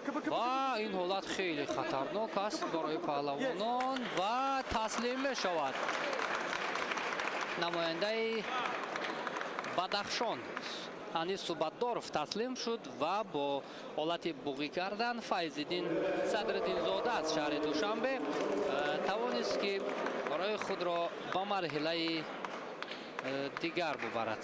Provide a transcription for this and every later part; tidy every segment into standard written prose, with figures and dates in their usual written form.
Ва ин ҳолат хеле хатарнок аст барои паҳлавонон ва таслим мешавад. Намояндаи Бадахшон Анис Субатдоров таслим шуд ва бо ҳолати буғӣ кардан Файзиддин Садриддинзода аз шаҳри Душанбе тавонист, ки барои худро ба марҳилаи дигар бубарад.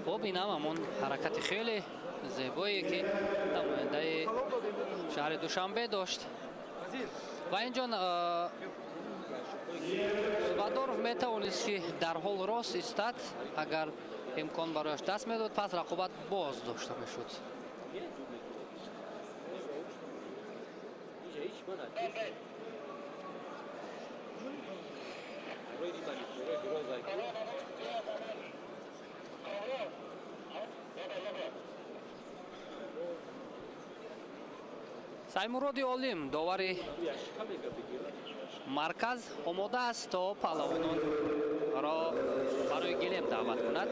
Хуб, инам ҳамон ҳаракати хеле зебое, ки намояндаи шаҳри Душанбе дошт. Ва инҷо Субатдоров метавонист, ки дар ҳол рост истад, агар имкон барояш даст медод, пас рақобат боз дошта мешуд. Саймуроди Олим, довари марказ, омода аст, то паҳлавононро барои гилем даъват кунад.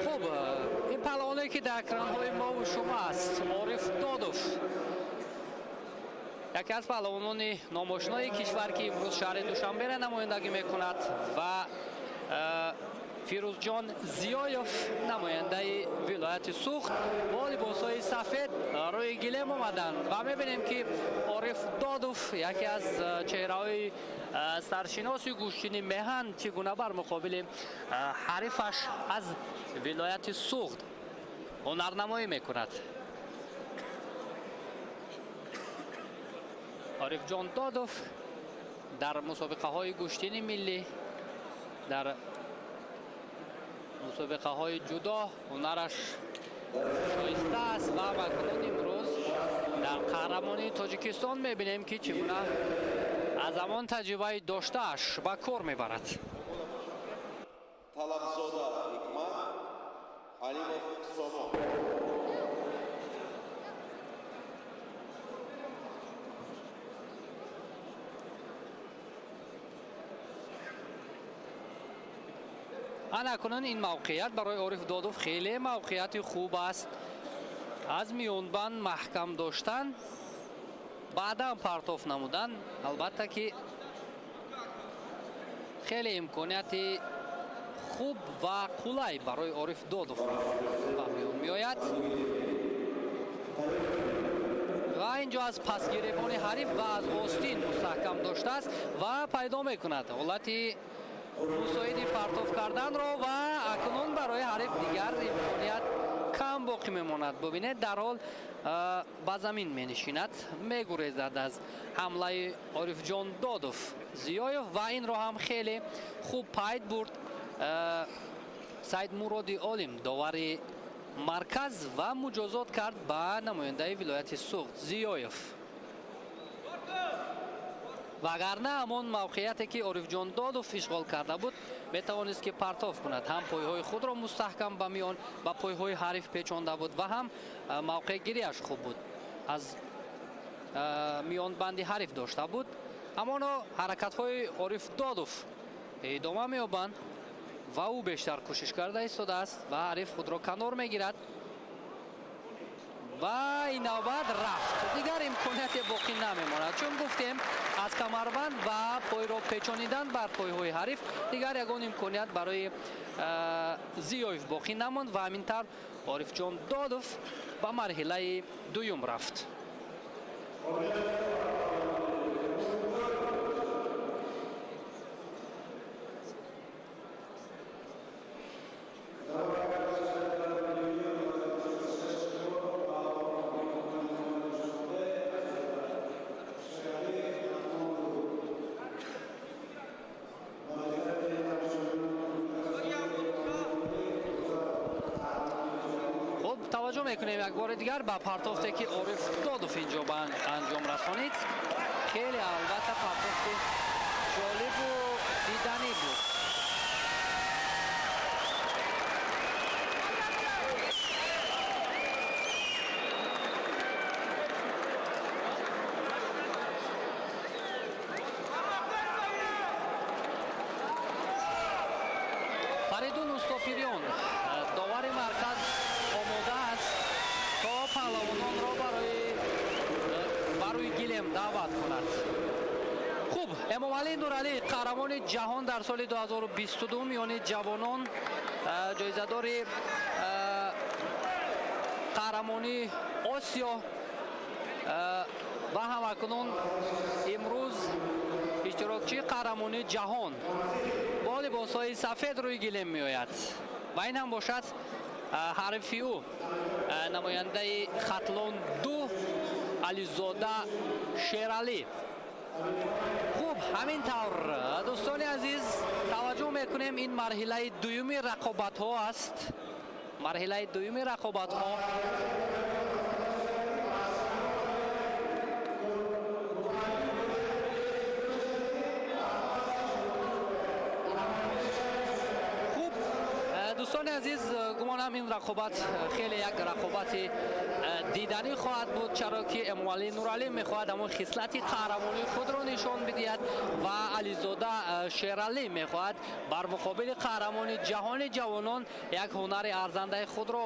Хуб, ин паҳлавоне, ки дар экранҳои мову шумо аст, Ориф Додов, яке аз паҳлавонони номошинои кишвар, ки имрӯз шаҳри Душанберо намояндагӣ мекунад, ва Фирӯзҷон Зиёев, намояндаи вилояти Суғд, бо либосҳои сафед рӯи гилем омаданд. Ва мебинем, ки Ориф Додов, яке аз чеҳраҳои саршиноси гӯштини меҳан, чӣ гуна бар муқобили ҳарифаш аз вилояти Суғд ҳунарнамоӣ мекунад. Орифҷон Додов дар мусобиқаҳои гӯштини миллӣ, дар мусобиқаҳои ҷудо ҳунараш шоиста аст ва акнун имрӯз дар қаҳрамонии Тоҷикистон мебинем, ки чӣ гуна аз ҳамон таҷрибаи доштааш ба кор мебарад. Талабзода Ҳикмат, Алимов Сомон. Ана акнун ин мавқеият барои Ориф Додов хеле мавқеияти хуб аст. Аз миёнбанд маҳкам доштан, баъдан партоф намудан, албатта ки хеле имконияти хуб ва қулай барои Ориф Додов ба миён меояд. Ва инҷо аз пасгиребони ҳариф ва аз остин мустаҳкам доштааст ва пайдо мекунад ҳолати мусоиди партоф карданро ва акнун барои ҳариф дигар имконият кам боқӣ мемонад. Бубинед, дар ҳол ба замин менишинад, мегурезад аз ҳамлаи Орифҷон Додов Зиёев ва инро ҳам хеле хуб пайд бурд Саидмуроди Олим, довари марказ, ва муҷозот кард ба намояндаи вилояти Суғд Зиёев. Вагарна ҳамон мавқеияте, ки Орифҷон Додов ишғол карда буд, метавонист, ки партоф кунад. Ҳам пойҳои худро мустаҳкам ба миён ба пойҳои ҳариф печонда буд ва ҳам мавқеъгириаш хуб буд, аз миёнбанди ҳариф дошта буд. Амоно ҳаракатҳои Ориф Додов идома меёбанд ва ӯ бештар кӯшиш карда истодааст ва ҳариф худро канор мегирад ва ин навбат рафт. Дигар имконияте боқӣ намемонад, чун гуфтем, аз камарбанд ва пойро печонидан бар пойҳои ҳариф дигар ягон имконият барои Зиёев боқӣ намонд ва ҳамин тавр Орифҷон Додов ба марҳилаи дуюм рафт. Мекунем як бори дигар ба партофте ки Ориф Додов инҷо ба анҷом расонид. Хеле албатта партофти ҷолибу диданӣ буд. Фаридун Устопириён, довари марказ, омода аст то паҳлавононро барои гилем даъват кунад. Хуб, Эмомалӣ Нуралӣ, қаҳрамони ҷаҳон дар соли 2022 миёни ҷавонон, ҷоизадори қаҳрамонии Осиё ва ҳамакунун имрӯз иштирокчии қаҳрамонии ҷаҳон бо либосҳои сафед рӯи гилем меояд ва ин ҳам бошад ҳарифи ӯ, намояндаи Хатлон 2 Ализода Шералӣ. Хуб, ҳамин тавр, дӯстони азиз, таваҷҷӯҳ мекунем, ин марҳилаи дуюми рақобатҳо аст. Марҳилаи дуюми рақобатҳо. Хуб, дӯстони азиз, гумонам ин рақобат хеле як рақобати диданӣ хоҳад буд, чаро ки Эмомалӣ Нуралӣ мехоҳад ҳамон хислати қаҳрамонии худро нишон бидиҳад ва Ализода Шералӣ мехоҳад бар муқобили қаҳрамони ҷаҳони ҷавонон як ҳунари арзандаи худро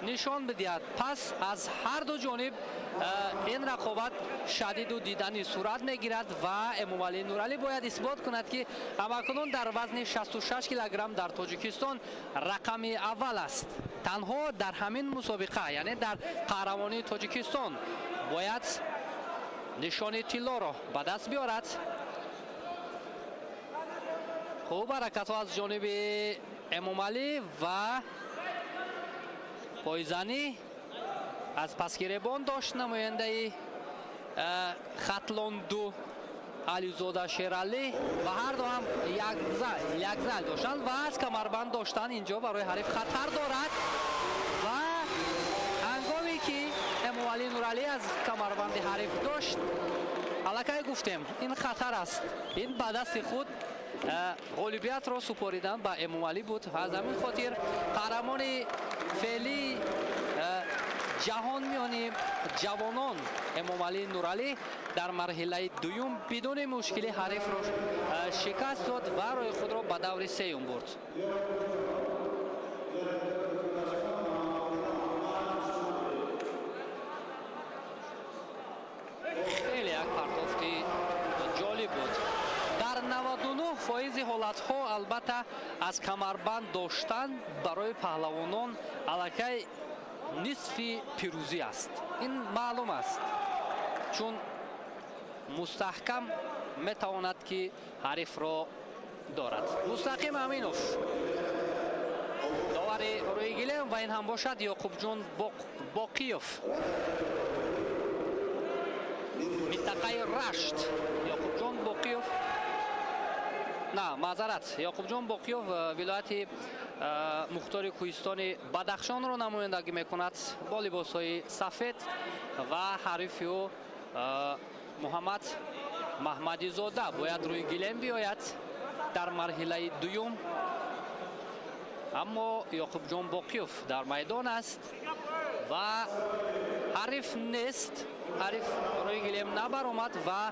нишон бидиҳад. Пас аз ҳар ду ҷониб ин рақобат шадиду диданӣ сурат мегирад ва Эмомалӣ Нуралӣ бояд исбот кунад, ки ҳамакунун дар вазни 66 килограмм дар Тоҷикистон рақами аввал аст. Танҳо дар ҳамин мусобиқа, яъне дар қаҳрамонии Тоҷикистон, бояд нишони тиллоро ба даст биёрад. Хуб, ҳаракатҳо аз ҷониби Эмомалӣ ва пойзанӣ аз пасгиребон дошт намояндаи Хатлон 2 Ализода Шералӣ ва ҳар ду ҳам як зал доштанд ва аз камарбанд доштан инҷо барои ҳариф хатар дорад ва ҳангоме ки Эмомалӣ Нуралӣ аз камарбанди ҳариф дошт, аллакай гуфтем, ин хатар аст. Ин ба дасти худ ғолибиятро супоридан ба Эмомалӣ буд. Аз ҳамин хотир қаҳрамони феълии ҷаҳон миёни ҷавонон Эмомалӣ Нуралӣ дар марҳилаи дуюм бидуни мушкилӣ ҳарифро шикаст дод ва роҳи худро ба даври сеюм бурд. Хеле як партофти ҷолиб буд. Дар 99% ҳолатҳо албатта аз камарбанд доштан барои паҳлавонон аллакай нисфи пирӯзӣ аст. Ин маълум аст, чун мустаҳкам метавонад ки ҳарифро дорад. Мустақим Аминов довари рӯи гилем ва ин ҳам бошад Ёқубҷон Боқиев, минтақаи Рашт. Ёқубҷон Боқиев, на, маъзарат, Ёқубҷон Боқиев вилояти мухтори кӯҳистони Бадахшонро намояндагӣ мекунад бо либосҳои сафед ва ҳарифи ӯ Муҳаммад Маҳмадизода бояд рӯи гилем биёяд дар марҳилаи дуюм. Аммо Ёқубҷон Боқиев дар майдон аст ва ҳариф нест. Ҳариф рӯи гилем набаромад ва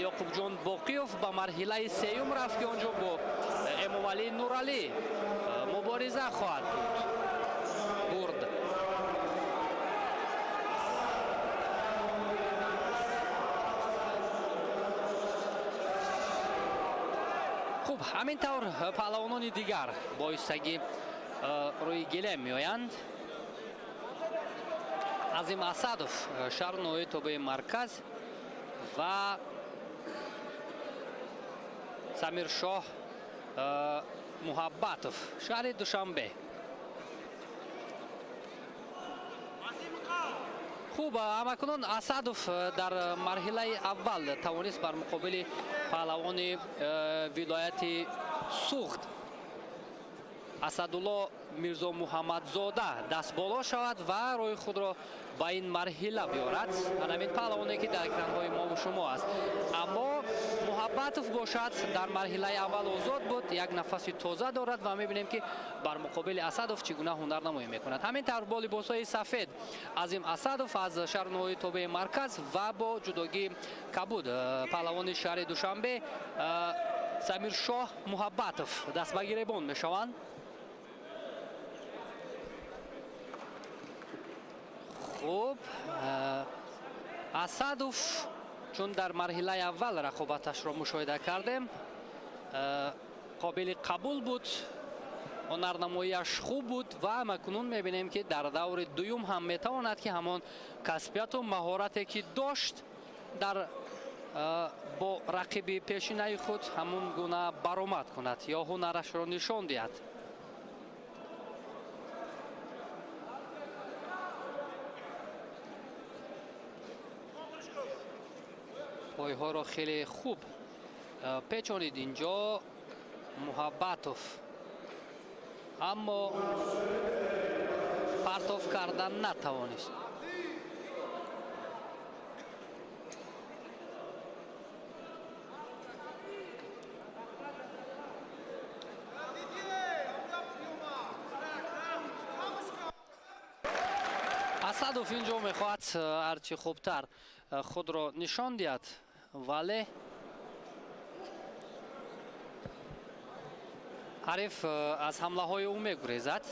Ёқубҷон Боқиев ба марҳилаи сеюм рафт, ки он ҷо бо Эмомалӣ Нуралӣ мубориза хоҳад бурд. Хуб, ҳамин тавр паҳлавонони дигар боистагӣ рӯи гилем меоянд. Азим Асадов, шаҳру ноҳияи тобеи марказ, ва Самиршоҳ Муҳаббатов, шаҳри Душанбе. Хуб, ҳамакунун Асадов дар марҳилаи аввал тавонист бар муқобили паҳлавони вилояти Суғд Асадулло Мирзо Муҳаммадзода даст боло шавад ва роҳи худро ба ин марҳила биёрад. Ҳамин паҳлавоне ки дар экранҳои мо ва шумо аст. Аммо Муҳаббатов бошад дар марҳилаи аввал озод буд, як нафаси тоза дорад ва мебинем ки бар муқобили Асадов чӣ гуна ҳунарнамоӣ мекунад. Ҳамин тавр бо либосҳои сафед Азим Асадов аз шаҳри ноҳияи тобеи марказ ва бо ҷудогии кабуд паҳлавони шаҳри Душанбе Самиршоҳ Муҳаббатов даст ба гиребон мешаванд. Хуб, Асадов чун дар марҳилаи аввал рақобаташро мушоҳида кардем, қобили қабул буд, ҳунарнамоияш хуб буд ва макунун мебинем ки дар даври дуюм ҳам метавонад ки ҳамон касбияту маҳорате ки дошт дар бо рақиби пешинаи худ ҳамон гуна баромад кунад ё ҳунарашро нишон диҳад. Пойҳоро хеле хуб печонид инҷо Муҳаббатов, аммо партоф кардан натавонист. Асадов инҷо мехоҳад ҳарчи хубтар худро нишон диҳад, вале ҳариф аз ҳамлаҳои ӯ мегурезад.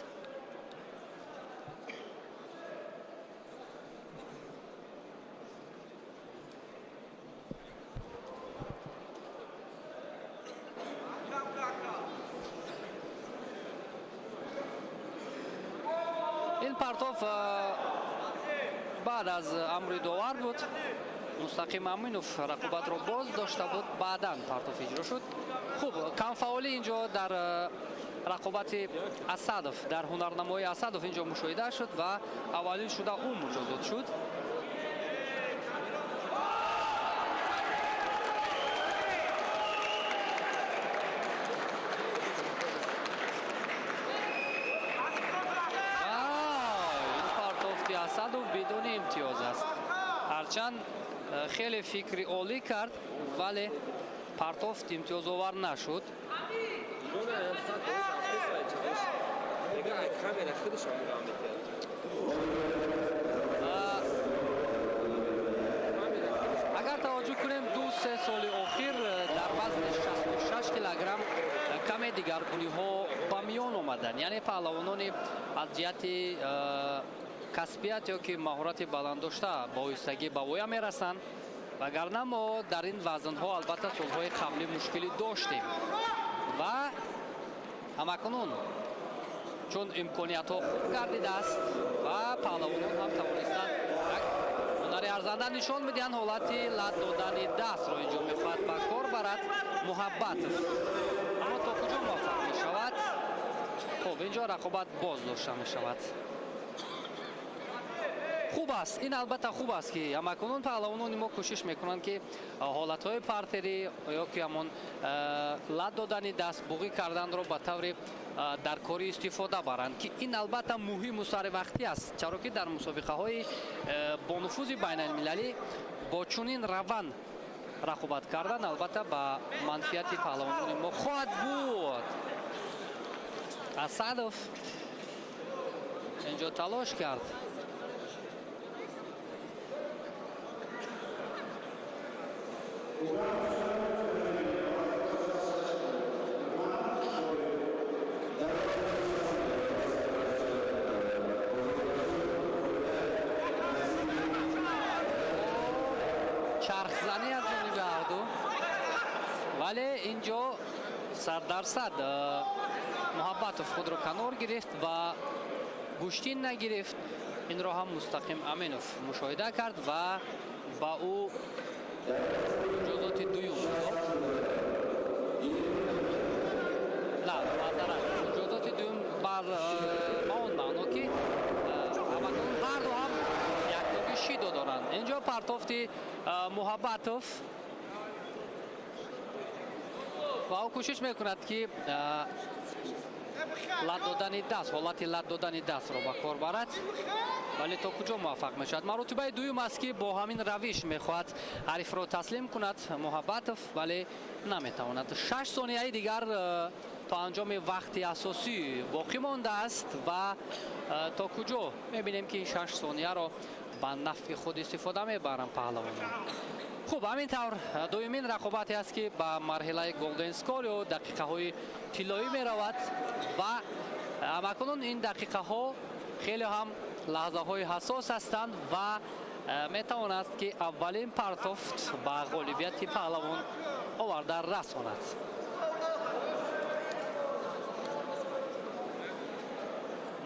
Ин партоф баъд аз амри довар буд. Мустақим Аминов рақобатро боз дошта буд, баъдан партоф иҷро шуд. Хуб, камфаъолӣ инҷо дар рақобати Асадов, дар ҳунарнамоии Асадов инҷо мушоҳида шуд ва аввалин шуда ӯ муҷозот шуд. Ин партофти Асадов бидуни имтиёз аст. Ҳарчанд хеле фикри олӣ кард, вале партофт имтиёзовар нашуд. Агар таваҷҷӯҳ кунем, 2-3 соли охир дар вазни 66 килограмм каме дигаргуниҳо ба миён омаданд. Яъне паҳлавонони аз ҷиҳати касбият ё ки маҳорати баланд дошта ба оҳистагӣ ба воя мерасанд, вагарна мо дар ин вазнҳо албатта солҳои қаблӣ мушкилӣ доштем ва ҳамакунун чун имкониятҳо хуб гардидааст ва паҳлавонон ҳам тавонистанд як ҳунари арзанда нишон бидиҳанд. Ҳолати лат додани дастро инҷо мехоҳад ба кор барад Муҳаббатов, аммо то куҷо муваффақ мешавад? Хуб, инҷо рақобат боз дошта мешавад. Хуб аст, ин албатта хуб аст ки ҳамакунун паҳлавонони мо кӯшиш мекунанд ки ҳолатҳои партерӣ ё ки ҳамон лат додани даст, буғӣ карданро ба таври дар корӣ истифода баранд, ки ин албатта муҳиму саривақтӣ аст, чаро ки дар мусобиқаҳои бонуфузи байналмилалӣ бо чунин раванд рақобат кардан албатта ба манфиати паҳлавонони мо хоҳад буд. Асадов инҷо талош кард. Чархзанӣ аз ҷониби ҳарду, вале инҷо 100% Муҳаббатов худро канор гирифт ва гӯштин нагирифт. Инро ҳам Мустақим Аминов мушоҳида кард ва ба ӯ муҷозоти дуюм дод. На, маъзарат, муҷозоти дуюм бар ба он маъно ки ҳамакунун ҳарду ҳам яктоги шидо доранд. Инҷо партофти Муҳаббатов ва ӯ кӯшиш мекунад ки Лат додани даст, ҳолати лат додани дастро ба кор барад, вале то куҷо муваффақ мешавад? Маротибаи дуюм аст, ки бо ҳамин равиш мехоҳад ҳарифро таслим кунад Муҳаббатов, вале наметавонад. 6 сонияи дигар то анҷоми вақти асосӣ боқӣ мондааст ва то куҷо мебинем, ки ин 6 сонияро ба нафъи худ истифода мебаранд паҳлавонон. Хуб, ҳамин тавр дуюмин рақобате аст, ки ба марҳилаи Golden Score ё дақиқаҳои тиллоӣ меравад ва ҳамакунун ин дақиқаҳо хеле ҳам лаҳзаҳои ҳассос ҳастанд ва метавонад, ки аввалин партофт ба ғолибияти паҳлавон оварда расонад.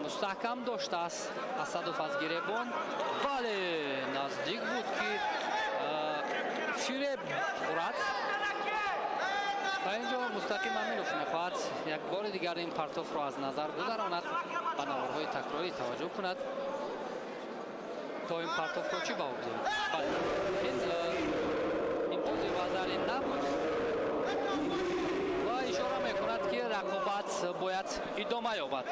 Мустаҳкам доштааст Асадов аз гиребон, вале наздик буд, ки фиреб хӯрад ва инҷо Мустақим Аминов мехоҳад як бори дигар ин партофро аз назар гузаронад, ба наворҳои такрорӣ таваҷҷӯҳ кунад, то ин партофро чӣ баҳо гузорад. Бале, ин имтиёзи вазари набуд ва ишора мекунад, ки рақобат бояд идома ёбад.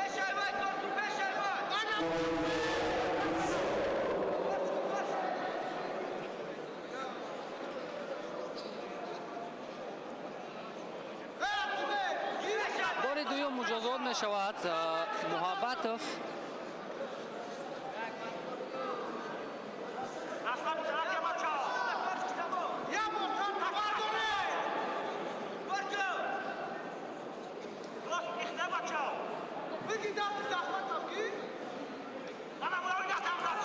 Бори дуюм муҷозот мешавад Муҳаббатов.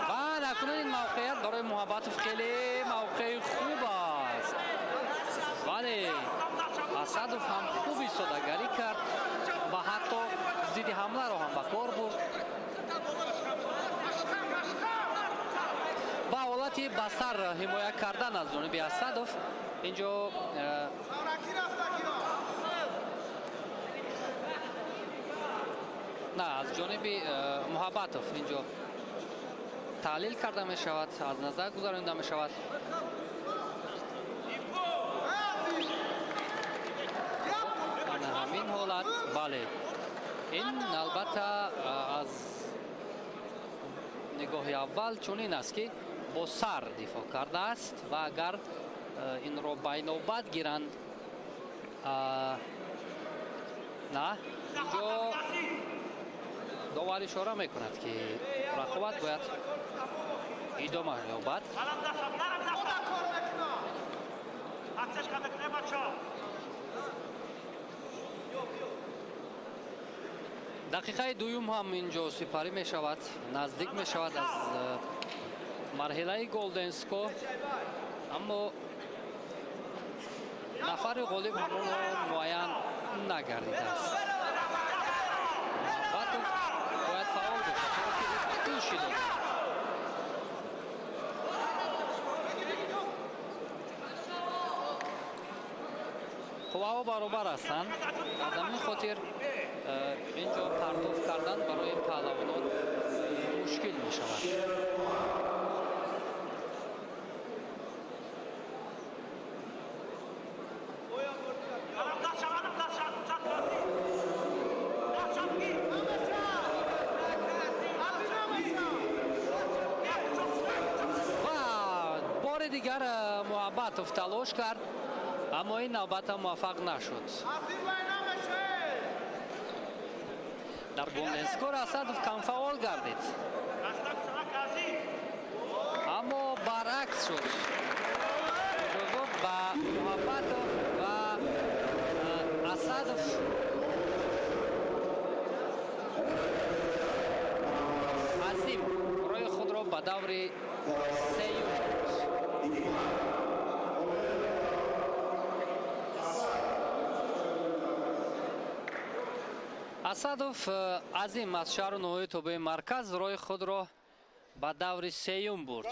Ва акнун ин мавқеият барои Муҳаббатов хеле мавқеи хуб аст, вале Асадов ҳам хуб истодагарӣ кард ва ҳатто зидди ҳамларо ҳам ба кор бурд ва ҳолати ба сар ҳимоя кардан аз ҷониби Асадов инҷо на, аз ҷониби Муҳаббатов инҷо таҳлил карда мешавад, аз назар гузаронида мешавад. Ана ҳамин ҳолат, бале, ин албатта аз нигоҳи аввал чунин аст, ки бо сар дифоъ кардааст ва агар инро байнобат гиранд, на, инҷо довар ишора мекунад, ки рақобат бояд идома ёбад. Дақиқаи дуюм ҳам инҷо сипарӣ мешавад, наздик мешавад аз марҳилаи Golden Score, аммо нафари ғолиб ҳамонро муайян нагардидааст. Муҳаббатов бояд фаъол бошад, чаро ки ӯ шидо дорад. Қувваҳо баробар ҳастанд, аз ҳамин хотир инҷо партоф кардан барои паҳлавонон мушкил мешавад. Ва бори дигар Муҳаббатов талош кард, аммо ин навбат ҳам муваффақ нашуд. Дар Golden Score Асадов камфаъол гардид, аммо баръакс шуд. Муҷозот ба Муҳаббатов ва Асадов Азим роҳи худро ба даври сеюм бурд. Асадов Азим аз шаҳру ноҳияи тобеи марказ роҳи худро ба даври сеюм бурд.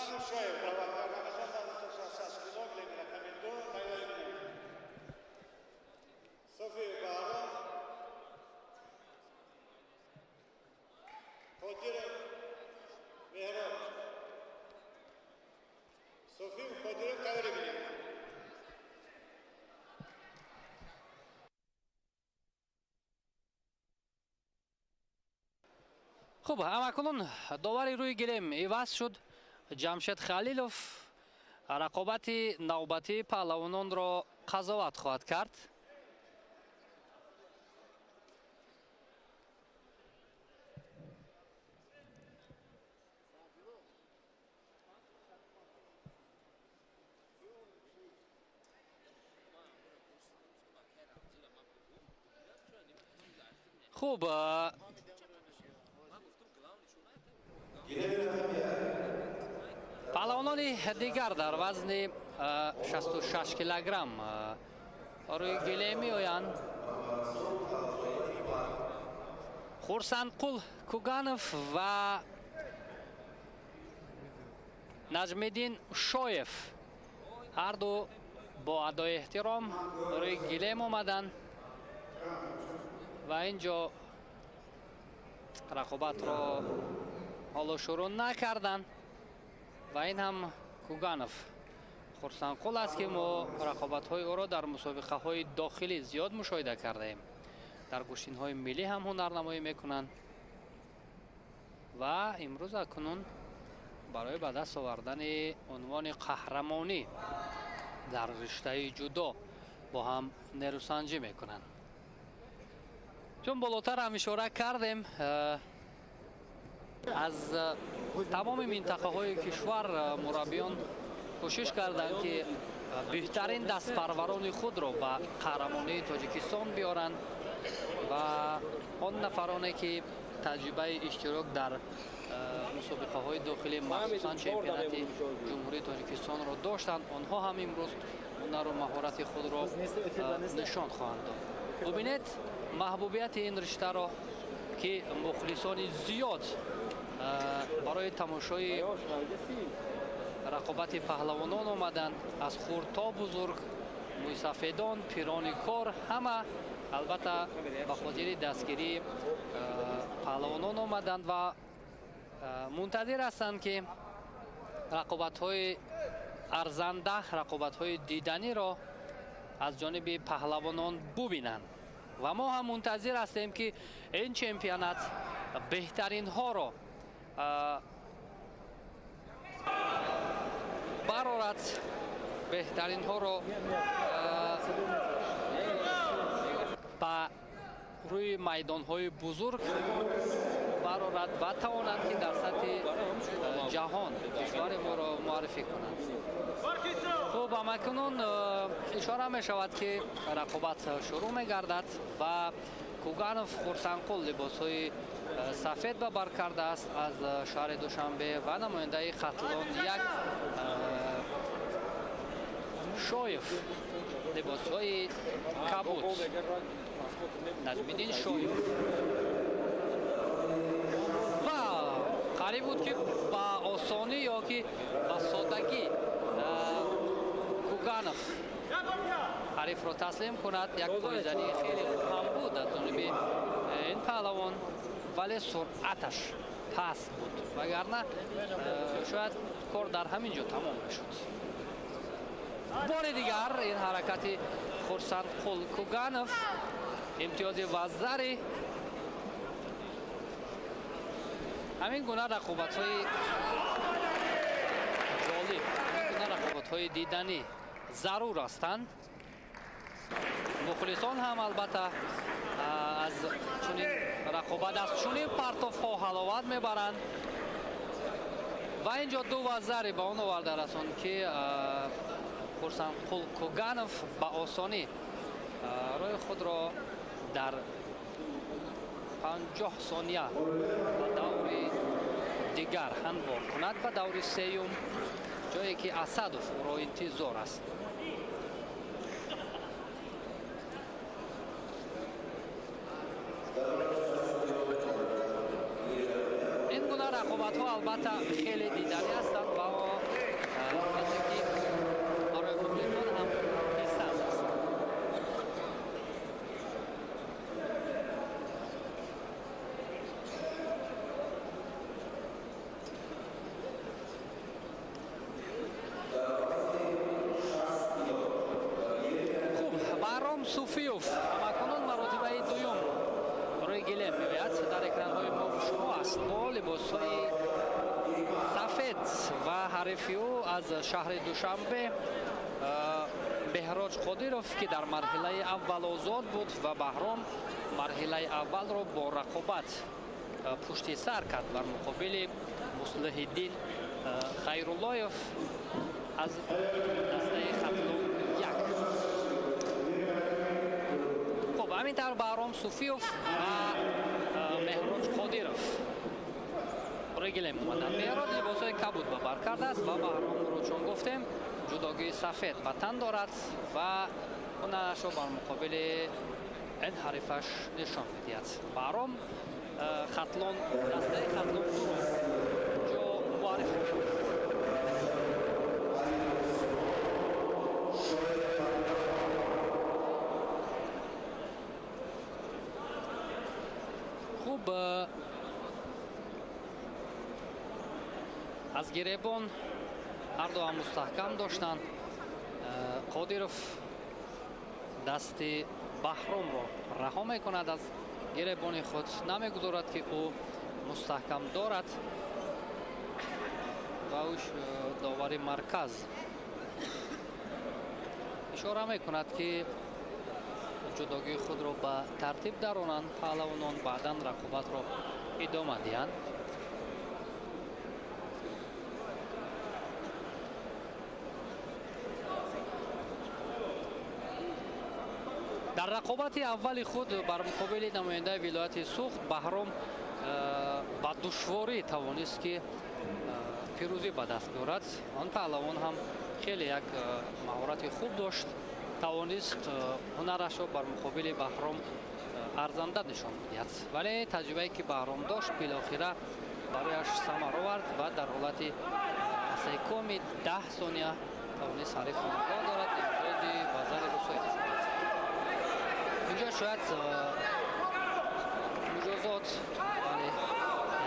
Хуб, ҳамакунун довари рӯи гилем иваз шуд. Ҷамшед Халилов рақобати навбатии паҳлавононро қазоват хоҳад кард. Хуб, паҳлавонони дигар дар вазни 66 килограмм рӯи гилем меоянд. Хурсандқул Куганов ва Наҷмиддин Шоев ҳарду бо адои эҳтиром рӯи гилем омаданд ва ин ҷо рақобатро ҳоло шурӯъ накарданд. Ва ин ҳам Куганов Хурсандқул аст, ки мо рақобатҳои ӯро дар мусобиқаҳои дохилӣ зиёд мушоҳида кардаем. Дар гӯштинҳои миллӣ ҳам ҳунарнамоӣ мекунанд ва имрӯз акнун барои ба даст овардани унвони қаҳрамонӣ дар риштаи ҷудо бо ҳам нерӯсанҷӣ мекунанд. Чун болотар ҳам ишора кардем, аз тамоми минтақаҳои кишвар мураббиён кӯшиш карданд, ки беҳтарин дастпарварони худро ба қаҳрамонии Тоҷикистон биёранд ва он нафароне, ки таҷрибаи иштирок дар мусобиқаҳои дохилӣ, махсусан чемпионати Ҷумҳурии Тоҷикистонро доштанд, онҳо ҳам имрӯз ҳунару маҳорати худро нишон хоҳанд дод. Бубинед маҳбубияти ин риштаро, ки мухлисони зиёд барои тамошои рақобати паҳлавонон омаданд, аз хурд то бузург, мӯйсафедон, пирони кор, ҳама албатта ба хотири дастгирии паҳлавонон омаданд ва мунтазир ҳастанд, ки рақобатҳои арзанда, рақобатҳои диданиро аз ҷониби паҳлавонон бубинанд. Ва мо ҳам мунтазир ҳастем, ки ин чемпионат беҳтаринҳоро барорад, беҳтаринҳоро ба рӯи майдонҳои бузург барорад ва тавонанд, ки дар сатҳи ҷаҳон кишвари моро муаррифӣ кунанд. Хуб, ҳамакунун ишора мешавад, ки рақобат шурӯъ мегардад ва Куганов Хурсандқул либосҳои сафед ба бар кардааст аз шаҳри Душанбе ва намояндаи Хатлон як Шоев либосҳои кабуд, Наҷмиддин Шоев. Ва қариб буд, ки ба осонӣ ё ки ба содагӣ Куганов ҳарифро таслим кунад. Як пойзании хеле хуб ҳам буд аз ҷониби ин паҳлавон, вале суръаташ паст буд, вагарна шояд кор дар ҳамин ҷо тамом мешуд. Бори дигар ин ҳаракати Хурсандқул Куганов, имтиёзи ваззари. Ҳамин гуна рақобатҳои ҷолиб, ҳамин гуна рақобатҳои диданӣ зарур ҳастанд. Мухлисон ҳам албатта аз чунин рақобат, аз чунин партофҳо ҳаловат мебаранд. Ва ин ҷо ду ваззари ба он оварда расонд, ки Хурсандқул Куганов ба осонӣ рӯи худро дар 50 сония ба даври дигар ҳамвор кунад, ба даври сеюм, ҷое ки Асадов ӯро интизор аст. Ин гуна рақобатҳо албатта хеле диданӣ ҳастанд ва албатта ки барои мухлисон ҳам писанд аст. Хуб, Баҳром Суфиев ҳамакунун маротибаи дуюм рӯи гилем меояд, дар экранҳои мо шумо аст бо либосҳои сафед ва ҳарифи ӯ аз шаҳри Душанбе Беҳроҷ Қодиров, ки дар марҳилаи аввал озод буд ва Баҳром марҳилаи аввалро бо рақобат пушти сар кард бар муқобили Муслиҳиддин Хайруллоев аз дастаи Хатлон 1. Хуб, ҳамин тавр Баҳром Суфиёв ва Меҳроҷ Қодиров рӯи гилем омаданд. Меҳроҷ либосҳои кабуд ба бар кардааст ва Баҳромро, чун гуфтем, ҷудогии сафед ба тан дорад ва ҳунарашро бар муқобили ин ҳарифаш нишон медиҳад. Баҳром Хатлон, дастаи Хатлон дуро ҷо муаррифӣ. Хуб, аз гиребон ҳарду ҳам мустаҳкам доштанд. Қодиров дасти Баҳромро раҳо мекунад, аз гиребони худ намегузорад, ки ӯ мустаҳкам дорад ва ӯ довари марказ ишора мекунад, ки ҷудогии худро ба тартиб даронанд паҳлавонон, баъдан рақобатро идома диҳанд. Дар рақобати аввали худ бар муқобили намояндаи вилояти Суғд Баҳром ба душворӣ тавонист, ки пирӯзӣ ба даст биёрад. Он паҳлавон ҳам хеле як маҳорати хуб дошт, тавонист ҳунарашро бар муқобили Баҳром арзанда нишон бидиҳад, вале таҷрибае ки Баҳром дошт билохира барояш самар овард ва дар ҳолати секоми 10 сония тавонист ҳарифро нигоҳ дорад, имтиёзи ба зари русоид шуд. Инҷо шояд муҷозот, вале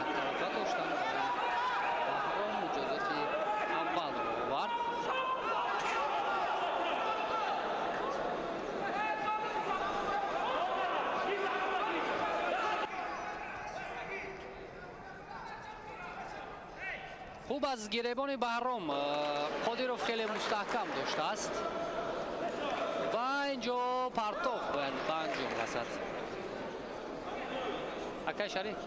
яктарафа доштанд. Баҳром муҷозоти аввалро овард. Хуб, аз гиребони Баҳром Қодиров хеле мустаҳкам доштааст ва инҷо партоф бояд ба анҷом расад. Акай Шариф,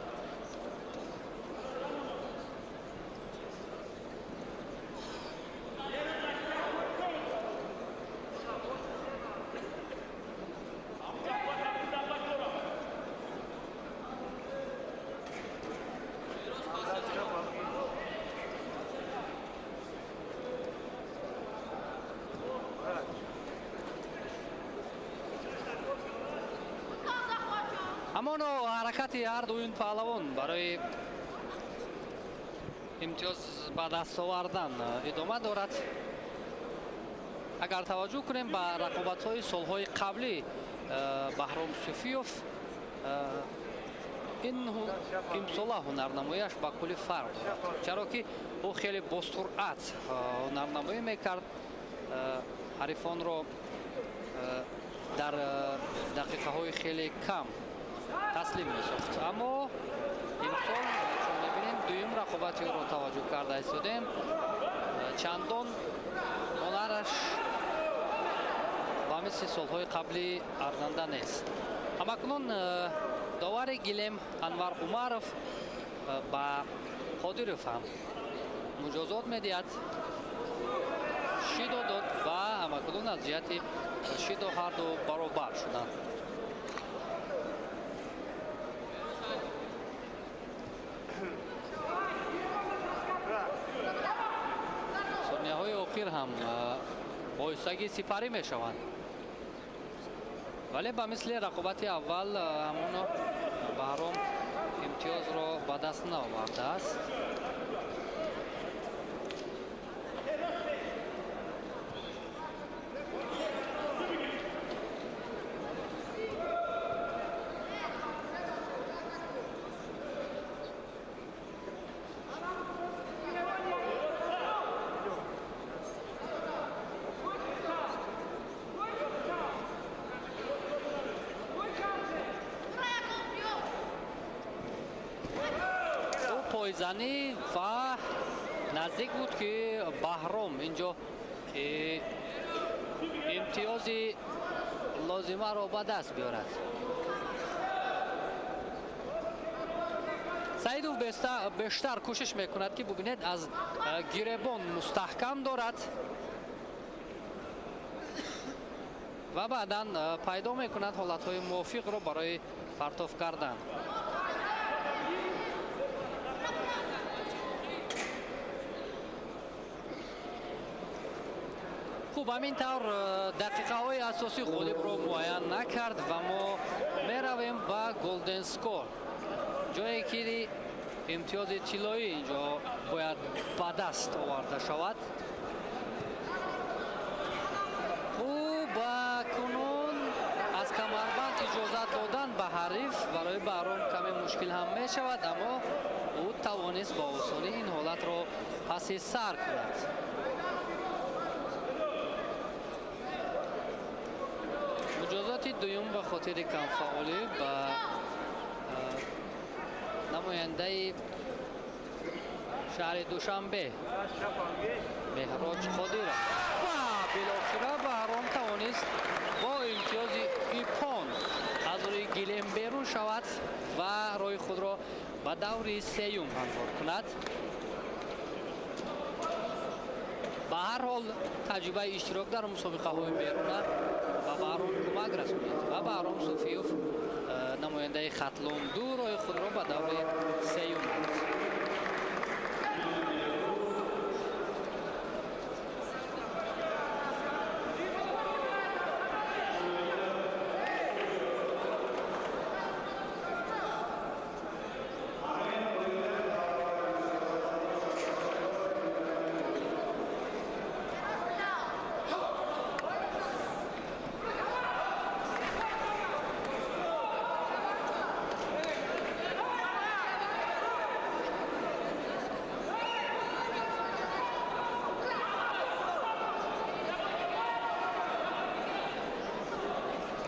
ҳамоно ҳаракати ҳарду ин паҳлавон барои имтиёз ба даст овардан идома дорад. Агар таваҷҷӯҳ кунем ба рақобатҳои солҳои қаблӣ, Баҳром Суфиёв ин имсола ҳунарнамояш ба кулли фарқ дорад, чаро ки ӯ хеле босуръат ҳунарнамоӣ мекард, ҳарифонро дар дақиқаҳои хеле кам таслим месохт. Аммо имсол, чун мебинем, дуюм рақобати ӯро таваҷҷӯҳ карда истодем, чандон ҳунараш ба мисли солҳои қаблӣ арзанда нест. Ҳамакнун довари гилем Анвар Умаров ба Қодиров ҳам муҷозот медиҳад, шидо дод ва ҳамакнун аз ҷиҳати шидо ҳарду баробар шуданд. Сонияҳои охир ҳам боисагӣ сипарӣ мешаванд, вале ба мисли рақобати аввал ҳамоно Баҳром имтиёзро ба даст наовардааст. Пойзанӣ ва наздик буд, ки Баҳром инҷо имтиёзи лозимаро ба даст биёрад. Саидов бештар кӯшиш мекунад, ки бубинед, аз гиребон мустаҳкам дорад ва баъдан пайдо мекунад ҳолатҳои мувофиқро барои партоф кардан. Хуб, ҳамин тавр дақиқаҳои асосӣ ғолибро муайян накард ва мо меравем ба голден скор, ҷое ки имтиёзи тиллоӣ инҷо бояд ба даст оварда шавад. Хуб, кунун аз камарбанд иҷозат додан ба ҳариф барои Баҳром каме мушкил ҳам мешавад, аммо ӯ тавонист ба осонӣ ин ҳолатро паси сар кунад. Муҷозоти дуюм ба хотири камфаъолӣ ба намояндаи шаҳри Душанбе Меҳроҷ Қодиров ва билохира Баҳром тавонист бо имтиёзи ипон аз рӯи гилем берун шавад ва роҳи худро ба даври сеюм ҳамвор кунад. Ба ҳар ҳол таҷрибаи иштирок дар мусобиқаҳои беруна ба Баҳром кӯмак расонид ва Баҳром Суфиев, намояндаи Хатлон ду, роҳи худро ба даври сеюм бурд.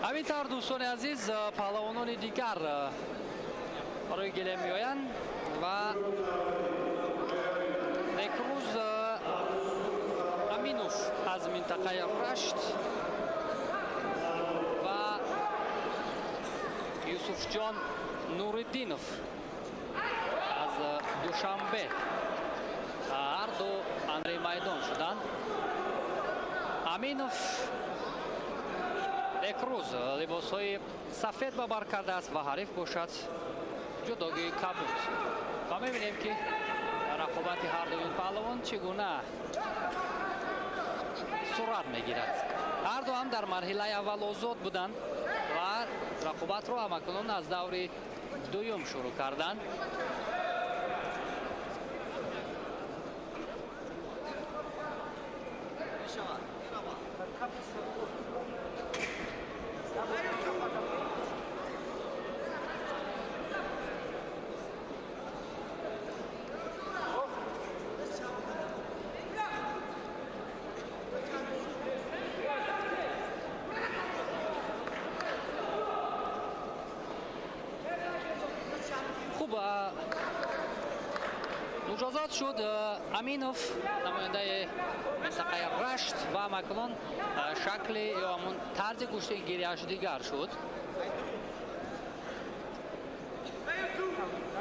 Ҳамин тавр, дӯстони азиз, паҳлавонони дигар барои гилем меоянд ва Некрӯз Аминов аз минтақаи Рашт ва Юсуфҷон Нуриддинов аз Душанбе ҳарду андари майдон шуданд. Аминов Некрӯз либосҳои сафед ба бар кардааст ва ҳариф бошад ҷудоги кабуд. Ва мебинем, ки рақобати ҳарду ин паҳлавон чӣ гуна сурат мегирад. Ҳарду ҳам дар марҳилаи аввал озод буданд ва рақобатро ҳамакунун аз даври дуюм шурӯъ карданд. Хуб, муҷозот шуд Аминов, намояндаи минтақаи Рашт, ва макунун шакли ё ҳамун тарзи гӯштигирияш дигар шуд.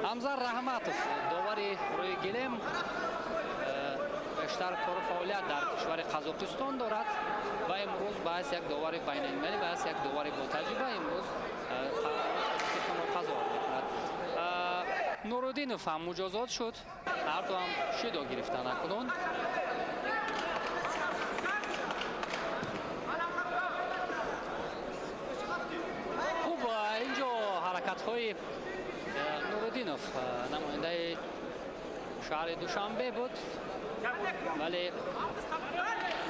Ҳамза Раҳматов, довари рӯи гилем, бештар кору фаъолият дар кишвари Қазоқистон дорад ва имрӯз ба ҳайси як довари байналмилалӣ, ба ҳайси як довари ботаҷриба имрӯз Тоҷикистонро қазоват мекунад. Нуруддинов ҳам муҷозот шуд, ҳарду ҳам шидо гирифтанд акнун. Хуб, инҷо ҳаракатҳои Нуруддинов, намояндаи шаҳри Душанбе буд, вале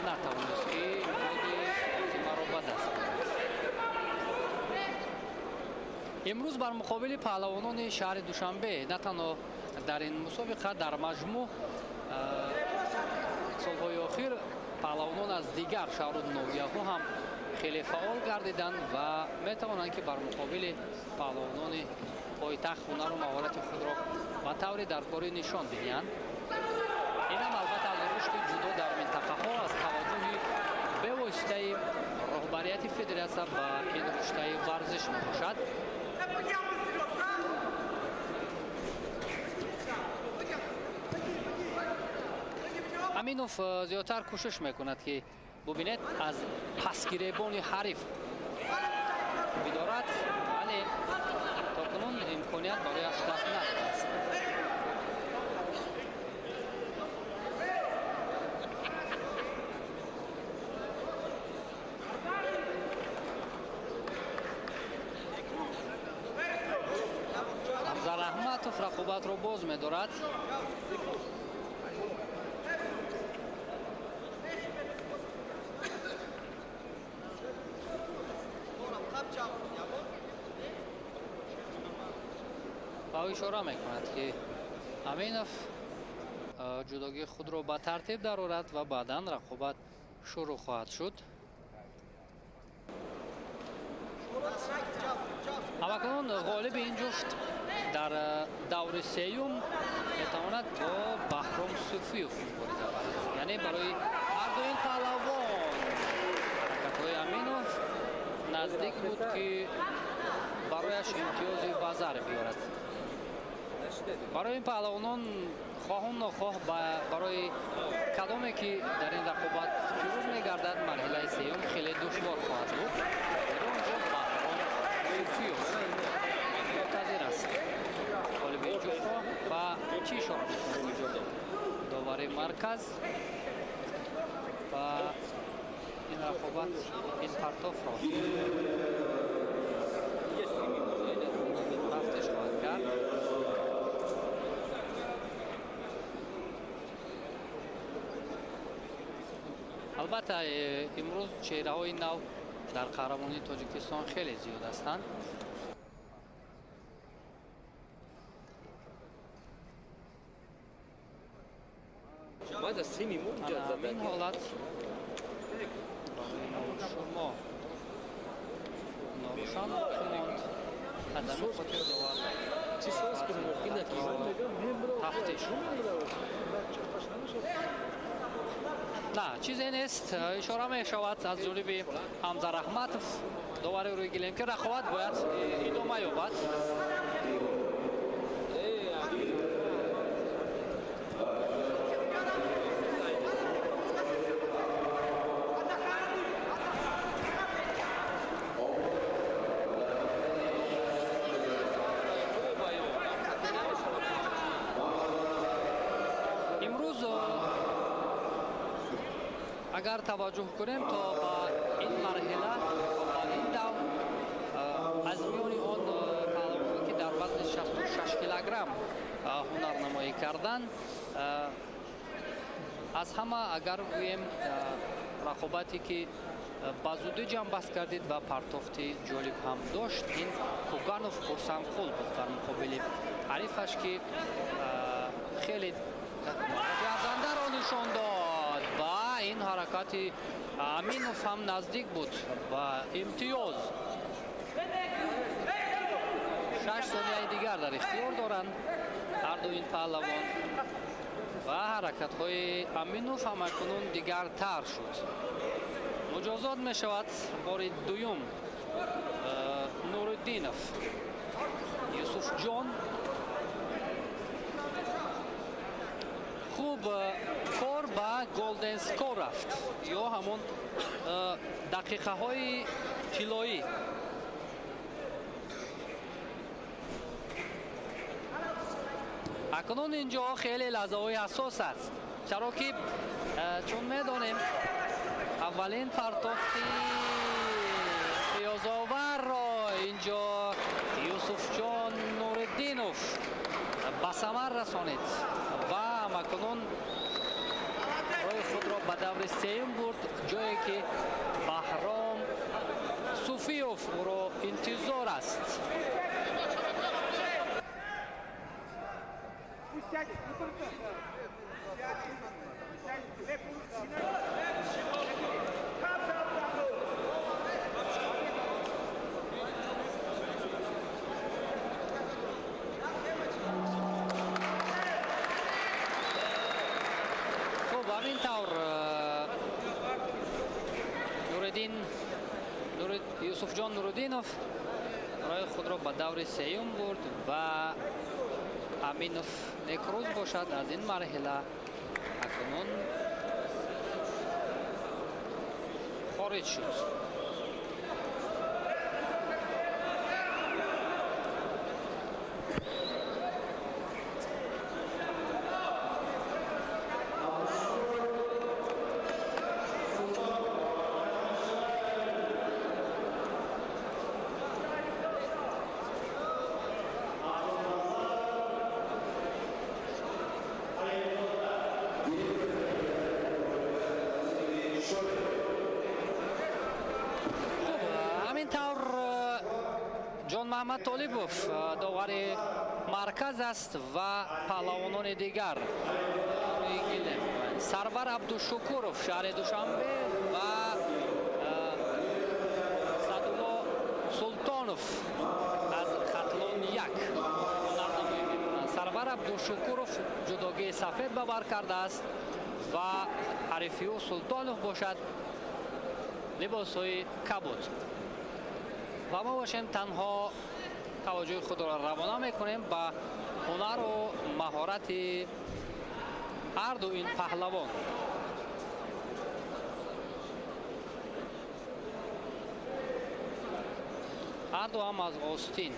натавонист, ки имтиёзи лозимаро ба даст биёрад. Имрӯз бар муқобили паҳлавонони шаҳри Душанбе на танҳо дар ин мусобиқа, дар маҷмӯъ солҳои охир паҳлавонон аз дигар шаҳру ноҳияҳо ҳам Хеле фаъол гардиданд ва метавонанд, ки бар муқобили паҳлавонони пойтахт ҳунару маҳорати худро ба таври даркорӣ нишон диҳанд. Инам албатта аз рушди ҷудо дар минтақаҳо, аз таваҷҷӯҳи бевоситаи роҳбарияти федератсия ба ин руштаи варзиш мебошад. Аминов зиёдтар кӯшиш мекунад, ки бубинед, аз пасгиребони ҳариф бидорад, вале то кунун имконият барояш даст надодааст. Ҳамза Раҳматов рақобатро боз медорад. Ва ӯ ишора мекунад, ки Аминов ҷудогии худро ба тартиб дарорад ва баъдан рақобат шурӯъ хоҳад шуд. Ҳамакунун ғолиби ин ҷуфт дар даври сеюм метавонад бо Баҳром Суфиев мубориза барад. Яъне барои ҳарду ин паҳлавон ҳаракатҳои Аминов наздик буд, ки барояш имтиёзи вазар биёрад. Барои ин паҳлавонон хоҳу нохоҳ, барои кадоме ки дар ин рақобат пирӯз мегардад, марҳилаи сеюм хеле душвор хоҳад буд. Онҷо Баҳром Суфиев мунтазир аст ғолиби ин ҷуфтро. Ва чӣ ишора мекунад довари марказ ва ин рақобат, ин партофро тафтиш хоҳад кард. Албатта, имрӯз чеҳраҳои нав дар қаҳрамонии Тоҷикистон хеле зиёд ҳастанд. Ҳамин ҳолат барои шумо норӯшан боқӣ монд. Аз ҳамин хотир довар тафтиш. На, чизе нест, ишора мешавад аз ҷониби Ҳамза Раҳматов, довари рӯи гилем, ки рақобат бояд идома ёбад. Имрӯз агар таваҷҷӯҳ кунем, то ба ин марҳила, ба ин давр, аз миёни он паҳлавоне, ки дар вазни 66 килограмм ҳунарнамоӣ карданд, аз ҳама агар гӯем, рақобате ки ба зудӣ ҷамъбаст кардид ва партофти ҷолиб ҳам дошт, ин Куганов Хурсандқул буд дар муқобили ҳарифаш, ки хеле арзандаро нишон дод ва ин ҳаракати Аминов ҳам наздик буд ба имтиёз. 6 сонияи дигар дар ихтиёр доранд ҳарду ин паҳлавон ва ҳаракатҳои Аминов ҳамакунун дигартар шуд. Муҷозот мешавад бори дуюм Нуриддинов Юсуфҷон. Хуб, кор ба голден скор рафт, ё ҳамон дақиқаҳои тиллоӣ. Акнун инҷо хеле лаҳзаҳои ҳассос аст, чаро ки чун медонем, аввалин партофти имтиёзоварро инҷо Юсуфҷон Нуриддинов ба самар расонид ва ҳамакунун роҳи худро ба даври сеюм бурд, ҷое ки Баҳром Суфиев ӯро интизор аст. Юсуфҷон Нуруддинов роҳи худро ба даври сеюм бурд ва Аминов Некрӯз бошад аз ин марҳила акнун хориҷ шуд. Муҳаммад Толибов довари марказ аст ва паҳлавонони дигар Сарвар Абдушукуров шаҳри Душанбе ва Садулло Султонов аз Хатлон 1 ҳунарнамоӣ мекунанд. Сарвар Абдушукуров ҷудогии сафед ба бар кардааст ва ҳарифи ӯ Султонов бошад либосҳои кабуд. Ва мо бошем танҳо таваҷҷӯҳи худро равона мекунем ба ҳунару маҳорати ҳарду ин паҳлавон. Ҳарду ҳам аз остин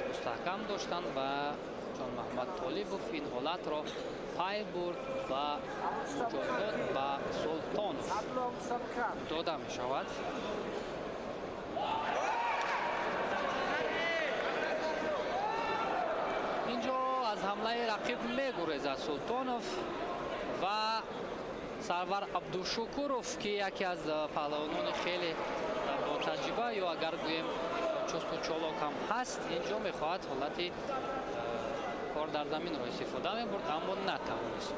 мустаҳкам доштанд ва Ҷонмуҳаммад Толибов ин ҳолатро пай бурд ва муҷозот ба Султонов дода мешавад. Инҷо аз ҳамлаи рақиб мегурезад Султонов ва Сарвар Абдушукуров, ки яке аз паҳлавонони хеле ботаҷриба ё агар гӯем чусту чолок ҳам ҳаст, инҷо мехоҳад ҳолати кор дар заминро истифода мебурд, аммо натавонист.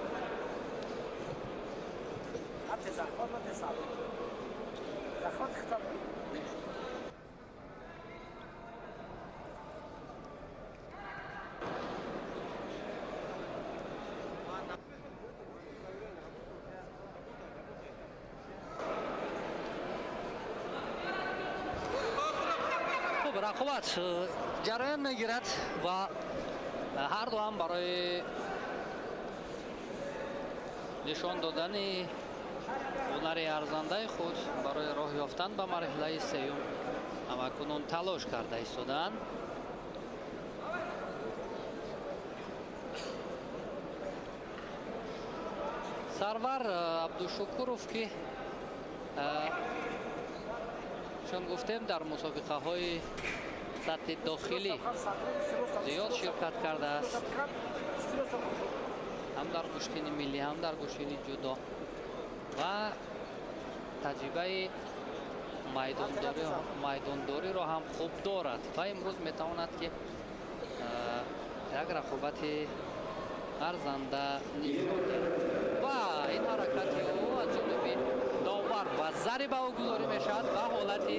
Рақобат ҷараён мегирад ва ҳарду ҳам барои нишон додани ҳунари арзандаи худ барои роҳ ёфтан ба марҳилаи сеюм ҳамакунун талош карда истодаанд. Сарвар Абдушукуров, ки чун гуфтем дар мусобиқаҳои сатҳи дохилӣ зиёд ширкат кардааст, ҳам дар гӯштини миллӣ, ҳам дар гӯштини ҷудо ва таҷрибаи майдондориро ҳам хуб дорад ва имрӯз метавонад ки як рақобати арзанда нишон диҳад. Ва ин ҳаракати ӯ аз ҷониби довар ба зари ба ӯ гузорӣ мешавад ва ҳолати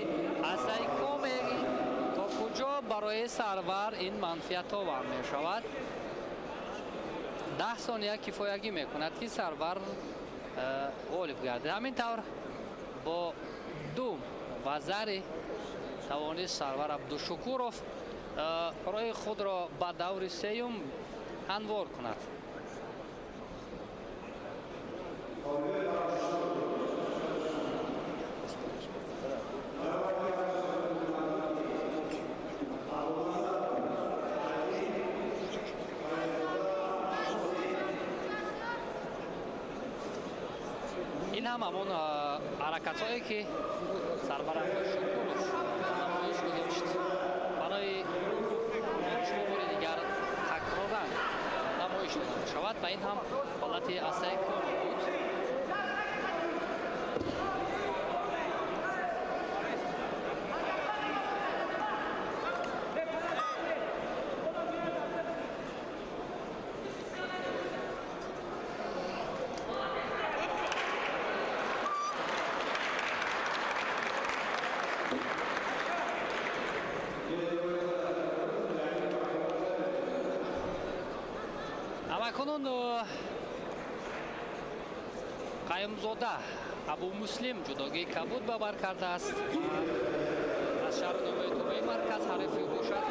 асайкоме то куҷо барои Сарвар ин манфиатовар мешавад. 10 сония кифоягӣ мекунад, ки Сарвар ғолиб гардид. Ҳамин тавр бо ду вазари тавонист Сарвар Абдушукуров роҳи худро ба даври сеюм ҳамвор кунад. Ин ҳам ҳамон ҳаракатҳое ки Сарвар Абдушукуров намоиш гузошт барои шумо бори дигар такроран намоиш дода мешавад ва ин ҳам ҳолати асайкоми буд. Акнун Қаюмзода Абумуслим ҷудогии кабуд ба бар кардааст. тобеи марказ ҳарифи бошад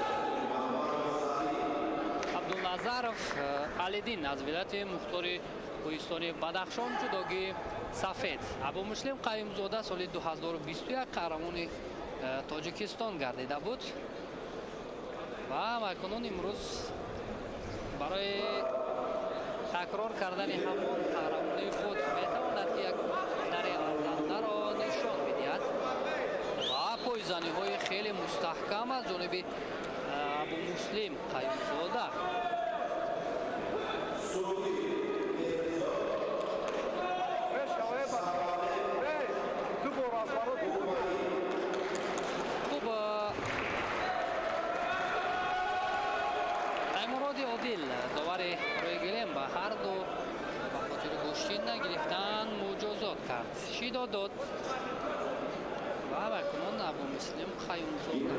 Абдулназаров Алидин аз вилояти мухтори кӯҳистони Бадахшон, ҷудоги сафед. Абумуслим Қаюмзода соли 2021 қаҳрамони Тоҷикистон гардида буд ва акнун имрӯз барои такрор кардани ҳамон қаҳрамонии худ метавонад ки як ҳунари арзандаро нишон бидиҳад ва пойзаниҳои хеле мустаҳкам аз ҷониби Абумуслим Қаюмзода. Хуб, Таймуроди Одил довари рӯи гилем ба ҳар ду ба хотири гӯштин нагирифтан муҷозот кард, шидо дод ва акнун Абумуслим Қаюмзода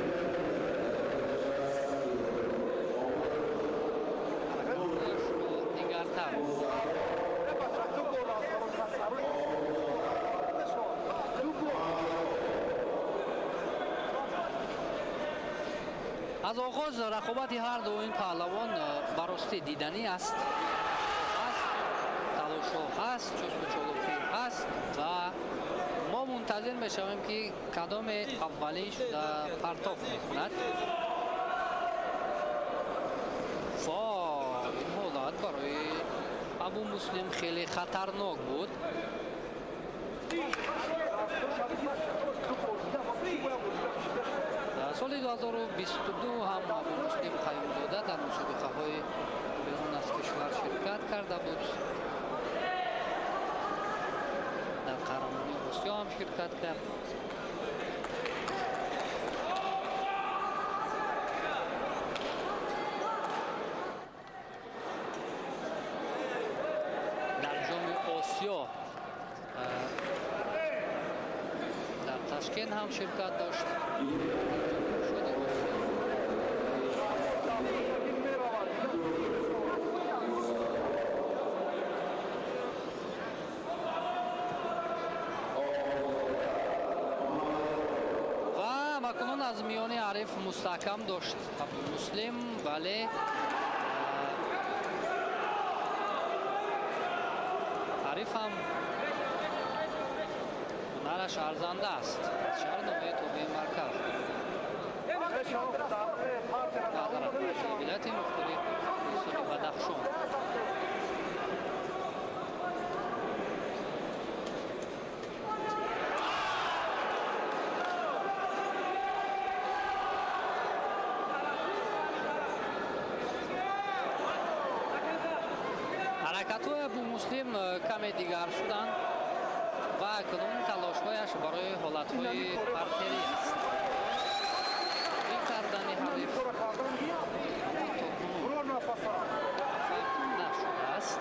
ҳаракатҳояшро дигартар. Аз оғоз рақобати ҳар ду ин паҳлавон баростӣ диданӣ аст, талошҳо ҳаст, чусту чолокӣ ҳаст ва мо мунтазир мешавем ки кадоме аввалин шуда партоф мекунад. Ва ин ҳолат барои Абумуслим хеле хатарнок буд. Соли 2022 ҳам Абумуслим Қаюмзода дар мусобиқаҳои берун аз кишвар ширкат карда буд. Дар қаҳрамонии Осиё ҳам ширкат кард. Дар ҷоми Осиё дар Ташкент ҳам ширкат дошт. Акнун аз миёни ҳариф мустаҳкам дошт Абдумуслим, вале ҳариф ҳам ҳунараш арзанда аст. Шаҳри ноҳияи тобеи марказ вилояти мухтори кӯҳистони Бадахшон. Ҳаракатҳои Абумуслим каме дигар шуданд ва акнун талошҳояш барои ҳолатҳои партерӣ аст. Ин кардани ҳариф аммо то кунун муваффақ нашудааст.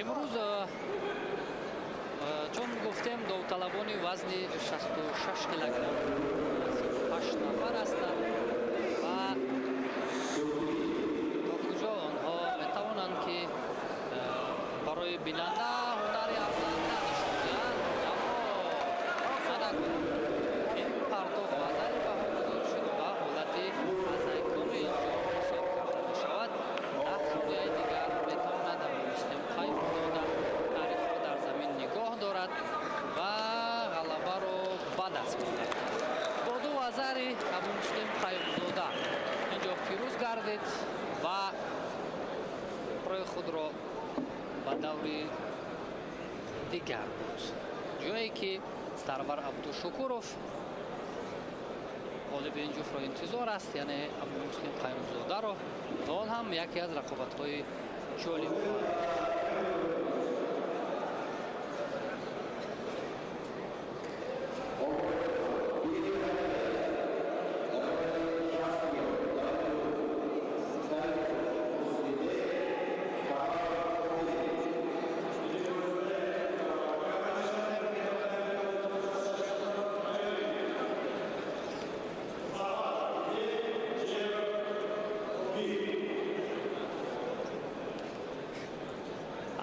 Имрӯз чун гуфтем, довталабони вазни 66 килограмм 8 нафар ҳастанд ва то куҷо онҳо метавонанд ки барои бинанда ҳунари арзанда нишон диҳанд, аммо ин партоф вазари баҳо гузошта шуд ва ҳолати аз айкоми инҷо ҳисоб карда мешавад. 10 сонияи дигар метавонад Абумуслим Қаюмзода ҳарифро дар замин нигоҳ дорад ва ғалабаро ба даст меорад. Бо ду вазари Абумуслим Қаюмзода инҷо пирӯз гардид ва роҳи худро ба даври дигар буд, ҷое ки Сарвар Абдушукуров ғолиби ин ҷуфтро интизор аст, яъне Абумуслим Қаюмзодаро, ва он ҳам яке аз рақобатҳои ҷолиб.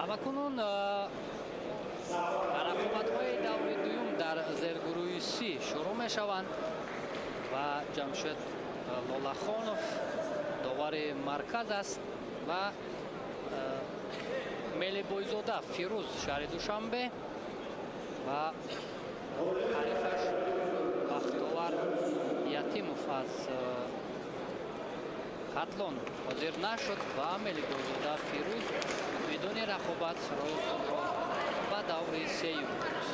Ҳамакунун рақобатҳои даври дуюм дар зергурӯҳи Си шурӯъ мешаванд ва Ҷамшед Лолахонов довари марказ аст ва Мелибойзода Фирӯз шаҳри Душанбе ва ҳарифаш Бахтовар Ятимов аз Хатлон ҳозир нашуд ва Мелибойзода Фирӯз бидуни рақобат роҳи худро ба даври сеюм бурд.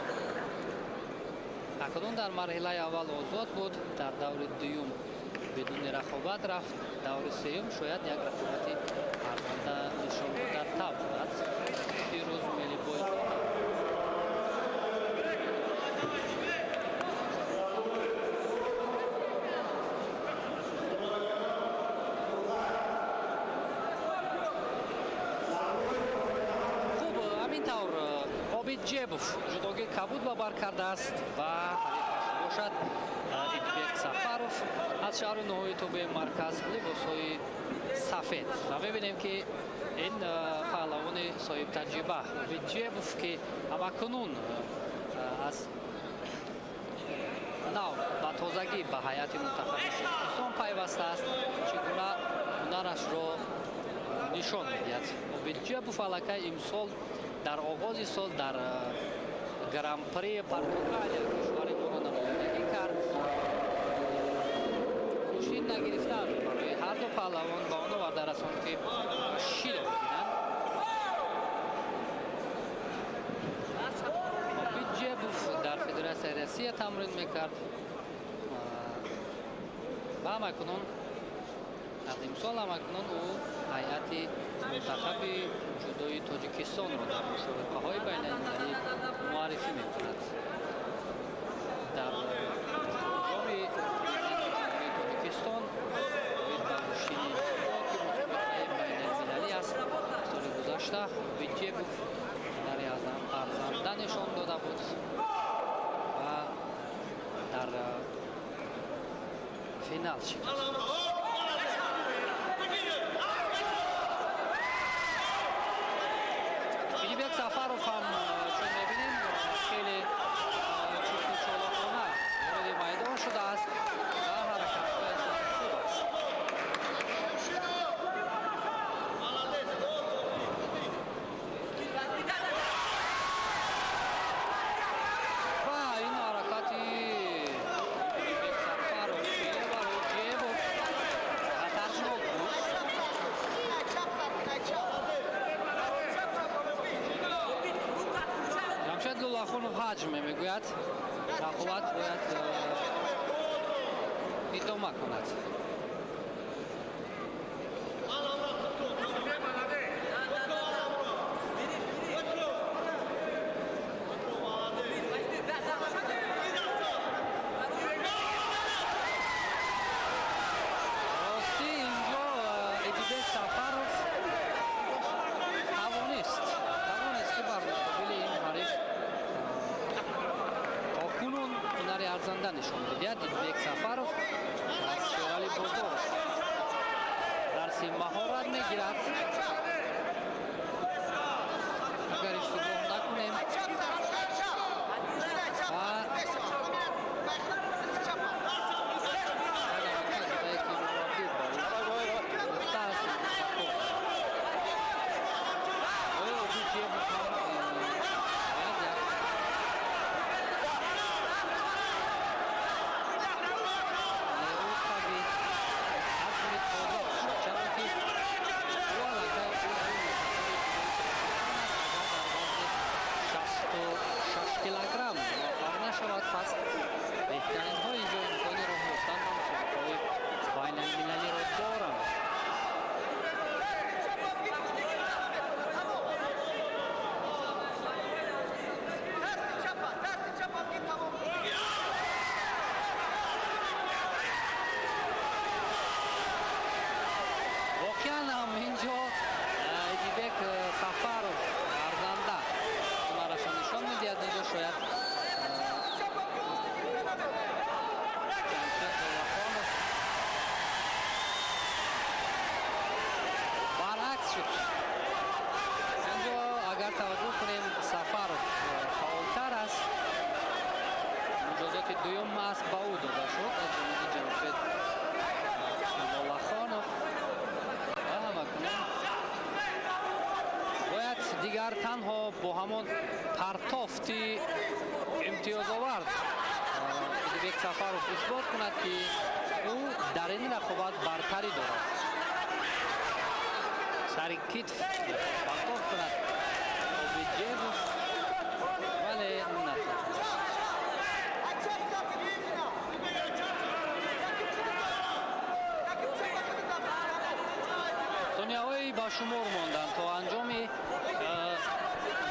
Акнун дар марҳилаи аввал озод буд, дар даври дуюм бидуни рақобат рафт. Даври сеюм шояд як рақобати арзанда нишон дода тавонад Фирӯз Мелибойзода. Хуб, ҳамин тавр Обид Ҷебов ҷудоги кабуд ба бар кардааст ва ҳарифаш бошад Идбек Сафаров аз шаҳру ноҳияи тобеи марказ, либосҳои сафед. Ва мебинем, ки ин паҳлавони соҳибтаҷриба Обид Ҷебов, ки ҳамакунун аз нав ба тозагӣ ба ҳайати мунтахаби Тоҷикистон пайвастааст, чӣ гуна ҳунарашро нишон медиҳад. Обид Ҷебов аллакай имсол дар оғози сол дар Гран-при Португалия кишвари моро намояндагӣ кард. Гӯштин нагирифтан барои ҳар ду паҳлавон ба он оварда расонд, ки шидо бигиранд. Обид Ҷебов дар Федератсияи Россия тамрин мекард ва ҳамакунун аз имсол ҳамакунун ӯ ҳайати мунтахаби ҷудои Тоҷикистонро дар мусобиқаҳои байналмилалӣ муаррифӣ мекунад. Дар ҷоми Ҷумҳурии Тоҷикистон оид ба гӯштини ҷудо, ки мусобиқаи байналмилалӣ аст, соли гузашта Обид Ҷебов ҳунари арзанда нишон дода буд ва дар финал шикаст. Идибек Сафаров ҳам, чун мебинем, хеле чусту чолокона вориди майдон шудааст ва ҳаракатҳояш хуб аст. Ва ин ҳаракати Идибек Сафаров барои Ҷебов хатарнок буд. Ҷамшед Лулахонов ҳаҷме мегӯяд, рақобат бояд идома кунад. Ростӣ, инҷо Идибек Сафаров тавонист, ки бар муқобили ин ҳариф то кунун ҳунари арзанда нишон бидиҳад. Идибек Сафаров аз Шерали Дигар танҳо бо ҳамон партофти имтиёзовард Идибек Сафаров исбот кунад, ки ӯ дар ин рақобат бартарӣ дорад. Сари китф партофт кунад Обиджебов, вале натавонист. Сонияҳои ба шумор монданд то анҷоми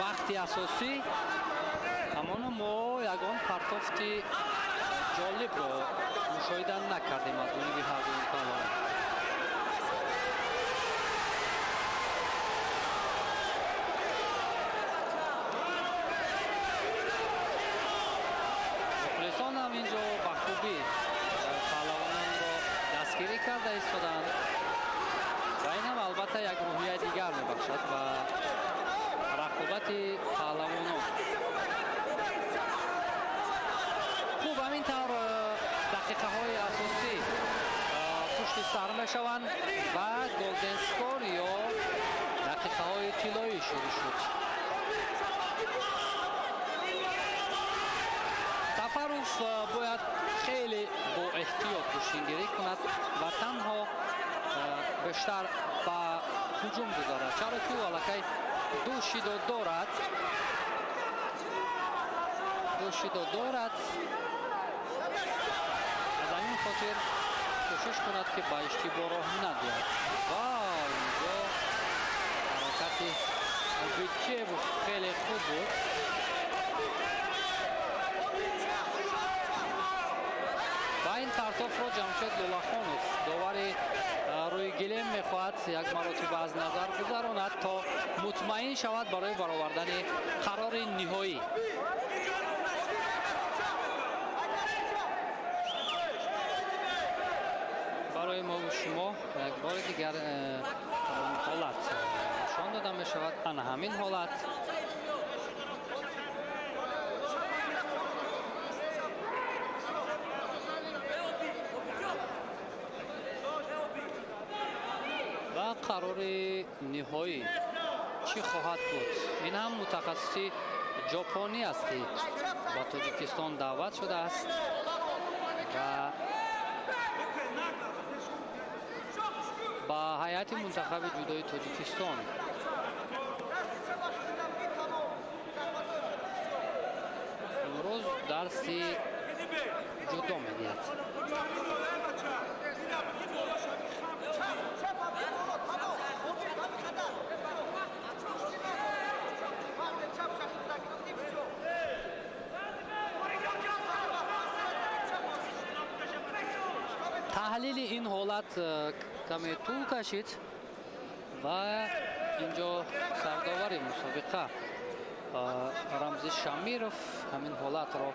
вақти асосӣ, аммо мо ягон партофти ҷолибро мушоҳида накардем аз ҷониби ҳар дуи паҳлавон. Мухлисон ҳам инҷо ба хубӣ паҳлавононро дастгирӣ карда истоданд ва ин ҳам албатта як рӯҳияи дигар мебахшад ба рақобати паҳлавонон. Хуб, ҳамин тавр дақиқаҳои асосӣ пушти сар мешаванд ва голден скор ё дақиқаҳои тиллоӣ шурӯъ шуд. Сафаров бояд хеле бо эҳтиёт гӯштингирӣ кунад ва танҳо бештар ба ҳуҷум гузарад, чаро ки ӯ аллакай ду шидо дорад. Ду шидо дорад. Аз ҳамин хотир кӯшиш кунад, ки ба иштибоҳ роҳ надиҳад. Ва инҷо ҳаракати Обиджебов хеле хуб буд. Ва ин партофро Ҷамшед Лолахонов, довари рӯи гилем, мехоҳад як маротиба аз назар гузаронад, то мутмаин шавад барои баровардани қарори ниҳоӣ. Барои мо шумо як бори дигар ҳолат нишон дода мешавад. Ана ҳамин ҳолат. Ва қарори ниҳоӣ чӣ хоҳад буд? Ин ҳам мутахассиси ҷопонӣ аст, ки ба Тоҷикистон даъват шудааст ва ба ҳайати мунтахаби ҷудои Тоҷикистон имрӯз дарси ҷудо медиҳад. Таҳлили ин ҳолат каме тӯл кашид ва инҷо сардовари мусобиқа Рамзи Шамиров ҳамин ҳолатро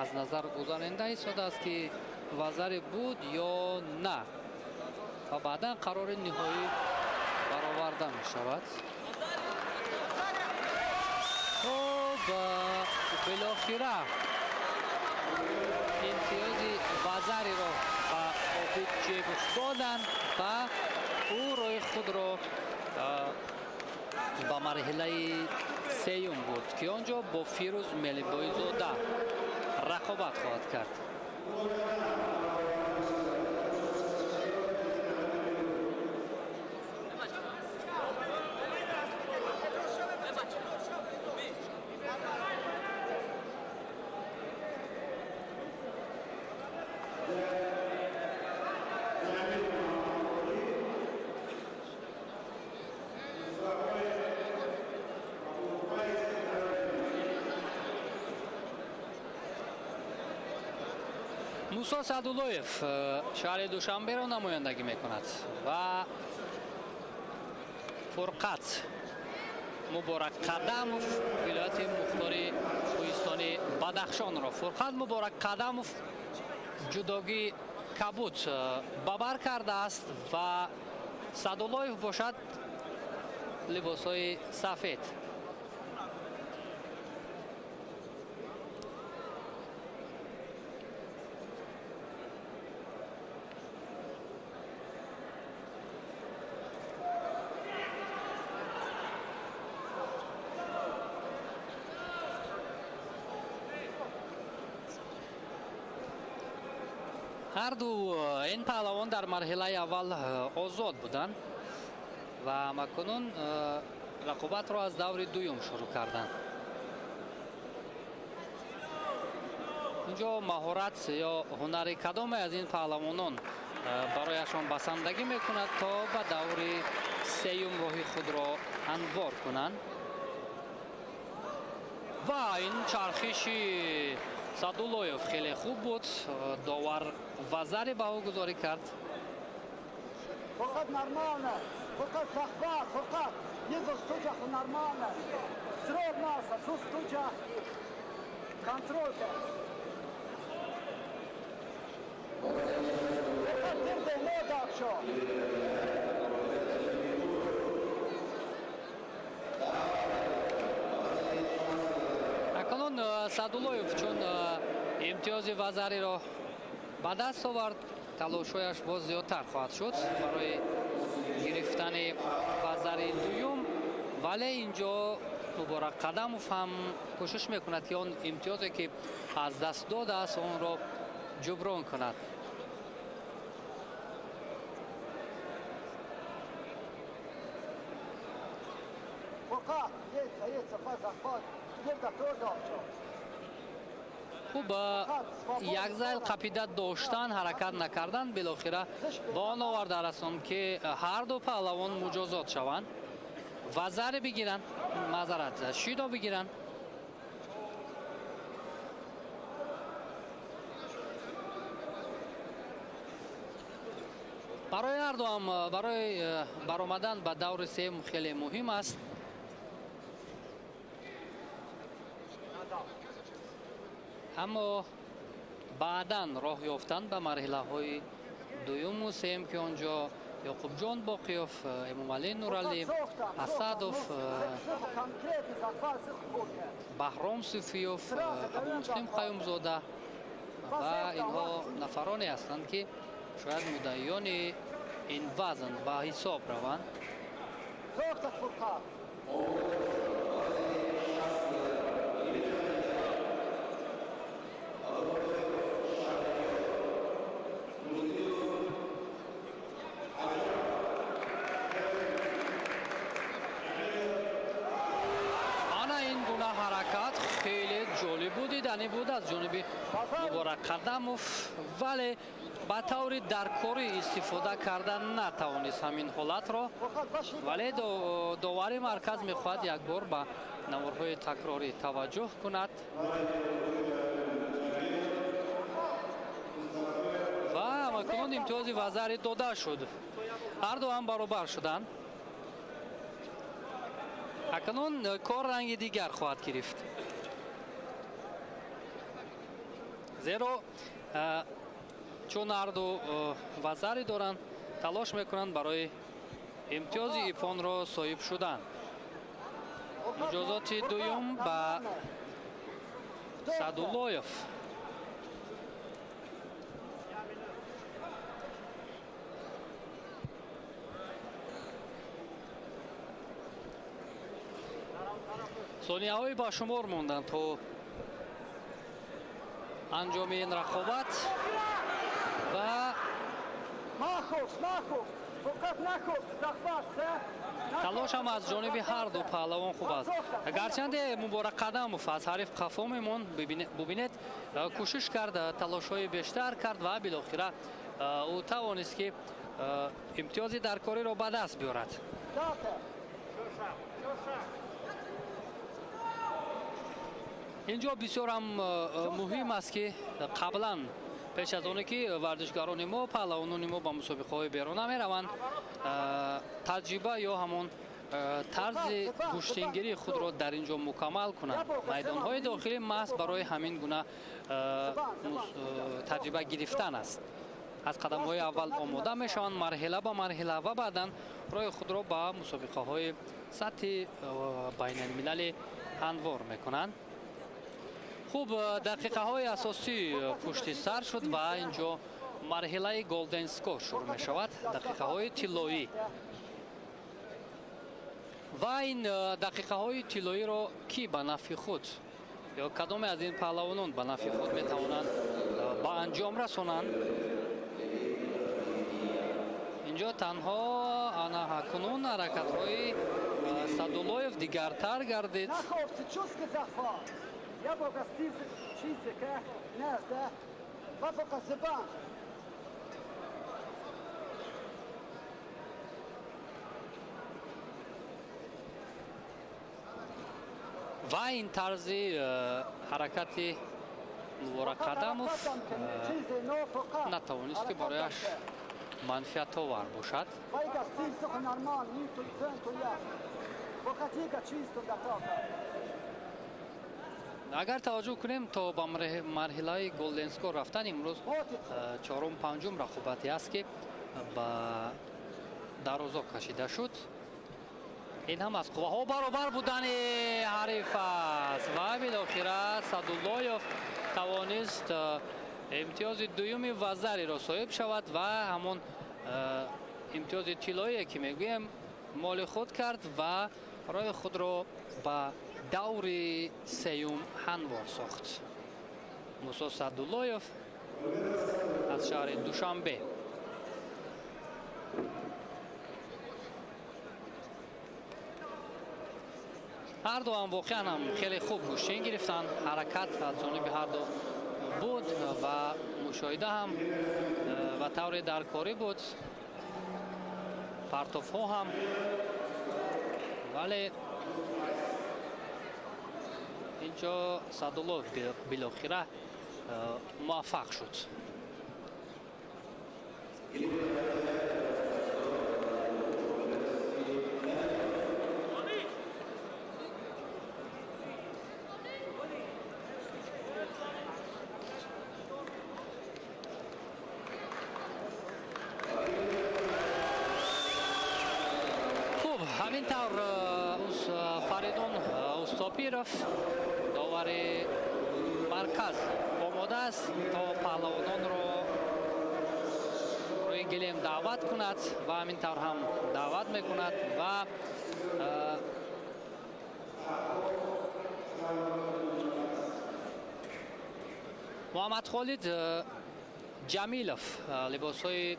аз назар гузаронда истодааст, ки вазаре буд ё на, ва баъдан қарори ниҳоӣ бароварда мешавад. Хуб, билохира имтиёзи вазариро ба Обиджебов доданд ва ӯ роҳи худро ба марҳилаи сеюм бурд, ки он ҷо бо Фирӯз Мелибойзода рақобат хоҳад кард. Мусо Садуллоев шаҳри Душанберо намояндагӣ мекунад ва Фурқат Муборак Қадамов вилояти мухтори кӯҳистони Бадахшонро. Фурқат Муборак Қадамов ҷудогии кабуд ба бар кардааст ва Садуллоев бошад либосҳои сафед. Ҳар ду ин паҳлавон дар марҳилаи аввал озод буданд ва ҳамакунун рақобатро аз даври дуюм шурӯъ карданд. Инҷо маҳорат ё ҳунари кадоме аз ин паҳлавонон барояшон басандагӣ мекунад, то ба даври сеюм роҳи худро анвор кунанд. Ва ин чархиши Садуллоев хеле хуб буд. Довар вазари ба ӯ гузорӣ кард. Фақат нормально, фақат захват, фақат нормально. Контроль. Акнун Садуллоев чун имтиёзи вазариро ба даст овард, талошҳояш боз зиёдтар хоҳад шуд барои гирифтани вазари дуюм. Вале инҷо Муборак Қадамов ҳам кӯшиш мекунад, ки он имтиёзе ки аз даст додааст, онро ҷуброн кунад. Хуб, як зайл қапида доштан, ҳаракат накардан билохира ба он оварда расонд, ки ҳар ду паҳлавон муҷозот шаванд, вазаре бигиранд, маъзарат, шидо бигиранд. Барои ҳар дуам барои баромадан ба даври сеюм хеле муҳим аст. Аммо баъдан роҳ ёфтан ба марҳилаҳои дуюму сеюм, ки он ҷо Ёқубҷон Боқиёв, Эмомалӣ Нуралӣ, Асадов, Баҳром Суфиёв, Абумуслим Қаюмзода ва инҳо нафароне ҳастанд, ки шояд муддаиёни ин вазн ба ҳисоб раванд. Ҳаракат хеле ҷолиб буд, диданӣ буд аз ҷониби Муборак Қадамов, вале ба таври даркорӣ истифода карда натавонист ҳамин ҳолатро. Вале довари марказ мехоҳад як бор ба наворҳои такрорӣ таваҷҷӯҳ кунад ва ҳамакунун имтиёзи вазари дода шуд. Ҳар ду ҳам баробар шуданд. Акнун кор ранги дигар хоҳад гирифт, зеро чун ҳар ду вазаре доранд, талош мекунанд барои имтиёзи ипонро соҳиб шудан. Муҷозоти дуюм ба Садуллоев. Сонияҳои ба шумор монданд то анҷоми ин рақобат ва талош ҳам аз ҷониби ҳар ду паҳлавон хуб аст. Гарчанде Муборак Қадамов аз ҳариф қафо мемонд, бубинед, кӯшиш кард, талошҳои бештар кард ва билохира ӯ тавонист, ки имтиёзи даркориро ба даст биёрад. Инҷо бисёр ҳам муҳим аст, ки қаблан пеш аз оне ки варзишгарони мо, паҳлавонони мо ба мусобиқаҳои беруна мераванд, таҷриба ё ҳамон тарзи гӯштингирии худро дар ин ҷо мукаммал кунанд. Майдонҳои дохилӣ маҳз барои ҳамин гуна таҷриба гирифтан аст. Аз қадамҳои аввал омода мешаванд, марҳила ба марҳила, ва баъдан роҳи худро ба мусобиқаҳои сатҳи байналмилалӣ ҳамвор мекунанд. Хуб, дақиқаҳои асосӣ пушти сар шуд ва инҷо марҳилаи голден скор шурӯъ мешавад, дақиқаҳои тиллоӣ. Ва ин дақиқаҳои тиллоиро кӣ ба нафъи худ ё кадоме аз ин паҳлавонон ба нафъи худ метавонанд ба анҷом расонанд? Инҷо танҳо ана ҳакунун ҳаракатҳои Садуллоев дигартар гардид. Ва ин тарзи ҳаракати Муборак Қадамов натавонист, ки барояш манфиатовар бошад. Агар таваҷҷӯҳ кунем, то ба марҳилаи golden score рафтан имрӯз чорум панҷум рақобате аст, ки ба дарозо кашида шуд. Ин ҳам аз қувваҳо баробар будани ҳариф аст ва билохира Садуллоев тавонист имтиёзи дуюми вазариро соҳиб шавад ва ҳамон имтиёзи тиллоие, ки мегӯем, моли худ кард ва роҳи худро ба даври сеюм ҳамвор сохт. Мусо Садуллоев аз шаҳри Душанбе. Ҳарду ҳам воқеан ҳам хеле хуб гӯштин гирифтанд. Ҳаракат аз ҷониби ҳарду буд ва мушоҳида ҳам ба таври даркорӣ буд, партофҳо ҳам, вале инҷо Садуллоев билохира муваффақ шуд. Ҳамин тавр Фаридун Устопиров, довари марказ, омода аст то паҳлавононро рӯи гилем даъват кунад ва ҳамин тавр ҳам даъват мекунад ва Муҳаммадхолид Ҷамилов либосҳои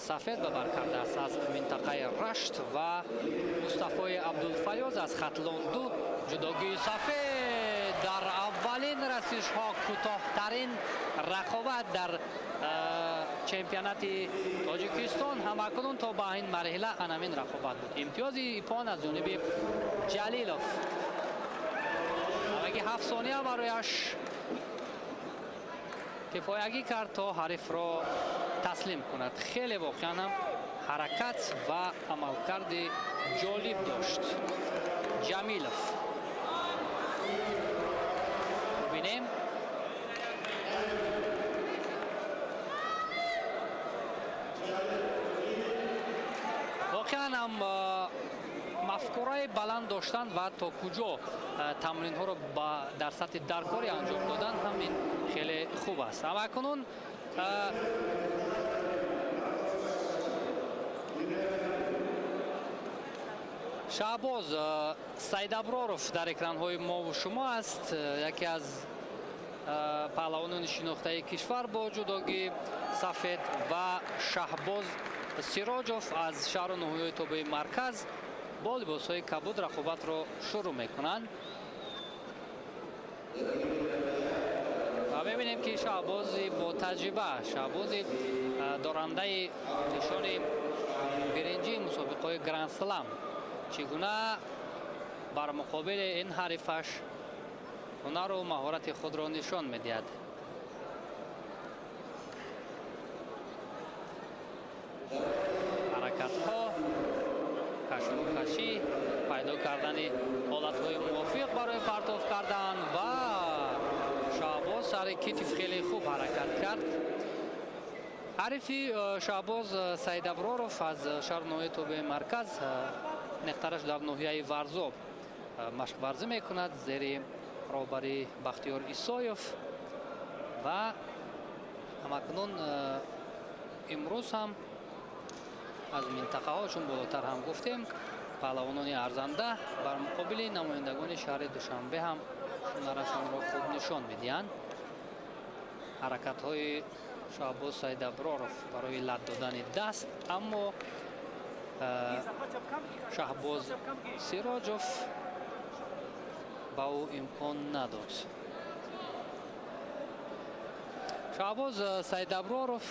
сафед ба бар кардааст аз минтақаи Рашт ва Мустафои Абдулфаёз аз Хатлон 2 ҷудогии сафед дар аввалин расишҳо кӯтоҳтарин рақобат дар чемпионати Тоҷикистон ҳамакунун то ба ин марҳила анамин рақобат буд. Имтиёзи ипон аз ҷониби Ҷалилов. Ҳамагӣ 7 сония барояш кифоягӣ кард то ҳарифро таслим кунад. Хеле воқеан ҳам ҳаракат ва амалкарди ҷолиб дошт Ҷамилов. Бубинем. Воқеан ҳам мафкураи баланд доштан ва то куҷо тамринҳоро дар сатҳи даркорӣ анҷом додан ҳам ин хеле хуб аст. Аммо акнун Шаҳбоз Сайдаброров дар экранҳои мову шумо аст, яке аз паҳлавонони шинохтаи кишвар бо ҷудогии сафед ва Шаҳбоз Сироҷов аз шаҳру ноҳияҳои тобеи марказ бо либосҳои кабуд рақобатро шурӯъ мекунанд. Ва мебинем, ки Шаҳбози бо таҷриба, Шаҳбози дорандаи нишони биринҷии мусобиқаҳои Гранд-Слам чӣ гуна бар муқобили ин ҳарифаш ҳунару маҳорати худро нишон медиҳад. Ҳаракатҳо, кашмокашӣ, пайдо кардани ҳолатҳои мувофиқ барои партоф кардан ва Шаҳбоз сари китф хеле хуб ҳаракат кард. Ҳарифи Шаҳбоз Сайдаброров аз шаҳру ноҳияи тобеи марказ, нехтараш дар ноҳияи Варзоб машқварзӣ мекунад зери роҳбари Бахтиёр Исоев ва ҳамакнун имрӯз ҳам аз минтақаҳо, чун болотар ҳам гуфтем, паҳлавонони арзанда бар муқобили намояндагони шаҳри Душанбе ҳам ҳунарашонро хуб нишон медиҳанд. Ҳаракатҳои Шаҳбоз Сайдаброров барои лат додани даст, аммо Шаҳбоз Сироҷов ба ӯ имкон надод. Шаҳбоз Сайдаброров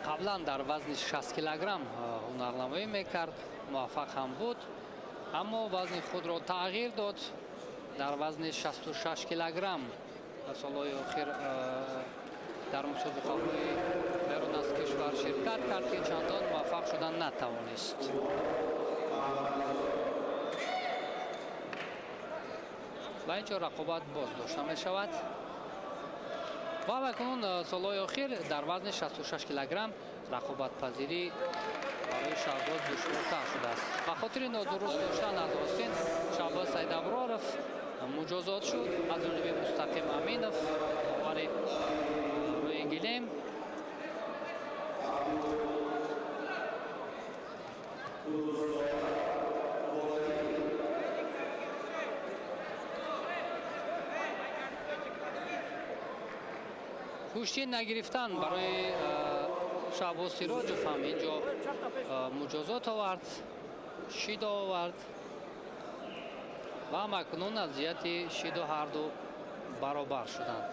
қаблан дар вазни 60 килограмм ҳунарнамоӣ мекард, муваффақ ҳам буд, аммо вазни худро тағйир дод. Дар вазни 66 килограмм дар солҳои охир дар мусобиқаҳои берун аз кишвар ширкат кард, ки чандон муваффақ шудан натавонист. Ва инҷо рақобат боз дошта мешавад. Ва акнун солҳои охир дар вазни 66 килограмм рақобатпазирӣ барои Шаҳбоз душвортар шудааст. Ба хотири нодуруст доштан аз остин Шаҳбоз Сайдаброров муҷозот шуд аз ҷониби Мустақим Аминов, довари рӯи гилем. Гӯштӣ нагирифтан барои Шаҳбоз Сироҷов ҳам инҷо муҷозот овард, шидо овард ва акнун аз ҷиҳати шидо ҳарду баробар шуданд.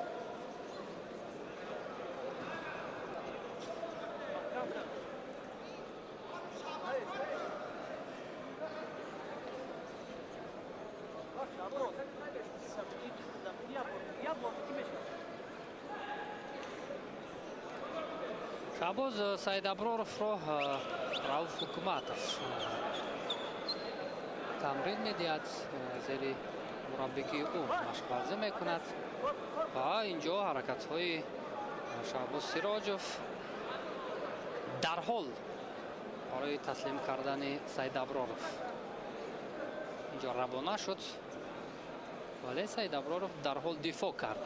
Шаҳбоз Сайдаброровро Рауф Ҳукуматов тамрин медиҳад, зери мураббигии ӯ машқварзӣ мекунад ва инҷо ҳаракатҳои Шаҳбоз Сироҷов дарҳол барои таслим кардани Сайдаброров инҷо равона шуд, вале Сайдаброров дарҳол дифоъ кард.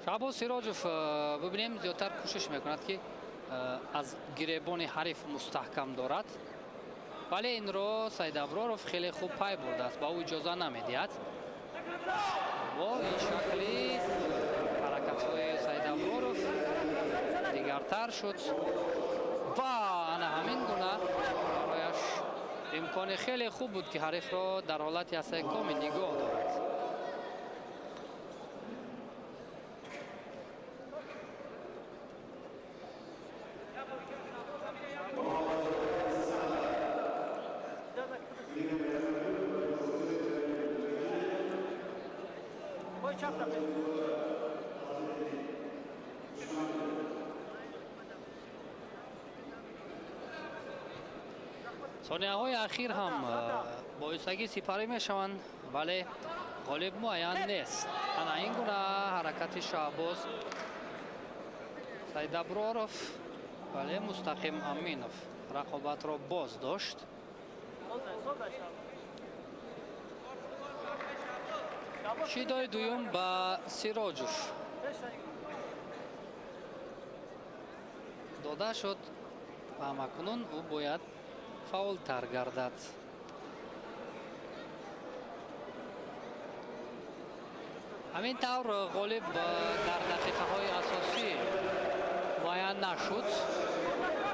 Шаҳбоз Сироҷов бибинем зиёдтар кӯшиш мекунад, ки аз гиребони ҳариф мустаҳкам дорад, вале инро Сайдаброров хеле хуб пай бурдааст, ба ӯ иҷоза намедиҳад. Бо ин шакли ҳаракатҳои Сайдаброров дигартар шуд ва ана ҳамин гуна барояш имкони хеле хуб буд, ки ҳарифро дар ҳолати ҳастаи комил нигоҳ дорад. Сонияҳои ахир ҳам боисагӣ сипарӣ мешаванд, вале ғолиб муайян нест. Ана ин гуна ҳаракати Шаҳбоз Сайдаброров, вале Мустақим Аминов рақобатро боз дошт. Шидои дуюм ба Сироҷов дода шуд ва ҳамакунун ӯ бояд фаъолтар гардад. Ҳамин тавр ғолиб дар дақиқаҳои асосӣ муайян нашуд.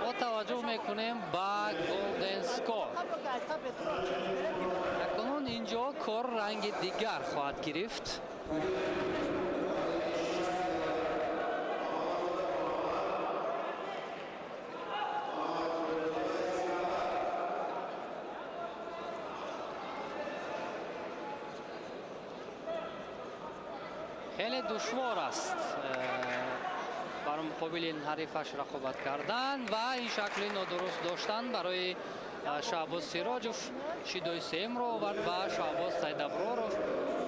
Мо таваҷҷӯҳ мекунем ба Golden Score. Акнун инҷо кор ранги дигар хоҳад гирифт. Хеле душвор аст бар муқобили ин ҳарифаш рақобат кардан ва ин шакли нодуруст доштан барои Шаҳбоз Сироҷов шидои сеюмро овард ва Шаҳбоз Сайдаброров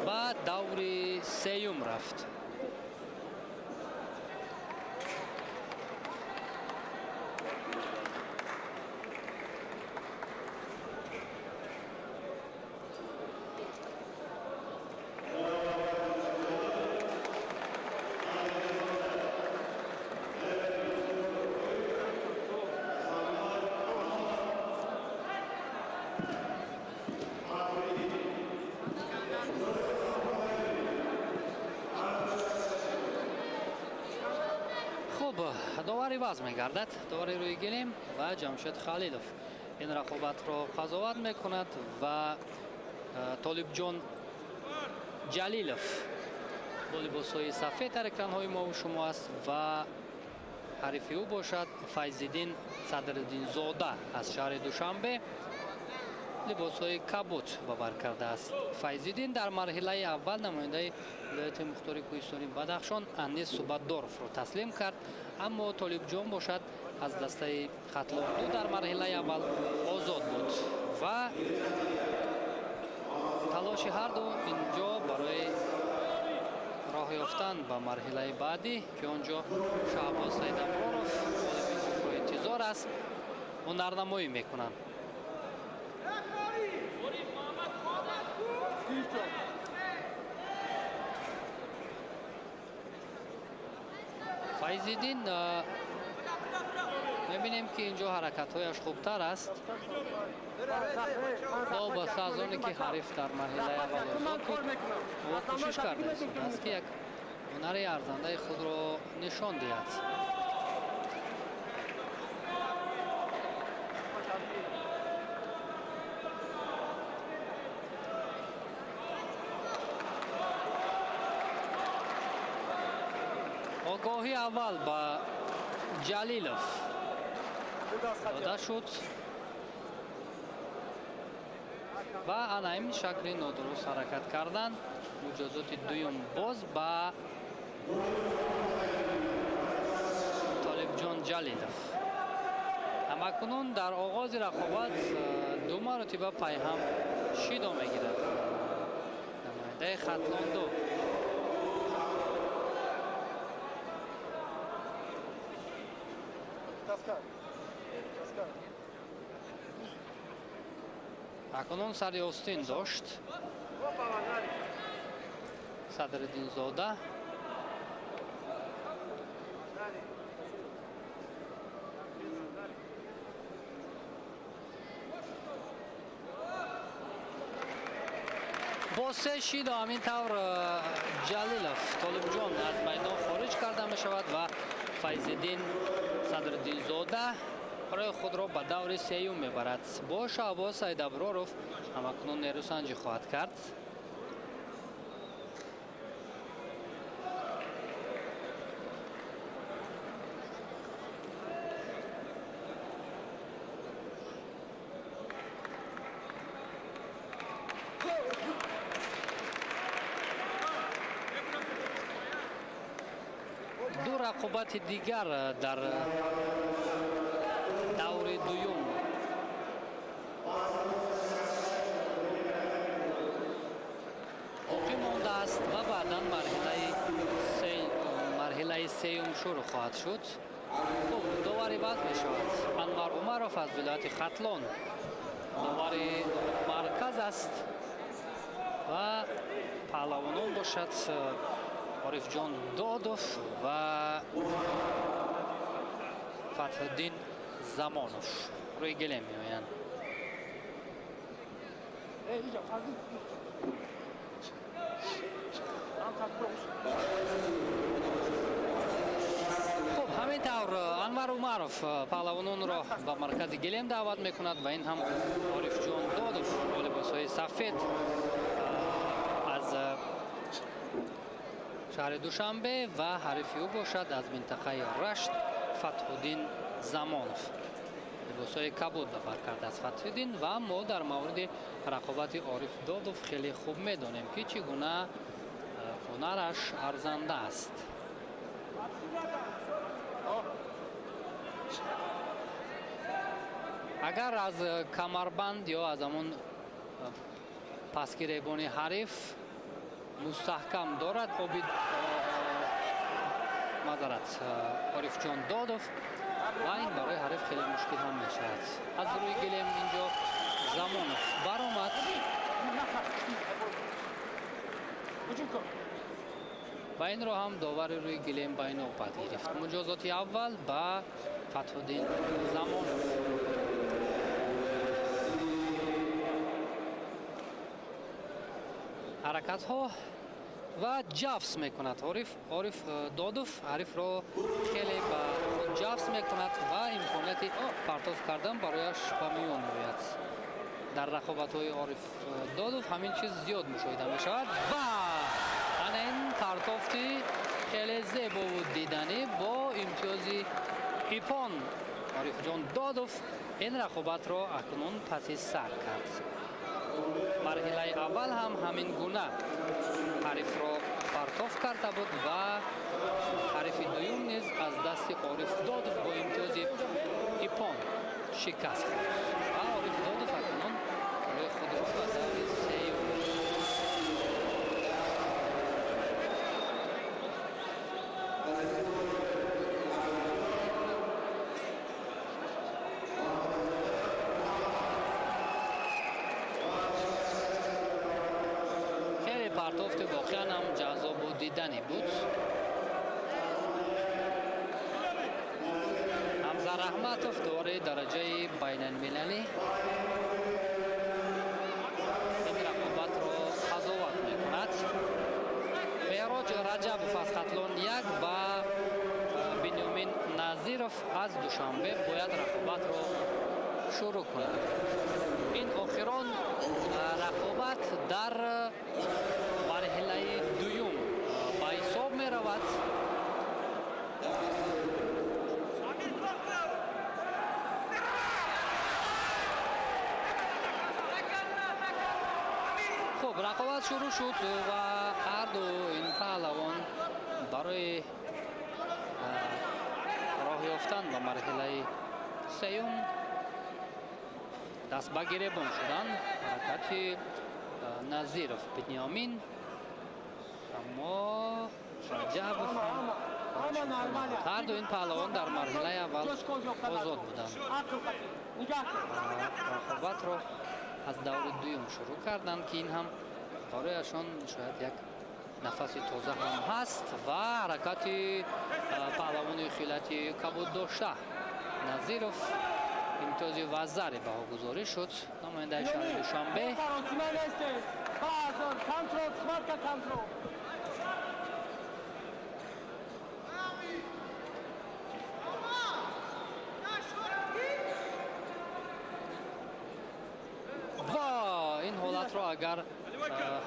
ба даври сеюм рафт. Хуб, довар иваз мегардад. Довари рӯи гилем ва Ҷамшед Халилов ин рақобатро қазоват мекунад ва Толибҷон Ҷалилов бо либосҳои сафед дар экранҳои мо шумо аст ва ҳарифи ӯ бошад Файзиддин Садриддинзода аз шаҳри Душанбе либосҳои кабуд ба бар кардааст. Файзиддин дар марҳилаи аввал намояндаи вилояти мухтори кӯҳистони Бадахшон Анис Субатдоровро таслим кард, аммо Толибҷон бошад аз дастаи Хатлон-2 дар марҳилаи аввал озод буд ва талоши ҳарду инҷо барои роҳ ёфтан ба марҳилаи баъдӣ, ки он ҷо Шаҳбоз Саидаброров ғолиби интизор аст, ҳунарнамоӣ мекунанд. Файзиддин мебинем, ки инҷо ҳаракатҳояш хубтар аст. Новобаста аз оне ки ҳариф дар марҳилаи аввал озод буд, ӯ кӯшиш карда истодааст, ки як ҳунари арзандаи худро нишон диҳад. Огоҳи аввал ба Ҷалилов дода шуд ва ана ҳамин шакли нодуруст ҳаракат кардан муҷозоти дуюм боз ба Толибҷон Ҷалилов. Ҳамакунун дар оғози рақобат ду маротиба пайҳам шидо мегирад намояндаи Хатлон-2. Акнун сари остин дошт Садриддинзода. Бо се шидо ҳамин тавр Ҷалилов Толибҷон аз майдон хориҷ карда мешавад ва Файзиддин Садриддинзода роҳи худро ба даври сеюм мебарад. Бо Шаҳбоз Саидаброров ҳамакнун нерӯсанҷӣ хоҳад кард. Ду рақобати дигар дар даври дуюм боқӣ мондааст ва баъдан марҳилаи сеюм шурӯъ хоҳад шуд. Хуб, довари баъд мешавад Анвар Умаров аз вилояти Хатлон, довари марказ аст ва паҳлавонон бошад Орифҷон Додов ва Фатҳиддин Замонов рӯи гилем меоянд. Хуб, ҳамин тавр Анвар Умаров паҳлавононро ба маркази гилем даъват мекунад ва ин ҳам Орифҷон Додов бо либосҳои сафед аз шаҳри Душанбе ва ҳарифи ӯ бошад аз минтақаи Рашт Фатҳуддин Замонов. Либосҳои кабуд ба бар кардааст Фатҳуддин ва мо дар мавриди рақобати Ориф Додов хеле хуб медонем, ки чӣ гуна ҳунараш арзанда аст. Агар аз камарбанд ё аз ҳамон пасгиребони ҳариф мустаҳкам дорад обид мазарат Орифҷон Додов ва ин барои ҳариф хеле мушкил ҳам мешавад. Аз рӯи гилем инҷо Замонов баромад ва инро ҳам довари рӯи гилем ба инобат гирифт. Муҷозоти аввал ба Фатҳуддин Замонов. ҳаракатҳо ва ҷафс мекунад. Ориф Додов ҳарифро хеле ба худ ҷафс мекунад ва имконияти партоф кардан барояш ба миён меояд. Дар рақобатҳои Ориф Додов ҳамин чиз зиёд мушоҳида мешавад ва ана ин партофти хеле зебову диданӣ бо имтиёзи ипон Орифҷон Додов ин рақобатро акнун паси сар кард. Марҳилаи аввал ҳам ҳамин гуна ҳарифро партоф карда буд ва ҳарифи дуюм низ аз дасти Ориф Додов бо имтиёзи ипон шикаст хӯрд ва Ориф Додов акнун роҳи худро ба даври сеюм. Партофти воқеан ҳам ҷаззобу диданӣ буд. Ҳамза Раҳматов довари дараҷаи байналмилалӣ ин рақобатро қазоват мекунад. Меҳроҷ Раҷабов аз Хатлон 1 ва Бинёмин Назиров аз Душанбе бояд рақобатро шурӯъ кунад. Ин охирон рақобат дар марҳилаи дуюм ба ҳисоб меравад. Хуб, рақобат шурӯъ шуд ва ҳарду ин паҳлавон барои роҳ ёфтан ба марҳилаи сеюм даст ба гиребон шуданд. Ҳаракати Назиров Бинёмин, аммо Раҷабов ҳарду ин паҳлавон дар марҳилаи аввал озод буданд. Рақобатро аз даври дуюм шурӯъ карданд, ки ин ҳам барояшон шояд як нафаси тоза ҳам ҳаст ва ҳаракати паҳлавони хилати кабуддошта Назиров имтиёзи вазаре баҳогузорӣ шуд. Намояндаи шаҳри Душанбе ва ин ҳолатро агар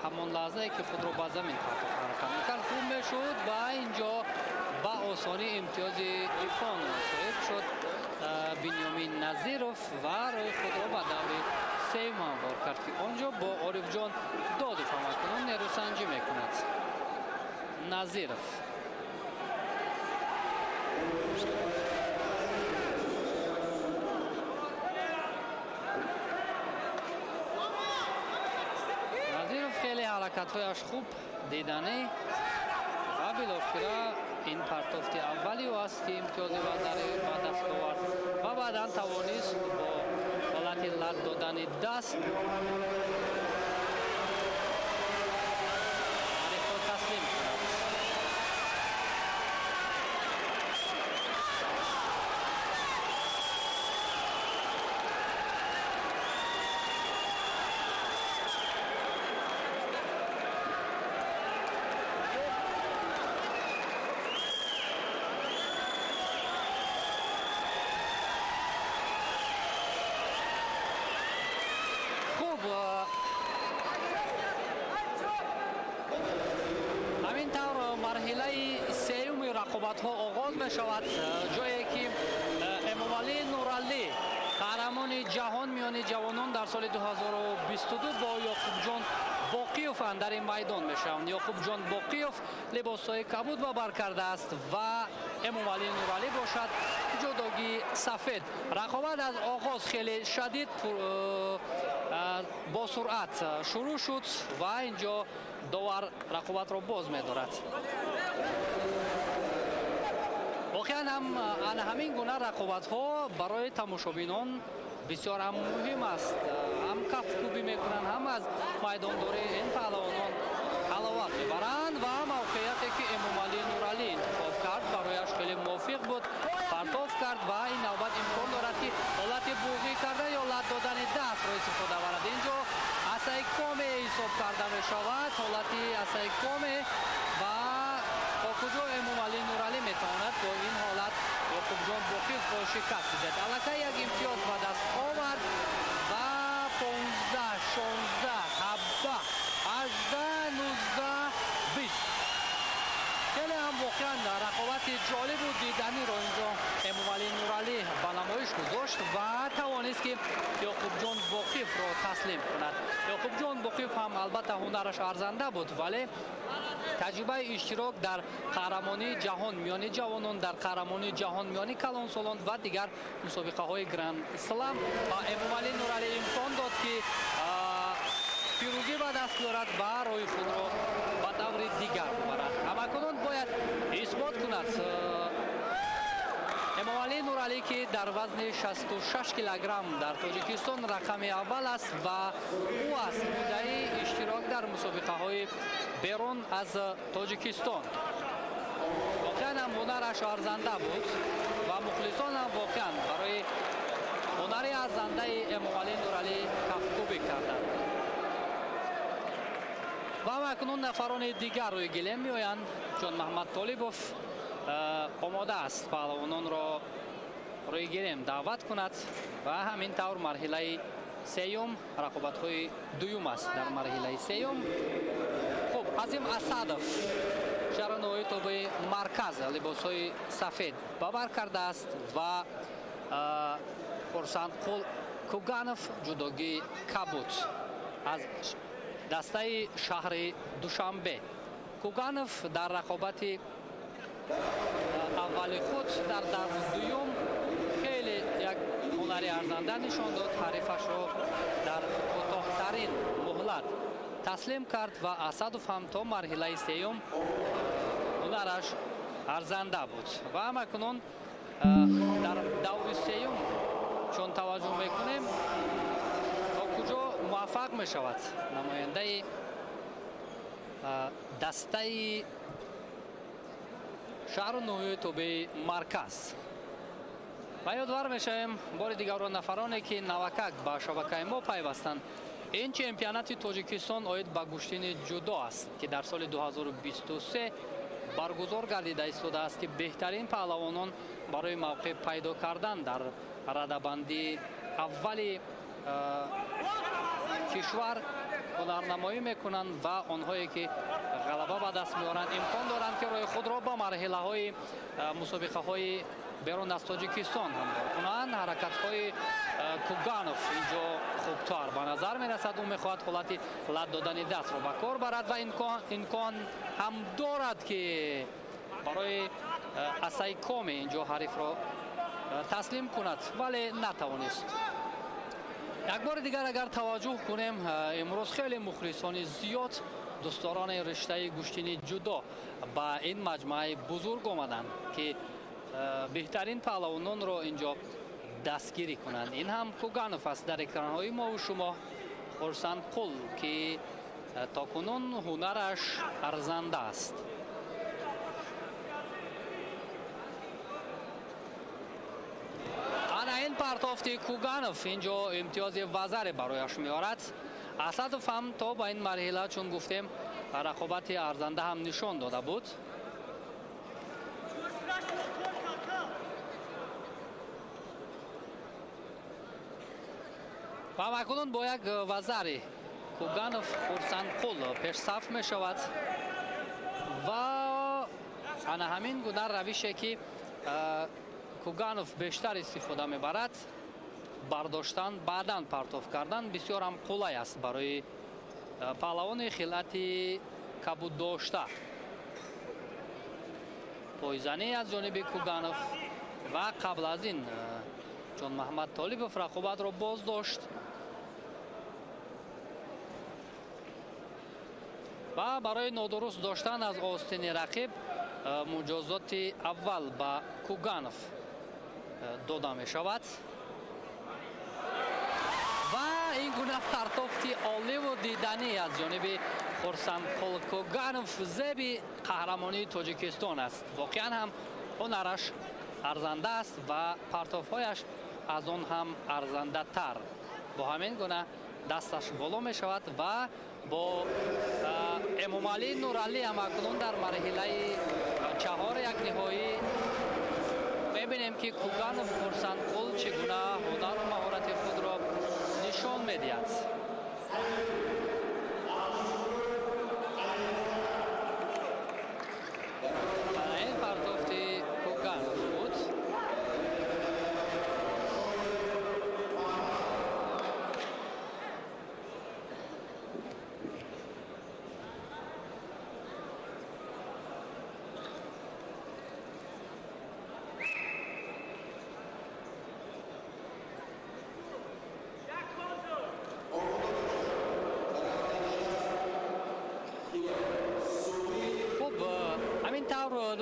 ҳамон лаҳзае ки худро ба замин партофт ҳаракат мекард хуб мешуд ва инҷо ба осонӣ имтиёзи ипон соҳиб шуд Бинёмин Назиров ва роҳи худро ба даври сеюм ҳамвор кард, ки он ҷо бо Орифҷон Додов ҳамакунун нерӯсанҷӣ мекунад. Назиров хеле ҳаракатҳояш хуб диданӣ ва билохира ин партофти аввали ӯ аст, ки имтиёзи вазари ба даст овард ва баъдан тавонист бо ҳолати лат додани даст ҳарифро таслим кунад. Ҳамин тавр марҳилаи сеюми рақобатҳо оғоз мешавад, ҷое ки Эмомалӣ Нуралӣ қаҳрамони ҷаҳон миёни ҷавонон дар соли 2022 бо Ёқубҷон Боқиев андари майдон мешаванд. Ёқубҷон Боқиев либосҳои кабуд ба бар кардааст ва Эмомалӣ Нуралӣ бошад ҷудогии сафед. Рақобат аз оғоз хеле шадид бо суръат шурӯъ шуд ва инҷо довар рақобатро боз медорад. Воқеан ҳам ана ҳамин гуна рақобатҳо барои тамошобинон бисёр ҳам муҳим аст. Ҳам кафкӯбӣ мекунанд, ҳам аз майдондории ин паҳлавонон ҳаловат мебаранд ва мавқеияте ки Эмомалӣ Нуралӣ интихоб кард барояш хеле мувофиқ буд. Партоф кард ва ин навбат имкон дорад, ки ҳолати буғӣ карда ё лат додани дастро истифода барад. Инҷо асаи коме ҳисоб карда мешавад ҳолати асайкоме ва то куҷо Эмомалӣ Нуралӣ метавонад бо ин ҳолат Ёқубҷон Боқиевро шикаст диҳад. Аллакай як имтиёз ба даст овард ва 15, 16, 17, 18, 19, 20. Хеле ҳам воқеан рақобати ҷолибу диданиро инҷо Эмомалӣ Нуралӣ ба намоиш гузошт ва тавонист, ки Ёқубҷон Боқиевро таслим кунад. Ёқубҷон Боқиев ҳам албатта ҳунараш арзанда буд, вале таҷрибаи иштирок дар қаҳрамонии ҷаҳон миёни ҷавонон, дар қаҳрамонии ҷаҳон миёни калонсолон ва дигар мусобиқаҳои Гранд Слам ба Эмомалӣ Нуралӣ имкон дод, ки пирӯзӣ ба даст биёрад ва роҳи худро ба даври дигар бубарад. Ҳамакунун бояд исбот кунад Эмомалӣ Нуралӣ, ки дар вазни 66 килограмм дар Тоҷикистон рақами аввал аст ва ӯ аст муддаи иштирок дар мусобиқаҳои берун аз Тоҷикистон. Воқеан ҳам ҳунараш арзанда буд ва мухлисон ҳам воқеан барои ҳунари арзандаи Эмомалӣ Нуралӣ кафкӯбӣ карданд. Ва акнун нафарони дигар рӯи гилем меоянд. Ҷон Маҳмад Толибов омода аст паҳлавононро рӯи гилем даъват кунад ва ҳамин тавр марҳилаи сеюм, рақобатҳои дуюм аст дар марҳилаи сеюм. Хуб, Азим Асадов, шаҳри ноҳияи тобеи марказ, либосҳои сафед ба бар кардааст ва Хурсандқул Куганов, ҷудогии кабуд, аз дастаи шаҳри Душанбе. Куганов дар рақобати аввали худ дар даври дуюм хеле як ҳунари арзанда нишон дод, ҳарифашро дар кӯтоҳтарин муҳлат таслим кард ва Асадов ҳам то марҳилаи сеюм ҳунараш арзанда буд. Ва ҳамакунун дар даври сеюм чун таваҷҷӯҳ мекунем, то куҷо муваффақ мешавад намояндаи дастаи шаҳру ноҳияи тобеи марказ. Ва ёдвар мешавем бори дигарро нафароне, ки навакак ба шабакаи мо пайвастанд. Ин чемпионати Тоҷикистон оид ба гӯштини ҷудо аст, ки дар соли 2023 баргузор гардида истодааст, ки беҳтарин паҳлавонон барои мавқеъ пайдо кардан дар радабандии аввали кишвар ҳунарнамоӣ мекунанд ва онҳое ки ғалаба ба даст меоранд, имкон доранд, ки роҳи худро ба марҳилаҳои мусобиқаҳои берун аз Тоҷикистон ҳамвор кунанд. Ҳаракатҳои Куганов инҷо хубтар ба назар мерасад. Ӯ мехоҳад ҳолати лат додани дастро ба кор барад ва имкон ҳам дорад, ки барои асайкоме инҷо ҳарифро таслим кунад, вале натавонист. Як бори дигар агар таваҷҷӯҳ кунем, имрӯз хеле мухлисони зиёд, дӯстдорони риштаи гӯштини ҷудо ба ин маҷмӯаи бузург омаданд, ки беҳтарин паҳлавононро инҷо дастгирӣ кунанд. Ин ҳам Куганов аст дар экранҳои мову шумо. Хурсандқул, ки то кунун ҳунараш арзанда аст. Ана ин партофти Куганов инҷо имтиёзи вазаре барояш меорад. Асадов ҳам то ба ин марҳила, чун гуфтем, рақобати арзанда ҳам нишон дода буд. Ва акнун бо як вазари Куганов Хурсандқул пешсаф мешавад ва ана ҳамин гуна равише, ки Куганов бештар истифода мебарад, бардоштан, баъдан партоф кардан, бисёр ҳам қулай аст барои паҳлавони хилъати кабуддошта. Пойзанӣ аз ҷониби Куганов ва қабл аз ин Ҷон Маҳмад Толибов рақобатро боз дошт ва барои нодуруст доштан аз остини рақиб муҷозоти аввал ба Куганов дода мешавад. Ва ин гуна партофти оливу диданӣ аз ҷониби Хурсандқул Куганов зеби қаҳрамонии Тоҷикистон аст. Воқеан ҳам ҳунараш арзанда аст ва партофҳояш аз он ҳам арзандатар. Бо ҳамин гуна Дасташ боло мешавад ва бо Эмомалӣ Нуралӣ ҳам акнун дар марҳилаи чаҳор як ниҳоӣ мебинем, ки Куганов Хурсандқул чӣ гуна ҳунару маҳорати худро нишон медиҳад. Ин партофти Куганов буд.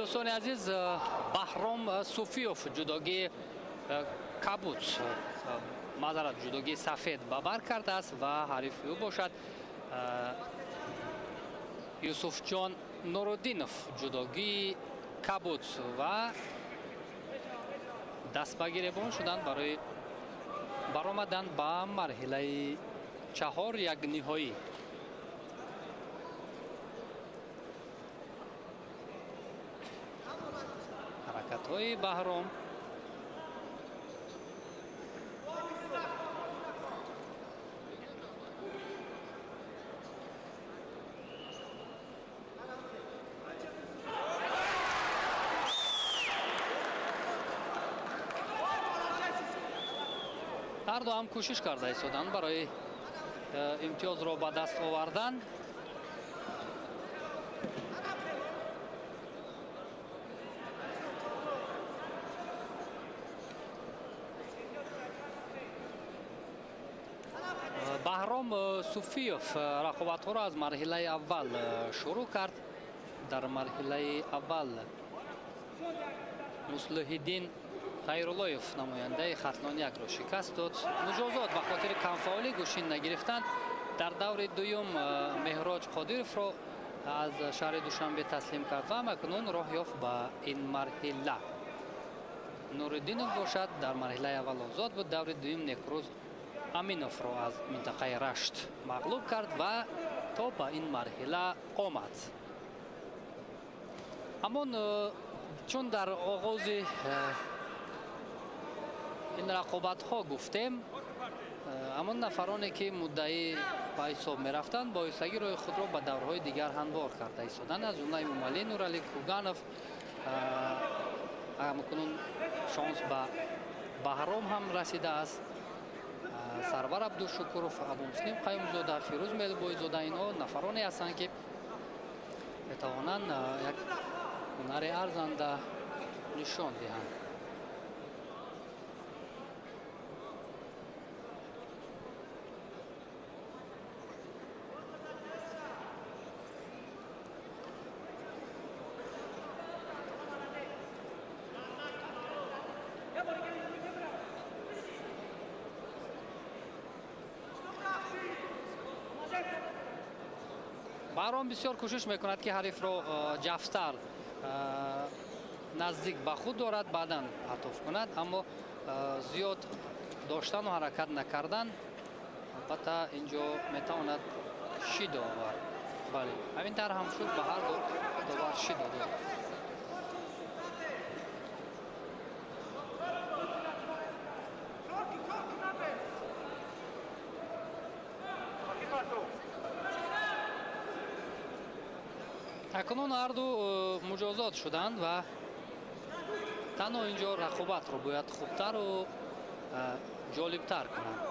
Дӯстони азиз, Баҳром Суфиёв ҷудогии кабуд, маъзарат, ҷудогии сафед ба бар кардааст ва ҳарифи ӯ бошад Юсуфҷон Нуруддинов ҷудогии кабуд ва даст ба гиребон шуданд барои баромадан ба марҳилаи чаҳор як ниҳоӣ. Ҳаракатҳои Баҳром ҳарду ҳам кӯшиш карда истоданд барои имтиёзро ба даст овардан. Баҳром Суфиёв рақобатҳоро аз марҳилаи аввал шурӯъ кард. Дар марҳилаи аввал Муслиҳиддин Хайруллоев намояндаи Хатлон якро шикаст дод. Муҷозот ба хотири камфаъолӣ гӯшин нагирифтанд. Дар даври дуюм Меҳроҷ Қодировро аз шаҳри Душанбе таслим кард ва акнун роҳ ёфт ба ин марҳила. Нуриддинов бошад дар марҳилаи аввал озод буд. Даври дуюм Некрӯз Аминовро аз минтақаи Рашт мағлуб кард ва то ба ин марҳила омад. Ҳамон чун дар оғози ин рақобатҳо гуфтем, ҳамон нафароне ки муддаӣ ба ҳисоб мерафтанд, боистагӣ роҳи худро ба даврҳои дигар ҳамвор карда истоданд. Аз ҷумла Эмомалӣ Нуралӣ, Куганов, ҳамкунун шонс ба Баҳром ҳам расидааст. Сарвар Абдушукуров, Абумуслим Қаюмзода, Фирӯз Мелбойзода, инҳо нафароне ҳастанд, ки метавонанд як ҳунари арзанда нишон диҳанд. Баҳром бисёр кӯшиш мекунад, ки ҳарифро ҷафтар наздик ба худ дорад, баъдан атоф кунад, аммо зиёд доштану ҳаракат накардан албатта инҷо метавонад шидо овард. Бале, ҳамин тавр ҳам шуд, ба ҳар ду довар шидо дод. Акнун ҳарду муҷозот шуданд ва танҳо инҷо рақобатро бояд хубтару ҷолибтар кунанд.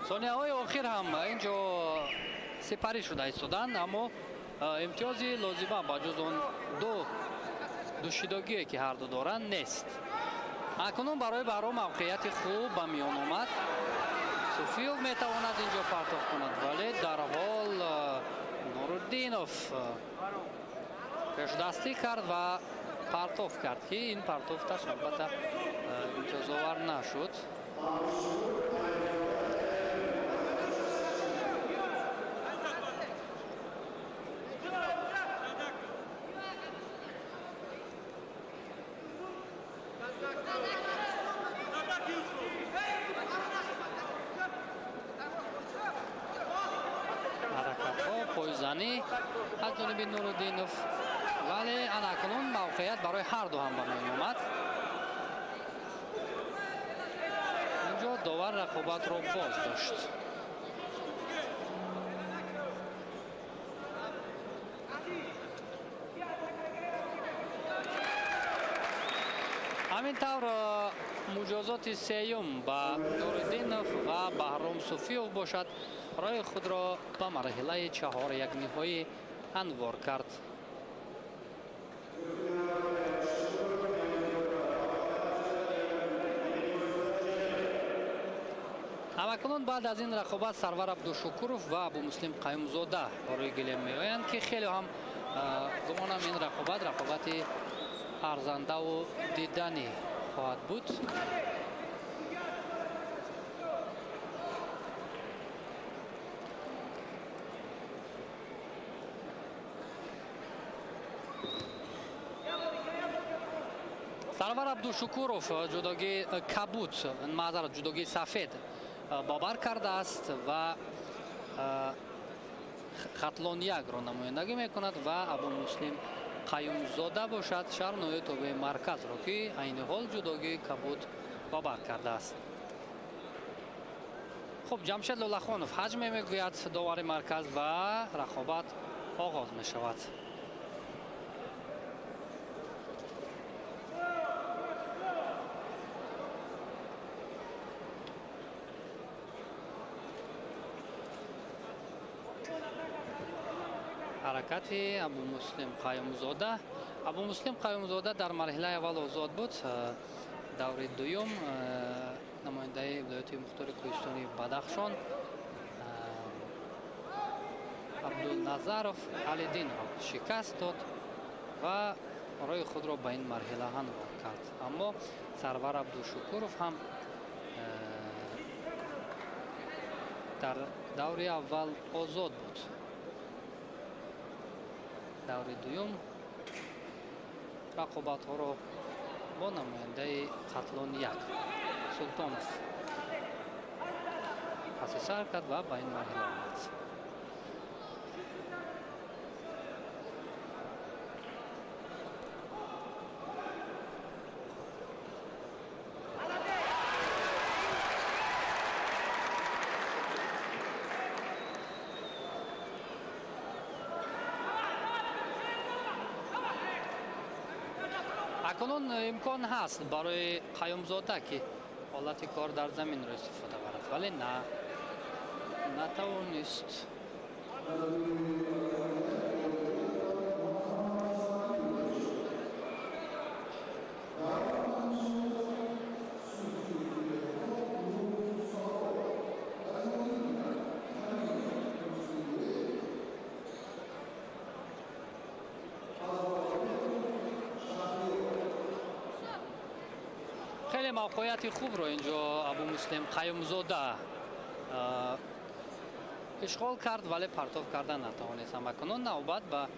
Сонияҳои охир ҳам инҷо сипарӣ шуда истоданд, аммо имтиёзи лозима ба ҷуз он ду душидогие ки ҳарду доранд нест. Акнун барои Баҳром мавқеияти хуб ба миён омад. Суфиев метавонад инҷо партоф кунад, вале дарҳол Нуруддинов пешдастӣ кард ва партоф кард, ки ин партофташ албатта имтиёзовар нашуд. Ҳаракатҳо, пойзанӣ аз ҷониби Нуруддинов, вале анакнун мавқеият барои ҳарду ҳам ба миён омад. Инҷо довар рақобатро боз дошт. Ҳамин тавр муҷозоти сеюм ба Нуриддинов ва Баҳром Суфиев бошад, роҳи худро ба марҳилаи чаҳорякниҳоӣ анвор кард. Ҳамакунун баъд аз ин рақобат Сарвар Абдушукуров ва Абумуслим Қаюмзода барои гилем меоянд, ки хеле ҳам гумонам ин рақобат рақобати арзандаву диданӣ хоҳад буд. Сарвар Абдушукуров ҷудогии кабуд, маъзарат, ҷудогии сафед бовар кардааст ва Хатлон якро намояндагӣ мекунад ва Абумуслим Қаюмзода бошад шаҳр ноҳияи тобеи марказро, ки айни ҳол ҷудогии кабуд бовар кардааст. Хуб, Ҷамшед Лолахонов ҳаҷме мегӯяд довари марказ ва рақобат оғоз мешавад. Ҳаракати Абумуслим Қаюмзода. Абумуслим Қаюмзода дар марҳилаи аввал озод буд. Даври дуюм намояндаи вилояти мухтори кӯҳистони Бадахшон Абдулназаров Алидинро шикаст дод ва роҳи худро ба ин марҳила ҳамвор кард. Аммо Сарвар Абдушукуров ҳам дар даври аввал озод буд. Даври дуюм рақобатҳоро бо намояндаи Хатлон як Султонов паси сар кард ва ба ин марҳила омад. Акнун имкон ҳаст барои Қаюмзода, ки ҳолати кор дар заминро истифода барад, вале на натавонист. Хеле мавқеияти хубро инҷо Абумуслим Қаюмзода ишғол кард, вале партоф кардан натавонист. Ҳамакунун навбат ба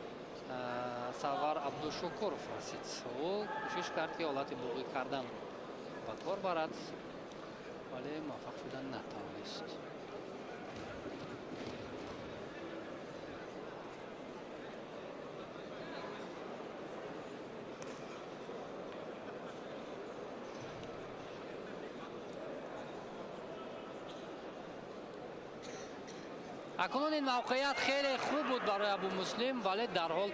Сарвар Абдушукуров расид. Ӯ кӯшиш кард, ки ҳолати буғӣ карданро ба кор барад, вале муваффақ шудан натавонист. Акнун ин мавқеият хеле хуб буд барои Абумуслим, вале дарҳол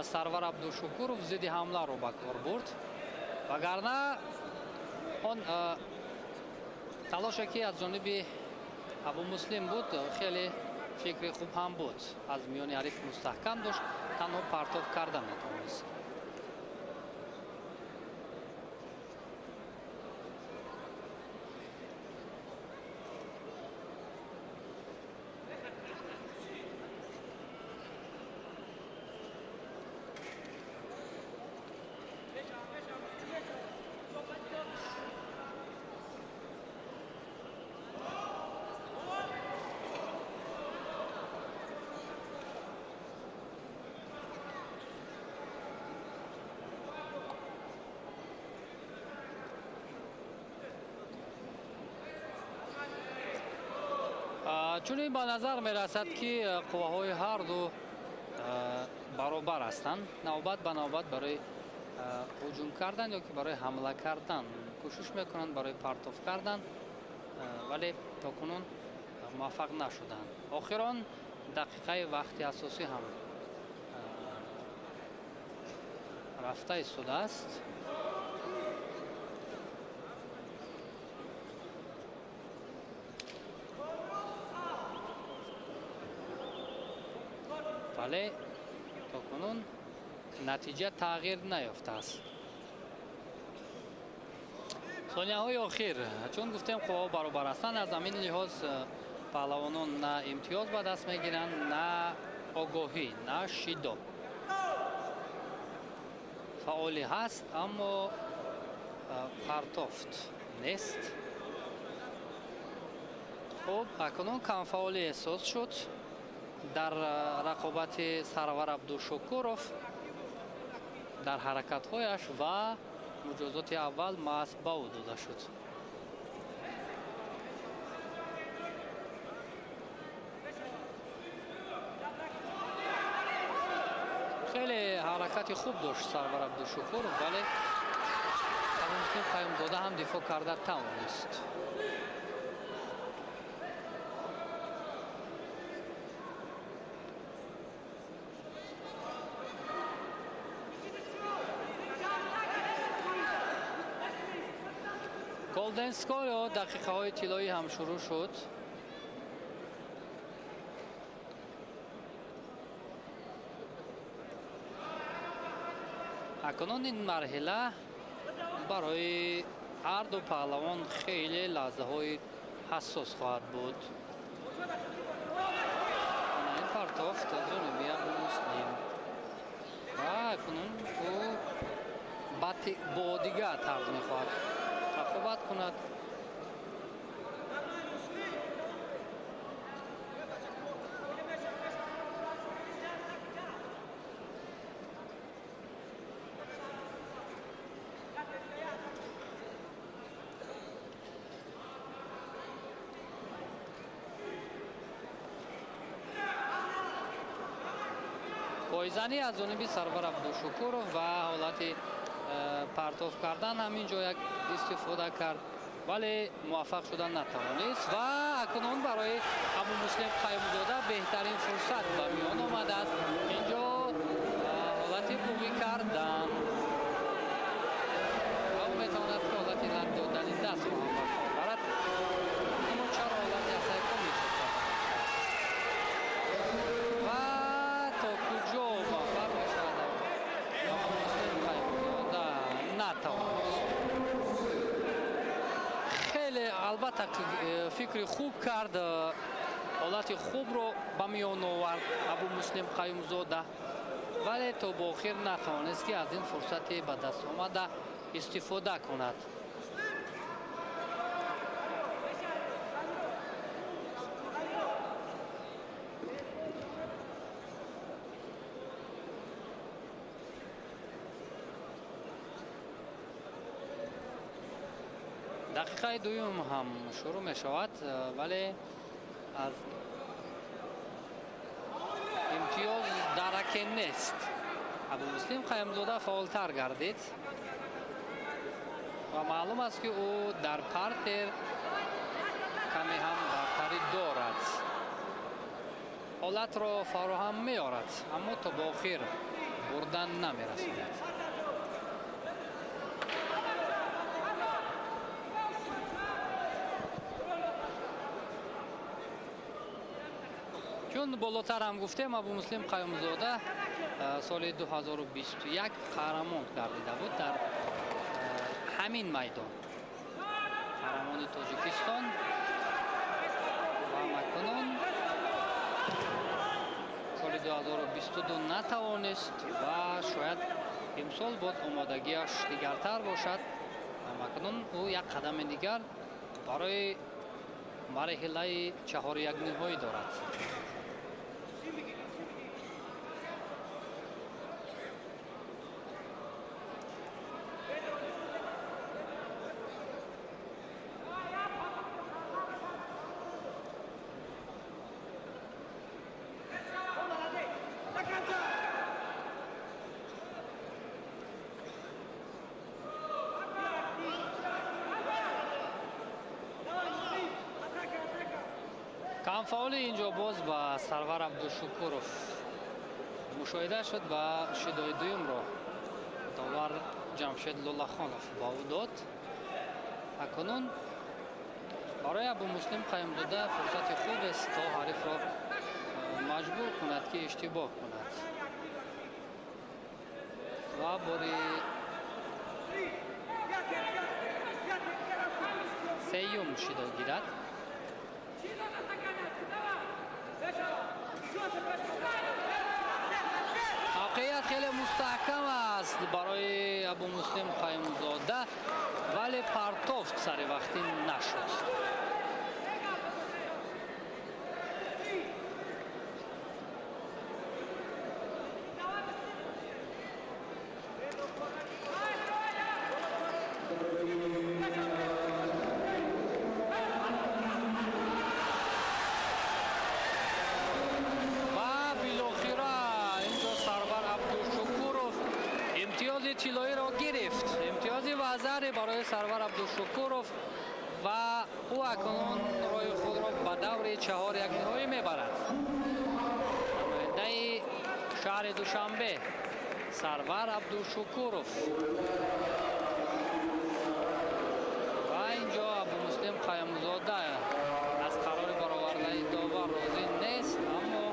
Сарвар Абдушукуров зидди ҳамларо ба кор бурд. Вагарна он талоше, ки аз ҷониби Абумуслим буд, хеле фикри хуб ҳам буд. Аз миёни ҳариф мустаҳкам дошт, танҳо партоф карда натавонист. Чунин ба назар мерасад, ки қувваҳои ҳарду баробар ҳастанд. Навбат ба навбат барои ҳуҷум кардан ё ки барои ҳамла кардан кӯшиш мекунанд, барои партоф кардан, вале то кунун муваффақ нашуданд. Охирон дақиқаи вақти асосӣ ҳам рафта истодааст. Вале то кунун натиҷа тағйир наёфтааст. Сонияҳои охир, чун гуфтем, қувваҳо баробар ҳастанд, аз ҳамин лиҳоз паҳлавонон на имтиёз ба даст мегиранд, на огоҳӣ, на шидоб. Фаъолӣ ҳаст, аммо партофт нест. Хуб, акнун камфаъолӣ эҳсос шуд дар рақобати Сарвар Абдушукуров дар ҳаракатҳояш ва муҷозоти аввал маҳз ба ӯ дода шуд. Хеле ҳаракати хуб дошт Сарвар Абдушукуров, вале Абумуслим Қаюмзода ҳам дифоъ карда тавонист. Golden Score ё дақиқаҳои тиллоӣ ҳам шурӯъ шуд. Акнун ин марҳила барои ҳарду паҳлавон хеле лаҳзаҳои ҳассос хоҳад буд. Ин партофт аз ҷониби Абумуслим ва акнун ӯ бо дигар тарз мехоҳад рақобат кунад. Пойзанӣ аз ҷониби Сарвар Абдушукуров ва ҳолати партоф кардан ҳамин ҷо як истифода кард, вале муваффақ шудан натавонист ва акнун барои Абумуслим Қаюмзода беҳтарин фурсат ба миён омадааст. Инҷо ҳолати буғӣ кардан ва ӯ метавонад ки ҳолати лат додани дастро ҳам ба кор барад. Аммо чаро ҳолати асайком ҳисоб карда ва то куҷо муваффақ мешавад Абумуслим Қаюмзода натавонист. Хеле албатта фикри хуб кард, ҳолати хубро ба миён овард Абумуслим Қаюмзода, вале то ба охир натавонист, ки аз ин фурсати ба даст омада истифода кунад. Дақиқаи дуюм ҳам шурӯъ мешавад, вале аз имтиёз дараке нест. Абумуслим Қаюмзода фаъолтар гардид ва маълум аст, ки ӯ дар партер каме ҳам бартарӣ дорад. Ҳолатро фароҳам меорад, аммо то ба охир бурдан намерасонад. Чун болотар ҳам гуфтем, Абумуслим Қаюмзода соли 2021 қаҳрамон гардида буд дар ҳамин майдон. Қаҳрамони Тоҷикистон ва макунун соли 2022 натавонист ва шояд имсол боз омодагиаш дигартар бошад. Макунун ӯ як қадами дигар барои марҳилаи чаҳорякниҳоӣ дорад. Камфаъоли инҷо боз ба Сарвар Абдушукуров мушоҳида шуд ва шидои дуюмро довар Ҷамшед Лолахонов ба ӯ дод. Акнун барои Абумуслим Қаюмзода фурсати хубест то ҳарифро маҷбур кунад ки иштибоҳ кунад ва бори сеюм шидо гирад. Мавқеият хеле мустаҳкам аст барои Абумуслим Қаюмзода, вале партофт сари вақтӣ нашуд. Тиллоиро гирифт. Имтиёзи вазаре барои Сарвар Абдушукуров ва ӯ акнун роҳи худро ба даври чаҳорякниҳоӣ мебарад. Намояндаи шаҳри Душанбе Сарвар Абдушукуров ва инҷо Абумуслим Қаюмзода аз қарори баровардаи довар розӣ нест, аммо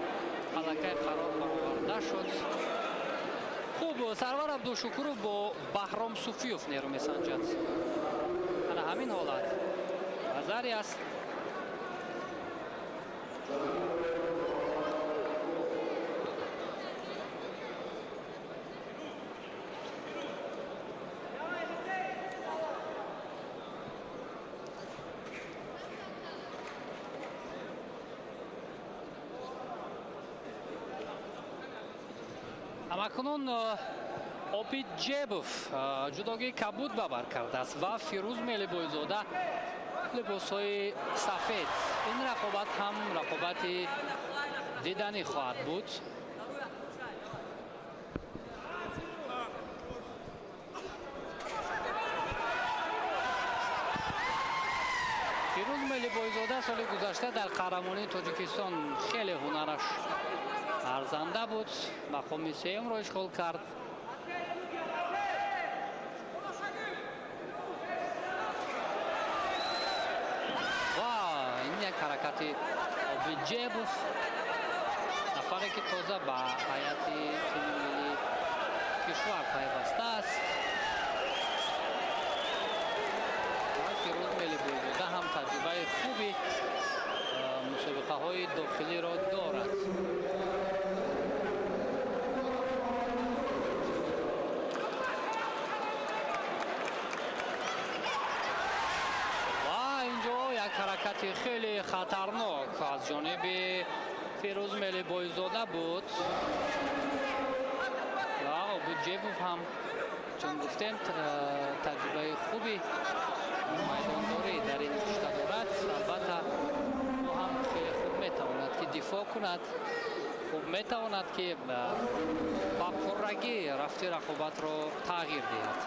аллакай қарор бароварда шуд. Хуб, Сарвар Абдушукуров бо Баҳром Суфиёв нерӯ месанҷад. Ана ҳамин ҳолат назари аст. Акнун Обид Ҷебов ҷудогии кабуд ба бар кардааст ва Фирӯз Мелибойзода либосҳои сафед. Ин рақобат ҳам рақобати диданӣ хоҳад буд. Фирӯз Мелибойзода соли гузашта дар қаҳрамонии Тоҷикистон хеле ҳунараш арзанда буд, мақоми сеюмро ишғол кард. Ва ин як ҳаракати Обид Ҷебов, нафаре ки тоза ба ҳайати тими миллии кишвар пайвастааст. Ва Фирӯз Мелибойзода ҳам таҷрибаи хуби мусобиқаҳои дохилиро дорад. Ҳаракати хеле хатарнок аз ҷониби Фирӯз Мелибойзода буд ва Обид Ҷебов ҳам чун гуфтем таҷрибаи хуби майдондорӣ дар ин кушта дорад. Албатта ӯ ҳам хеле хуб метавонад ки дифоъ кунад, хуб метавонад ки ба пуррагӣ рафти рақобатро тағйир диҳад.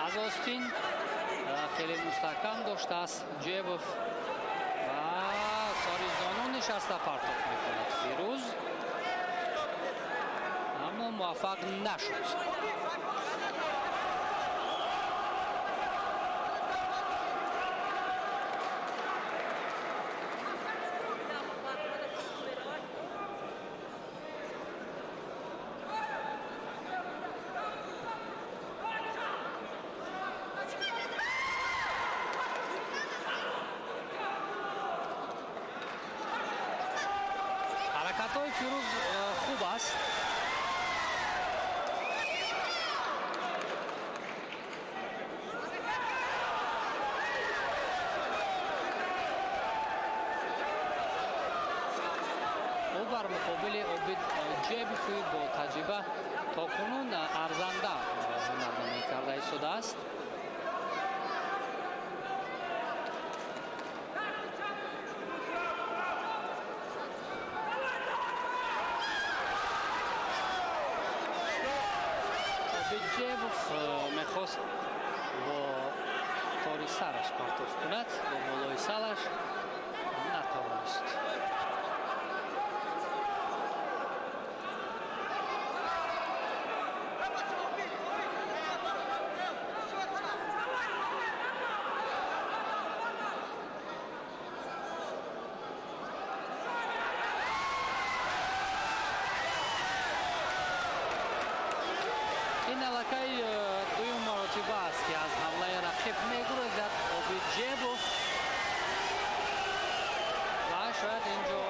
Аз остин хеле мустаҳкам доштааст Ҷебов ва сари зону нишаста партофт мекунад Фирӯз. Муваффақ нашуд. Ҳаракатҳои Фирӯз хуб аст. Ӯ бар муқобили Обид Ҷебови бо таҷриба то кунун арзанда ҳунарнамоӣ карда истодааст. Ҷебов мехост бо тори сараш партоф кунад, бо болои салаш натавонист. Ин аллакай дуюм маротиба аст, ки аз ҳамлаи рақиб мегурезад Обид Ҷебов ва шояд инҷо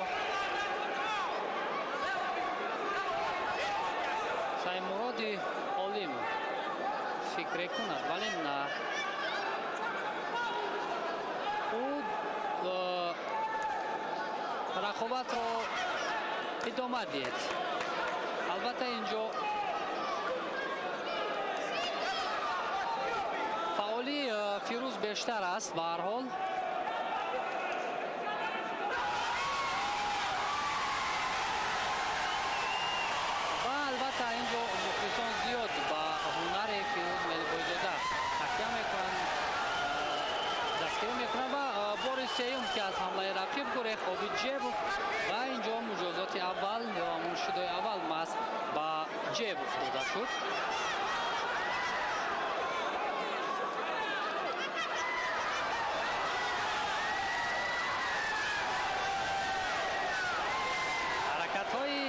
Саймуроди Олимов фикре кунад, вале на. Ӯ рақобатро идома диҳед. Албатта, инҷо фаъолии Фирӯз бештар аст. Ба ҳар ҳол, ва албатта, инҷо мухлисон зиёд ба ҳунари Фирӯз Мелибойзода такя мекунанд, дастгирӣ мекунанд. Ва бори сеюм, ки аз ҳамлаи рақиб гурехт Обид Ҷебов, ва инҷо муҷозоти аввал ё ҳамун шидои аввал маҳз ба Ҷебов дода шуд. Ҳаракатҳои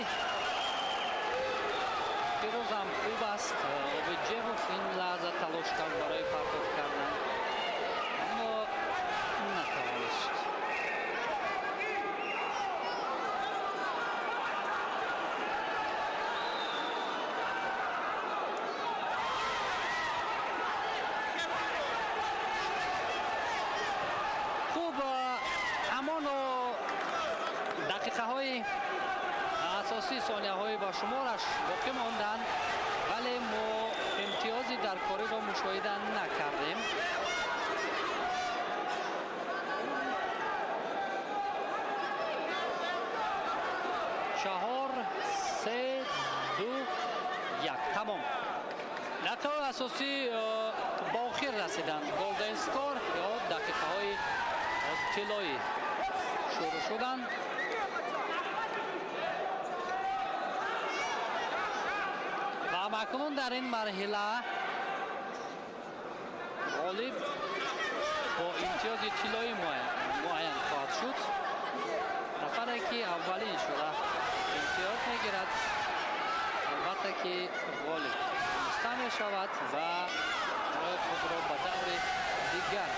Фирӯзам хуб аст. Обид Ҷебов ин лаҳза талош кард барои партоф кардан, аммо натавонист. Хуб, ҳамоно дақиқаҳои асосӣ, сонияҳои ба шумораш боқӣ монданд, вале мо имтиёзи даркориро мушоҳида накардем. 4, 3, 2, 1, тамом. Дақиқаҳои асосӣ ба охир расиданд. Golden score ё дақиқаҳои тиллоӣ шурӯъ шуданд. Ва акнун дар ин марҳила ғолиб бо имтиёзи тиллоӣ муайян хоҳад шуд. Нафаре, ки аввалин шуда имтиёз мегирад, албатта, ки ғолиб дониста мешавад ва роҳи худро ба даври дигар.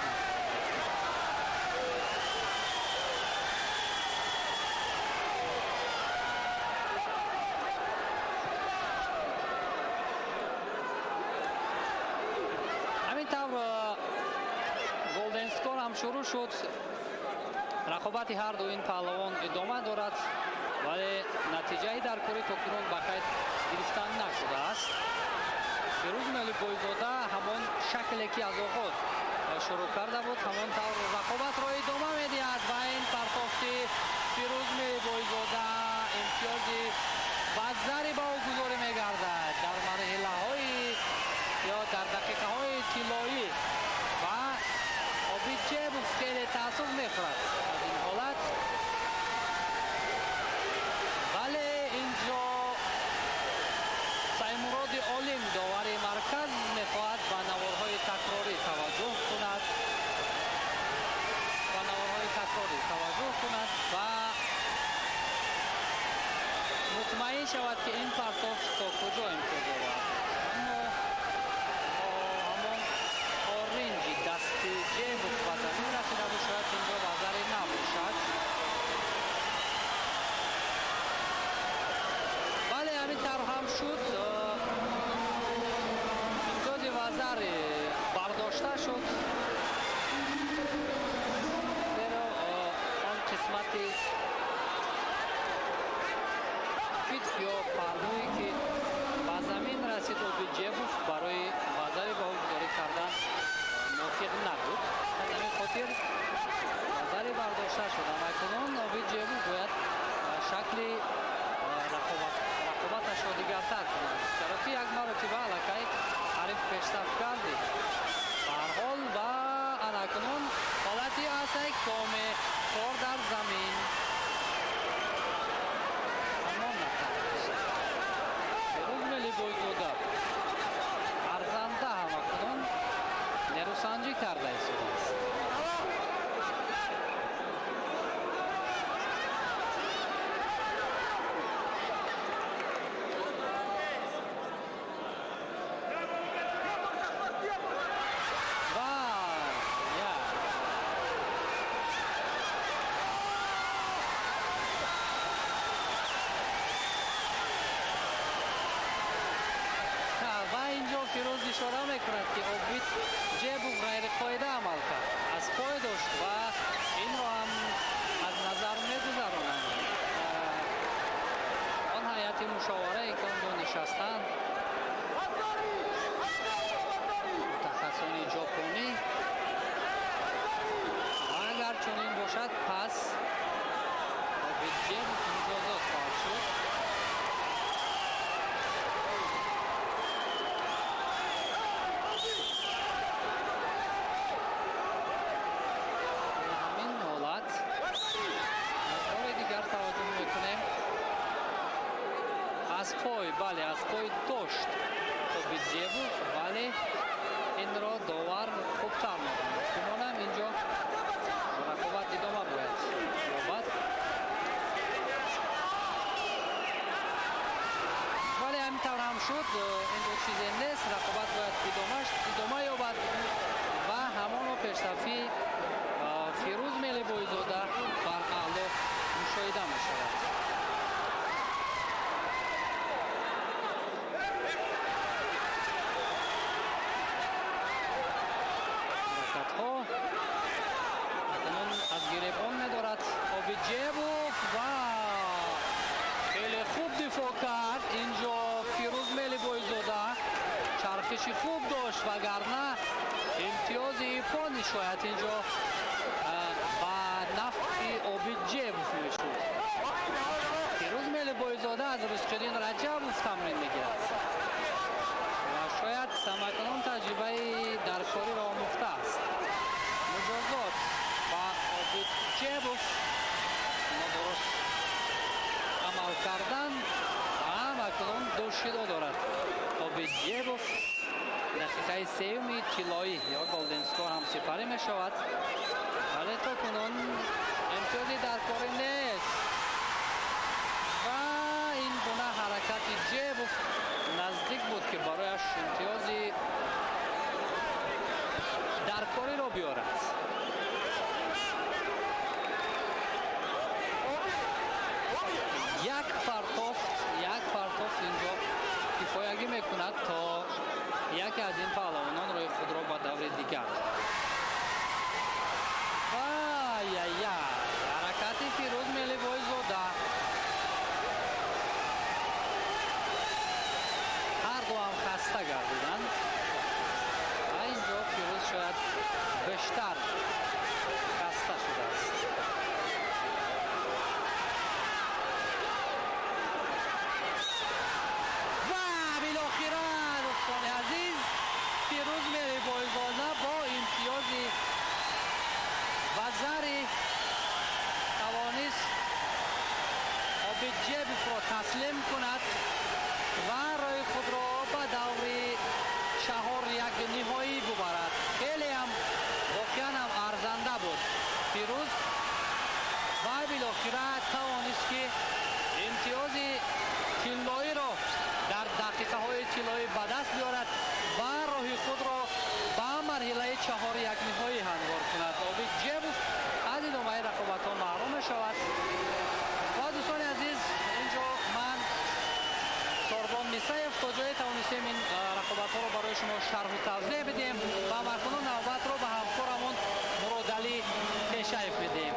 Ҳамин тавр, golden score ҳам шурӯъ шуд. Рақобати ҳарду ин паҳлавон идома дорад, вале натиҷаи даркорӣ то кунун ба қайд гирифта нашудааст. Фирӯз Мелибойзода ҳамон шакле, ки аз оғоз шурӯъ карда буд, ҳамон тавр рақобатро идома медиҳад. Ва ин партофти Фирӯз Мелибойзода имтиёзи баззари ба ӯ гузорӣ мегардад дар марҳилаҳои ё дар дақиқаҳои тиллоӣ. Ва Обид Ҷебов хеле таассуф мехӯрад аз ин ҳолат, вале инҷо Мешавад, ки ин партофт то куҷо имтиёз овард, аммо ҳамон оринҷи дасти Ҷебов ба замин расида буд, шояд инҷо вазаре набошад. Бале, ҳамин тавр ҳам шуд. Имтиёзи вазаре бардошта шуд, зеро он қисмати китф ё паҳлӯе, ки ба замин расид Обиджебов, барои вазари ба ӯ гузорӣ кардан мувофиқ набуд. Аз ҳамин хотир вазаре бардошта шуд. Акнун Обиджебов бояд шакли рақобаташро дигартар кунад, чаро ки як маротиба аллакай ҳариф пешсаф гардид. Ба ҳар ҳол, ва анакнун ҳолати асай коме кор дар замин, аммо натавонист. Фирӯз Мелибойзода арзанда ҳам акнун нерӯсанҷӣ карда истодааст. Ва я ва инҷо Фирӯз ишора мекунад, ки Обид Ҷебов ғайриқоида амал кард, аз пой дошт ва инро ҳам аз назар мегузаронанд он ҳайати мушоварае, ки он ҷо нишастанд, мутахассисони ҷопонӣ. Ва агар чунин бошад, пас Обид Ҷебов муҷозот хоҳад шуд. Ҳамин ҳолат бори дигар таваҷҷӯҳ мекунем. Аз пой, бале, аз пой дошт Обиджебов, вале инро довар хубтар медонад. Гумонам, инҷо рақобат идома бояд ёбад. Вале ҳамин тавр ҳам шуд. Инҷо чизе нест, рақобат бояд идома ёбад ва ҳамоно пешсафии Фирӯз Мелибойзода бар аъло мушоҳида мешавад. Ҳаракатҳо акнун аз гиребон медорад Обиджебов ва хеле хуб дифоъ кард инҷо Фирӯз Мелибойзода. Чархиши хуб дошт, вагарна имтиёзи иппони шояд инҷо ба нафъи Обиджебов мешуд. Фирӯз Мелибойзода аз Рузқиддин Раҷабов тамрин мегирад ва шояд самакнун таҷрибаи даркориро омӯхтааст. Муҷозот ба Обиджебов, нодуруст амал кардан, ҳам акнун ду шидо дорад Обиджебов. Дақиқаи сеюми тиллоӣ ё golden score ҳам сипарӣ мешавад, вале то кунун имтиёзи даркорӣ нест ва ин гуна ҳаракати Ҷебов наздик буд, ки барояш имтиёзи даркориро биёрад. Як партофт, як партофт инҷо кифоягӣ мекунад, то яке аз ин паҳлавонон роҳи худро ба даври дигар. Ай-яй-яй, ҳаракати Фирӯз Мелибойзода. Ҳар ду ҳам хаста гардиданд ва инҷо Фирӯз шояд бештар хаста шудааст. Ва билохира, дӯстони азиз, Фирӯз Мелибойзода бо имтиёзи вазари тавонист Обиджебовро таслим кунад ва роҳи худро ба даври чаҳор як ниҳоӣ бубарад. Хеле ҳам, воқеан ҳам арзанда буд Фирӯз ва билохира тавонист, ки имтиёзи тиллоиро дар дақиқаҳои тиллоӣ ба даст биёрад ва роҳи худро ба марҳилаи чаҳорякниҳоӣ ҳамвор кунад. Обид Ҷебов аз идомаи рақобатҳо маҳрум мешавад. Ва дӯстони азиз, инҷо ман Сорбон Мисаев то ҷое тавонистем ин рақобатҳоро барои шумо шарҳу тавзеҳ бидиҳем ва акнун навбатро ба ҳамкорамон Муродалӣ Пешаев медиҳем.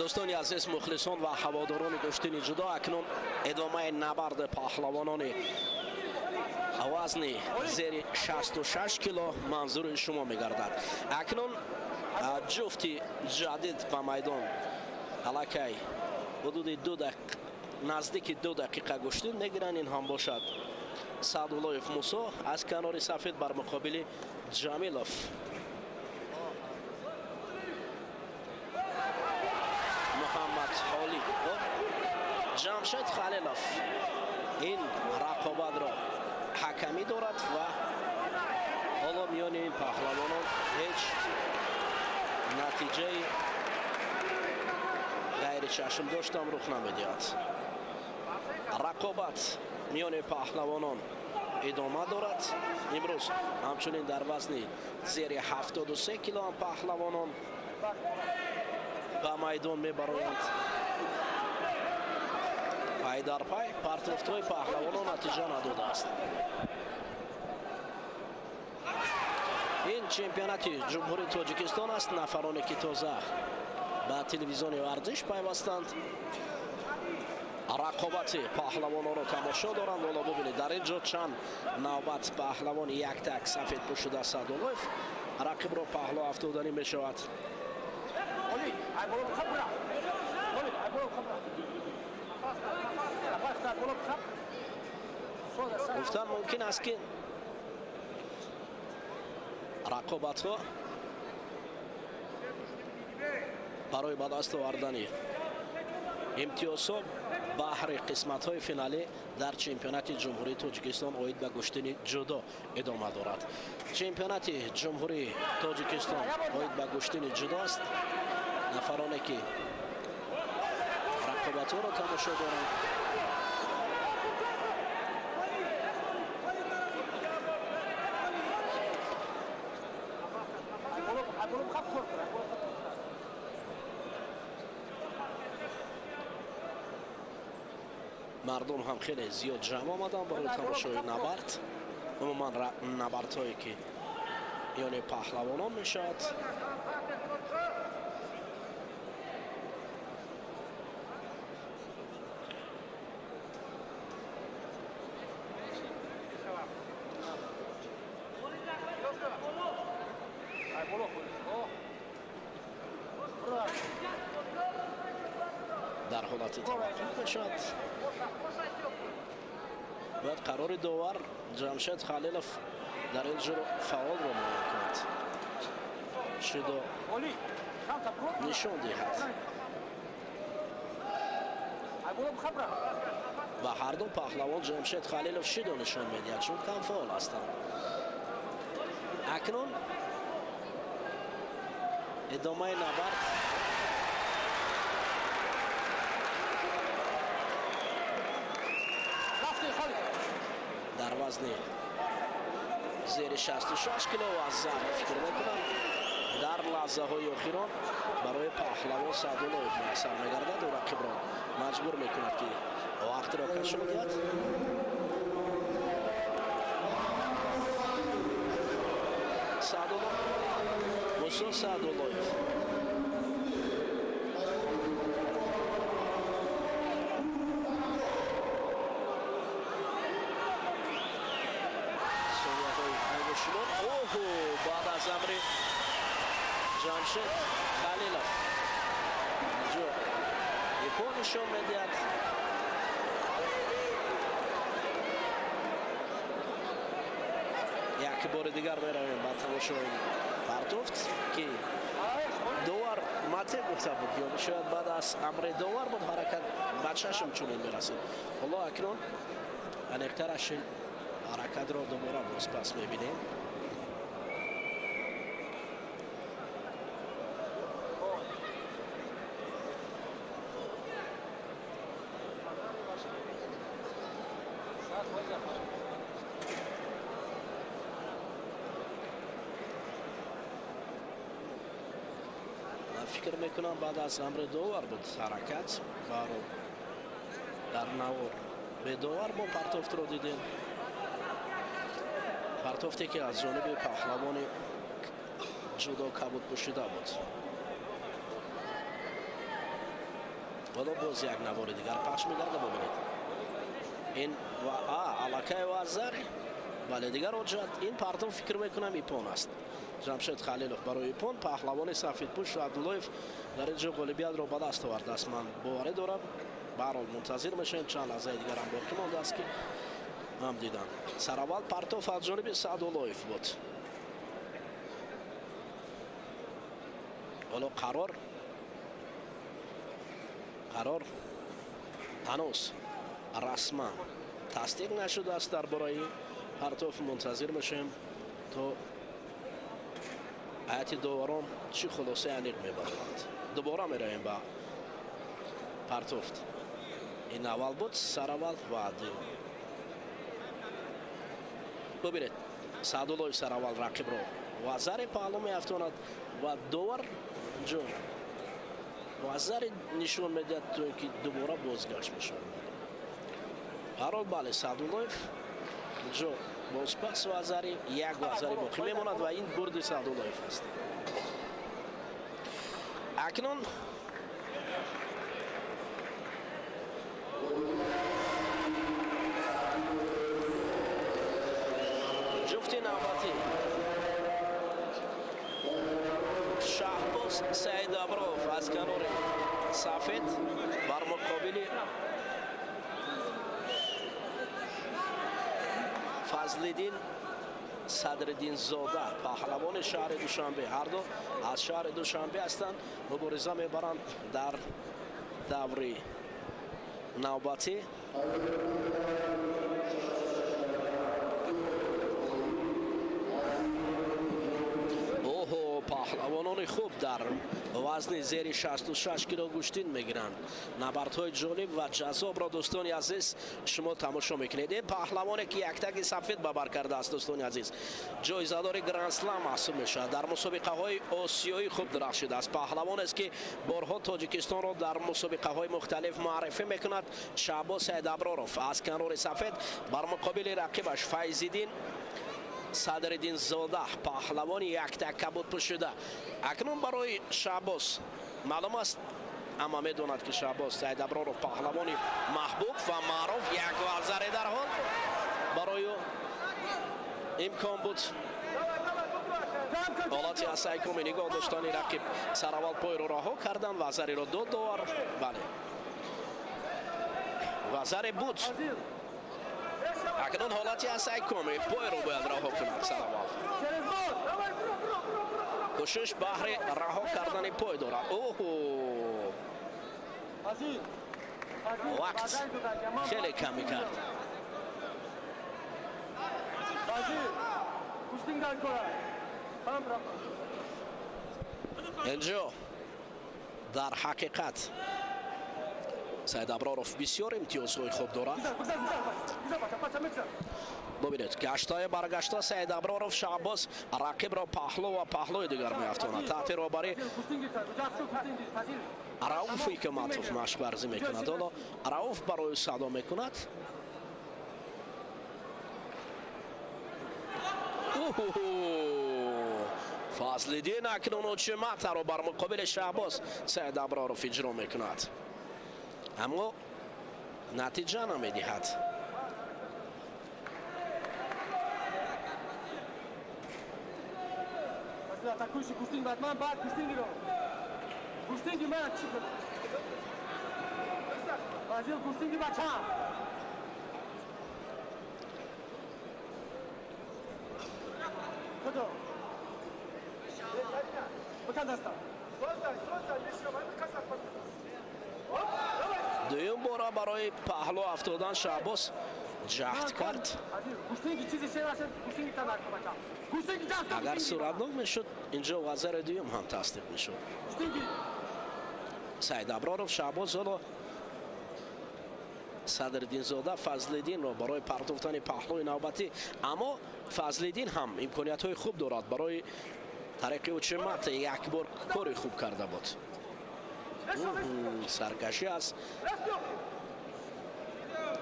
Дӯстони азиз, мухлисон ва ҳаводорони гӯштини ҷудо, акнун идомаи набарди паҳлавонони вазни зери 66 кило манзури шумо мегардад. Акнун ҷуфти ҷадид ба майдон аллакай ҳудуди наздики 2 дақиқа гӯштин мегиранд. Ин ҳам бошад Саъдуллоев Мусо аз канори сафед бар муқобили Ҷамилов Муҳаммад Ҳоли. Ҷамшед Халилов ин рақобатро ҳакамӣ дорад ва ҳоло миёни ин паҳлавонон ҳеҷ натиҷаи ғайричашмдоштам рух намедиҳад. Рақобат миёни паҳлавонон идома дорад. Имрӯз ҳамчунин дар вазни зери 73 кило ҳам паҳлавонон ба майдон мебароянд. Пай дар пай партофтҳои паҳлавонон натиҷа надодааст. Ин чемпионати Ҷумҳурии Тоҷикистон аст. Нафароне ки тоза ба телевизиони варзиш пайвастанд, рақобати паҳлавононро тамошо доранд. Ҳоло бубинед, дар ин ҷо чанд навбат паҳлавони яктак сафед пӯшида Саъдуллоев рақибро паҳло афтоданӣ мешавад. Гуфтан мумкин аст, ки рақобатҳо барои ба даст овардани имтиёзҳо баҳри қисматҳои финалӣ дар чемпионати Ҷумҳурии Тоҷикистон оид ба гӯштини ҷудо идома дорад. Чемпионати Ҷумҳурии Тоҷикистон оид ба гӯштини ҷудо аст. Нафароне ки рақобатҳоро тамошо доранд, мардум ҳам хеле зиёд ҷамъ омаданд барои тамошои набард. Умуман набардҳое ки миёни паҳлавонон мешавад. Дар ҳолати таваққуф мешавад. Бояд қарори довар Ҷамшед Халилов дар ин ҷо фаъолро муайян кунад, шидо нишон диҳад ва ҳарду паҳлавон Ҷамшед Халилов шидо нишон медиҳад, чун кам фаъол ҳастанд. Акнун идомаи набард. Дар вазни зери 66 кило вазн фикр мекунам дар лаҳзаҳои охирон барои паҳлавон Саъдуллоев муяссар мегардад. Ӯ рақибро маҷбур мекунад, ки вақтро кашо диҳад. Саъдулло Мусо Саъдуллоев баъд аз амри Ҷамшед Халилов инҷо ипо нишон медиҳад. Як бори дигар меравем ба тамошои партофт, ки довар мате гуфта буд, ё шояд баъд аз амри довар буд, ҳаракат ба чашм чунин мерасид. Ҳоло акнун аниқтараш ҳаракатро дубора бозпас мебинем. Фикр мекунам баъд аз амри довар буд ҳаракат. Баро дар навор бедовар мо партофтро дидем, партофте ки аз ҷониби паҳлавони ҷудо кабуд пӯшида буд. Ҳоло боз як навори дигар пахш мегарда, бубинед. Ин аллакай вазари, бале, дигар ҳоҷат. Ин партоф фикр мекунам ипон аст. Ҷамшед Халилов барои ипон паҳлавони сафедпӯш Саъдуллоев дар ин ҷо ғолибиятро ба даст овардааст. Ман боварӣ дорам. Баҳрҳол мунтазир мешавем, чанд лаҳзаи дигарам боқӣ мондааст, ки ҳам дидан. Сараввал партоф аз ҷониби Саъдуллоев буд. Ҳоло қарор ҳанӯз расман тасдиқ нашудааст дар бораи партоф. Мунтазир мешавем то ҳайати доварон чӣ хулосаи аниқ мебаранд. Дубора меравем ба партофт. Ин аввал буд, сараввал ва дуюм. Бубинед, Саъдуллоев сараввал рақибро вазари паҳлӯ меафтонад ва довар ҷо вазари нишон медиҳад, то ин ки дубора бозгашт мешавад. Ҳарҳол бале, Саъдуллоев ҷо бозпас вазари, як вазари боқӣ мемонад ва ин бурди Саъдуллоев аст. Акнун ҷуфти навбатӣ Шаҳбоз Саидабров аз канори сафед бар муқобили Фазлиддин Садриддинзода, паҳлавони шаҳри Душанбе. Ҳарду аз шаҳри Душанбе ҳастанд, мубориза мебаранд дар даври навбатӣ. Оҳо, паҳлавонони хуб дар вазни зери 66 кило гӯштин мегиранд. Набардҳои ҷолиб ва ҷаззобро, дӯстони азиз, шумо тамошо мекунед. Ин паҳлавоне ки яктаги сафед ба бар кардааст, дӯстони азиз, ҷоизадори Гранд-слам маҳсуб мешавад. Дар мусобиқаҳои осиёӣ хуб дурахшидааст. Паҳлавонест, ки борҳо Тоҷикистонро дар мусобиқаҳои мухталиф муаррифӣ мекунад. Шаҳбоз Саидаброров аз канори сафед бар муқобили рақибаш Файзиддин Садриддинзода, паҳлавони яктак кабуд пӯшида. Акнун барои Шаҳбоз маълум аст, амма медонад, ки Шаҳбоз Саидаброров паҳлавони маҳбуб ва маъруф, як вазаре дар ҳол барои ӯ имкон буд. Ҳолати асайкоми нигоҳ доштани рақиб, сараввал пойро раҳо кардан, вазареро дод довар. Бале, вазаре буд. Акнун ҳолати асай коми пойро бояд раҳо кунад. Сараввал кӯшиш баҳри раҳо кардани пой дорад. Оҳо, вақт хеле ками кард. Инҷо дар ҳақиқат Саид Аброров бисёр имтиёзҳои хуб дорад. Бубинед, гаштаи баргашта Саид Аброров Шаҳбоз рақибро паҳлӯ ва паҳлӯи дигар меафтонад. Таҳти роҳбарӣ Рауф Ҳикматов машқварзӣ мекунад. Ҳоло Рауф барои садо мекунад. Фазлиддин акнун учиматаро бар муқобили Шаҳбоз Саид Аброров иҷро мекунад, аммо натиҷа намедиҳад. Дуюм бора барои паҳлӯ афтодан Шаҳбоз ҷаҳд кард. Агар суратнок мешуд, инҷо вазари дуюм ҳам тасдиқ мешуд. Саид Аброров Шаҳбоз ҳоло Садриддинзода Фазлиддинро барои партофтани паҳлӯи навбатӣ, аммо Фазлиддин ҳам имкониятҳои хуб дорад. Барои тариқи учимат як бор кори хуб карда буд. Саркашӣ аз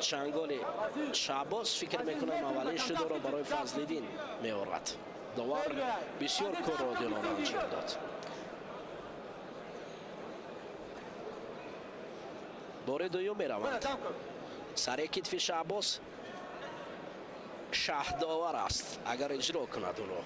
чанголи Шаҳбоз фикр мекунам аввалин шидоро барои Фазлиддин меорад. Довар бисёр корро одилона анҷом дод. Бори дуюм мераванд. Сари китфи Шаҳбоз шаҳдовар аст, агар иҷро кунад ӯро.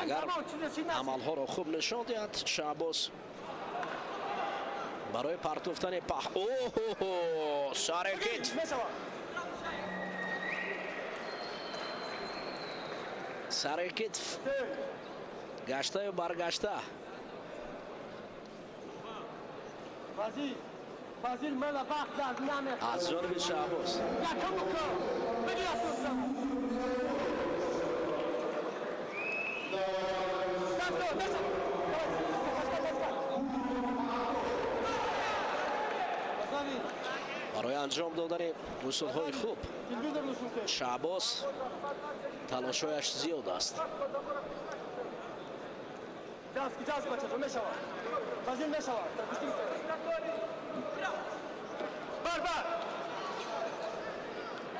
Агар амалҳоро хуб нишон диҳад Шаҳбоз барои партофтани паҳ. Оҳо, сари китф, сари китф гаштаю баргашта. Аз ҷониби Шаҳбоз. Барои анҷом додани усулҳои хуб Шаҳбоз талошҳояш зиёд аст.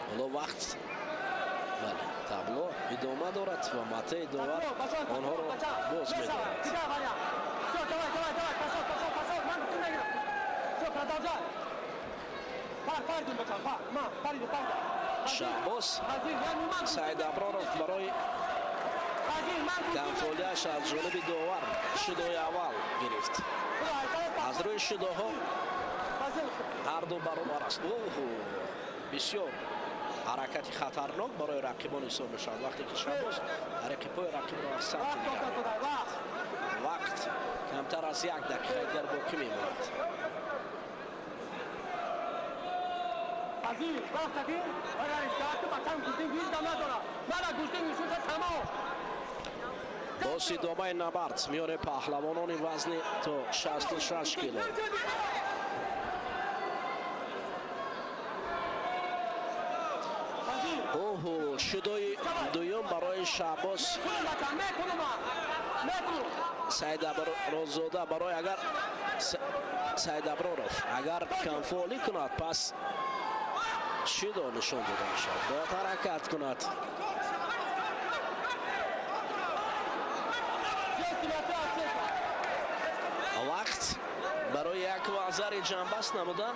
Ҳоло вақт, бале, табло идома дорад ва матаи довар онҳоро боз медорад. Шаҳбоз Саид Аброров барои камфолиаш аз ҷониби довар шидои аввал гирифт. Аз рӯи шидоҳо ҳар ду баробар аст. Оҳо, бисёр ҳаракати хатарнок барои рақибон ҳисоб мешавад вақте ки Шаҳбоз тариқи пои рақибро аз самти дигар. Вақт камтар аз як дақиқаи дигар боқӣ мемонад. Боз идомаи набард миёни паҳлавонони вазни то 66 кило. Оҳо, шидои дуюм барои Шаҳбоз Саид Аброрзода. Барои агар Саид Аброров агар камфолӣ кунад, пас шидо нишон дода мешавад. Бояд ҳаракат кунад. Вақт барои як вазари ҷанбаст намудан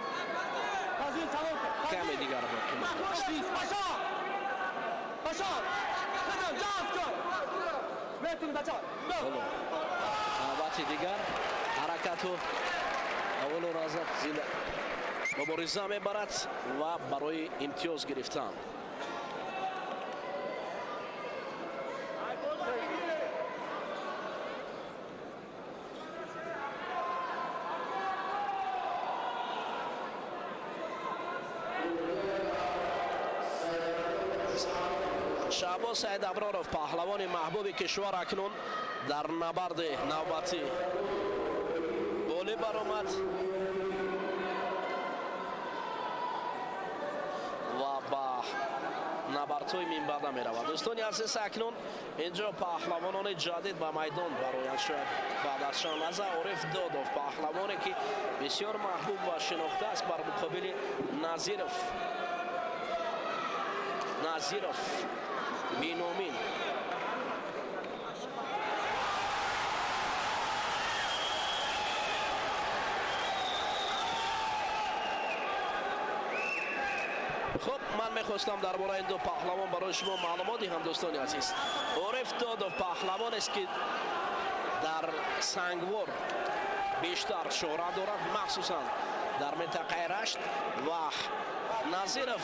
каме дигар боқӣ мондааст. Навбати дигар ҳаракату аввалу разат зина мубориза мебарад ва барои имтиёз гирифтан. Шаҳбоз Саидаброров, паҳлавони маҳбуби кишвар, акнун дар набарди навбатӣ ғолиб баромад ва ба набардҳои минбаъда меравад. Дӯстони азиз, акнун инҷо паҳлавонони ҷадид ба майдон бароянд. Шояд баъд аз чанд лаҳза Ориф Додов, паҳлавоне ки бисёр маҳбуб ва шинохта аст, бар муқобили Назиров Биномин. Хуб, ман мехостам дар бораи ин ду паҳлавон барои шумо маълумот диҳам, дӯстони азиз. Ориф Додов паҳлавонест, ки дар Сангвор бештар шӯҳрат дорад, махсусан дар минтақаи Рашт, ва Назиров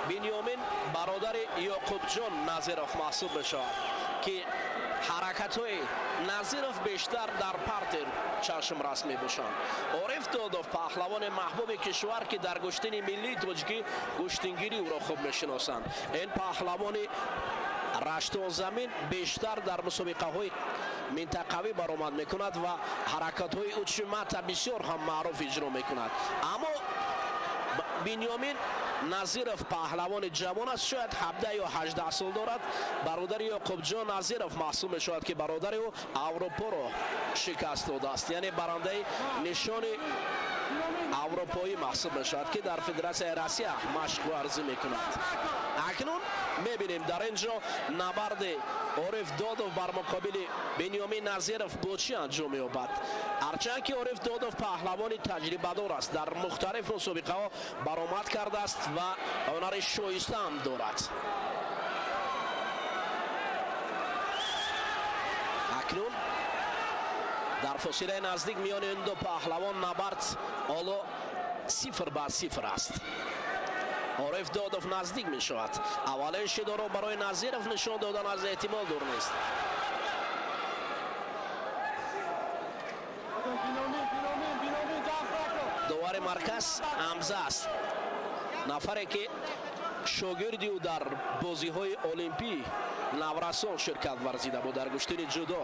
Бинёмин бародари Ёқубҷон Назиров маҳсуб мешавад, ки ҳаракатҳои Назиров бештар дар партер чашмрас мебошанд. Ориф Додов паҳлавони маҳбуби кишвар, ки дар гӯштини миллии тоҷикӣ гӯштингирӣ ӯро хуб мешиносанд. Ин паҳлавони раштонзамин бештар дар мусобиқаҳои минтақавӣ баромад мекунад ва ҳаракатҳои учимата бисёр ҳам маъруф иҷро мекунад. Аммо Бинёмин Назиров паҳлавони ҷавон аст, шояд 17 ё 18 сол дорад. Бародари Ёқубҷон Назиров маҳсуб мешавад, ки бародари ӯ Аврупоро шикаст додааст, яъне барандаи нишони аврупоӣ маҳсуб мешавад, ки дар Федератсияи Россия машқ варзӣ мекунад. Акнун мебинем дар ин ҷо набарди Ориф Додов бар муқобили Бинёмин Назиров бо чӣ анҷом меёбад. Ҳарчанд ки Ориф Додов паҳлавони таҷрибадор аст, дар мухталиф мусобиқаҳо баромад кардааст ва ҳунари шоиста ҳам дорад. Акнун дар фосилаи наздик миёни ин ду паҳлавон набард ҳоло 0-0 аст. Ориф Додов наздик мешавад. Аввалин шидоро барои Назиров нишон додан аз эҳтимол дур нест. Довари марказ Ҳамза аст, нафаре ки шогирди ӯ дар бозиҳои олимпӣ наврасон ширкат варзида буд дар гӯштини ҷудо.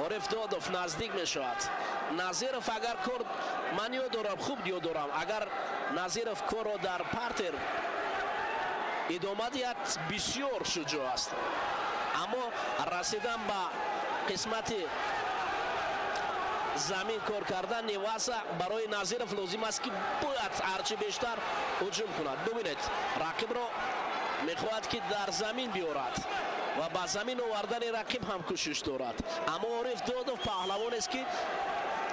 Ориф Додов наздик мешавад. Назиров агар кор, ман ёд дорам, хуб ёд дорам, агар Назиров корро дар партер идома диҳад, бисёр шуҷоъ аст. Аммо расидан ба қисмати замин кор кардан неваса барои Назиров лозим аст, ки бояд ҳарчи бештар ҳуҷум кунад. Бубинед, рақибро мехоҳад, ки дар замин биёрад ва ба замин овардани рақиб ҳам кӯшиш дорад. Аммо Ориф Додов паҳлавонест, ки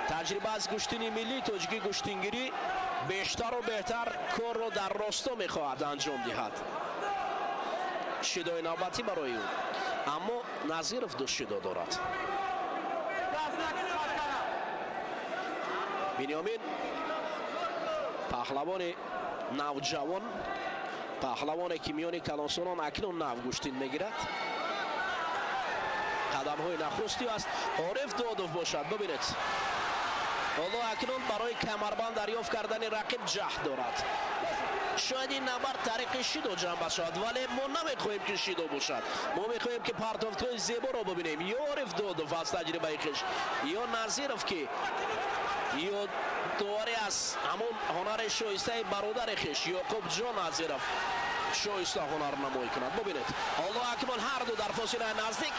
таҷриба аз гӯштини миллии тоҷикӣ гӯштингирӣ бештару беҳтар корро дар росто мехоҳад анҷом диҳад. Шидои навбатӣ барои ӯ, аммо Назиров ду шидо дорад. Бинёмин паҳлавони навҷавон, паҳлавоне ки миёни калонсолон акнун нав гӯштин мегирад, қадамҳои нахусти аст. Ориф Додов бошад, бубинед, ҳоло акнун барои камарбанд дарёфт кардани рақиб ҷаҳд дорад. Шояд ин набард тариқи шидо ҷанба шавад, вале мо намехоҳем, ки шидо бошад. Мо мехоҳем, ки партофтҳои зеборо бубинем. Ё Ориф Додов аз таҷрибаи хеш, ё Назиров, ки ё довари аз ҳамон ҳунари шоистаи бародари хеш Ёқубҷон Назиров шоиста ҳунарнамоӣ кунад. Бубинед, ҳоло акнун ҳар ду дар фосилаи наздик.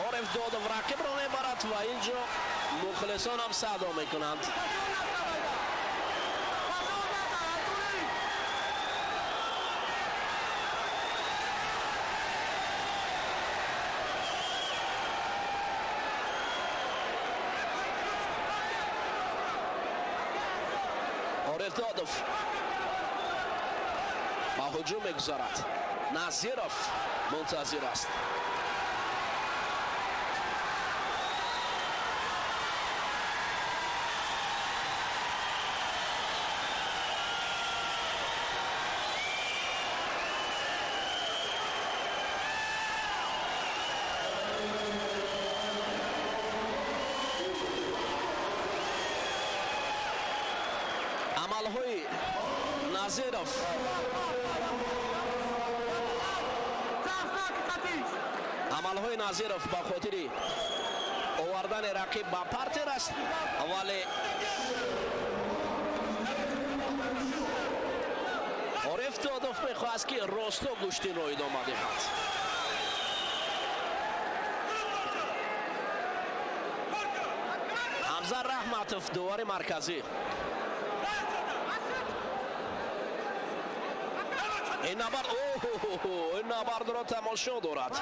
Ориф Додов рақибро мебарад ва ин ҷо мухлисон ҳам садо мекунанд. Ориф Додов ба ҳуҷум мегузарад. Назиров мунтазир аст. Амалҳои Назиров амалҳои Назиров ба хотири овардани рақиб ба партер аст, вале Ориф Додов мехоҳад, ки росто гӯштинро идома диҳад. Ҳамза Раҳматов, дувори марказӣ. Ин набард, ин набардро тамошо дорад.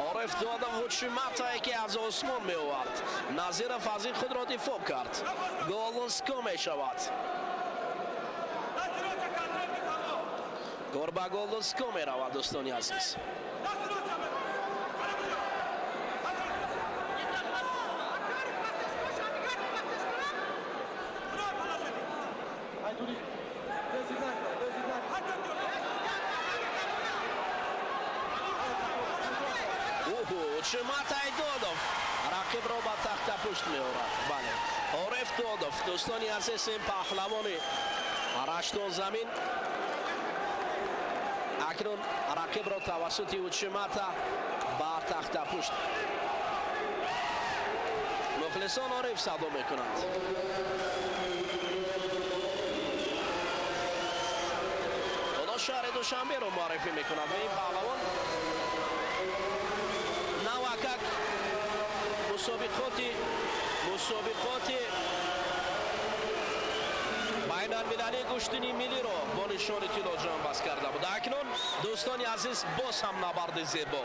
Ориф Додов ҳучуматае, ки аз осмон меовард. Назиров аз ин худро дифоъ кард. Голуско мешавад. Кор ба голуско меравад, дӯстони азиз. Чиматай Додов рақибро ба тахтапушт меорад. Бале, Ориф Додов, дӯстони азиз, ин паҳлавони раштонзамин акнун рақибро тавассути учимата ба тахтапушт. Мухлисон Ориф садо мекунанд. Худо шаҳри Душанберо муаррифӣ мекунад ва ин паҳлавон навакак мусобиқоти байналмилалии гӯштини миллиро бо нишони тилло ҷонбаст карда буд. Акнун, дӯстони азиз, боз ҳам набарди зебо.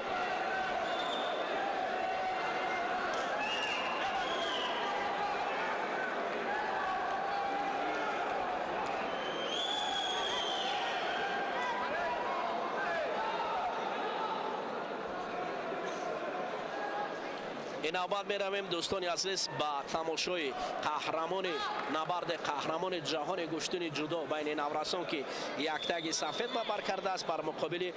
Ин навбат меравем, дӯстони азиз, ба тамошои қаҳрамони набарди қаҳрамони ҷаҳони гӯштини ҷудо байни наврасон, ки яктаги сафед ба бар кардааст бар муқобили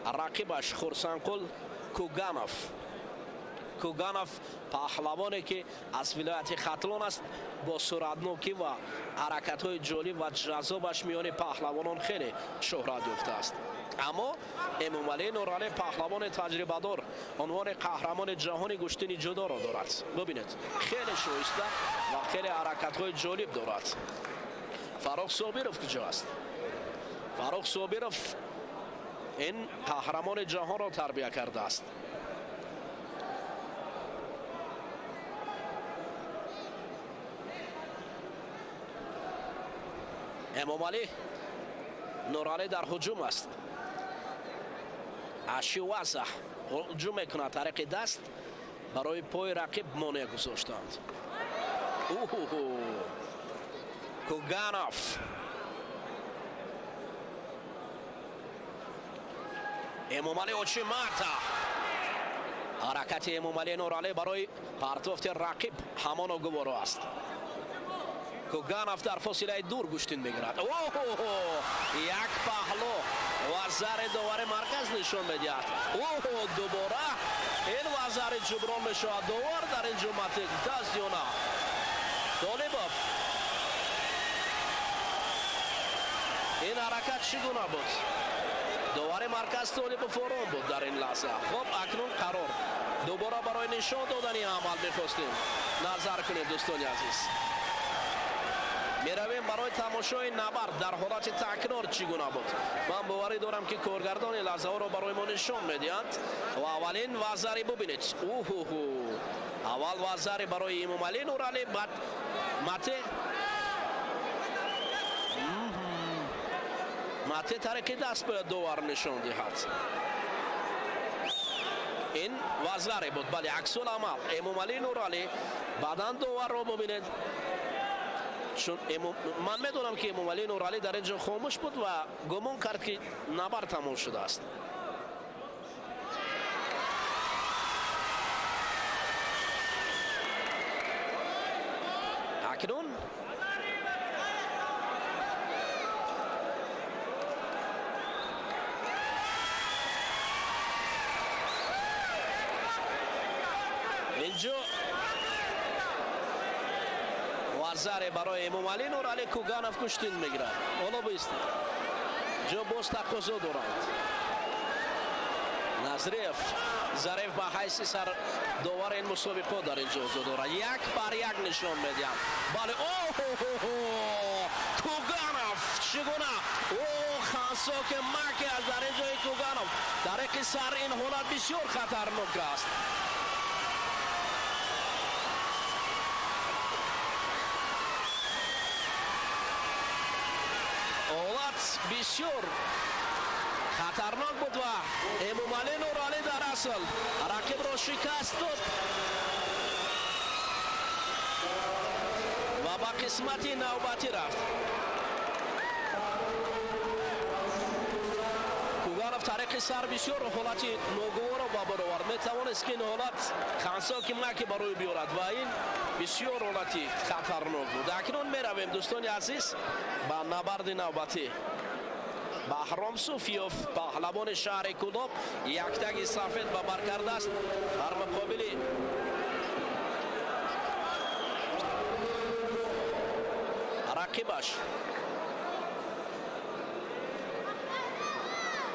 рақибаш Хурсанқул Куганов. Куганов паҳлавоне, ки аз вилояти Хатлон аст, бо суръатнокӣ ва ҳаракатҳои ҷолиб ва ҷаззобаш миёни паҳлавонон хеле шӯҳрат ёфтааст. Аммо Эмомалӣ Нуралӣ паҳлавони таҷрибадор унвони қаҳрамони ҷаҳони гӯштини ҷудоро дорад. Бубинед, хеле шоиста ва хеле ҳаракатҳои ҷолиб дорад. Фаррух Собиров куҷо аст? Фаррух Собиров ин қаҳрамони ҷаҳонро тарбия кардааст. Эмомалӣ Нуралӣ дар ҳуҷум аст. Ашиваза ҳуҷум мекунад тариқи даст барои пои рақиб монеа гузоштанд. Куганов Эмомалӣ очимата. Ҳаракати Эмомалӣ Нуралӣ барои партофти рақиб ҳамоно гуворо аст. Куганов дар фосилаи дур гӯштин мегирад. Як паҳло ва зари довари марказ нишон медиҳад. Дубора ин вазари ҷуброн мешавад. Довар дар ин ҷо матик даст ё на? Толибов, ин ҳаракат чӣ гуна буд? Довари марказ Толибов ором буд дар ин лаҳза. Хуб, акнун қарор дубора барои нишон додани амал мехостем. Назар кунед, дӯстони азиз. Меравем барои тамошои набард дар ҳолати такрор чӣ гуна буд. Ман боварӣ дорам, ки коргардони лаҳзаҳоро барои мо нишон медиҳанд. Ва аввалин вазари бубинед. Аввал вазари барои Эмомалӣ Нуралӣ, баъд мате. Мате тариқи даст бояд довар нишон диҳад. Ин вазаре буд, бале, аксул амал Эмомалӣ Нуралӣ. Баъдан доварро бубинед. Чун ман медонам, ки Эмомалӣ Нуралӣ дар ин ҷо хомӯш буд ва гумон кард, ки набард тамом шудааст. Акнун инҷо вазаре барои Эмомалӣ Нуралӣ. Куганов куштин мегирад. Ҳоло бистед, ҷо боз тақозо доранд. Назриев Зариф ба ҳайси сардовари ин мусобиқо дар ин ҷо ҳузур дорад. Як бар як нишон медиҳам. Бале, оҳо, Куганов чӣ гуна о хансоки маки аст дар ин ҷои Куганов тариқи сар. Ин ҳолат бисёр хатарнок аст. Ҳолат бисёр хатарнок буд ва Эмомалӣ Нуралӣ дар асл рақибро шикаст дод ва ба қисмати навбатӣ рафт. Куганов тариқи сар бисёр ҳолати ногуворо ба бор овард. Метавонист, ки ин ҳолат хансоки маки барои биёрад ва ин бисёр ҳолати хатарнок буд. Акнун меравем, дӯстони азиз, ба набарди навбатӣ. Баҳром Суфиёв, паҳлавони шаҳри Кӯлоб, яктаги сафед ба бар кардааст, дар муқобили рақибаш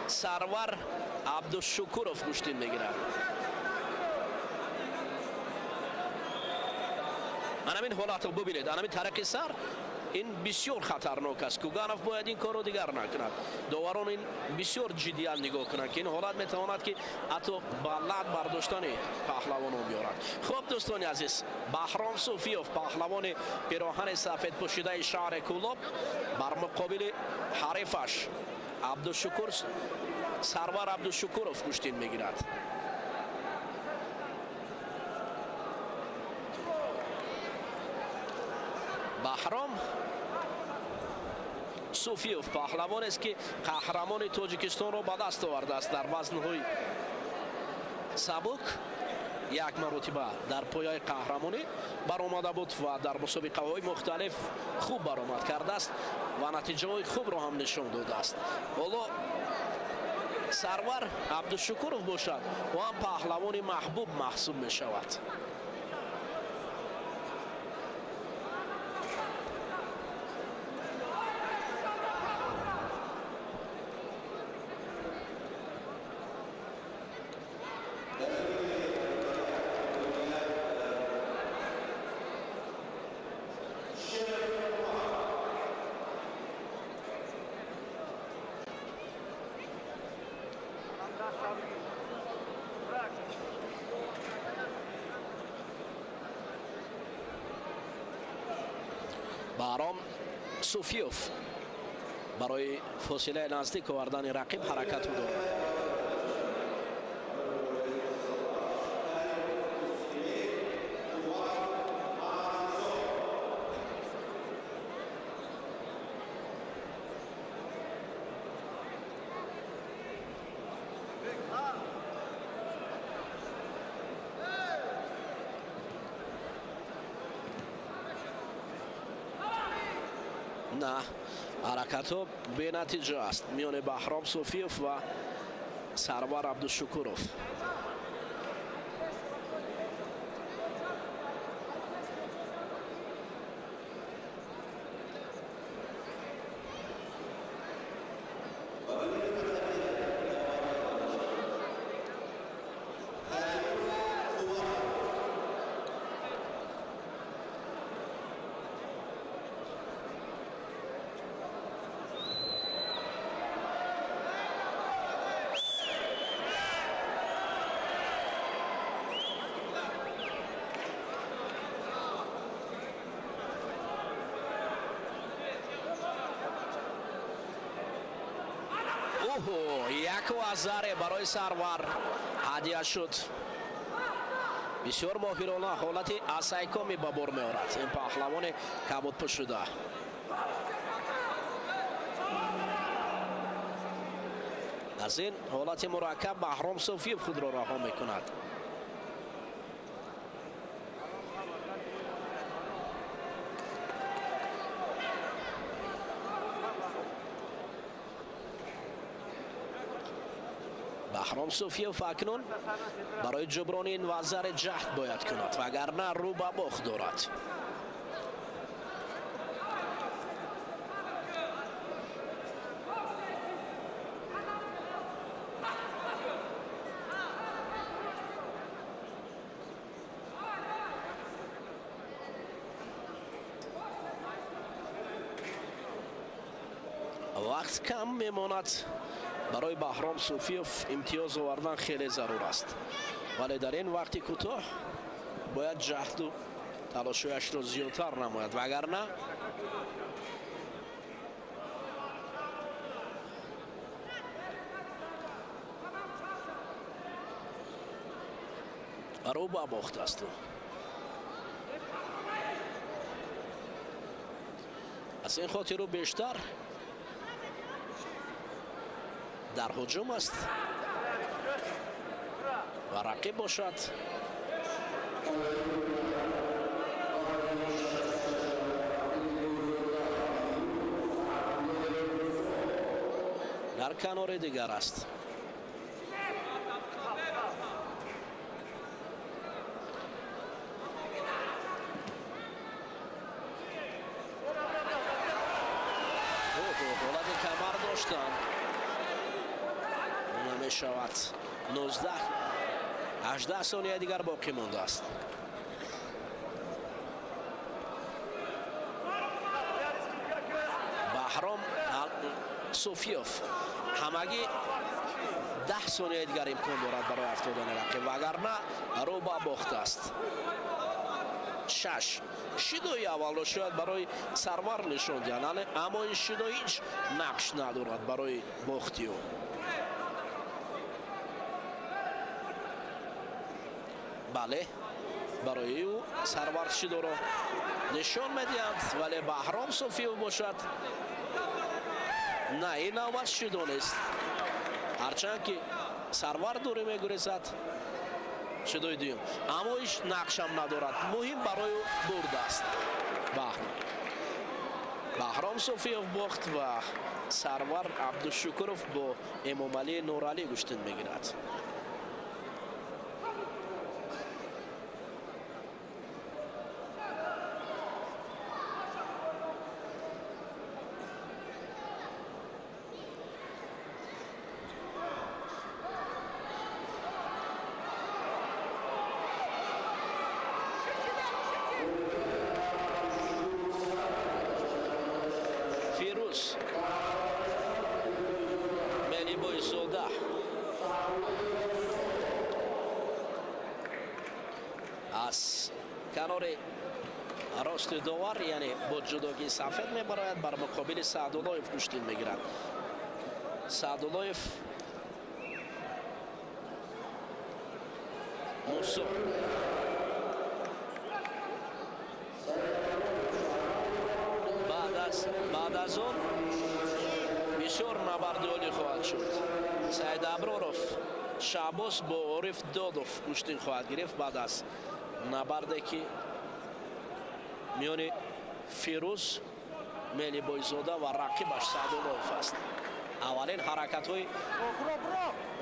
Сарвар Абдушукуров гӯштин мегирад. Анамин ҳолатро бубинед, анамин тариқи сар, ин бисёр хатарнок аст. Куганов бояд ин корро дигар накунад. Доварон ин бисёр ҷиддият нигоҳ кунанд, ки ин ҳолат метавонад, ки ҳатто ба лат бардоштани паҳлавонон биёрад. Хуб, дӯстони азиз, Баҳром Суфиёв, паҳлавони пироҳани сафедпӯшидаи шаҳри Кӯлоб, бар муқобили ҳарифаш Абдушукур Сарвар Абдушукуров гӯштин мегирад. Баҳром Суфиёв паҳлавонест, ки қаҳрамони Тоҷикистонро ба даст овардааст дар вазнҳои сабук. Як маротиба дар пояи қаҳрамонӣ баромада буд ва дар мусобиқаҳои мухталиф хуб баромад кардааст ва натиҷаҳои хубро ҳам нишон додааст. Ҳоло Сарвар Абдушукуров бошад, ӯ ҳам паҳлавони маҳбуб маҳсуб мешавад. Баҳром Суфиёв барои фосилаи наздик овардани рақиб ҳаракату дорад. На, ҳаракатҳо бенатиҷа аст миёни Баҳром Суфиёв ва Сарвар Абдушукуров. Оҳо, як вазаре барои Сарвар ҳадия шуд. Бисёр моҳирона ҳолати асайкоми ба бор меорад ин паҳлавони кабудпӯшшуда. Аз ин ҳолати мураккаб Баҳром Суфиев худро раҳо мекунад. Баҳром Суфиев акнун барои ҷуброни ин вазари ҷаҳд бояд кунад, вагарна рӯ ба бохт дорад. Вақт кам мемонад. Барои Баҳром Суфиев имтиёз овардан хеле зарур аст, вале дар ин вақти кӯтоҳ бояд ҷаҳду талошҳояшро зиёдтар намояд, вагарна рӯ ба бохт аст. Аз ин хотир ӯ бештар дар ҳуҷум аст ва рақиб бошад. Дар канори дигар аст. Ҳолати камар доштан намешавад. 19-18 сония дигар боқӣ мондааст. Баҳром Суфиев ҳамагӣ 10 сония дигар имкон дорад барои афтодани рақиб, вагарна рӯ ба бохт аст. 6 шидои аввалро шояд барои Сарвар нишон диҳанд, аммо ин шидо ҳеҷ нақш надорад барои бохти ӯ. Бале, барои ӯ Сарвар шидоро нишон медиҳанд, вале Баҳром Суфиев бошад на, ин навбат шидо нест. Ҳарчанд ки Сарвар дурӣ мегурезад, шидои дуюм, аммо ҳеҷ нақшам надорад. Муҳим барои ӯ бурд аст. Баҳром Суфиев бохт ва Сарвар Абдушукуров бо Эмомалӣ Нуралӣ гӯштин мегирад. Фирӯз Мелибойзода аз канори рости довар, яъне бо ҷудогии сафед мебарояд, бар муқобили Саъдуллоев гӯштин мегирад. Саъдуллоев Мусо баъд аз он бисёр набарди олӣ хоҳад шуд. Саид Аброров Шаҳбоз бо Ориф Додов гӯштин хоҳад гирифт баъд аз набарде ки миёни Фирӯз Мелибойзода ва рақибаш Саъдуллоев аст. Аввалин ҳаракатҳои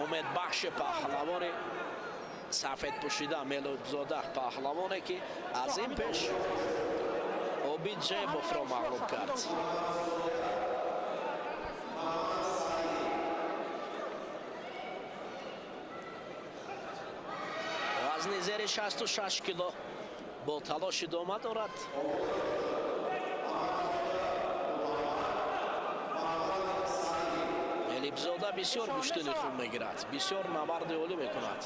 умедбахши паҳлавони сафедпӯшида Мелибойзода, паҳлавоне ки аз ин пеш Обид Ҷебовро мағлуб кард. Вазни зери 66 кило бо талош идома дорад. Мелибзода бисёр гӯштини хуб мегирад, бисёр набарди олӣ мекунад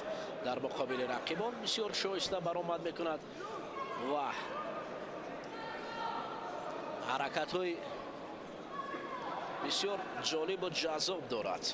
дар муқобили рақибон, бисёр шоиста баромад мекунад ва ҳаракатҳои бисёр ҷолибу ҷаззоб дорад.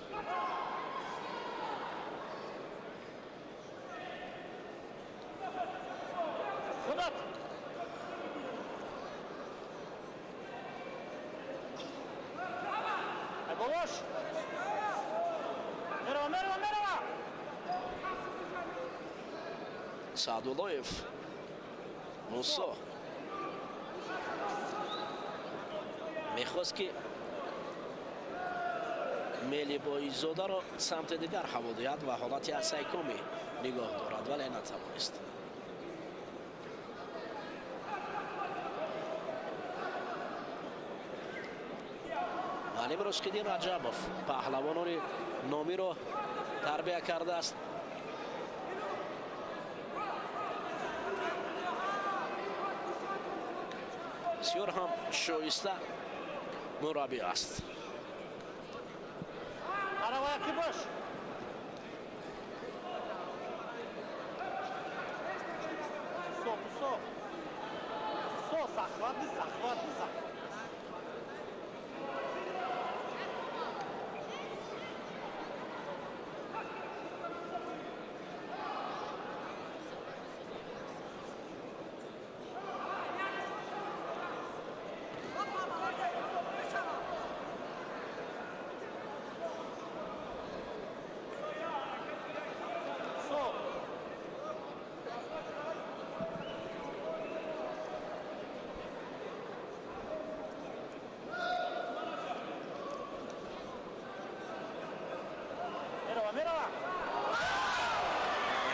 Саъдуллоев Мусо мехост, ки Мелибоизодаро самти дигар ҳаво диҳад ва ҳолати асайкомӣ нигоҳ дорад, вале натавонист. Муаллим Рушкиддин Раҷабов паҳлавонони номиро тарбия кардааст. Бисёр ҳам шоиста мураббӣ аст.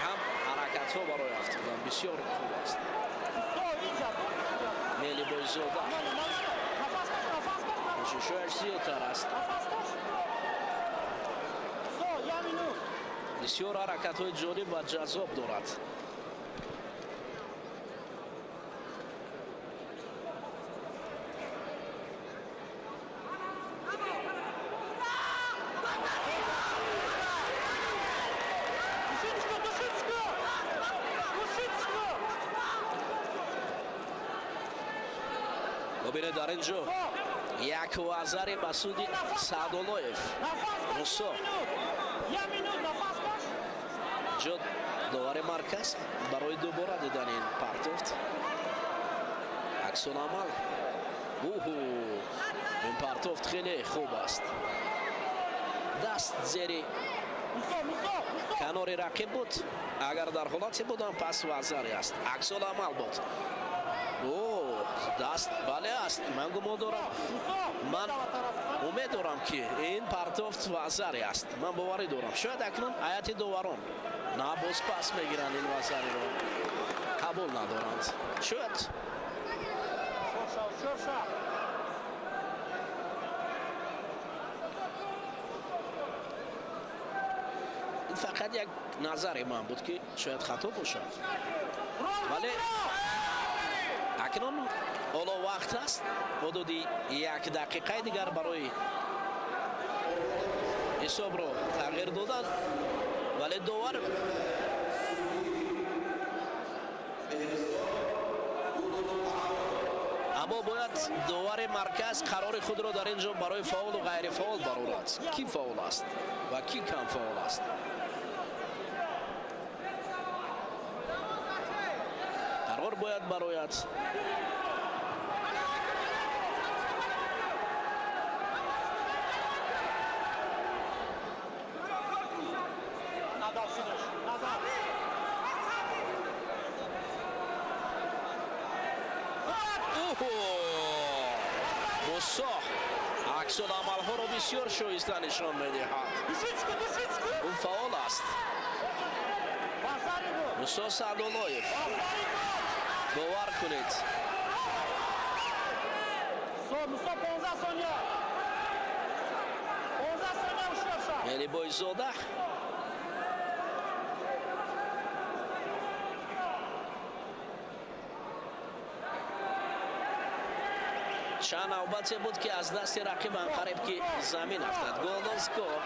Ҳам ҳаракатҳо барои афтидан бисёр хуб аст. Мелибойзода кӯшишҳояш зиёдтар аст. Бисёр ҳаракатҳои ҷолиб ва ҷаззоб дорад. Бубинед, дар ин ҷо як вазари ба суди Саъдуллоев Мусо. Ҷо довари марказ барои дубора дидани ин партофт аксуламал. Уҳу, ин партофт хеле хуб аст. Даст зери канори рақиб буд. Агар дар ҳолате будам, пас вазаре аст. Аксуламал буд. О, даст бале аст. Ман гумон дорам, ман умед дорам, ки ин партофт вазаре аст. Ман боварӣ дорам. Шояд акнун ҳайати доварон на боз пас мегиранд, ин вазареро қабул надоранд. Шояд ин фақат як назари ман буд, ки шояд хато бошад, вале акнун ҳоло вақт аст, ҳудуди як дақиқаи дигар барои ҳисобро тағйир додан, вале довар аммо бояд довари марказ қарори худро дар ин ҷо барои фаъолу ғайрифаъол барорад. Кӣ фаъол аст ва кӣ кам фаъол аст? Қарор бояд барояд. Мусо аксуламалҳоро бисёр шоиста нишон медиҳад. Ӯ фаъол аст. Мусо Саъдуллоев, бовар кунед. Мелибойзода чанд навбате буд, ки аз дасти рақибам қариб ки замин афтад. Голден скор.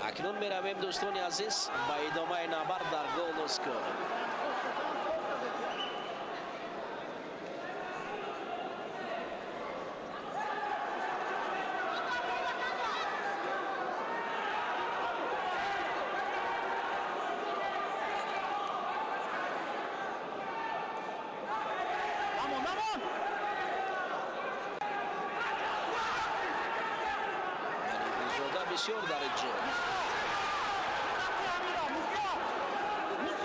Акнун меравем, дӯстони азиз, ба идомаи набард дар Голден скор. бисёр дар инҷо.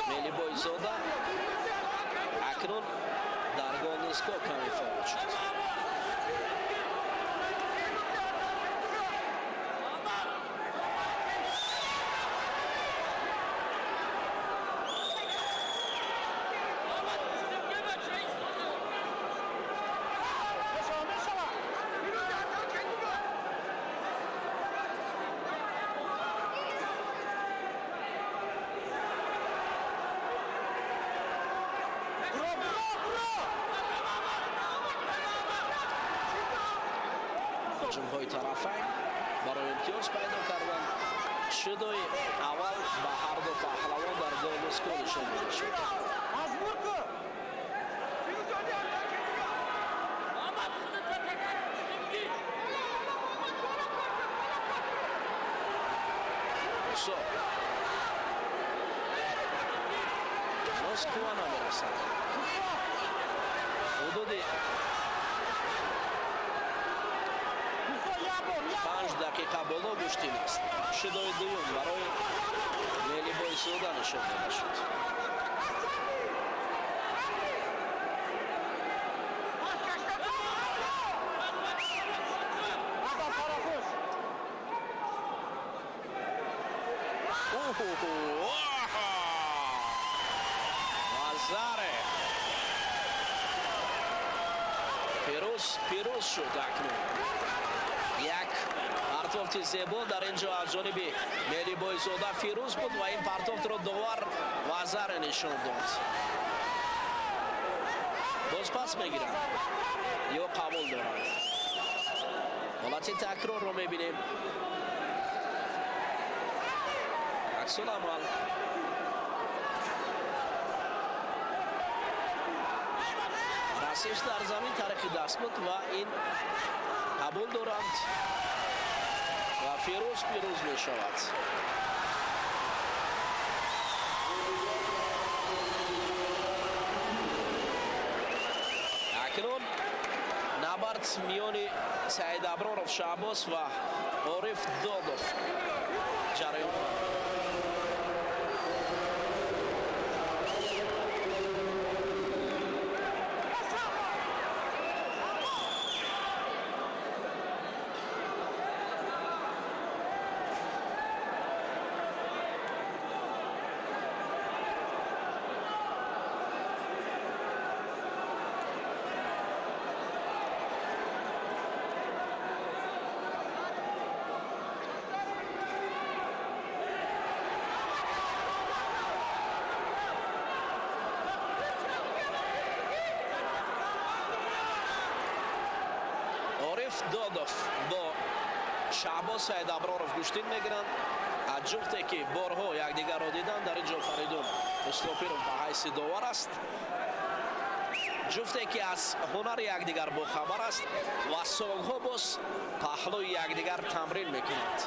Мелибойзода акнун дар гол низ каме фаъол шуд. ҳуҷумҳои тарафайн барои имтиёз пайдо кардан. Шудои аввал ба ҳарду паҳлавон дар голнискӯ нишон дода шуд. Мусо ҳанӯз қувва намерасад. Ҳудуди 5 дақиқа боло гӯштин аст. Шудои дуюм барои Мелибойзода нишон дода шуд. Вазаре пирӯз шуд акнун. Як партофти зебо дар ин ҷо аз ҷониби Мелибойзода фирӯз буд ва ин партофтро довар Вазаре нишон дод. Боз пас мегиранд ё қабул доранд. Ҳолати такрорро мебинем. Аксуламал расиш дар замин тариқи даст буд ва ин қабул доранд ва фирӯз пирӯз мешавад. Акнун набард миёни Саид Аброров Шаҳбоз ва Ориф Додов ҷараён дорад. Додов бо Шаҳбоз Саид Аброров гӯштин мегиранд. Аз ҷуфте ки борҳо якдигарро диданд, дар ин ҷо Фаридун Устопиров ба ҳайси довар аст. Ҷуфте ки аз ҳунари якдигар бохабар аст ва солҳо боз паҳлӯи якдигар тамрин мекунанд.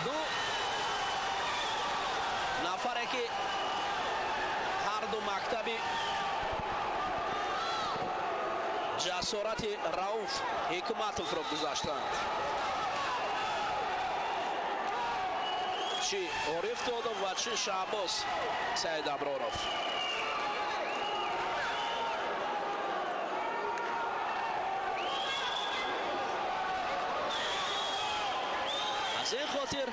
Ду нафаре ки ҳарду мактаби ҷасорати Рауф Ҳикматовро гузаштанд. Чи Ориф Додов ва чи Шаҳбоз Саид Аброров. Аз ин хотир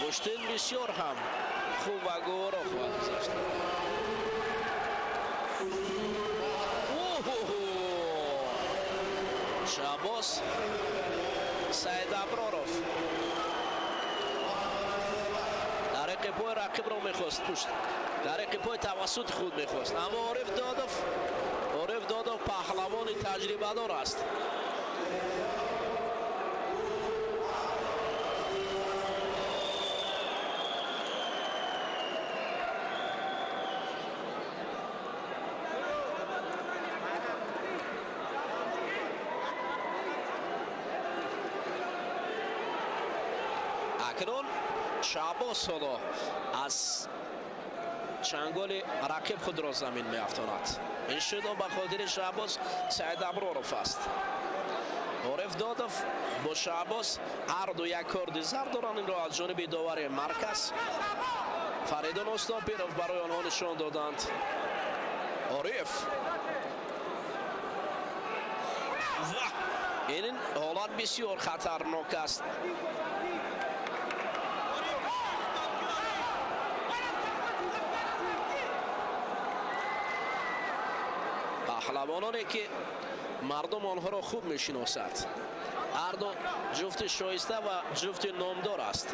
гӯштин бисёр ҳам хуб ва гуворо хоҳад гузашт. Шаҳбоз Саид Аброров тариқи пои рақибро мехост пушт, тариқи пои тавассути худ мехост, аммо Ориф Додов паҳлавони таҷрибадор аст. Акнун Шаҳбоз ҳоло аз чанголи рақиб худро замин меафтонад. Ин шудо ба хотири Шаҳбоз Саидаброров аст. Ориф Додов бо Шаҳбоз ҳарду як корди зар доранд. Инро аз ҷониби довари марказ Фаридун Устопиров барои онҳо нишон доданд. Ориф, ин ҳолат бисёр хатарнок аст. Паҳлавононе ки мардум онҳоро хуб мешиносад, ҳарду ҷуфти шоиста ва ҷуфти номдор аст.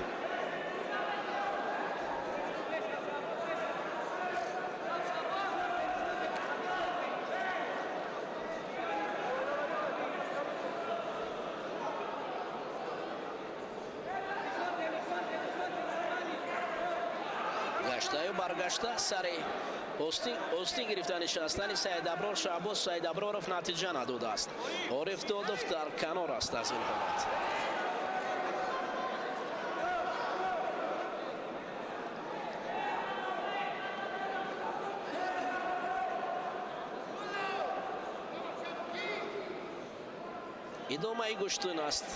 Гаштаю баргашта сари остин гирифта нишастани Саидаброр Шаҳбоз Саидаброров натиҷа надодааст. Ориф Додов дар канор аст аз ин ҳолат. Идомаи гӯштун аст.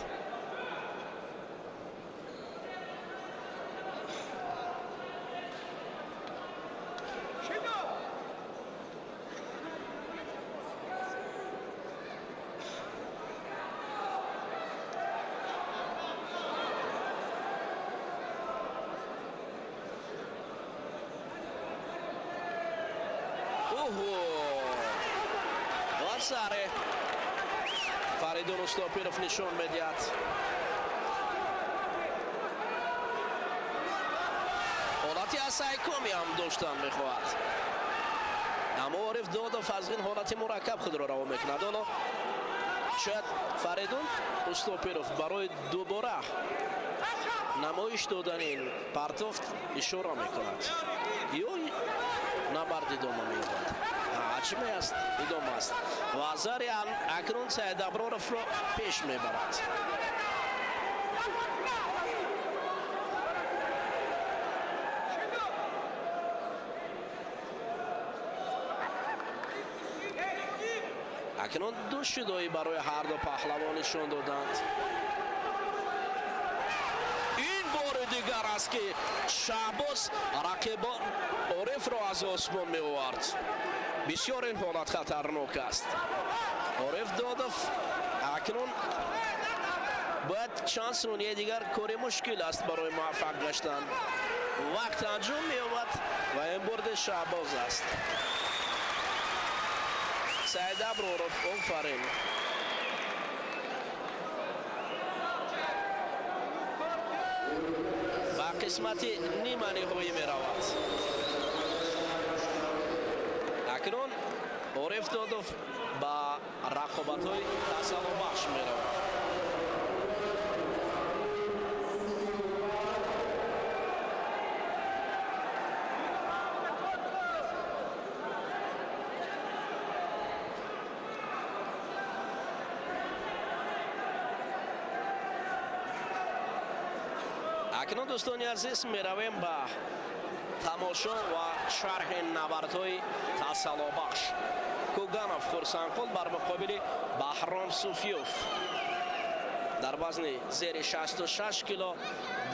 Саре Фаридун Устопиров нишон медиҳад. Ҳолати асайкоми ҳам доштан мехоҳад, аммо Ориф Додов аз ин ҳолати мураккаб худро раво мекунад. Ҳоло шояд Фаридун Устопиров барои дубора намоиш додани ин партофт ишора мекунад ё набард идома меёбад. Ҳаҷме аст, идома аст ва зари акнун Саидаброровро пеш мебарад. Акнун ду шудоӣ барои ҳарду паҳлавон нишон доданд. Ин бори дигар аст ки Шаҳбоз рақибон Орифро аз осмон меовард. Бисёр ин ҳолат хатарнок аст. Ориф Додов акнун бояд чанд сонияи дигар кори мушкил аст барои муваффақ гаштан. Вақт анҷом меёбад ва ин бурди Шаҳбоз аст. Саидаброров офарин. Ба қисмати нима ниҳоӣ меравад. Акнун Ориф Додов ба рақобатҳои тасаллобахш меравад. Акнун дӯстони азиз меравем ба тамошо ва шарҳи набардҳои тасаллобахш. Куганов Хурсандқул бар муқобили Баҳром Суфиёв дар вазни зери 66 кило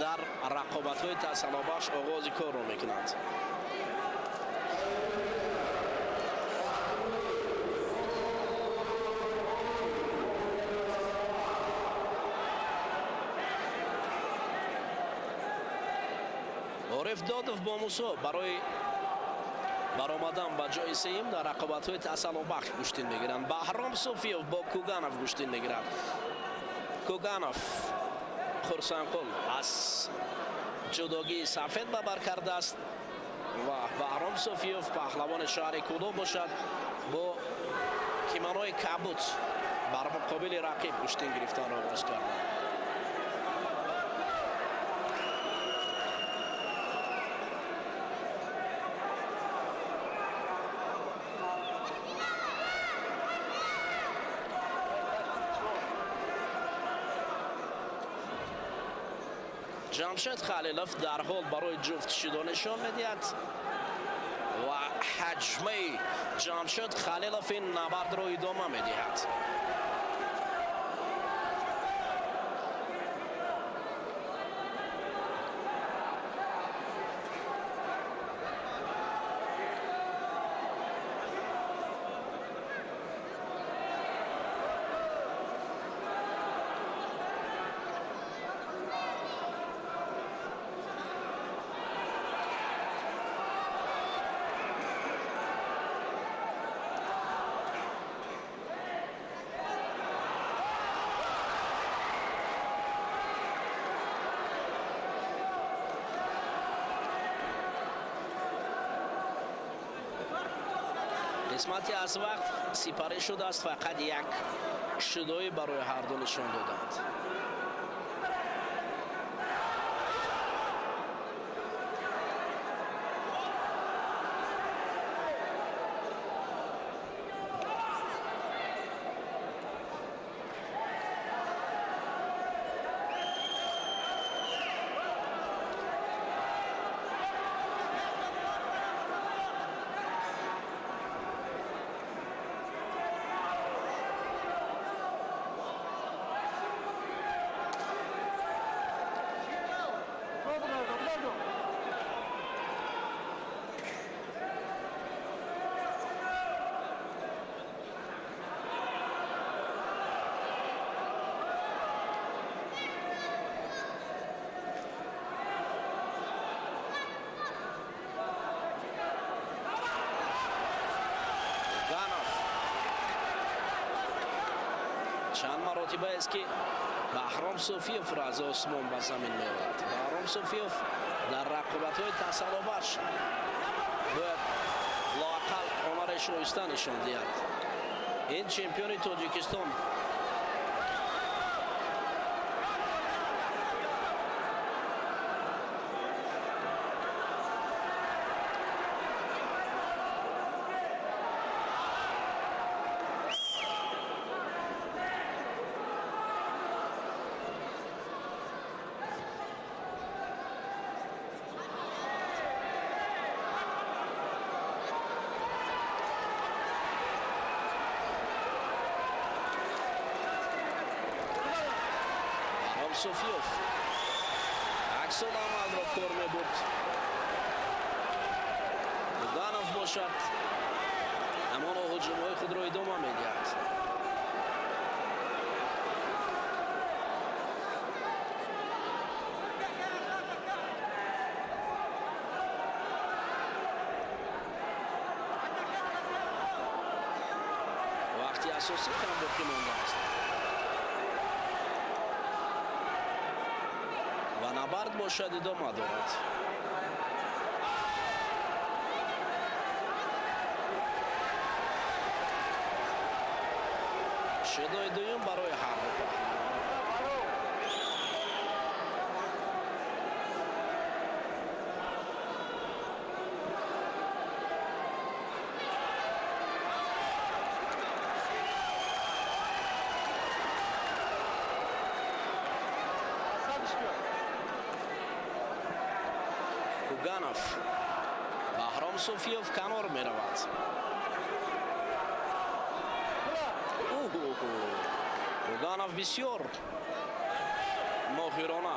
дар рақобатҳои тасаллобахш оғози корро мекунанд. Ориф Додов бо Мусо барои баромадан ба ҷои сеюм дар рақобатҳои тасаллобахш гӯштин мегиранд. Баҳром Суфиёв бо Куганов гӯштин мегирад. Куганов Хурсандқул аз ҷудогии сафед бабар кардааст ва Баҳром Суфиёв паҳлавони шаҳри Кӯлоб бошад бо кимонои кабуд бар муқобили рақиб гӯштин гирифтанро оғоз карданд. Ҷамшед Халилов дарҳол барои ҷуфт шидо нишон медиҳад ва ҳаҷмаи Ҷамшед Халилов ин набардро идома медиҳад. Қисмати аз вақт сипарӣ шудааст, фақат як шудоӣ барои ҳарду нишон доданд. Чанд маротиба аст ки Баҳром Суфиевро аз осмон ба замин меорад. Баҳром Суфиев дар рақобатҳои тасаллобахш бояд лоақал ҳунари шоиста нишон диҳад. Ин чемпиони Тоҷикистон Суфиев аксуламалро кор мебурд. Куганов бошад, ҳамоно ҳуҷумҳои худро идома медиҳад. Вақти асосӣ кам боқӣ мондааст. Ва набард бошад идома дорад. Шидои дуюм барои ҳар ду паҳлавон. Куганов. Баҳром Суфиев канор меравад. Куганов бисёр моҳирона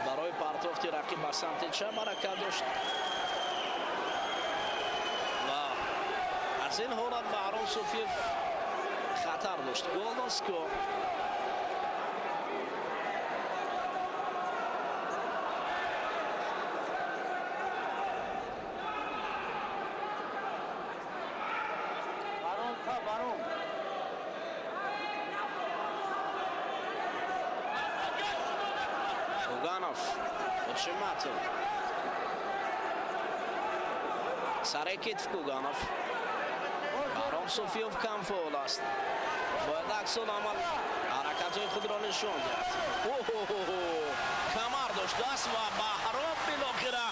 барои партофти рақиб ба самти чап ҳаракат дошт ва аз ин ҳолат Баҳром Суфиев хатар дошт. Голден скор. Куганов, Отшиматов. Сарекит Куганов. Баҳром Суфиев кам фаъол аст. Бояд аксуламал ҳаракатҳои худро нишон диҳад. Камар доштааст ва Баҳром билохира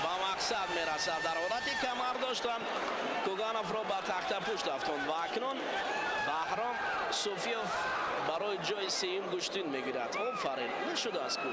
ба мақсад мерасад. Дар ҳолати камар доштан Кугановро ба тахтапушт афтонд ва акнун Баҳром Суфиев барои ҷои сеюм гӯштин мегирад. Офарин, нашудааст ку.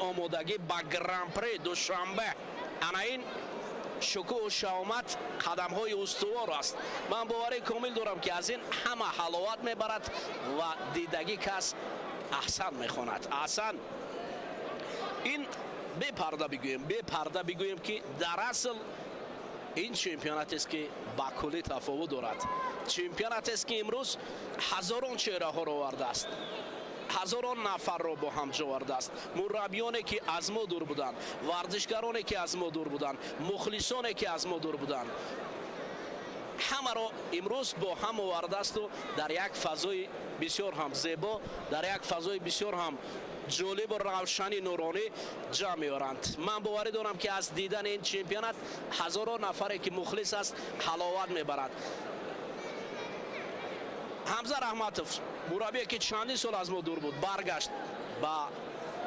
омодагӣ ба Гран-при Душанбе. Ана ин шукӯҳу шаҳомат қадамҳои устувор аст. Ман боварии комил дорам, ки аз ин ҳама ҳаловат мебарад ва дидагӣ кас аҳсан мехонад. Аҳсан. Ин бепарда бигӯем, бепарда бигӯем, ки дар асл ин чемпионатест, ки ба куллӣ тафовут дорад. Чемпионатест, ки имрӯз ҳазорон чеҳраҳоро овардааст, ҳазорон нафарро бо ҳам ҷо овардааст. Мураббиёне, ки аз мо дур буданд, варзишгароне, ки аз мо дур буданд, мухлисоне, ки аз мо дур буданд, ҳамаро имрӯз бо ҳам овардаасту дар як фазои бисёр ҳам зебо, дар як фазои бисёр ҳам ҷолибу равшани нуронӣ ҷамъ меоранд. Ман боварӣ дорам, ки аз дидани ин чемпионат ҳазорон нафаре, ки мухлис аст, ҳаловат мебарад. Ҳамза Раҳматов, мураббие, ки чандин сол аз мо дур буд, баргашт ба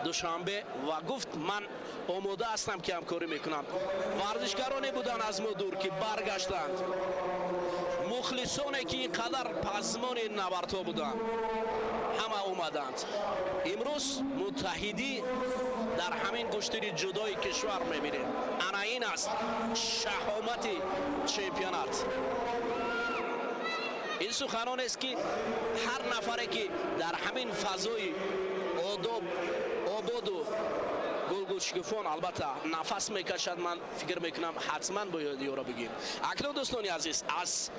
Душанбе ва гуфт: ман омода ҳастам, ки ҳамкорӣ мекунам. Варзишгароне буданд аз мо дур, ки баргаштанд, мухлисоне, ки ин қадар пазмони набардҳо буданд, ҳама омаданд. Имрӯз муттаҳидӣ дар ҳамин гӯштини ҷудои кишвар мебинем. Ана ин аст шаҳомати чемпионат. Ин суханонест, ки ҳар нафаре, ки дар ҳамин фазои одоб ободу гулгулшукуфон албатта нафас мекашад, ман фикр мекунам, ҳатман бояд ёро бигӯем. Акнун, дӯстони азиз, аз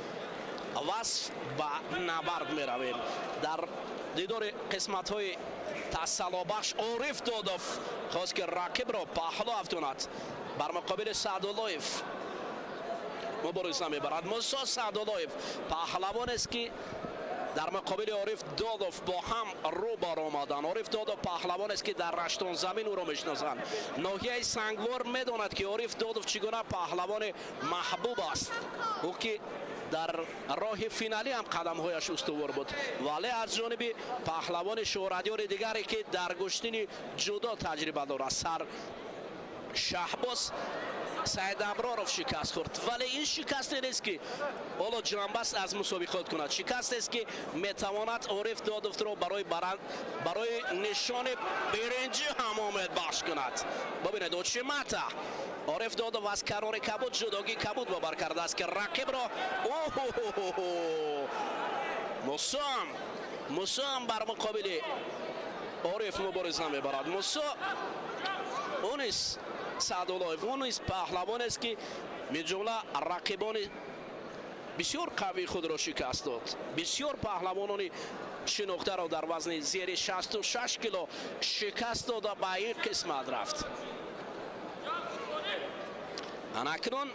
васф ба набард меравем. Дар дидори қисматҳои тасаллобахш Ориф Додов хост, ки рақибро паҳлӯ афтонад. Бар муқобили Саъдуллоев мубориза мебарад. Мусо Саъдуллоев паҳлавонест, ки дар муқобили Ориф Додов бо ҳам рӯ баромаданд. Ориф Додов паҳлавонест, ки дар Раштонзамин ӯро мешиносанд. Ноҳияи Сангвор медонад, ки Ориф Додов чӣ гуна паҳлавони маҳбуб аст, ӯ ки дар роҳи финалӣ ҳам қадамҳояш устувор буд, вале аз ҷониби паҳлавони шӯҳратёри дигаре, ки дар гӯштини ҷудо таҷриба дорад, сар Шаҳбоз Саидаброров шикаст хӯрд. Вале ин шикасте нест, ки ҳоло ҷанбаст аз мусобиқот кунад. Шикастест, ки метавонад Ориф Додовро барои нишони биринҷӣ ҳам омедбахш кунад. Бибинед, очимата Ориф Додов аз карори кабуд, ҷудогии кабуд бабар кардааст, ки рақибро Мусоам, Мусоам бар муқобили Ориф мубориза мебарад. Мусо ӯ низ, Саъдуллоев ӯ низ паҳлавонест, ки минҷумла рақибони бисёр қавии худро шикаст дод, бисёр паҳлавонони шинохтаро дар вазни зери 66 кило шикаст дода, ба ин қисмат рафт. Анакнун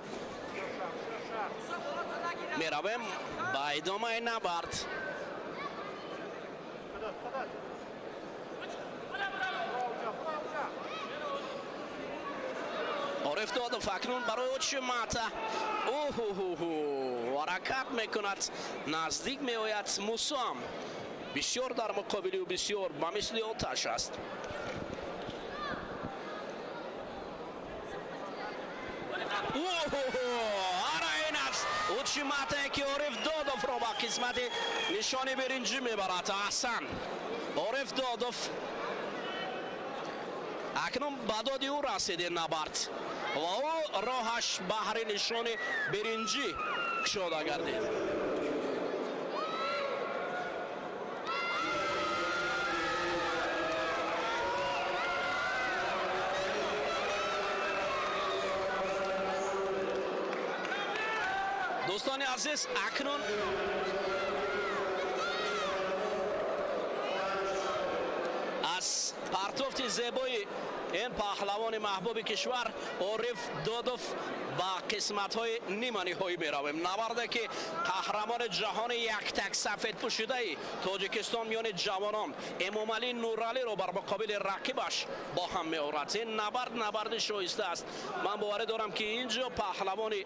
меравем ба идомаи набард. Ориф Додов акнун барои очимата оҳуҳуҳу ҳаракат мекунад, наздик меояд. Мусоам бисёр дар муқобили ӯ бисёр ба мисли оташ аст. Ара ин аст учиматае, ки Ориф Додовро ба қисмати нишони биринҷӣ мебарад. Аҳсан, Ориф Додов! Акнун ба доди ӯ расид ин набард ва ӯ роҳаш баҳри нишони биринҷӣ кушода гардид. Дӯстони азиз, акнун аз партофти зебои ин паҳлавони маҳбуби кишвар Ориф Додов ба қисматҳои ниманиҳоӣ меравем. Набарде, ки қаҳрамони ҷаҳони яктак сафедпӯшидаи Тоҷикистон миёни ҷавонон Эмомалӣ Нуралиро бар муқобили рақибаш бо ҳам меорад. Ин набард набарди шоиста аст. Ман боварӣ дорам, ки ин ҷо паҳлавони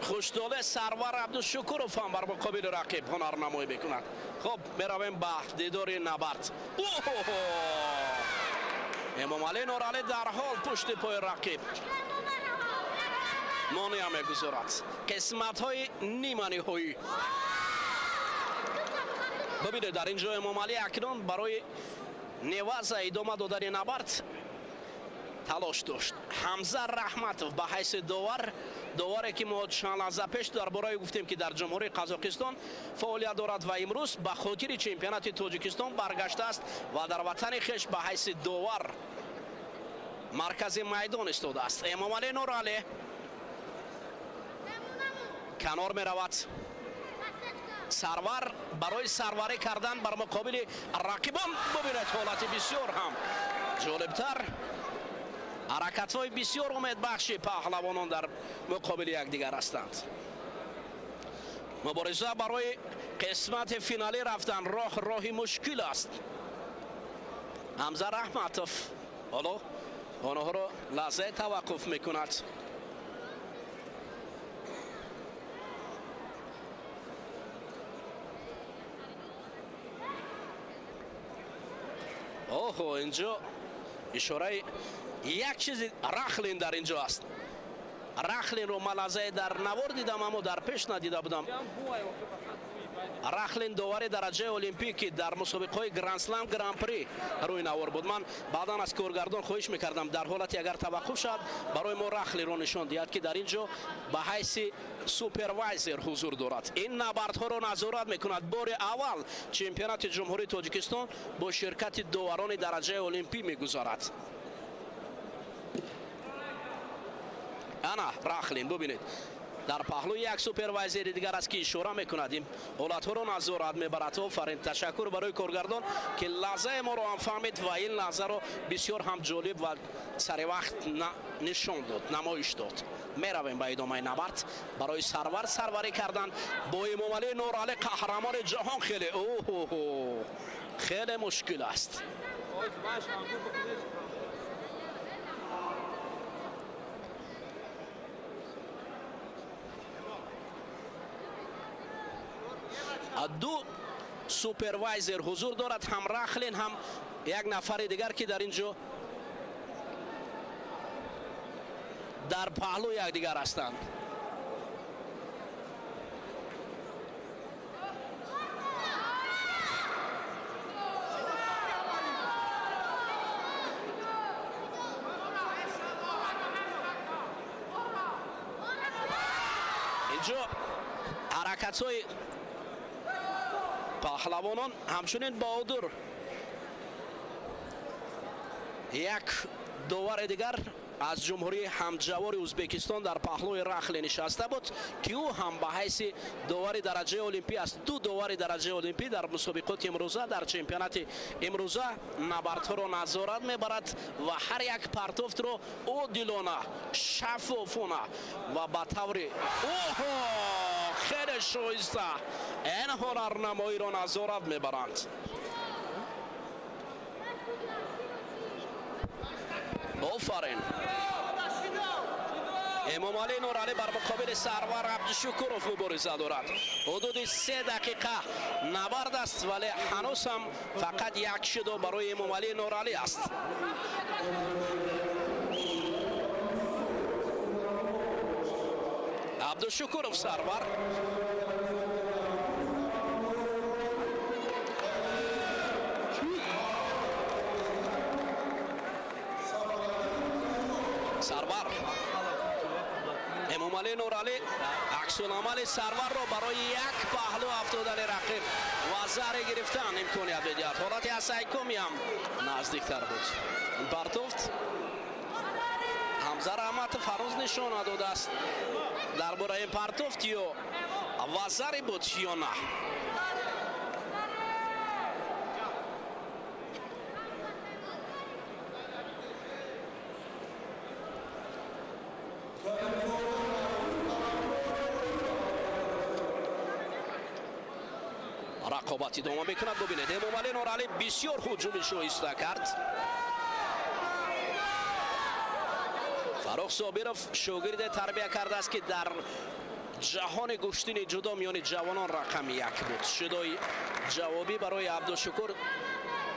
хуштоле Сарвар Абдушукуров ҳам бар муқобили рақиб ҳунарнамоӣ мекунад. Хуб, меравем ба дидори набард. Эмомалӣ Нуралӣ дар ҳол пушти пои рақиб монеа мегузорад. Қисматҳои ниманиҳоӣ. Бибинед, дар ин ҷо Эмомалӣ акнун барои Неваза идома додани набард талош дошт. Ҳамза Раҳматов ба ҳайси довар, доваре ки мо чанд лаҳза пеш дар бораи гуфтем, ки дар Ҷумҳурии Қазоқистон фаъолият дорад ва имрӯз ба хотири чемпионати Тоҷикистон баргаштааст ва дар ватани хеш ба ҳайси довар маркази майдон истодааст. Эмомалӣ Нуралӣ канор меравад. Сарвар барои сарварӣ кардан бар муқобили рақибон, бубинед, ҳолати бисёр ҳам ҷолибтар, ҳаракатҳои бисёр умедбахши паҳлавонон дар муқобили якдигар ҳастанд. Мубориза барои қисмати финалӣ рафтан роҳ роҳи мушкил аст. Ҳамза Раҳматов ҳоло онҳоро лаҳзае таваққуф мекунад. Оҳо, инҷо ишораи як чизи Рахлин дар инҷо аст. Рахлинро ман лаҳзае дар навор дидам, аммо дар пеш надида будам. Рахлин довари дараҷаи олимпӣ, ки дар мусобиқаҳои Грандслам, Гран-при рӯи навор буд. Ман баъдан аз коргардон хоҳиш мекардам, дар ҳолате агар таваққуф шавад, барои мо Рахлинро нишон диҳад, ки дар ин ҷо ба ҳайси супервайзер ҳузур дорад, ин набардҳоро назорат мекунад. Бори аввал чемпионати Ҷумҳурии Тоҷикистон бо ширкати доварони дараҷаи олимпӣ мегузарад. Ана Рахлин, бубинед, дар паҳлӯи як супервайзери дигар аст, ки ишора мекунад, ин ҳолатҳоро назорат мебарад. Офарин, ташаккур барои коргардон, ки лаҳзаи моро ҳам фаҳмид ва ин лаҳзаро бисёр ҳам ҷолиб ва саривақт нишон дод, намоиш дод. Меравем ба идомаи набард. Барои сарвар сарварӣ кардан бо Эмомалӣ Нуралӣ, қаҳрамони ҷаҳон, хеле оҳо хеле мушкил аст. Ду супервайзер ҳузур дорад, ҳам Рахлин, ҳам як нафари дигар, ки дар ин ҷо дар паҳлӯ якдигар ҳастанд. Инҷо ҳаракатҳои паҳлавонон, ҳамчунин Баҳодур, як довари дигар аз ҷумҳурии ҳамҷавори Ӯзбекистон, дар паҳлӯи Рахле нишаста буд, ки ӯ ҳам ба ҳайси довари дараҷаи олимпӣ аст. Ду довари дараҷаи олимпӣ дар мусобиқоти имрӯза, дар чемпионати имрӯза набардҳоро назорат мебарад ва ҳар як партофтро одилона, шаффофона ва ба таври оҳо хеле шоиста ин ҳунарнамоиро назорат мебаранд. Офарин, Эмомалӣ Нуралӣ бар муқобили Сарвар Абдушукуров мубориза дорад. Ҳудуди 3 дақиқа набард аст, вале ҳанӯз ҳам фақат як шидо барои Эмомалӣ Нуралӣ аст. Абдушукуров Сарвар. Сарвар, Эмомалӣ Нуралӣ аксуламали Сарварро барои як паҳлӯ афтодани рақиб ва заре гирифтан имконият медиҳад. Ҳолати асайкоми ҳам наздиктар буд. Партофт Ҳамза Раҳматов ҳанӯз нишон надодааст дар бораи ин партофт, ё вазаре буд ё на. Рақобат идома мекунад. Бубинед, Эмомалӣ Нуралӣ бисёр ҳуҷуми шоиста кард. Фаррух Собиров шогирде тарбия кардааст, ки дар ҷаҳони гӯштини ҷудо миёни ҷавонон рақами як буд. Шидои ҷавобӣ барои Абдушукур,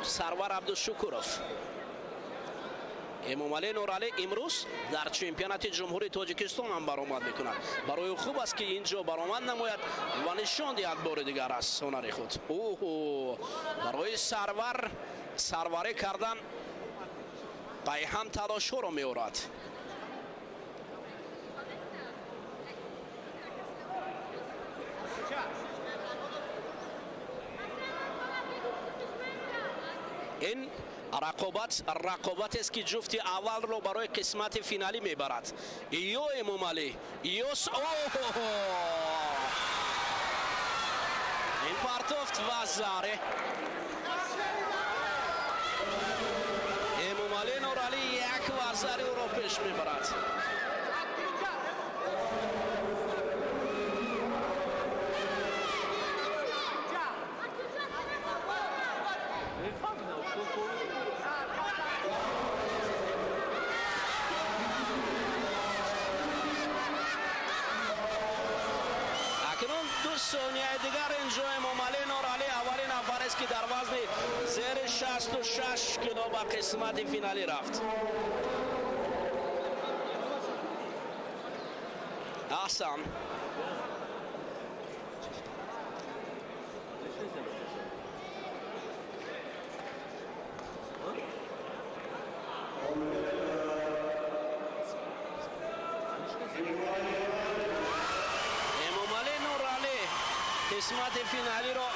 Сарвар Абдушукуров. Эмомалӣ Нуралӣ имрӯз дар чемпионати Ҷумҳурии Тоҷикистон ҳам баромад мекунад. Барои ӯ хуб аст, ки ин ҷо баромад намояд ва нишон диҳад бори дигар аз ҳунари худ. Оҳо, барои Сарвар Сарварӣ кардан пайҳам талошҳоро меорад. Ин рақобат рақобатест, ки ҷуфти аввалро барои қисмати финалӣ мебарад. Ё Эмомалӣ, ё ин партофт вазаре. Эмомалӣ Нуралӣ як вазари ӯро пеш мебарад. Акнун 2 сонияи дигар инҷо Эмомалӣ Нуралӣ аввалин нафарест, ки дар вазни зери 66 кило ба қисмати финалӣ рафт. Аҳсан. Эмомалӣ Нуралӣ қисмати финалиро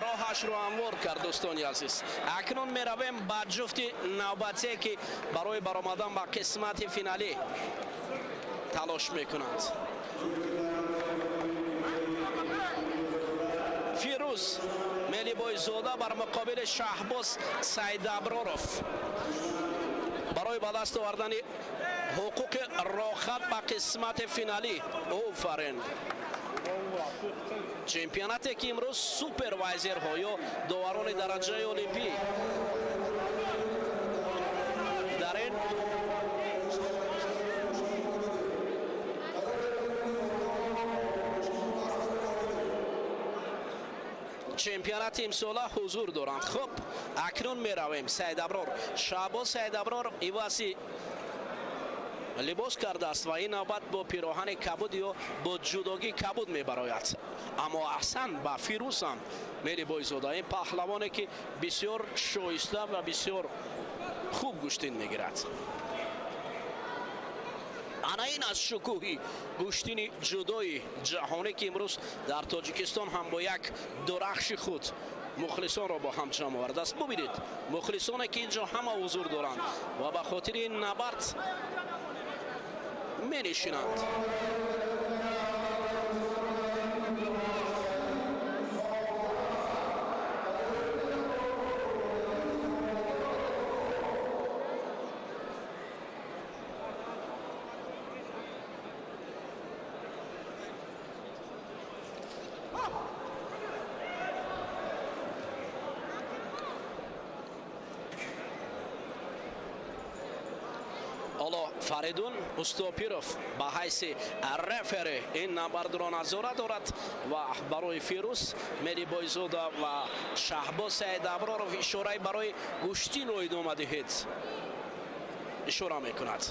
роҳашро ҳамвор кард. Дӯстони азиз, акнун меравем ба ҷуфти навбатие, ки барои баромадан ба қисмати финалӣ талош мекунанд. Фирӯз Мелибойзода бар муқобили Шаҳбоз Сайдаброров барои ба даст овардани ҳуқуқи роҳат ба қисмати финалӣ. Офарин! Чемпионате, ки имрӯз супервайзерҳо ё доварони дараҷаи олимпӣ дар ин чемпионати имсола ҳузур доранд. Хуб, акнун меравем. Сайдаброр, Шаҳбоз Сайдаброр ивази либос кардааст ва ин навбат бо пироҳани кабуд ё бо ҷудогии кабуд мебарояд. Аммо аҳсан ба Фирӯзам Мелибойзода, ин паҳлавоне, ки бисёр шоиста ва бисёр хуб гӯштин мегирад. Ана ин аз шукӯҳи гӯштини ҷудои ҷаҳонӣ, ки имрӯз дар Тоҷикистон ҳам бо як дурахши худ мухлисонро бо ҳам ҷамъ овардааст. Бубинед, мухлисоне, ки инҷо ҳама ҳузур доранд ва ба хотири ин набард менишинанд. Ҳоло Фаридун Устопиров ба ҳайси рефери ин набардро назора дорад ва барои Фирӯз Мелибойзода ва Шаҳбоз Саидаброров ишораи барои гӯштинро идома диҳед ишора мекунад.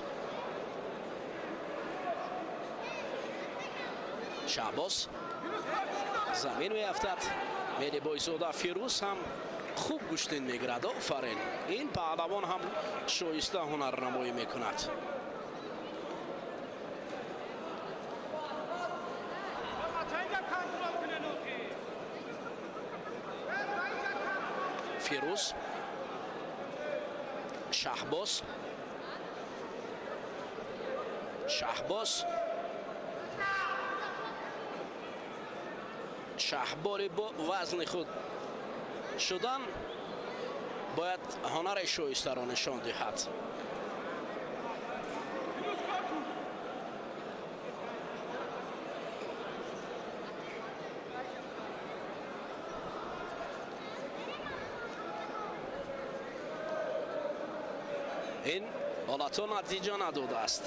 Шаҳбоз замин меафтад. Мелибойзода, Фирӯз ҳам хуб гӯштин мегирад. Офарин, ин паҳлавон ҳам шоиста ҳунарнамоӣ мекунад. Фирӯз, Шаҳбоз, Шаҳбоз, Шаҳбори бо вазни худ шудан бояд ҳунари шоистаро нишон диҳад. Ин ҳолатҳо натиҷа надодааст.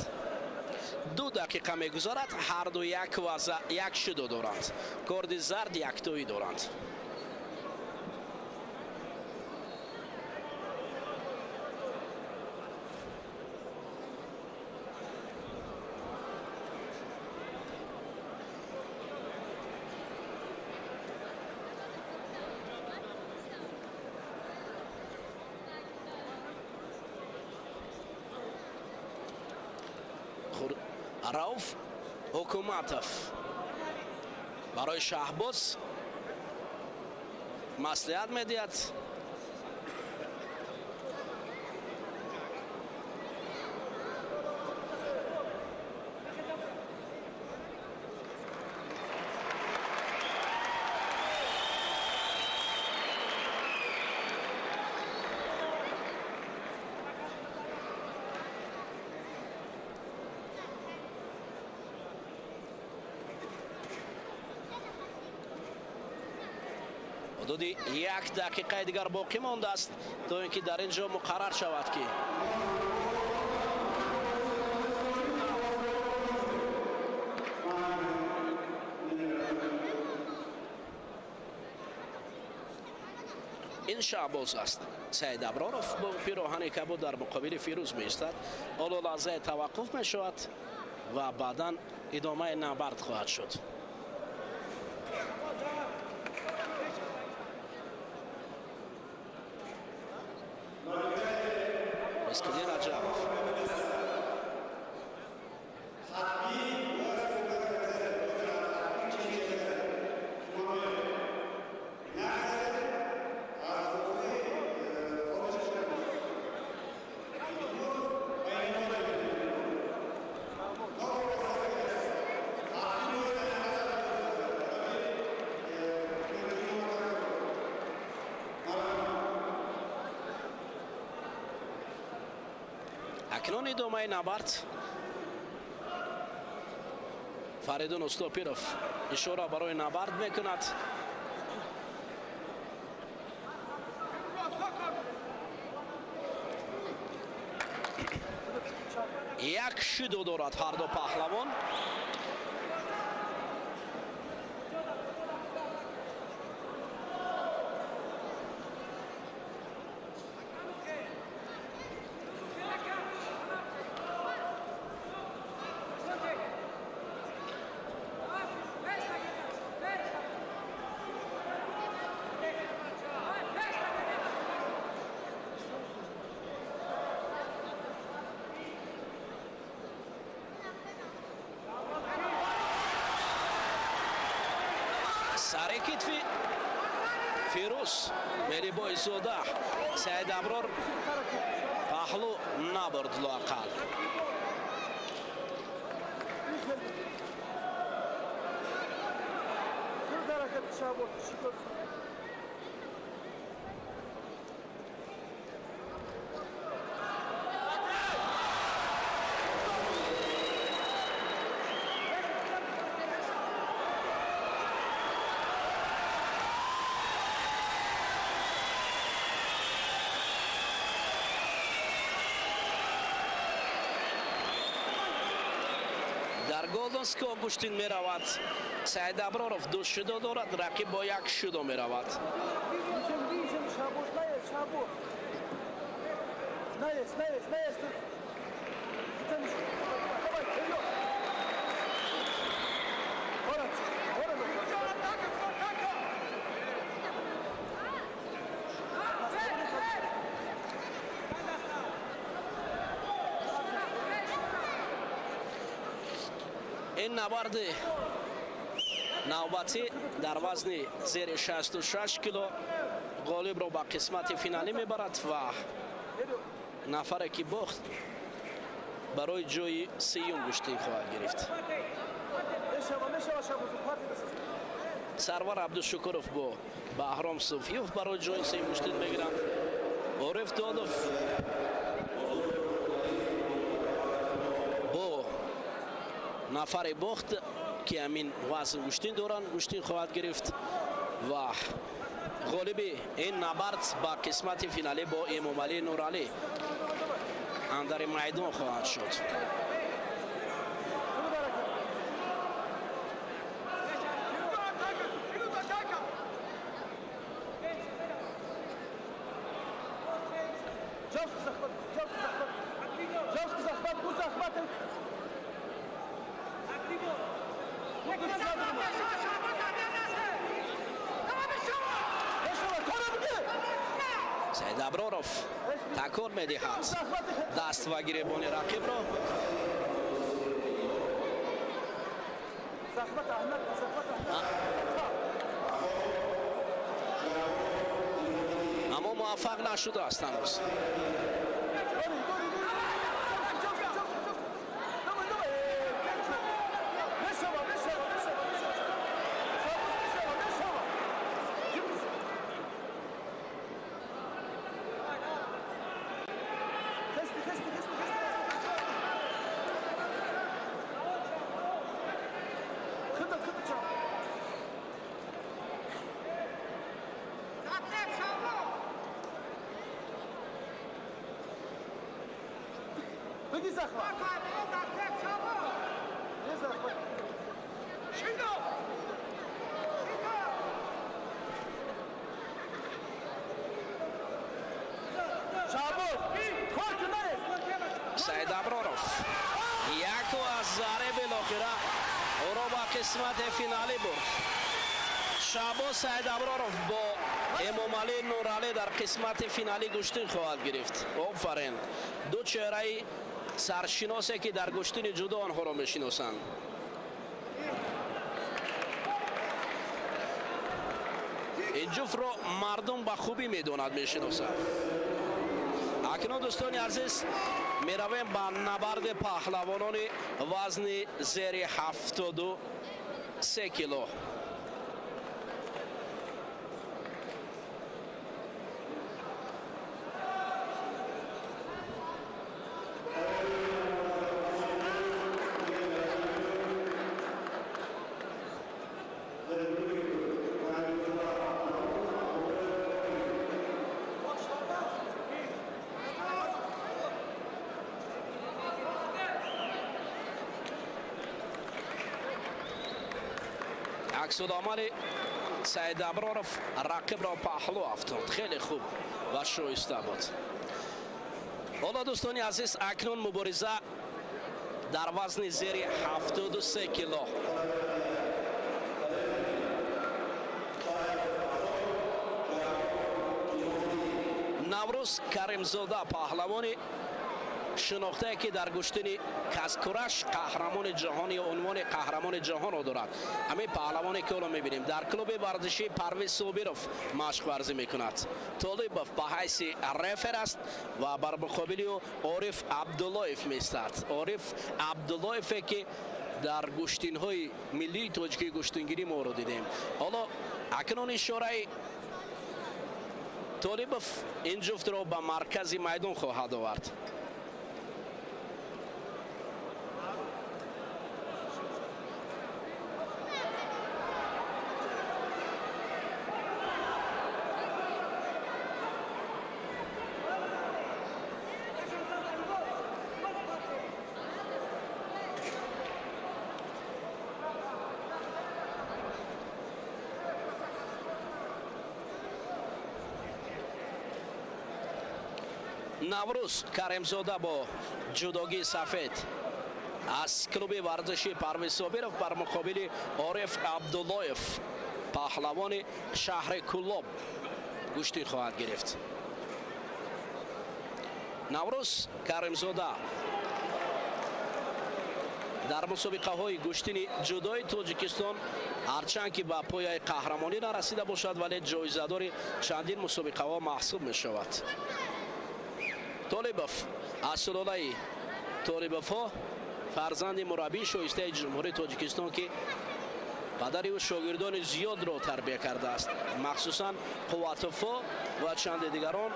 2 дақиқа мегузарад, ҳарду як ваза як шудо доранд. Корди зард яктоӣ доранд. Рауф Ҳукуматов барои Шаҳбоз маслиҳат медиҳад. Ҳудуди як дақиқаи дигар боқӣ мондааст, то ин ки дар ин ҷо муқаррар шавад, ки ин Шаҳбоз аст. Саид Аброров бо пироҳани кабуд дар муқобили Фирӯз меистад. Ҳоло лаҳзаи таваққуф мешавад ва баъдан идомаи набард хоҳад шуд. Мискиддин Раҷабов. Акнун идомаи набард. Фаридун Устопиров ишора барои набард мекунад. Як шидо дорад ҳарду паҳлавон. Сари китфи Фирӯз Мерибойзода Саид Аброр паҳлӯ набурд лоақал. Дар Голденско гӯштин меравад. Саид Аброров ду шидо дорад, рақиб бо як шидо меравад. Ин набарди навбатӣ дар вазни зери 66 кило ғолибро ба қисмати финалӣ мебарад ва нафаре ки бохт барои ҷои сеюм гӯштин хоҳад гирифт. Сарвар Абдушукуров бо Баҳром Суфиёв барои ҷои сеюм гӯштин мегиранд. Ориф Додов бо нафари бохт, ки ҳамин вазн гӯштин доранд, гӯштин хоҳад гирифт ва ғолиби ин набард ба қисмати финалӣ бо Эмомалӣ Нуралӣ андари майдон хоҳад шуд. Саид Аброров такон медиҳад даст ва гиребони рақибро. Аммо муваффақ нашудааст ҳанӯз. Саид Аброров яку аз заре билохира ӯро ба қисмати финалӣ бурд. Шаҳбоз Саид Аброров бо Эмомалӣ Нуралӣ дар қисмати финалӣ гӯштин хоҳад гирифт. Офарин! Ду чеҳраи саршиносе ки дар гӯштини ҷудо онҳоро мешиносанд. Ин ҷуфтро мардум ба хубӣ медонад, мешиносад. Акнун, дӯстони азиз, меравем ба набарди паҳлавонони вазни зери 73 кило. Аксуломали Саид Аброров рақибро паҳлӯ афтод. Хеле хуб ва шоиста буд. Ҳоло, дӯстони азиз, акнун мубориза дар вазни зери 73 кило. Наврӯз Каримзода, паҳлавони шинохтае ки дар гӯштини каскураш қаҳрамони ҷаҳон ё унвони қаҳрамони ҷаҳонро дорад. Ҳамин паҳлавоне ки ҳоло мебинем дар клуби варзишии Парвиз Собиров машқварзӣ мекунад. Толибов ба ҳайси рефер аст ва бар муқобили ӯ Ориф Абдуллоев меистад. Ориф Абдуллоеве ки дар гӯштинҳои миллии тоҷикии гӯштингирӣ моро дидем. Ҳоло акнун ишораи Толибов ин ҷуфтро ба маркази майдон хоҳад овард. Наврӯз Каримзода бо ҷудогии сафед аз клуби варзишии Парвиз Собиров бар муқобили Ориф Абдуллоев, паҳлавони шаҳри Куллоб, гӯштӣ хоҳад гирифт. Наврӯз Каримзода дар мусобиқаҳои гӯштини ҷудои Тоҷикистон ҳарчанд ки ба пояи қаҳрамонӣ нарасида бошад, вале ҷоизадори чандин мусобиқаҳо маҳсуб мешавад. Толибов аз сулолаи Толибовҳо, фарзанди мураббии шоистаи Ҷумҳурии Тоҷикистон, ки падари ӯ шогирдони зиёдро тарбия кардааст, махсусан Қувватовҳо ва чанде дигарон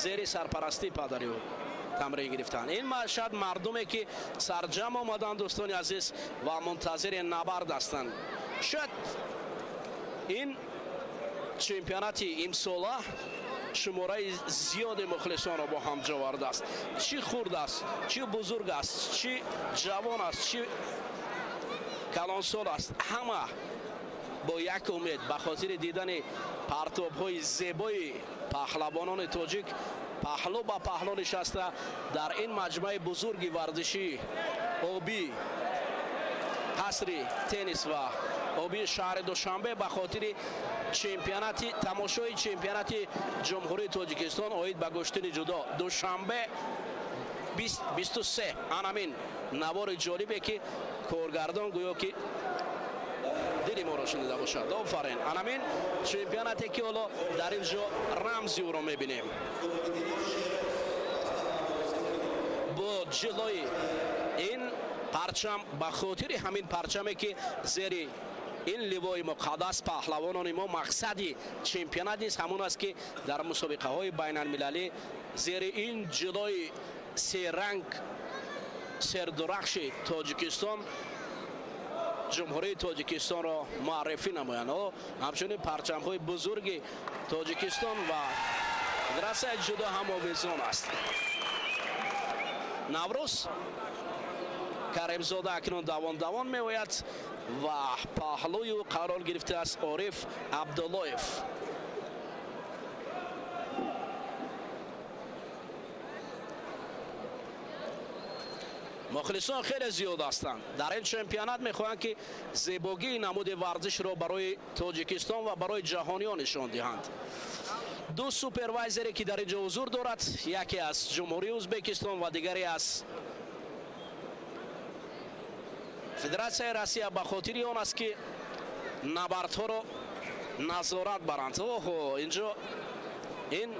зери сарпарастии падари ӯ тамрин гирифтанд. Ин шояд мардуме ки сарҷам омаданд, дӯстони азиз, ва мунтазири набард ҳастанд. Шояд ин чемпионати имсола шумораи зиёди мухлисонро бо ҳам ҷо овардааст. Чӣ хурд аст, чӣ бузург аст, чӣ ҷавон аст, чӣ калонсол аст, ҳама бо як умед ба хотири дидани партобҳои зебои паҳлавонони тоҷик паҳлӯ ба паҳлӯ нишаста дар ин маҷмӯаи бузурги варзишӣ обӣ, қасри теннис ва обии шаҳри Душанбе ба хотири чемпионати тамошои чемпионати Ҷумҳурии Тоҷикистон оид ба гӯштини ҷудо Душанбе 23. Анамин навори ҷолибе ки коргардон гӯё ки Таҳлили моро шунида бошад. Офарин. Анамин чемпионате ки ҳоло дар ин ҷо рамзи ӯро мебинем. Бо ҷилои ин парчам, ба хотири ҳамин парчаме ки зери ин ливои муқаддас паҳлавонони мо, мақсади чемпионат низ ҳамон аст ки дар мусобиқаҳои байналмилалӣ зери ин ҷилои серанг сердурахши Тоҷикистон, Ҷумҳурии Тоҷикистонро муаррифӣ намоянд. Ҳамчунин парчамҳои бузурги Тоҷикистон ва Федератсияи ҷудо ҳам овезон аст. Наврӯз Каримзода акнун давон-давон меояд ва паҳлӯи ӯ қарор гирифтааст Ориф Абдуллоев. Мухлисон хеле зиёд ҳастанд. Дар ин чемпионат мехоҳанд ки зебогии намуди варзишро барои Тоҷикистон ва барои ҷаҳониён нишон диҳанд. Ду супервайзере ки дар ин ҷо ҳузур дорад, яке аз Ҷумҳурии Ӯзбекистон ва дигаре аз Федератсияи Россия, ба хотири он аст ки набардҳоро назорат баранд. Оҳо, инҷо ин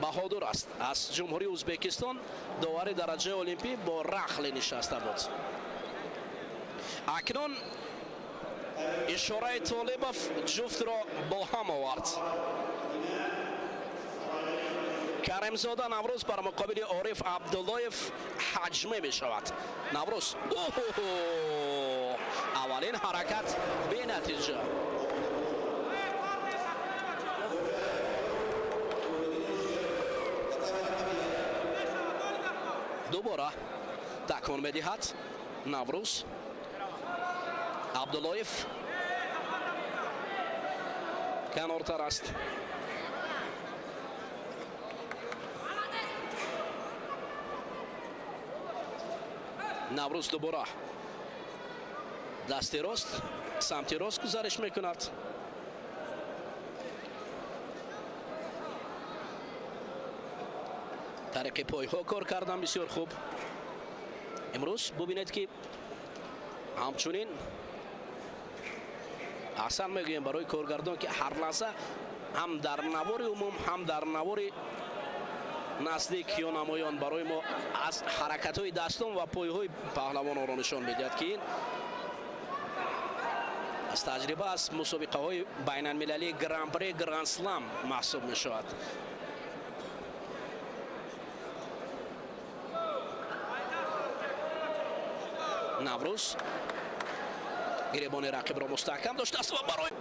Баҳодур аст аз Ҷумҳурии Ӯзбекистон, довари дараҷаи олимпӣ бо рахле нишаста буд. Акнун ишораи Толибов ҷуфтро бо ҳам овард. Каримзода Наврӯз бар муқобили Ориф Абдуллоев ҳаҷме мешавад. Наврӯз, аввалин ҳаракат бенатиҷа. Дубора такон медиҳад Наврӯз. Абдуллоев канортар аст. Наврӯз дубора дасти рост, самти рост гузариш мекунад. Тариқи пойҳо кор кардан бисёр хуб. Имрӯз бубинед ки ҳамчунин аҳсан мегӯем барои коргардон ки ҳар лаҳза ҳам дар навори умум, ҳам дар навори наздик ё намоён барои мо аз ҳаракатҳои дастон ва пойҳои паҳлавононро нишон медиҳад ки ин аз таҷриба аз мусобиқаҳои байналмилалии гран-при, гранд-слам маҳсуб мешавад. Наврӯз гиребони рақибро мустаҳкам доштааст ва барои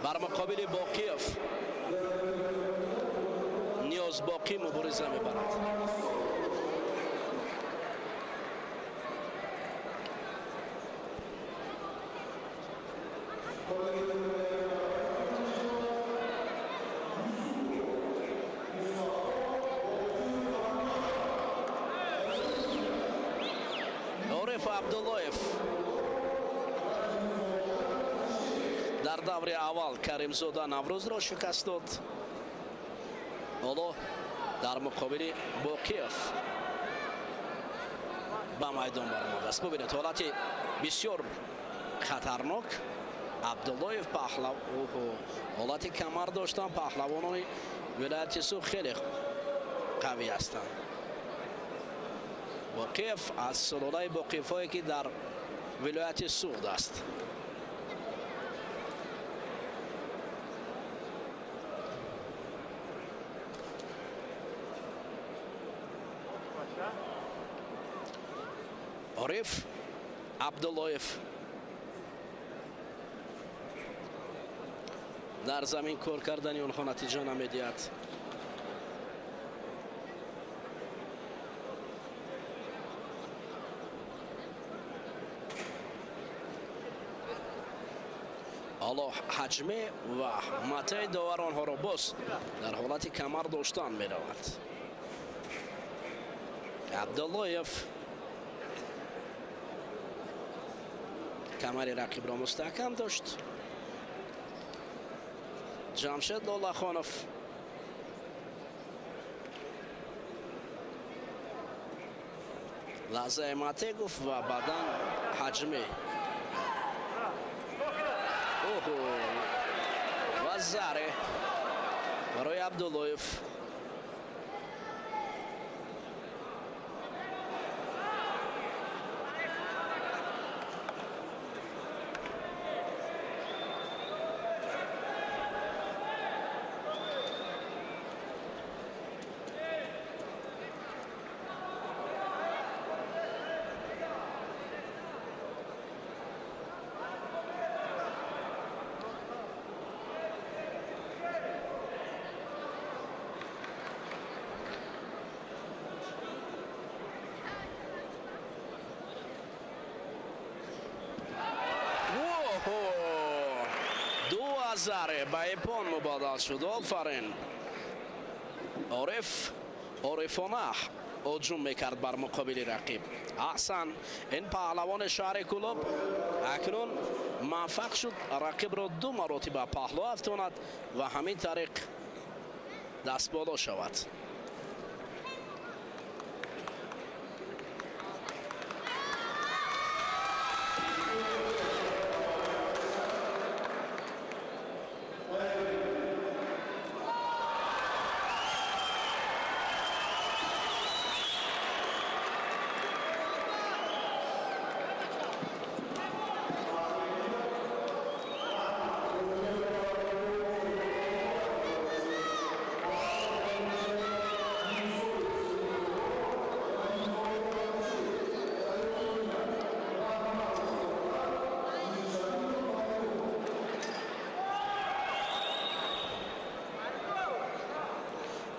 Бар муқобили Боқиев Ниёзбоқӣ мубориза мебарад. Ориф Абдуллоев дар даври аввал Каримзода Наврӯзро шикаст дод. Ҳоло дар муқобили Боқиев ба майдон баромадааст. Бубинед, ҳолати бисёр хатарнок. Абдуллоев паҳлав, ҳолати камар доштан. Паҳлавонони вилояти Суғд хеле қавӣ ҳастанд. Боқиев аз сулолаи Боқиевҳое ки дар вилояти Суғд аст. Ориф Абдуллоев дар замин кор кардани онҳо натиҷа намедиҳад. Ҳоло ҳаҷме ва матаи довар онҳоро боз дар ҳолати камар доштан меравад. Абдуллоев камари рақибро мустаҳкам дошт. Ҷамшед Лолахонов лаҳзаи мате гуфт ва баъдан ҳаҷме. Оҳо, ва заре барои Абдуллоев. Заре ба япон мубодал шуд. Офарин. Ориф орифона ҳуҷум мекард бар муқобили рақиб. Аҳсан, ин паҳлавони шаҳри Кӯлоб акнун муваффақ шуд рақибро ду маротиба паҳлӯ афтонад ва ҳамин тариқ дастболо шавад.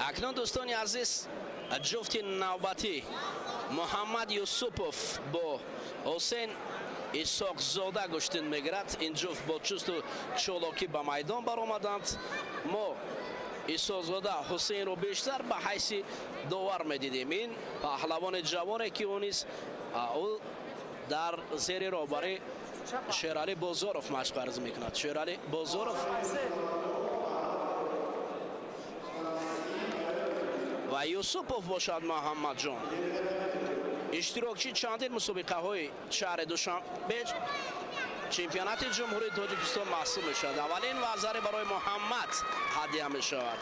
Акнун дӯстони азиз, ҷуфти навбатӣ Муҳаммад Юсупов бо Ҳусейн Исоқзода гӯштин мегирад. Ин ҷуфт бо чусту чолокӣ ба майдон баромаданд. Мо Исоқзода Ҳусейнро бештар ба ҳайси довар медидем. Ин паҳлавони ҷавоне ки ӯ низ ӯ дар зери роҳбарӣ Шералӣ Бозоров машқ арз мекунад. Шералӣ Бозоров ва Юсупов бошад Муҳаммадҷон иштирокчи чандин мусобиқаҳои шаҳри Душанбе, чемпионати Ҷумҳурии Тоҷикистон маҳсуб мешавад. Аввалин вазаре барои Муҳаммад ҳадия мешавад.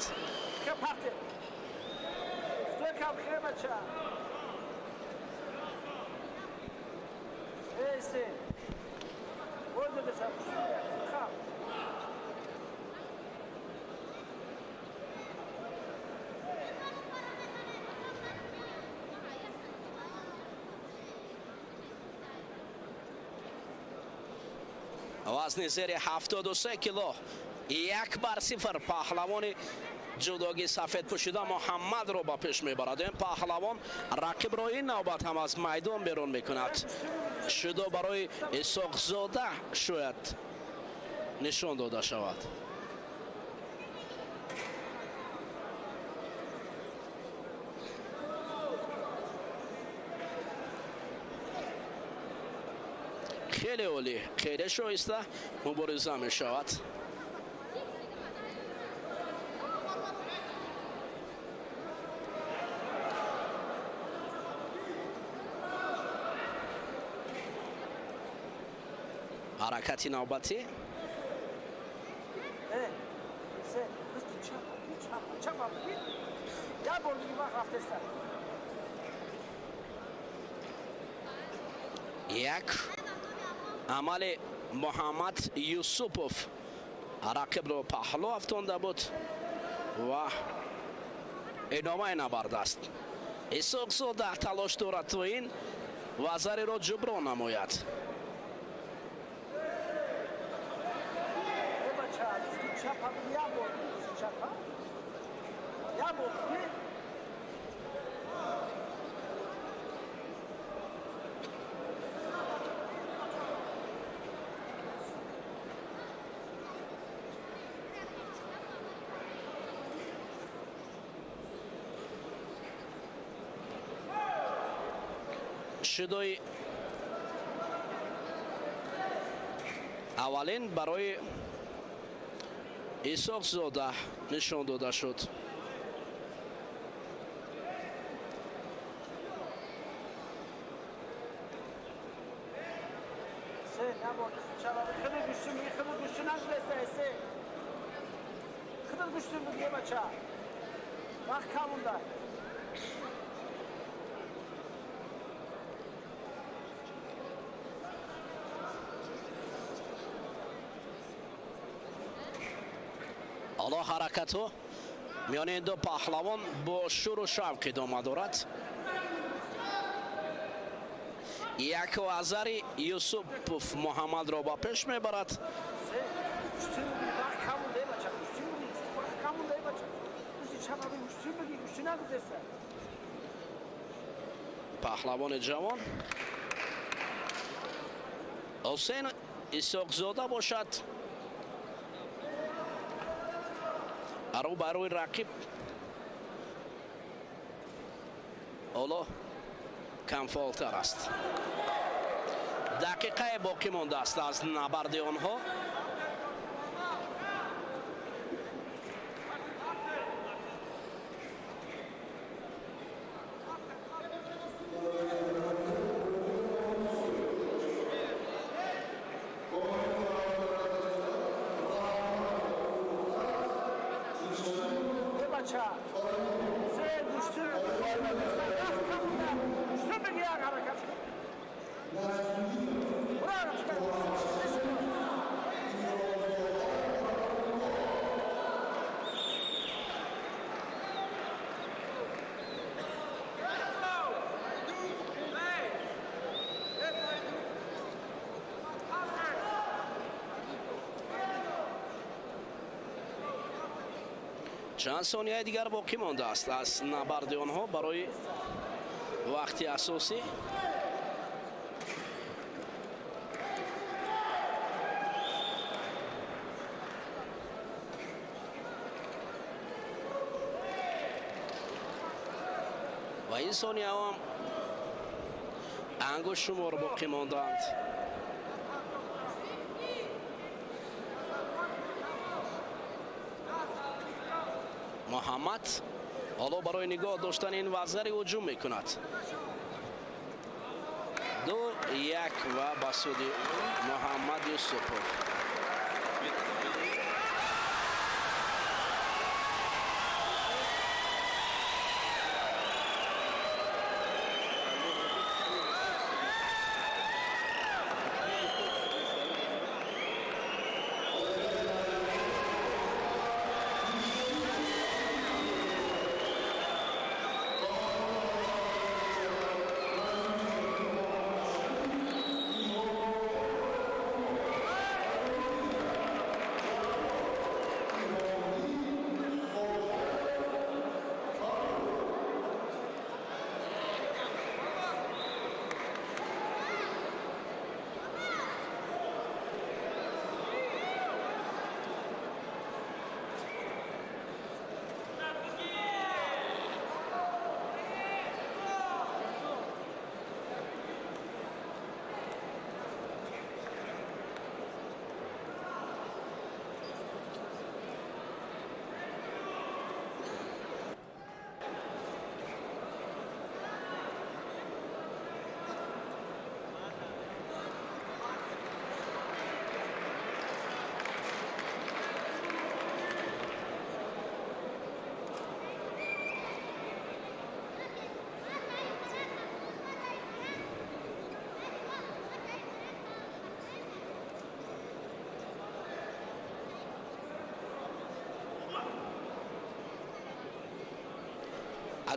Вазни зери 73 кило 1-0 паҳлавони ҷудоги сафед пӯшида Муҳаммадро ба пеш мебарад. Ин паҳлавон рақибро ин навбат ҳам аз майдон берун мекунад. Шудо барои Исоқзода шояд нишон дода шавад. Хеле олӣ, хеле шоиста мубориза мешавад. Ҳаракати навбатӣ. Як амали Муҳаммад Юсупов рақибро паҳлӯ афтонда буд ва идомаи набард аст. Исоқзода талош дорад то ин вазариро ҷуброн намояд. Шудои аввалин барои Исоқзода нишон дода шуд. Ҳоло ҳаракатҳо миёни ду паҳлавон бо шуру шавқ идома дорад. Як вазари Юсупов Муҳаммадро ба пеш мебарад. Паҳлавони ҷавон Ҳусейн Исоқзода бошад рӯ ба рӯи рақиб ҳоло камфолтар аст. Дақиқае боқӣ мондааст аз набарди онҳо. Чанд сонияи дигар боқӣ мондааст аз набарди онҳо барои вақти асосӣ. Ва ин сонияҳо ҳам ангуштшумор боқӣ мондаанд. Муҳаммад ҳоло барои нигоҳ доштани ин вазари ҳуҷум мекунад. 2-1 ва ба суди Муҳаммад Юсупов.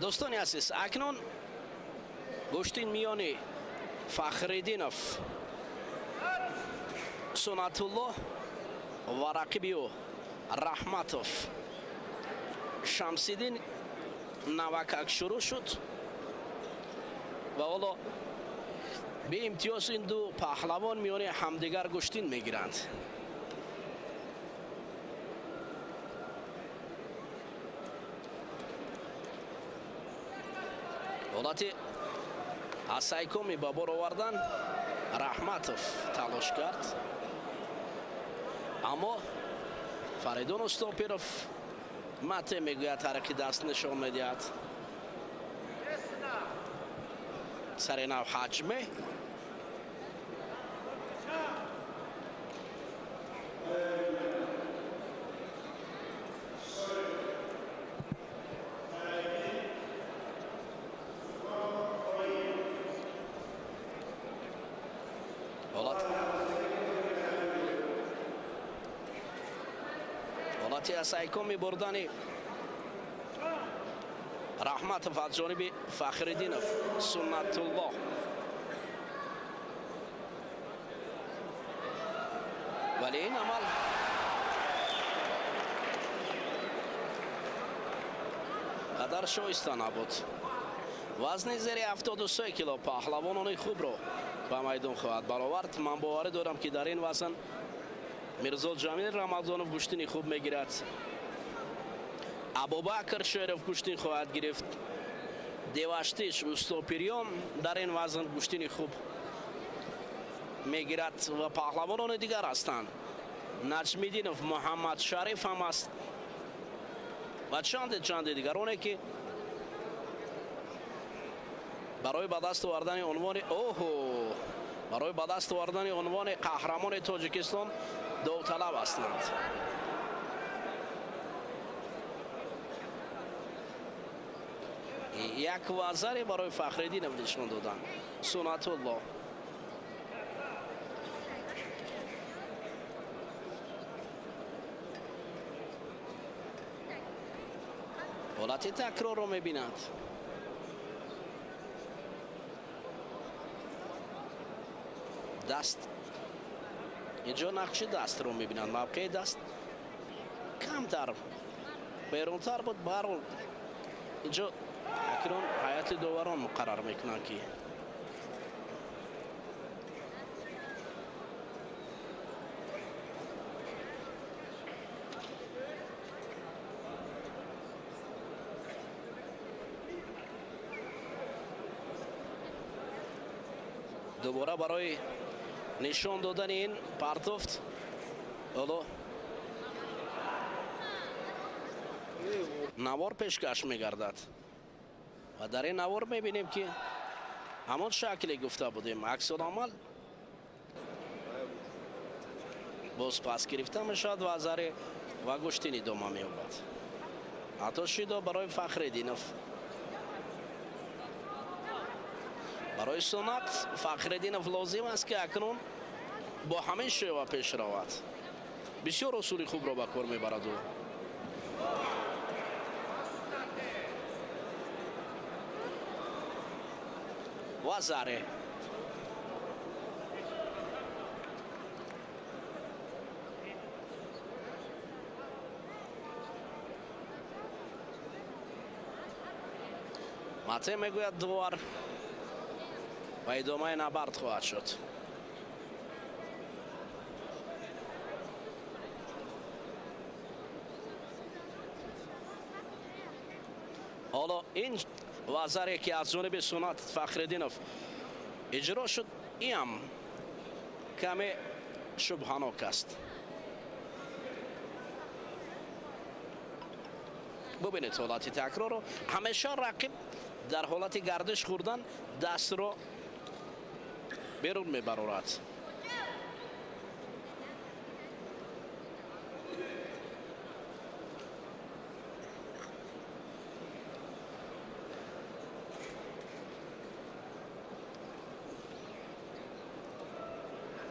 Дӯстони азиз, акнун гӯштин миёни Фахриддинов Сунатуллоҳ ва рақиби ӯ Раҳматов Шамсиддин навакак шурӯъ шуд ва ҳоло беимтиёз ин ду паҳлавон миёни ҳамдигар гӯштин мегиранд. Ҳолати аз сайкоми ба бор овардан Раҳматов талош кард, аммо Фаридун Устопиров мате мегӯяд, тариқи даст нишон медиҳад. Сари нав ҳаҷме ҳолати аз айкоми бурдани Раҳматов аз ҷониби Фахриддинов Суннатуллоҳ. Вале ин амал қадар шоиста набуд. Вазни зери 73 кило паҳлавонони хубро ба майдон хоҳад баровард. Ман боварӣ дорам, ки дар ин вазн Мирзо Ҷамил Рамазонов гӯштини хуб мегирад, Абубакр Шеров гӯштин хоҳад гирифт, Деваштиш Устопирён дар ин вазн гӯштини хуб мегирад ва паҳлавонони дигар ҳастанд. Наҷмиддинов Муҳаммад Шариф ҳам аст ва чанде дигароне, ки барои ба даст овардани унвони оҳо барои ба даст овардани унвони қаҳрамони Тоҷикистон довталаб ҳастанд. Як вазаре барои Фахриддинов нишон доданд Сунатуллоҳ. Ҳолати такрорро мебинанд. Даст инҷо нақши дастро мебинанд. Мавқеи даст камтар берунтар буд. Баҳрҳол инҷо акнун ҳайати доварон муқаррар мекунанд, ки дубора барои нишон додани ин партофт ҳоло навор пешкаш мегардад ва дар ин навор мебинем, ки ҳамон шакле гуфта будем, аксуламал боз пас гирифта мешавад ва заре ва гӯштин идома меёбад. Ҳатто шидо барои Фахриддинов. Барои Сунат Фахриддинов лозим аст, ки акнун бо ҳамин шева пеш равад. Бисёр усули хубро ба кор мебарад ӯ. Ва заре мате мегӯяд дувар ва идомаи набард хоҳад шуд. Ҳоло ин вазаре, ки аз ҷониби Сунат Фахриддинов иҷро шуд, ин каме шубҳанок аст. Бубинед ҳолати такрорро. Ҳамеша рақиб дар ҳолати гардиш хӯрдан дастро берун мебарорад.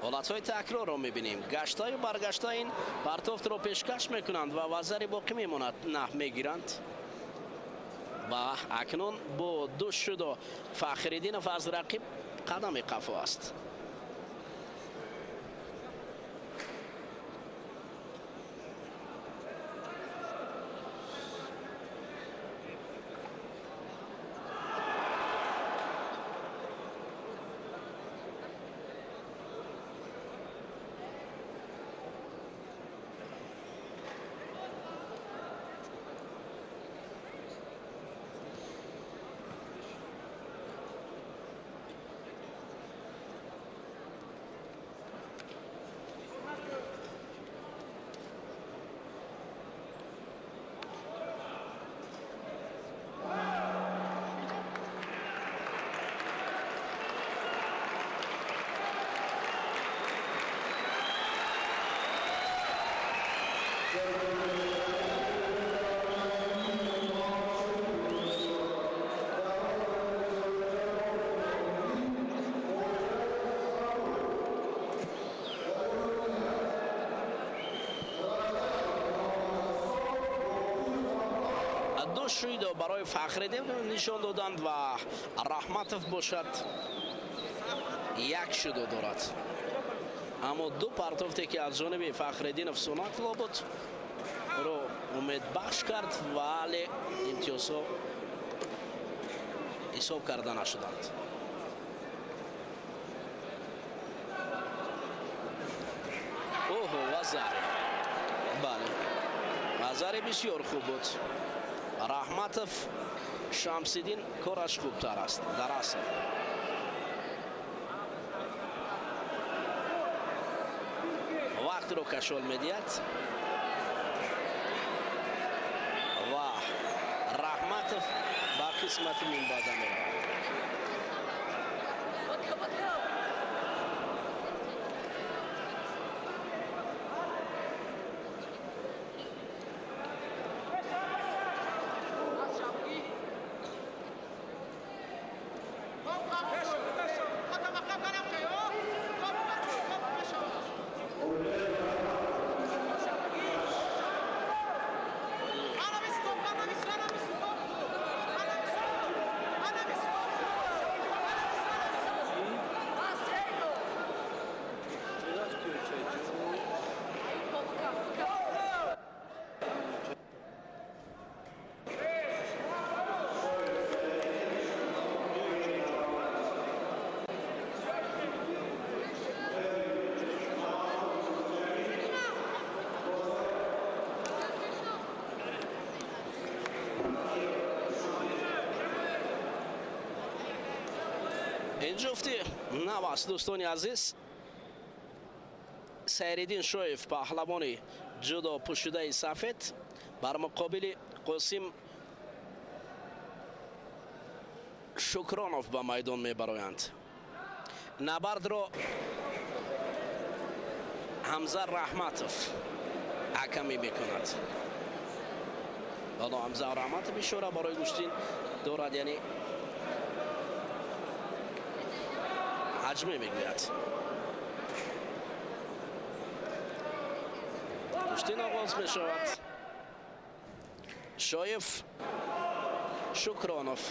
Ҳолатҳои такрорро мебинем. Гаштаю баргашта ин партофтро пешкаш мекунанд ва вазари боқӣ мемонад, наҳ мегиранд. Ва акнун бо ду шудо Фахриддинов аз рақиб қадами қафо аст. Ду шуйдо барои Фахриддин нишон доданд ва Раҳматов бошад як шудо дорад. Аммо ду партофте ки аз ҷониби Фахриддинов Сонатло буд, ро умедбахш кард, вале имтиёзҳо ҳисоб карда нашуданд. Оҳо, вазари. Бале, вазари бисёр хуб буд. Раҳматов Шамсиддин кораш хубтар аст дар асл. Вақтро кашол медиҳад ва Раҳматов ба қисмати минбаъда меравад. Ин ҷуфти нав аст, дӯстони азиз. Сайриддин Шоев, паҳлавони ҷудо пӯшидаи сафед, бар муқобили Қосим Шукронов ба майдон мебароянд. Набардро Ҳамза Раҳматов ҳакамӣ мекунад. Ҳоло Ҳамза Раҳматов ишора барои гӯштин дорад, яъне ҳаҷме мегӯяд. Гӯштин оғоз мешавад. Шоев, Шукронов.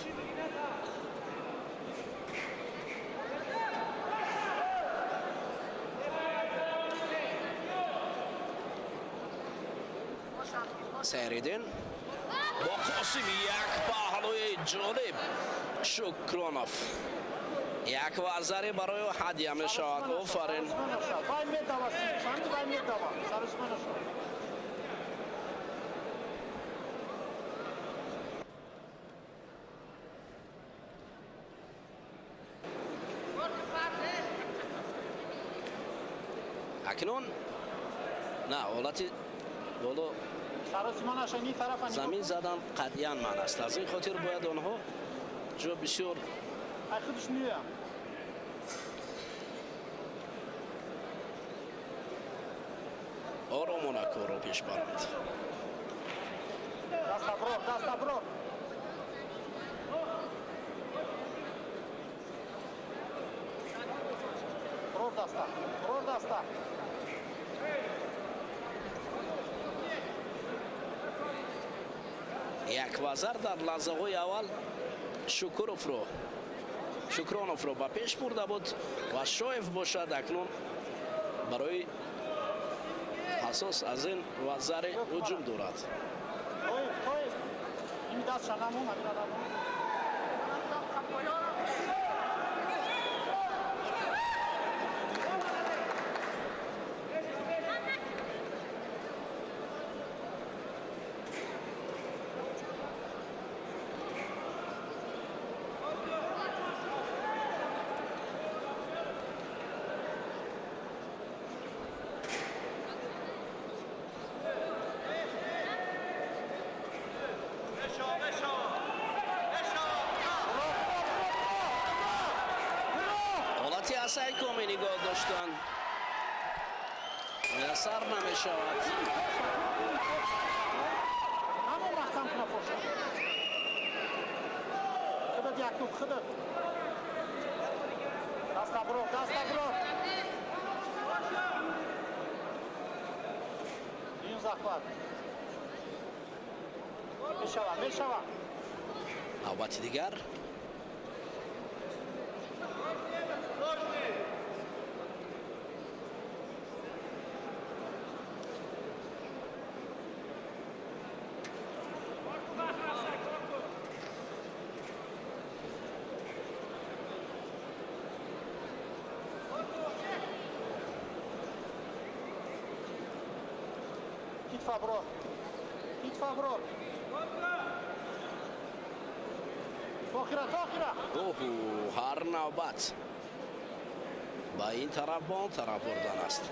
Сайриддин бо Қосим як паҳлӯи ҷолиб. Шукронов як вазаре барои ӯ ҳадя мешавад. Офарин. Акнун на ҳолати боло замин задан қатъиян ман аст. Аз ин хотир бояд онҳо ҷо бисёр оромона корро пеш баранд. Як вазар дар лаҳзаҳои аввал Шукроновро ба пеш бурда буд ва Шоев бошад акнун барои асос аз ин вазари ҳуҷум дорад. Ҳолати коми нигоҳ доштан муяссар намешавад. Навбати дигар ҳар навбат ба ин тараф ба он тараф бурдан аст.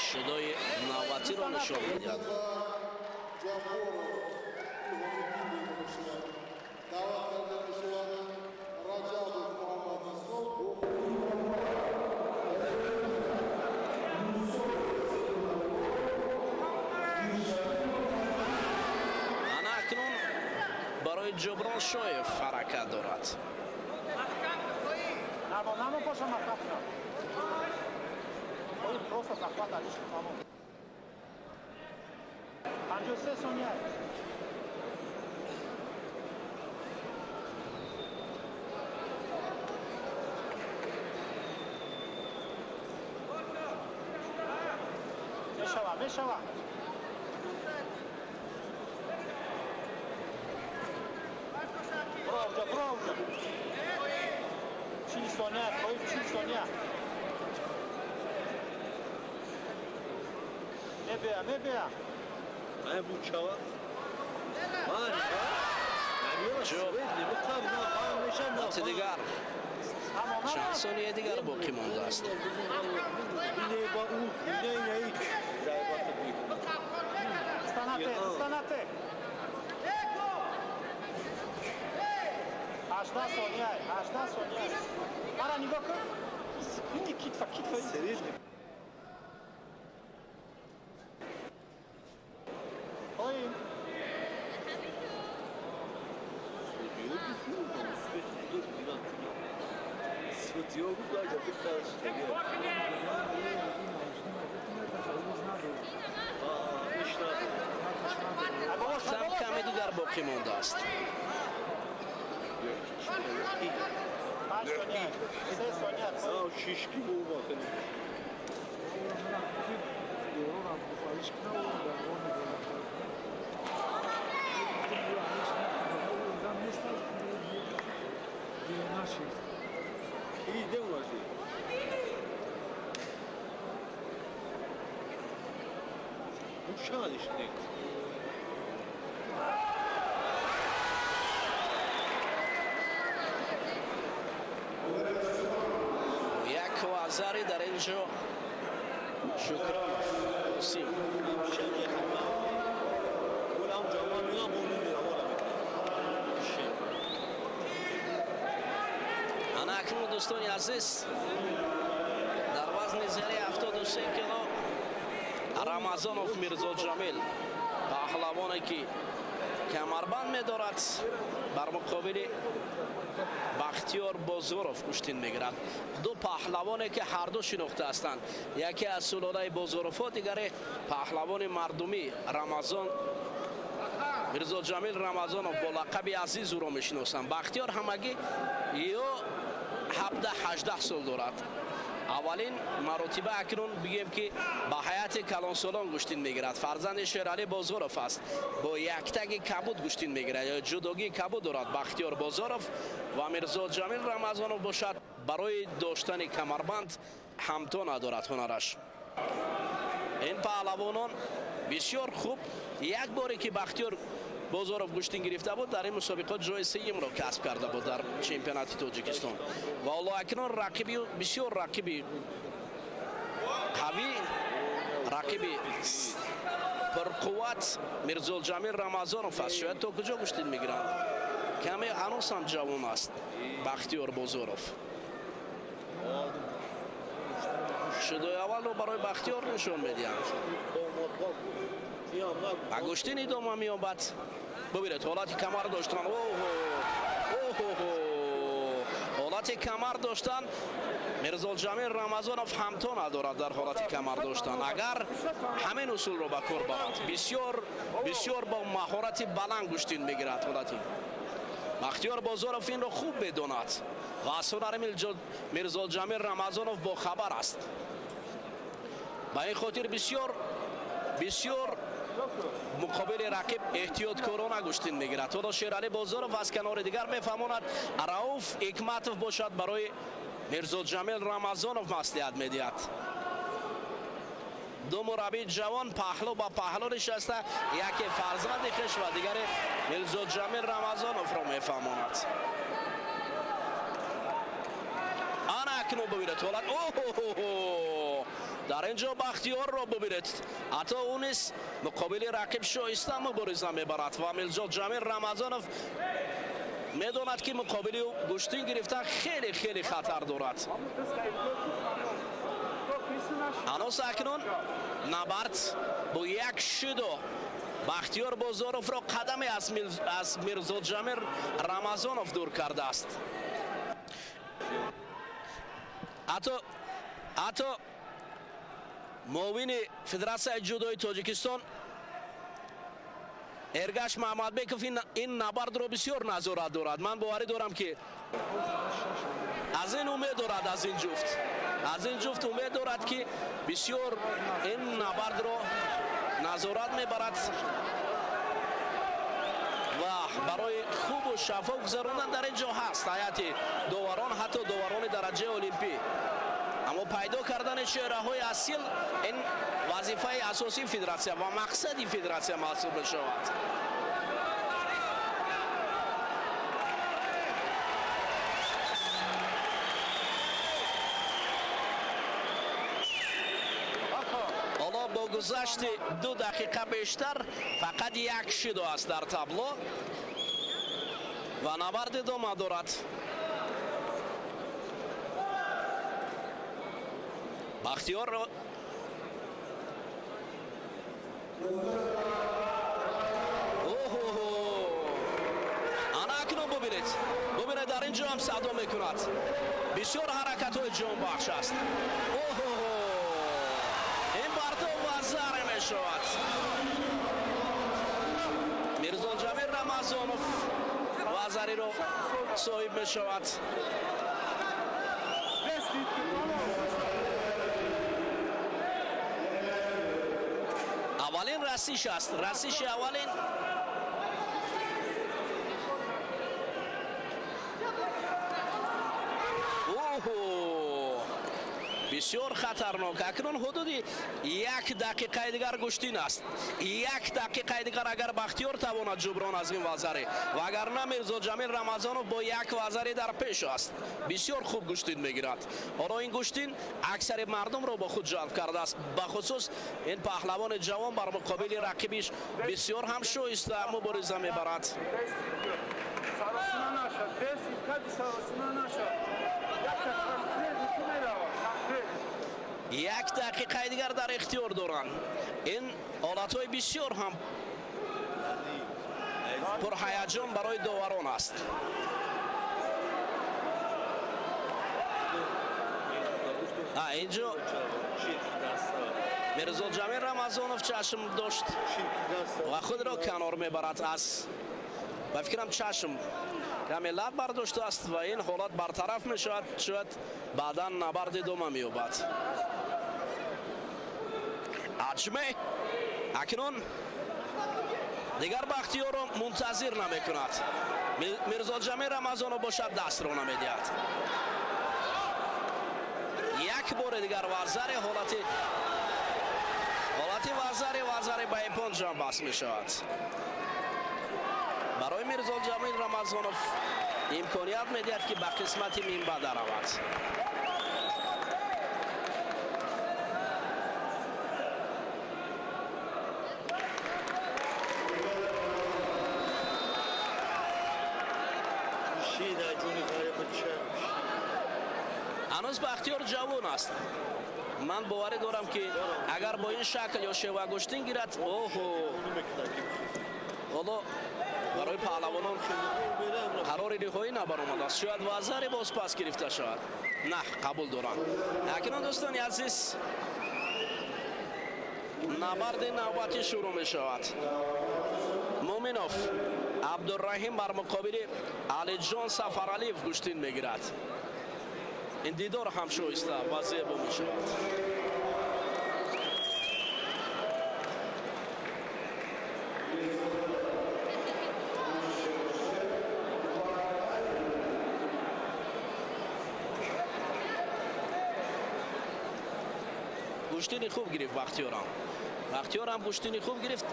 Шудои навбатиро нишон медиҳад. Ана акнун барои Ҷоброн Шоев ҳаракат дорад. Дигар чанд сонияи дигар боқӣ мондааст. Вақтам каме дигар боқӣ мондааст. Як вазари дар ин ҷо Шукронов Қосим. Ана акнун дӯстони азиз, дар вазни зери 73 кило Рамазонов Мирзоҷамил, паҳлавоне ки камарбанд медорад, бар муқобили Бахт Бахтиёр Бозоров гӯштин мегирад. Ду паҳлавоне ки ҳарду шинохта ҳастанд, яке аз сулолаи Бозоровҳо, дигаре паҳлавони мардумӣ Рамазон Мирзоҷамил Рамазонов бо лақаби Азиз ӯро мешиносанд. Бахтиёр ҳамагӣ ё 17-18 сол дорад. Аввалин маротиба акнун бигем ки ба ҳайати калонсолон гӯштин мегирад. Фарзанди Шералӣ Бозоров аст, бо яктаги кабуд гӯштин мегирад, ё ҷудогии кабуд дорад Бахтиёр Бозоров. Ва Мирзоҷамил Рамазонов бошад, барои доштани камарбанд ҳамто надорад ҳунараш. Ин паҳлавонон бисёр хуб. Як боре ки Бахтиёр Бозоров гӯштин гирифта буд, дар ин мусобиқот ҷои сеюмро касб карда буд дар чемпионати Тоҷикистон. Ва ҳоло акнун рақиби бисёр рақиби қавӣ, рақиби пурқувват Мирзоҷамил Рамазонов аст. Шояд то куҷо гӯштин мегиранд? Каме ҳанӯз ҳам ҷавон аст Бахтиёр Бозоров. Шудои аввалро барои Бахтиёр нишон медиҳанд. Ба гӯштин идома меёбад. Бубинед ҳолати камар доштан. Ҳолати камар доштан Мирзоҷамил Рамазонов ҳамто надорад дар ҳолати камар доштан. Агар ҳамин усулро ба кор барад, бисёр бисёр бо маҳорати баланд гӯштин мегирад. Ҳолати Бахтиёр Бозоров инро хуб медонад ва аз ҳунари Мирзоҷамил Рамазонов бохабар аст. Ба ин хотир бисёр бисёр муқобили рақиб эҳтиёткорона гӯштин мегирад. Ҳоло Шералӣ Бозоров аз канори дигар мефаҳмонад. Рауф Ҳикматов бошад, барои Мирзоҷамил Рамазонов маслиҳат медиҳад. Ду мураббии ҷавон паҳлӯ ба паҳлӯ нишаста, яке фарзанди хеш ва дигаре Мирзоҷамил Рамазоновро мефаҳмонад. Ана акнун бубинед ҳолат. Дар ин ҷо Бахтиёрро бубинед, ҳатто ӯ низ муқобили рақиб шоиста мубориза мебарад ва Мирзоҷамил Рамазонов медонад ки муқобили ӯ гӯштин гирифтан хеле хеле хатар дорад. Ҳанӯз акнун набард бо як шидо Бахтиёр Бозоровро қадаме аз Мирзоҷамил Рамазонов дур кардааст. Ҳатто муовини Федератсияи ҷудои Тоҷикистон Эргаш Маҳмадбеков ин набардро бисёр назорат дорад. Ман боварӣ дорам ки аз ин умед дорад, аз ин ҷуфт умед дорад ки бисёр ин набардро назорат мебарад ва барои хубу шаффоф гузарондан дар ин ҷо ҳаст ҳайати доварон, ҳатто доварони дараҷаи олимпӣ. Аммо пайдо кардани чеҳраҳои асил ин вазифаи асосии федератсия ва мақсади федератсия маҳсуб мешавад. Ҳоло бо гузашти 2 дақиқа бештар фақат як шидо аст дар табло ва набард идома дорад. Бахтиёр ана акнун бубинед, бубинед дар ин ҷо ҳам садо мекунад. Бисёр ҳаракатҳои ҷонбахш аст. Ин партов вазаре мешавад. Мирзоҷамил Рамазонов вазариро соҳиб мешавад. Аввалин расиш аст, расиши аввалин. Бисёр хатарнок. Акнун ҳудуди 1 дақиқаи дигар гӯштин аст. 1 дақиқаи дигар агар Бахтиёр тавонад ҷуброн аз ин вазаре, ва агар на Мирзоҷамил Рамазонов бо як вазаре дар пеш аст. Бисёр хуб гӯштин мегирад. Ҳоло ин гӯштин аксари мардумро бо худ ҷалб кардааст. Бахусус ин паҳлавони ҷавон бар муқобили рақибиш бисёр ҳам шоиста мубориза мебарад. 1 дақиқаи дигар дар ихтиёр доранд. Ин ҳолатҳои бисёр ҳам пурҳаяҷон барои доварон аст. Инҷо Мирзо Ҷамил Рамазонов чашм дошт ва худро канор мебарад аз ба фикрам чашм каме лаб бардоштааст ва ин ҳолат бартараф мешавад, шояд баъдан набард идома меёбад. Аҷме акнун дигар Бахтиёрро мунтазир намекунад. Мирзо Ҷамил Рамазонов бошад дастро намедиҳад. Як бори дигар варзари ҳолати варзари ба япон ҷамъбаст мешавад. Барои Мирзо Ҷамил Рамазонов имконият медиҳад, ки ба қисмати минбаъд равад. Ҳанӯз Бахтиёр ҷавон аст. Ман боварӣ дорам, ки агар бо ин шакл ё шева гӯштин гирад, оҳо, ҳоло барои паҳлавонон қарори ниҳоӣ набаромадааст. Шояд вазаре боз пас гирифта шавад. На, қабул доранд. Акнун дӯстони азиз, набарди навбатӣ шурӯъ мешавад. Муминов Абдурраҳим бар муқобили Алиҷон Сафаралиев гӯштин мегирад. Ин дидор ҳам шоиста ва зебо мешавад. Гӯштини хуб гирифт Бахтиёрам. Бахтиёрам гӯштини хуб гирифт.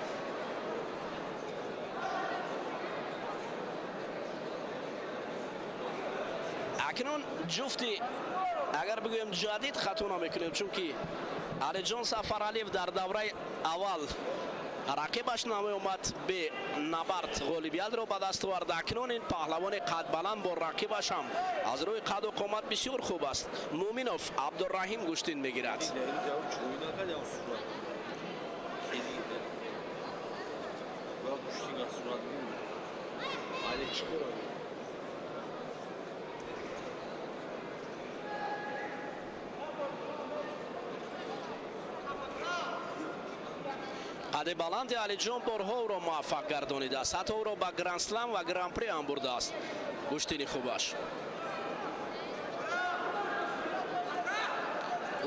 Акнун ҷуфти агар бигӯем ҷадид хато намекунем, чунки Алиҷон Сафаралиев дар давраи аввал рақибаш намеомад, бе набард ғолибиятро ба даст овард. Акнун ин паҳлавони қадбаланд бо рақибаш ҳам аз рӯи қаду қомат бисёр хуб аст. Муминов Абдурраҳим гӯштин мегирад. Қади баланди Алиҷон борҳо ӯро муваффақ гардонидааст, ҳатто ӯро ба Гранд-слам ва Гран-при ҳам бурдааст гӯштини хубаш.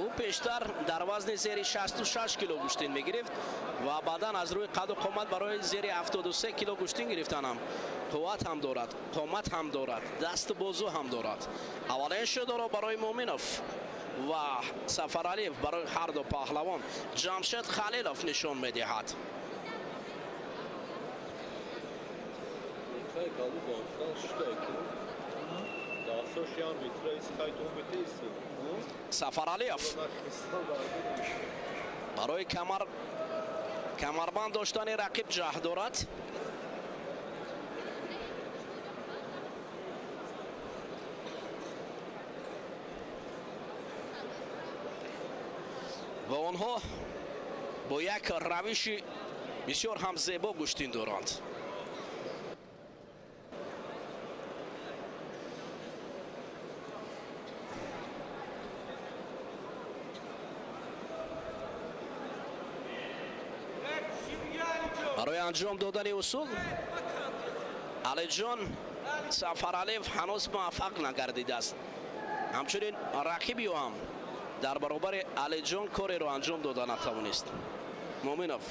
Ӯ пештар дар вазни зери 66 кило гӯштин мегирифт ва баъдан аз рӯи қаду қомат барои зери 73 кило гӯштин гирифтан ҳам қувват ҳам дорад, қомат ҳам дорад, дасту бозу ҳам дорад. Аввалин шудоро барои Муминов ва Сафаралиев, барои ҳар ду паҳлавон Ҷамшед Халилов нишон медиҳад. Сафаралиев барои камарбанд доштани рақиб ҷаҳд дорад. Ва онҳо бо як равиши бисёр ҳам зебо гӯштин доранд. Барои анҷом додани усул Алиҷон Сафаралиев ҳанӯз муваффақ нагардидааст. Ҳамчунин рақиби ӯ ҳам дар баробари Алиҷон кореро анҷом дода натавонист. Муминов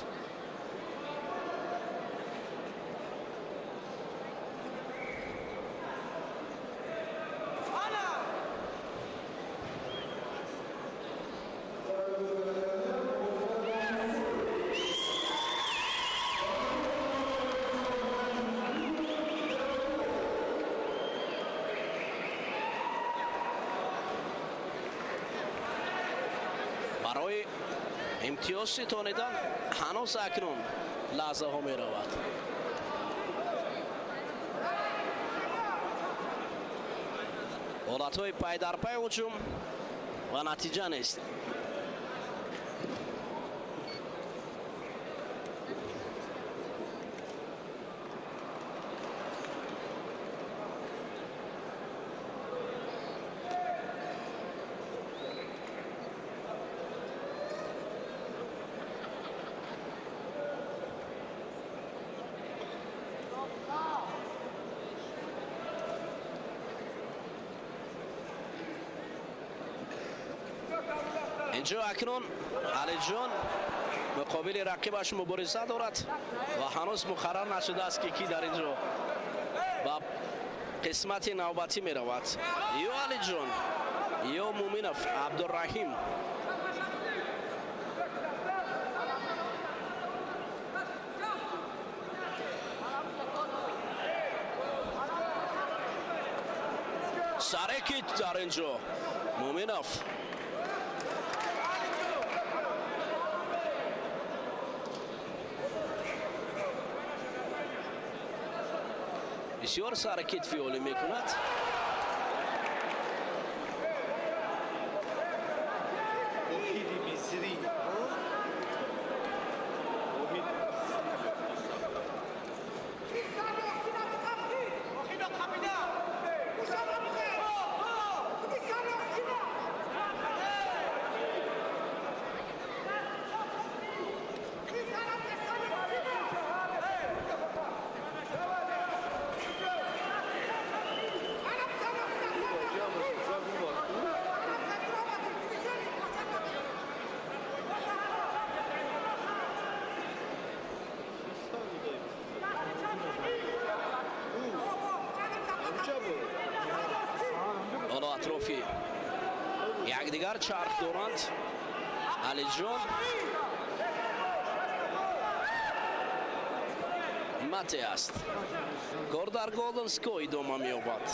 барои имтиёз ситонидан ҳанӯз акнун лаҳзаҳо меравад. Ҳолатҳои пайдарпай ҳуҷум ва натиҷа нест. Инҷо акнун Алиҷон муқобили рақибаш мубориза дорад ва ҳанӯз муқаррар нашудааст, ки кӣ дар инҷо ба қисмати навбатӣ меравад, ё Алиҷон, ё Муминов Абдураҳим. Сарекит дар инҷо Муминов. Бисёр саракит фиолӣ мекунад. Ҳоло атрофи якдигар чарх доранд. Алиҷон мате аст. Кор дар Голден Ско идома меёбад.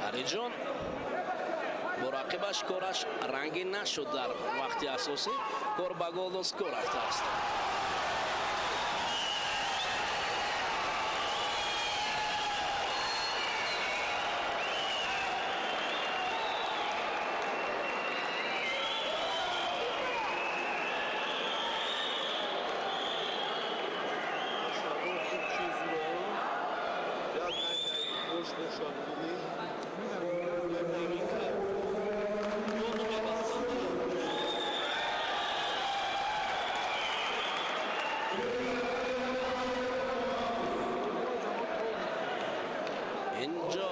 Алиҷон бо рақибаш кораш рангин нашуд дар вақти асосӣ. Кор ба Голден Ско рафтааст. Инҷо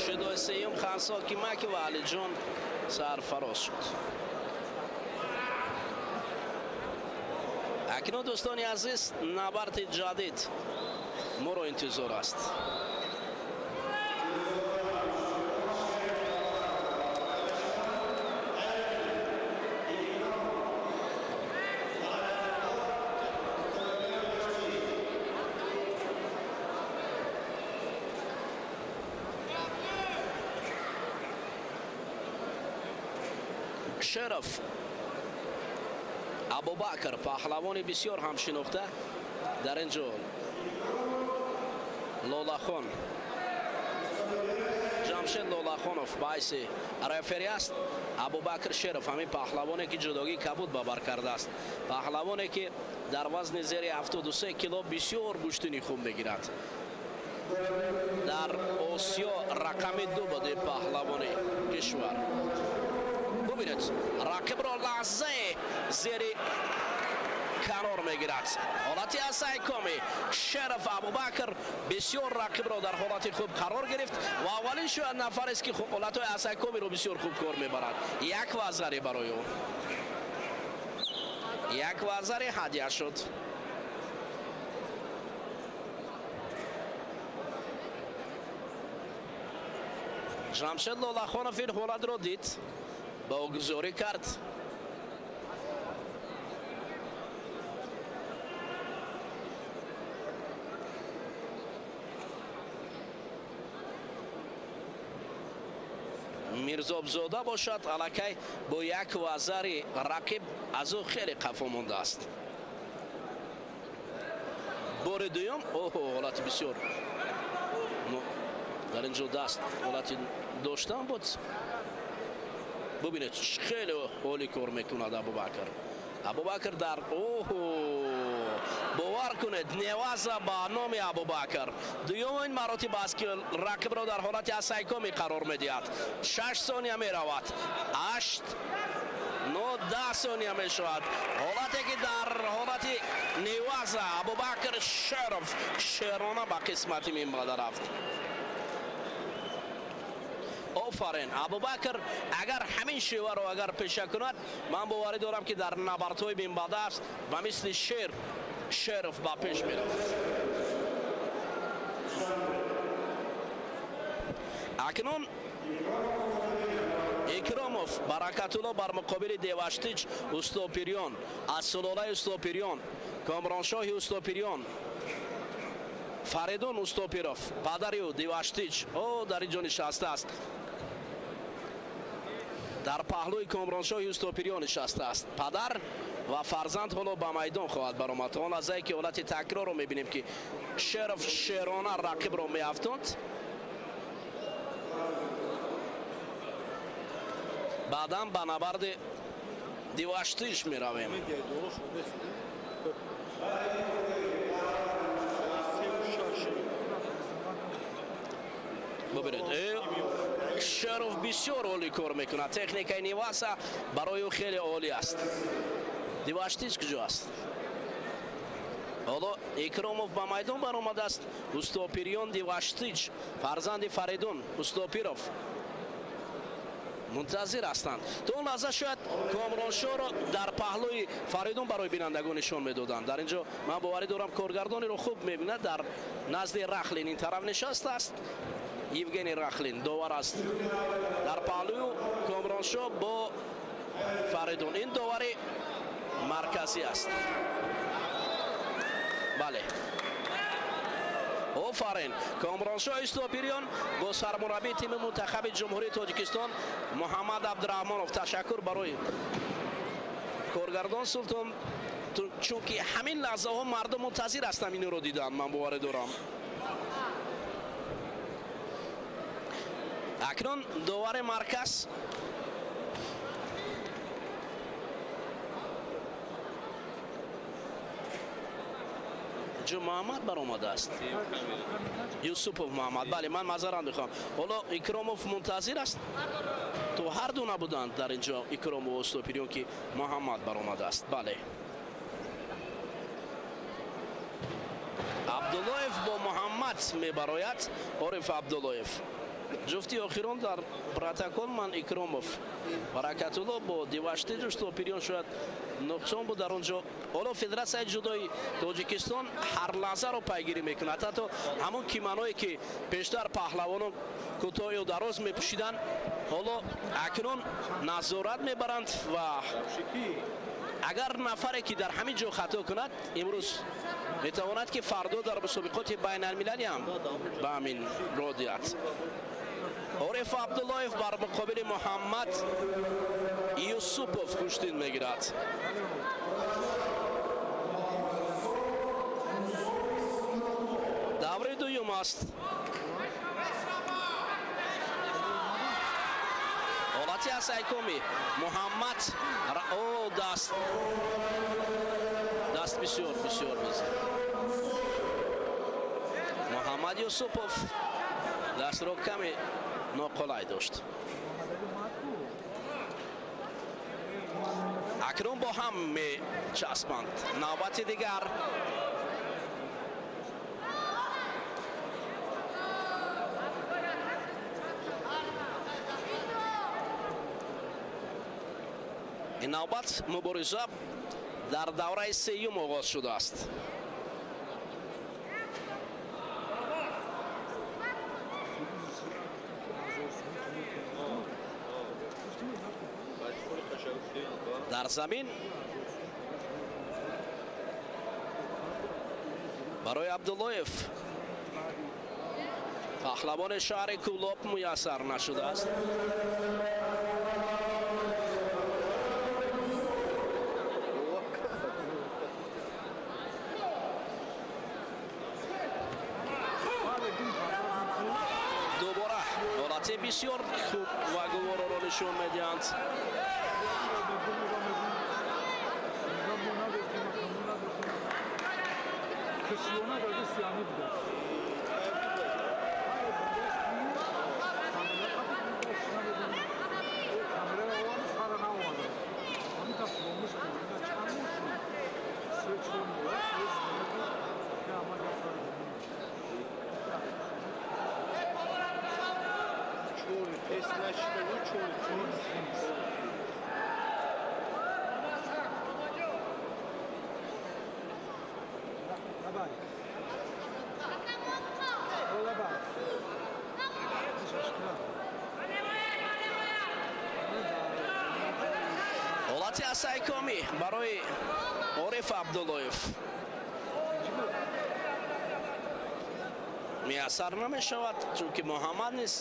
шудои сеюм Хансо Кимаки ва Алиҷон сарфароз шуд. Акнун, дӯстони азиз, набарди ҷадид моро интизор аст. Шеров Абубакр, паҳлавони бисёр ҳамшинохта, дар ин ҷо Лолахон, Ҷамшед Лолахонов ба ҳайси рефери аст. Абубакр Шеров ҳамин паҳлавоне, ки ҷудогии кабуд ба бар кардааст, паҳлавоне, ки дар вазни зери 73 кило бисёр гӯштини хуб мегирад. Дар Осиё рақами 2 буд ин паҳлавони кишвар. Бубинед, рақибро лаҳзае зери канор мегирад. Ҳолати асайкоми Шеров Абубакр бисёр рақибро дар ҳолати хуб қарор гирифт ва аввалин шояд нафарест, ки ҳолатҳои асайкомиро бисёр хуб кор мебарад. Як вазаре барои ӯ, як вазаре ҳадя шуд. Ҷамшед Лолахонов ин ҳолатро дид, ба огузорӣ кард. Мирзобзода бошад, аллакай бо як вазари рақиб аз ӯ хеле қафо мондааст. Бори дуюм, оҳо, ҳолати бисёр дар ин ҷо даст ҳолати доштан буд. Бубинед, хеле олӣ кор мекунад Абубакр. Абубакр дар оҳо, бовар Бовар кунед, неваза ба номи Абубакр. Дуюмин маротиба аст, ки рақибро дар ҳолати асайкоми қарор медиҳад. 6 сония меравад, 8, 9, 10 сония мешавад. Ҳолате ки дар ҳолати неваза Абубакр Шеров шерона ба қисмати минбаъда рафт. Офарин, Абубакр агар ҳамин шеваро агар пеша кунад, ман боварӣ дорам, ки дар набардҳои минбаъда аст ба мисли шер Шеров ба пеш меравад. Акнун Икромов Баракатулло бар муқобили Деваштич Устопирён аз сулолаи Устопирён, Комроншоҳи Устопирён, Фаридун Устопиров, падари ӯ Деваштич о дар ин ҷо нишастааст, дар паҳлӯи Комроншоҳи Устопирён нишастааст. Падар ва фарзанд ҳоло ба майдон хоҳад баромад. Он лаҳзае ки ҳолати такрорро мебинем, ки Шеров шерона рақибро меафтонд, баъдан ба набарди Диваштиш меравем. Бубинед, Шеров бисёр олӣ кор мекунад. Техникаи неваза барои ӯ хеле олӣ аст. Диваштич куҷо аст? Ҳоло Икромов ба майдон баромадааст. Устопирён Диваштич, фарзанди Фаридун Устопиров, мунтазир ҳастанд. То он лаҳза шояд Комроншоҳро дар паҳлӯи Фаридун барои бинандагон нишон медоданд. Дар ин ҷо ман боварӣ дорам, коргардонеро хуб мебинад, дар назди Рахлин ин тараф нишастааст. Евгений Рахлин довар аст. Дар паҳлӯи Комроншоҳ бо Фаридун, ин довари марказӣ аст. Бале, офарин, Комроншоҳ Устопирён бо сармураббии тими мунтахаби Ҷумҳурии Тоҷикистон Муҳаммад Абдураҳмонов. Ташаккур барои коргардон Султон, чунки ҳамин лаҳзаҳо мардум мунтазир ҳастанд инро дидан, ман боварӣ дорам. Акнун довари марказ ҷо Муҳаммад баромадааст, Юсупов Муҳаммад. Бале, ман маъзарат мехоҳам. Ҳоло Икромов мунтазир аст. То ҳар ду набуданд дар ин ҷо, Икромов, Устопирён, ки Муҳаммад баромадааст. Бале, Абдуллоев бо Муҳаммад мебарояд. Ориф Абдуллоев ҷуфти охирон дар протокол. Ман Икромов Баракатулло бо Диваштич Устопирён, шояд нуқсон буд дар он ҷо. Ҳоло Федератсияи ҷудои Тоҷикистон ҳар лаҳзаро пайгирӣ мекунад. Ҳатто ҳамон кимоное, ки пештар паҳлавонон кӯтоҳ ё дароз мепӯшиданд, ҳоло акнун назорат мебаранд ва агар нафаре ки дар ҳамин ҷо хато кунад имрӯз, метавонад, ки фардо дар мусобиқоти байналмилалӣ ҳам ба ҳамин роҳ диҳад. Ориф Абдуллоев бар муқобили Муҳаммад Юсупов гӯштин мегирад. Даври дуюм аст. Ҳолати асайкоми Муҳаммад. О, даст, даст бисёр бисёр мезад. Муҳаммад Юсупов дастро каме ноқулай дошт. Акнун бо ҳам мечаспанд. Навбати дигар. Ин навбат мубориза дар давраи сеюм оғоз шудааст. Дар замин барои Абдуллоев, паҳлавони шаҳри Кӯлоб, муяссар нашудааст. Дубора ҳолати бисёр хуб ва гувороро нишон медиҳанд. Ҳолати асайкомӣ барои Ориф Абдуллоев муяссар намешавад, чунки Муҳаммад низ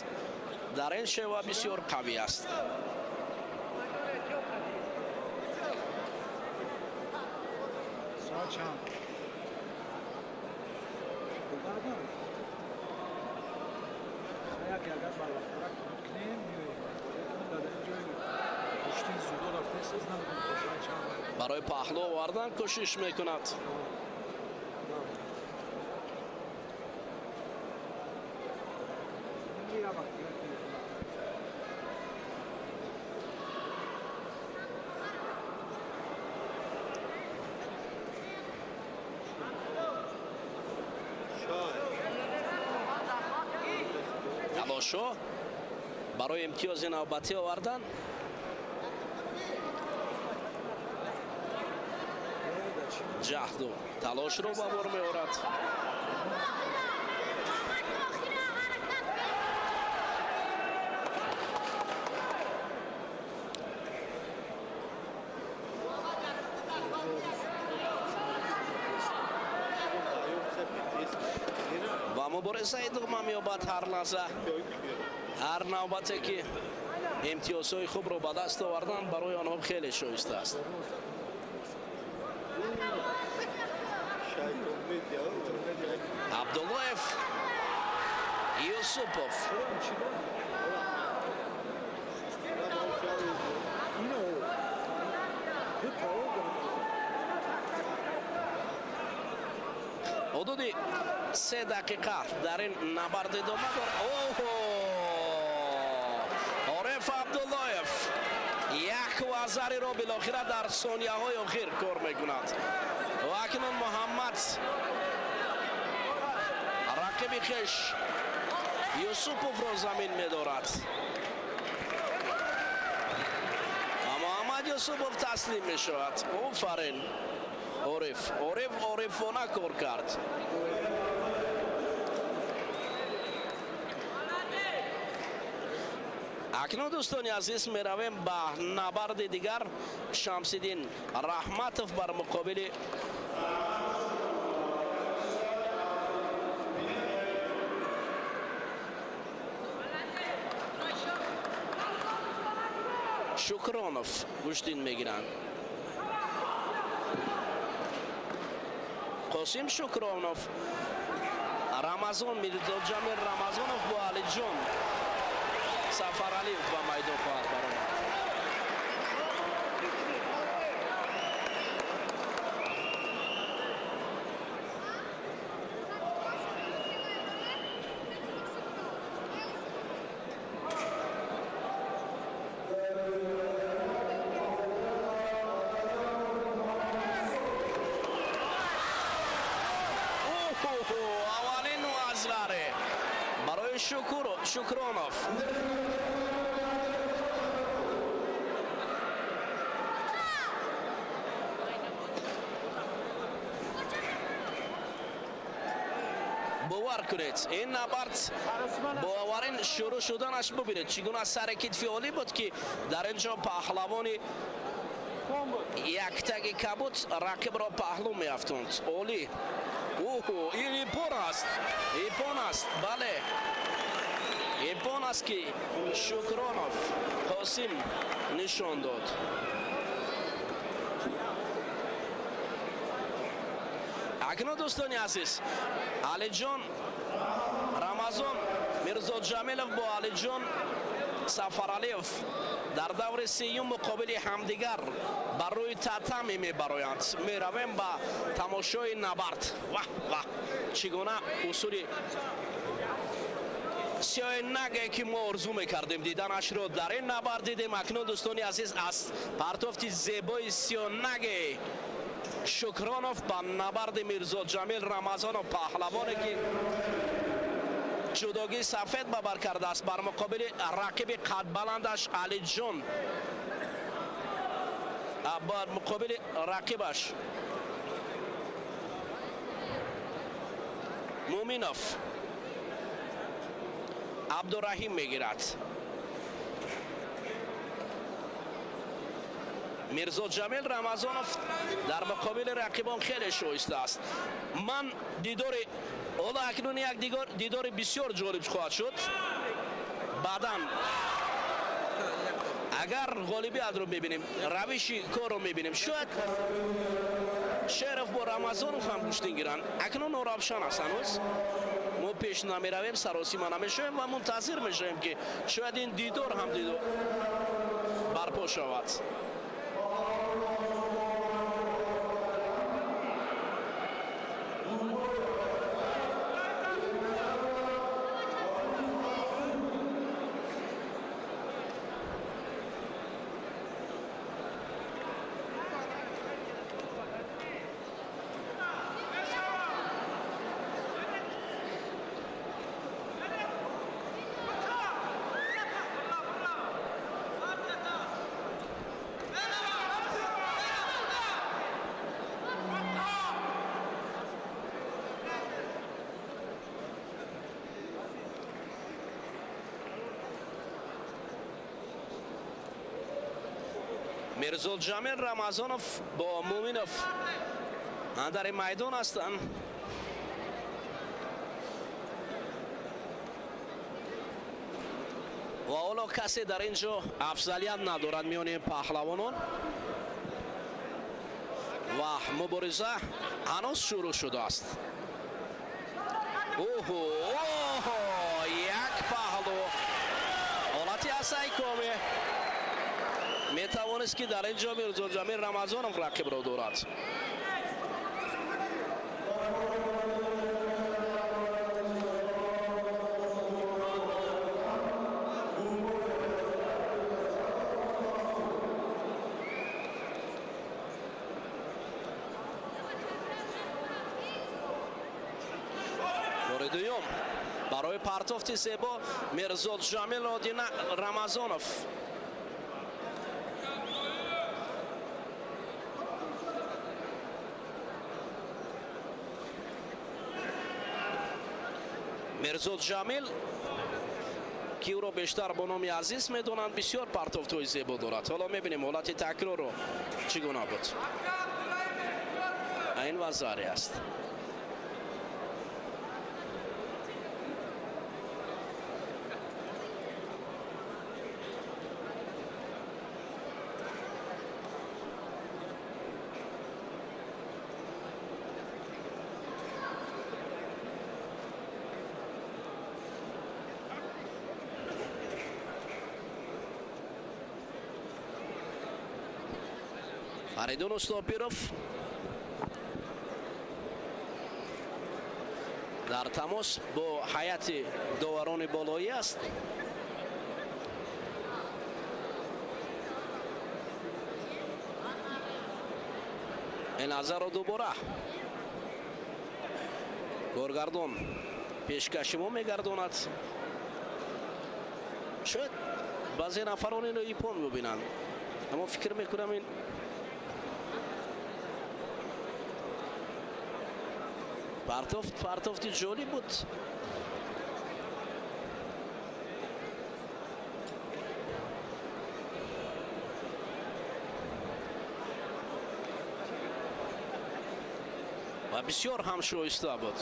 дар ин шева бисёр қавӣ аст. Барои паҳлӯ овардан кӯшиш мекунад. Талошҳо барои имтиёзи навбатӣ овардан. Ҷаҳду талошро ба бор меорад. Ва мубориза идома меёбад ҳар лаҳза, ҳар навбате ки имтиёзҳои хубро ба даст овардан барои онҳо хеле шоиста аст. Абдуллоев, Юсупов. Ҳудуди 3 дақиқа дар ин набард идома дорад. Оҳо! Ориф Абдуллоев як вазариро билохира дар сонияҳои охир кор мекунад. Ва акнун Муҳаммад рақиби хеш Юсуповро замин медорад. Ва Муҳаммад Юсупов таслим мешавад. Офарин Ориф. Ориф орифона кор кард. Акнун дӯстони азиз меравем ба набарди дигар. Шамсиддин Раҳматов бар муқобили Шукронов гӯштин мегиранд. Қосим Шукронов, Рамазон Мирзоҷамил Рамазонов бо Алиҷон Сафаралиев ба майдон хоҳад баромад. Аввалин азғаре барои Шукронов. Бовар кунед, ин набард бо аввалин шурӯъ шуданаш бубинед чӣ гуна сари китфи олӣ буд, ки дар ин ҷо паҳлавони яктаги кабуд рақибро паҳлӯ меафтонд. Олӣ. Оҳо, ин ипон аст. Ипон аст, бале. Ипон аст, ки Шукронов Қосим нишон дод. Акнун дӯстони азиз, Алиҷон Рамазон Мирзоҷамилов бо Алиҷон Сафаралиев дар даври сеюм муқобили ҳамдигар бар рӯи татами мебароянд. Меравем ба тамошои набард. Ваҳ ваҳ, чӣ гуна усули сиёҳи ки мо орзу мекардем диданашро дар ин набард дидем. Акнун, дӯстони азиз, аз партофти зебои сиёнаге Шукронов ба набарди Мирзоҷамил Рамазонов, паҳлавоне ки ҷудогии сафед ба бар кардааст, бар муқобили рақиби қадбаландаш Алиҷон, бар муқобили рақибаш Муминов Абдураҳим мегирад. Мирзоҷамил Рамазонов дар муқобили рақибон хеле шоиста аст. Ман дидори ҳоло акнун як дидори бисёр ҷолиб хоҳад шуд. Баъдан агар ғолибиятро мебинем, равиши корро мебинем, шояд Шеров бо Рамазонов ҳам гӯштин гиранд. Акнун норавшан аст, ҳанӯз мо пеш намеравем, саросима намешавем ва мунтазир мешавем, ки шояд ин дидор ҳам дидор барпо шавад. Мирзоҷамил Рамазонов бо Муминов андари майдон ҳастанд. Ва ҳоло касе дар ин ҷо афзалият надорад миёни паҳлавонон ва мубориза ҳанӯз шурӯъ шудааст. Оҳо, оҳо, як паҳлу, ҳолати асайкоме метавонист, ки дар ин ҷо Мирзоҷамил Рамазонов рақибро дорад. Бори дуюм барои партофти зебо Мирзоҷамил Одина Рамазонов. Мирзоҷамил, ки ӯро бештар бо номи Азиз медонанд, бисёр партофтҳои зебо дорад. Ҳоло мебинем ҳолати такрорро, чӣ гуна буд. Ин вазаре аст. Фаридун Устопиров дар тамос бо ҳайати доварони болоӣ аст. Ин лаҳзаро дубора коргардон пешкаши мо мегардонад. Шояд баъзе нафарон инро ипон бибинанд, аммо фикр мекунам ин партофти ҷолиб буд. Ва бисёр ҳам шоиста буд.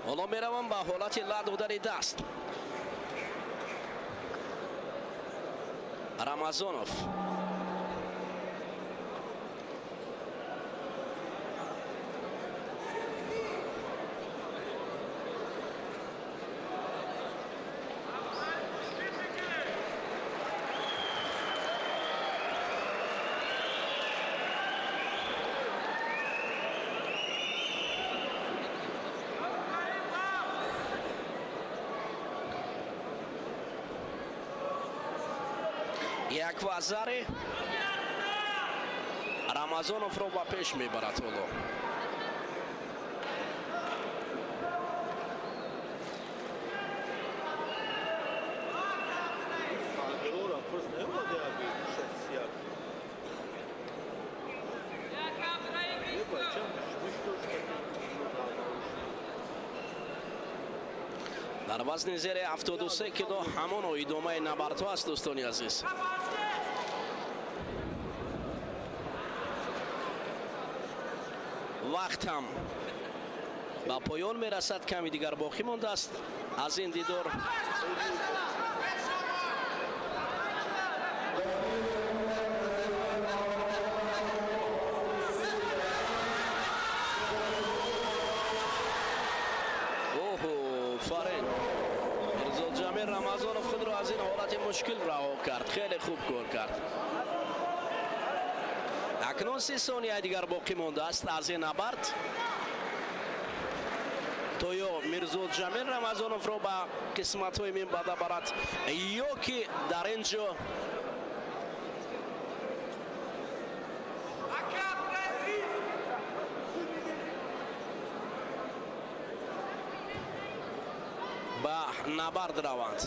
Ҳоло меравам ба ҳолати ла додани даст. Рамазонов як вазари Рамазоновро ба пеш мебарад. Ҳоло дар вазни зери 73 кило ҳамоно идомаи набардҳо аст, дӯстони азиз. Вақт ҳам ба поён мерасад, ками дигар боқӣ мондааст аз ин дидор. Офарин, Мирзоҷамил Рамазонов худро аз ин ҳолати мушкил раҳо кард, хеле хуб кор кард. Акнун 30 сонияи дигар боқӣ мондааст аз ин набард, то ё Мирзоҷамил Рамазоновро ба қисматҳои минбаъда барад, ё ки дар ин ҷо ба набард раванд.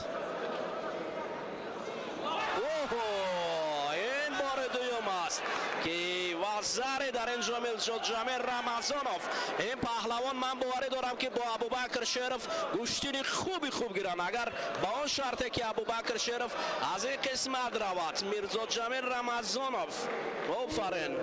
Оҳо, ин бори дуюм аст, ки вазаре дар ин ҷо Мирзоҷамил Рамазонов, ин паҳлавон, ман боварӣ дорам, ки бо Абубакр Шеров гӯштини хуби хуб гиранд, агар ба он шарте ки Абубакр Шеров аз ин қисмат равад. Мирзоҷамил Рамазонов, офарин.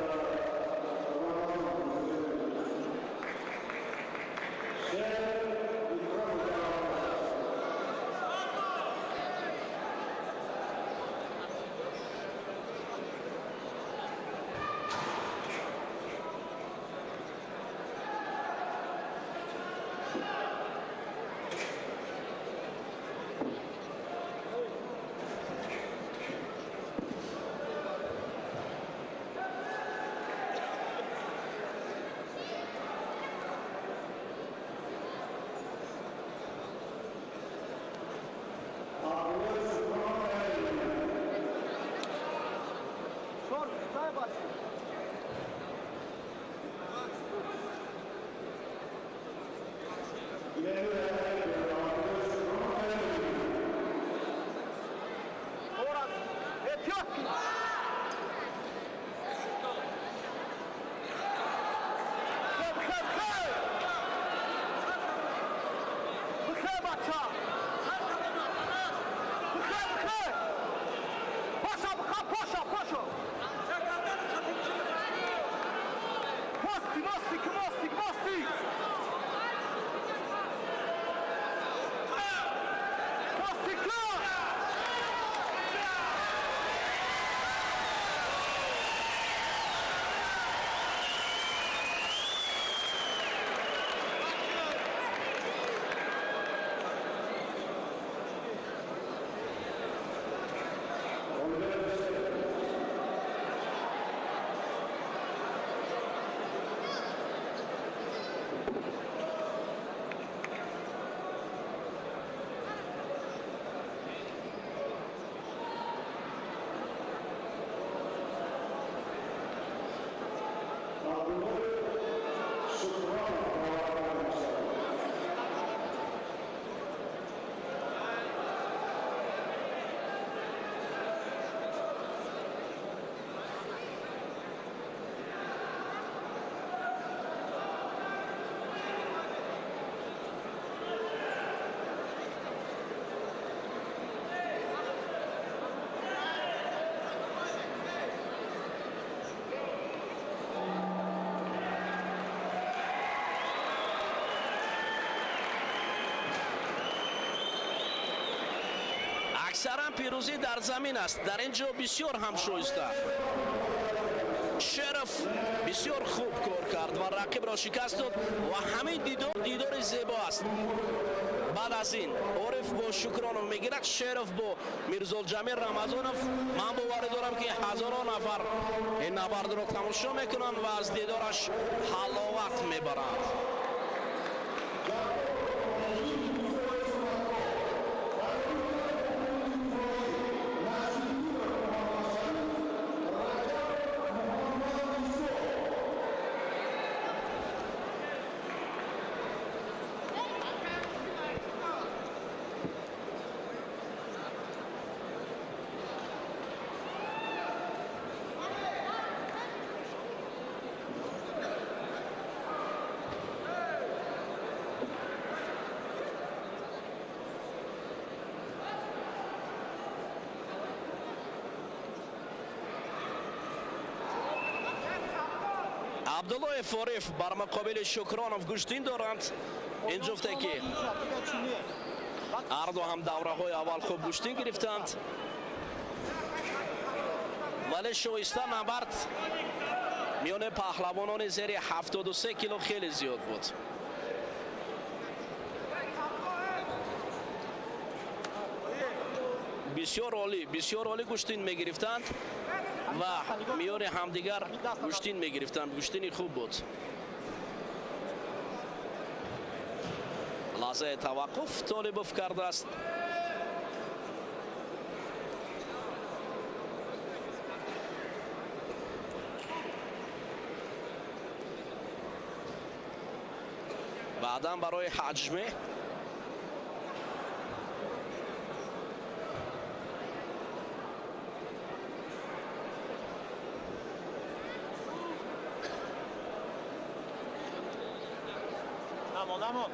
Аксаран пирӯзӣ дар замин аст. Дар ин ҷо бисёр ҳам шоиста. Шеров бисёр хуб кор кард ва рақибро шикаст дод ва ҳамин дидор дидори зебо аст. Баъд аз ин Ориф бо Шукронов мегирад, Шеров бо Мирзолҷамил Рамазонов. Ман боварӣ дорам, ки ҳазорон нафар ин набардро тамошо мекунанд ва аз дидораш ҳаловат мебаранд. Абдуллоев Ориф бар муқобили Шукронов гӯштин доранд. Ин ҷуфте ки ҳарду ҳам давраҳои аввал хуб гӯштин гирифтанд, вале шоиста набард миёни паҳлавонони зери 73 кило хеле зиёд буд. Бисёр олӣ, бисёр олӣ гӯштин мегирифтанд ва миёни ҳамдигар гӯштин мегирифтанд. Гӯштини хуб буд. Лаҳзаи таваққуф Толибов кардааст. Баъдан барои ҳаҷме Намон.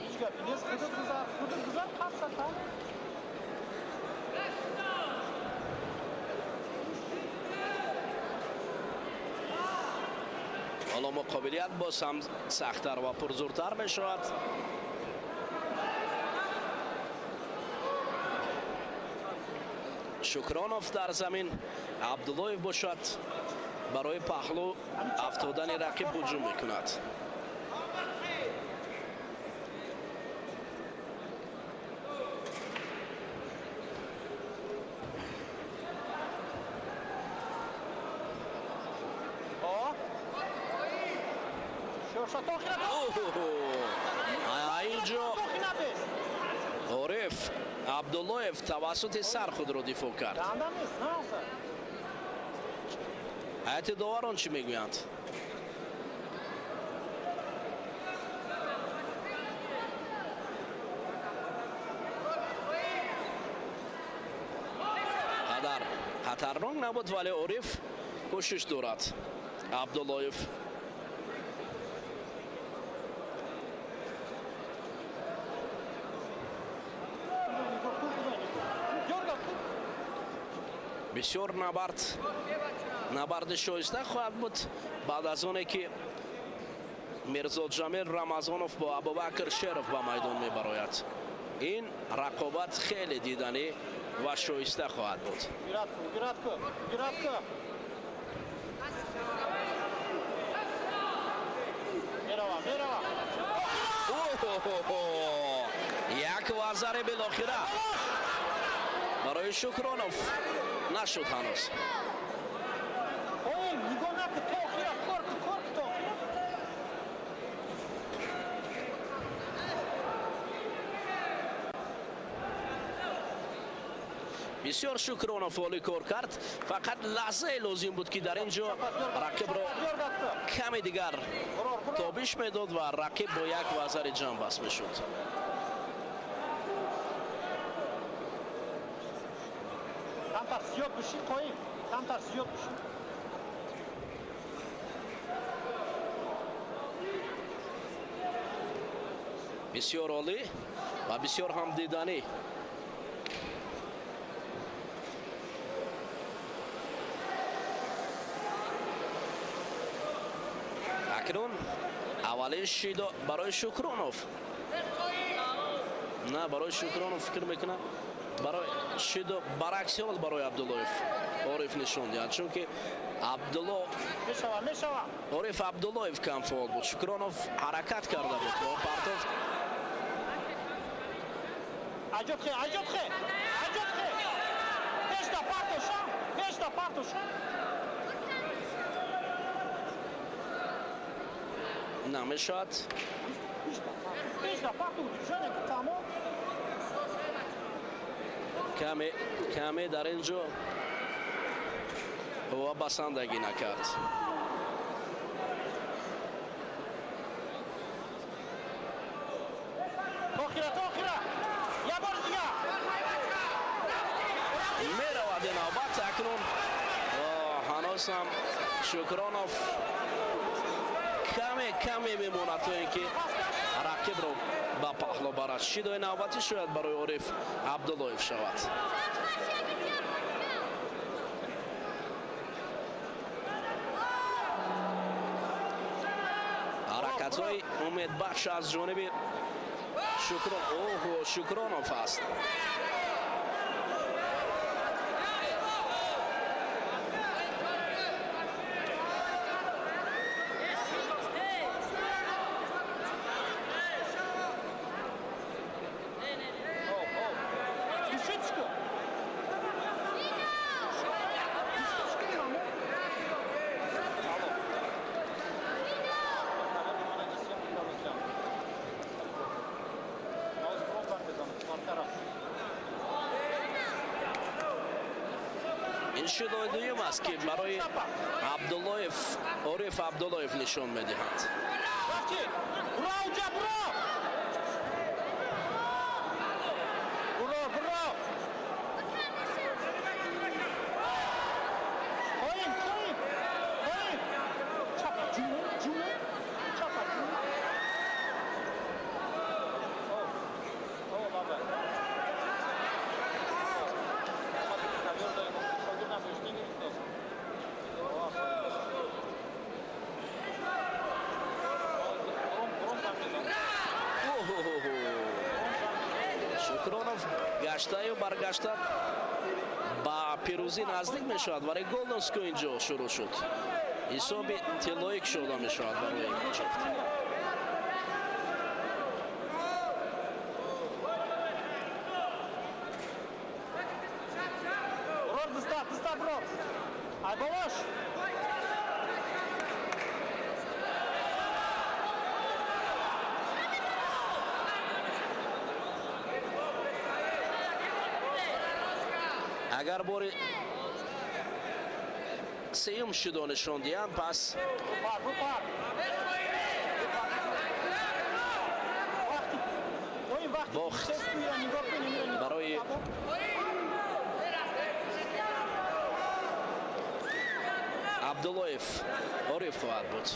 Ҳеҷ гапи нест, худат гузар, худат гузар, қафшата. Ҳоло муқобилият боз ҳам сахттар ва пурзуртар мешавад. Шукронов дар замин, Абдуллоев бошад барои паҳлӯ афтодани рақиб ҳуҷум мекунад. Инҷо Ориф Абдуллоев тавассути сар худро дифоъ кард. Ҳайати доварон чӣ мегӯянд? Қадар хатарнок набуд, вале Ориф кӯшиш дорад. Абдуллоев бисёр набарди шоиста хоҳад буд баъд аз оне ки Мирзоҷамил Рамазонов бо Абубакр Шеров ба майдон мебарояд. Ин рақобат хеле диданӣ ва шоиста хоҳад буд. Як вазари билохира барои Шукронов нашуд ҳанӯз. Бисёр Шукронов олӣ кор кард, фақат лаҳзае лозим буд, ки дар ин ҷо рақибро каме дигар тобиш медод ва рақиб бо як вазари ҷамъбаст мешуд. Камтар зиёд бишин, қоим. Камтар зиёд бишин. Бисёр олӣ ва бисёр ҳам диданӣ. Акнун Аввалин шидо барои Шукронов. На, барои Шукронов фикр мекунам, барои шидо баръакси ҳол барои Абдуллоев Ориф нишон диҳад, чунки Абдулло Мешава, мешава. Ориф Абдуллоев кам фаъол буд. Шукронов ҳаракат карда буд ва партофт. Аҷод хе, аҷод хе, аҷод хе. Пешда партоша, пешда партоша. Намешавад. Пешда парту, движение тамом. Каме каме дар ин ҷо ва басандагӣ накард. Охира, то охира. Я бор дига. Меравад ин навбат акнун. Ҳанӯз ҳам Шукронов каме каме мемонад, то ин ки рақибро ба паҳло барад. Шидои навбатӣ шояд барои Ориф Абдуллоев шавад. Ҳаракатҳои умедбахш аз ҷониби Шукрон, оҳо, Шукронов аст. Ин шидои дуюм аст, ки барои Абдуллоев Ориф Абдуллоев нишон медиҳад. Рафти. Буро, уҷа, буро. Буро, буро. Поин, поин, поин. Чапа, ҷуну, ҷуну. Чапа, ҷуну. О, о, баба. Шукронов гаштаю баргашта ба пирӯзӣ наздик мешавад, вале голден скор инҷо шурӯъ шуд. Ҳисоби тиллоӣ кушода мешавад барои ҷуфт. Брор, дыста, дыста, брор. Ай, болош. Агар бори сеюм шидо нишон диҳанд, пас Пар, бупар. Вақти, поин, вақти. Бохт. Тез кун, я нигоҳ кун, мира нигоҳ. Барои Абдуллоев Ориф хоҳад буд.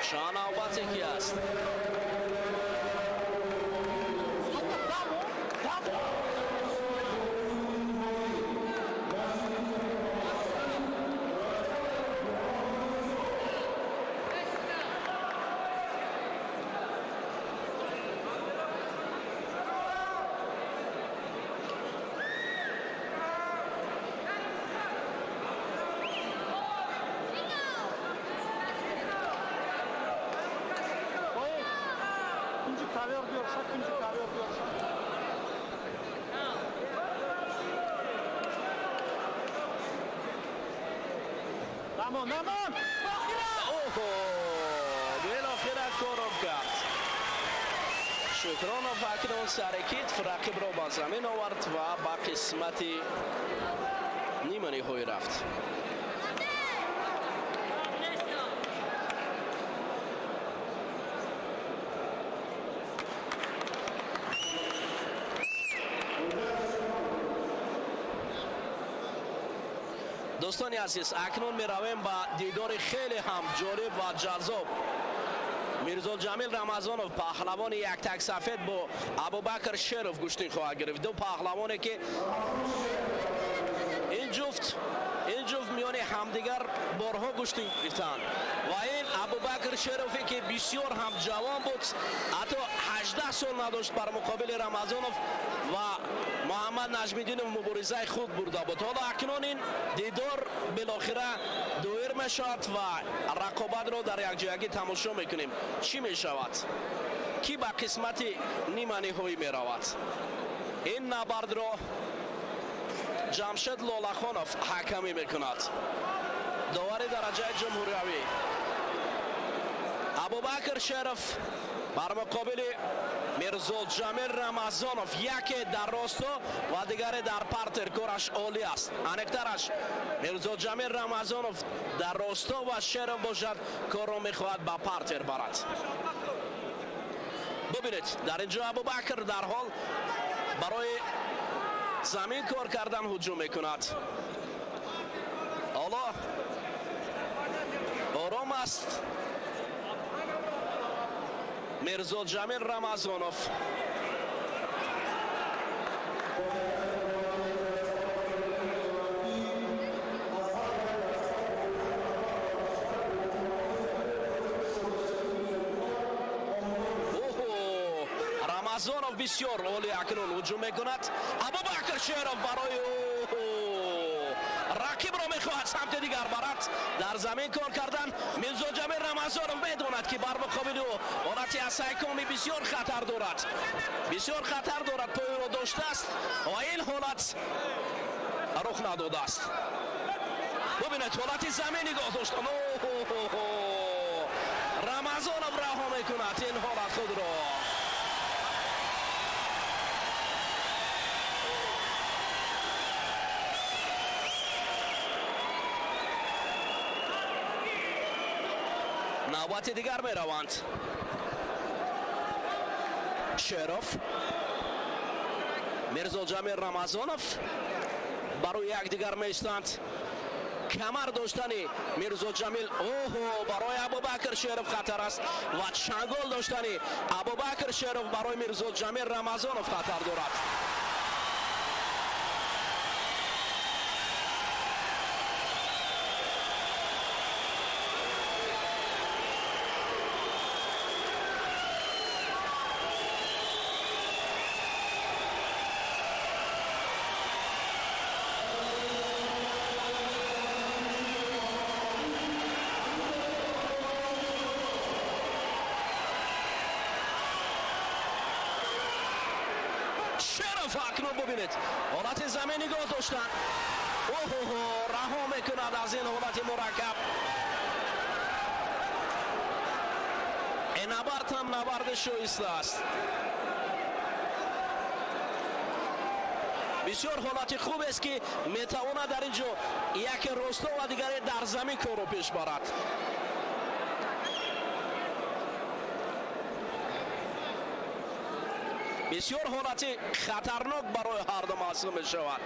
Чанд навбате ки аст. Ковер биёрша, кунҷи ковер биёрша. Намон, намон! Охира! Оҳо! Билохира короб кард. Шукронов акнун сари китф рақибро ба замин овард ва ба қисмати ниманиҳоӣ рафт. Дӯстони азиз, акнун меравем ба дидори хеле ҳам ҷолиб ва ҷаззоб Мирзоҷамил Рамазонов, паҳлавони яктаксафед, бо Абубакр Шеров гӯштин хоҳад гирифт. Ду паҳлавоне ки ин ҷуфт миёни ҳамдигар борҳо гӯштин гирифтанд ва ин Абубакр Шерове ки бисёр ҳам ҷавон буд, ҳатто 18 сол надошт, бар муқобили Рамазонов ва Муҳаммад Наҷмиддинов муборизаи худ бурда буд. Ҳоло акнун ин дидор билохира доир мешавад ва рақобатро дар якҷоягӣ тамошо мекунем. Чӣ мешавад? Кӣ ба қисмати ниманиҳоӣ меравад? Ин набардро Ҷамшед Лолахонов ҳакамӣ мекунад, довари дараҷаи ҷумҳуриявӣ. Абубакр Шеров бар муқобили Мирзоҷамил Рамазонов, яке дар росто ва дигаре дар партер, кораш олӣ аст. Аниқтараш Мирзоҷамил Рамазонов дар росто ва Шеров бошад корро мехоҳад ба партер барад. Бубинед, дар ин ҷо Абубакр дар ҳол барои замин кор кардан ҳуҷум мекунад. Ҳоло ором аст Мирзоҷамил Рамазонов. Рамазонов бисёр олӣ акнун ҳуҷум мекунад. Абубакр Шеров барои рақибро мехоҳад самти дигар барад. Дар замин кор кардан Мирзоҷамил Рамазонов медонад ки бар муқобили ӯ ҳолати асайкоми бисёр хатар дорад, бисёр хатар дорад, поиро доштааст ва ин ҳолат рух надодааст. Бубинед, ҳолати замин нигоҳ доштан. Рамазонов раҳо мекунад ин ҳолат худро. Навбати дигар мераванд. Шеров, Мирзоҷамил Рамазонов барои якдигар меистанд. Камар доштани Мирзоҷамил оҳо барои Абубакр Шеров хатар аст ва чангол доштани Абубакр Шеров барои Мирзоҷамил Рамазонов хатар дорад. Шеров акнун бубинед, ҳолати замин нигоҳ доштан. Оҳоҳо, раҳо мекунад аз ин ҳолати мураккаб. Ин набард ҳам набарди шоиста аст. Бисёр ҳолати хубест ки метавонад дар ин ҷо яке росто ва дигаре дар замин корро пеш барад. Бисёр ҳолати хатарнок барои ҳарду маҳсуб мешавад.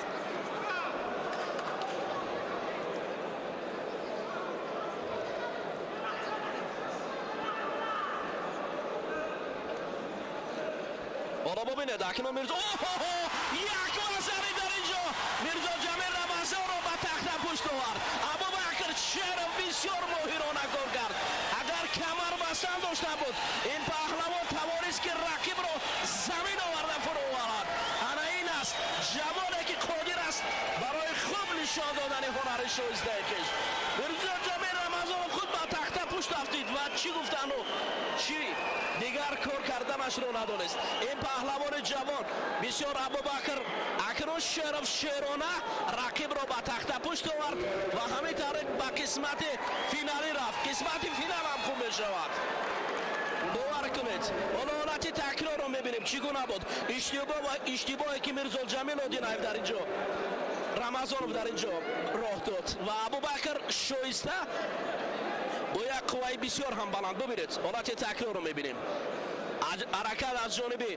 Ҳоло бубинед, акнун Мирзо оҳоҳо як вазари дар ин ҷо Мирзоҷамил Рамазонро ба тахта пушт овард. Абубакр Шеров бисёр моҳирона кор кард. Агар камар бастан дошта буд, ин паҳлавон тавонист ки рақибро замин оварда фурӯ оварад. Ана ин аст ҷавоне ки қодир аст барои хуб нишон додани ҳунари шоистаи хеш. Мирзоҷамил Рамазонов худ ба тахта пушт афтид ва чӣ гуфтану чӣ дигар кор карданашро надонист. Ин паҳлавони ҷавон бисёр Абубакр акнун Шеров шерона рақибро ба тахта пушт овард ва ҳамин тариқ ба қисмати финалӣ рафт. Қисмати финал ҳам хуб мешавад. Бовар кунед, ҳоло ҳолати такрорро мебинем чӣ гуна буд иштибоҳе ки Мирзоҷамил Одинаев дар ин ҷо, Рамазонов дар ин ҷо роҳ дод ва Абубакр шоиста бо як қувваи бисёр ҳам баланд. Бубинед, ҳолати такрорро мебинем. Ҳаракат аз ҷониби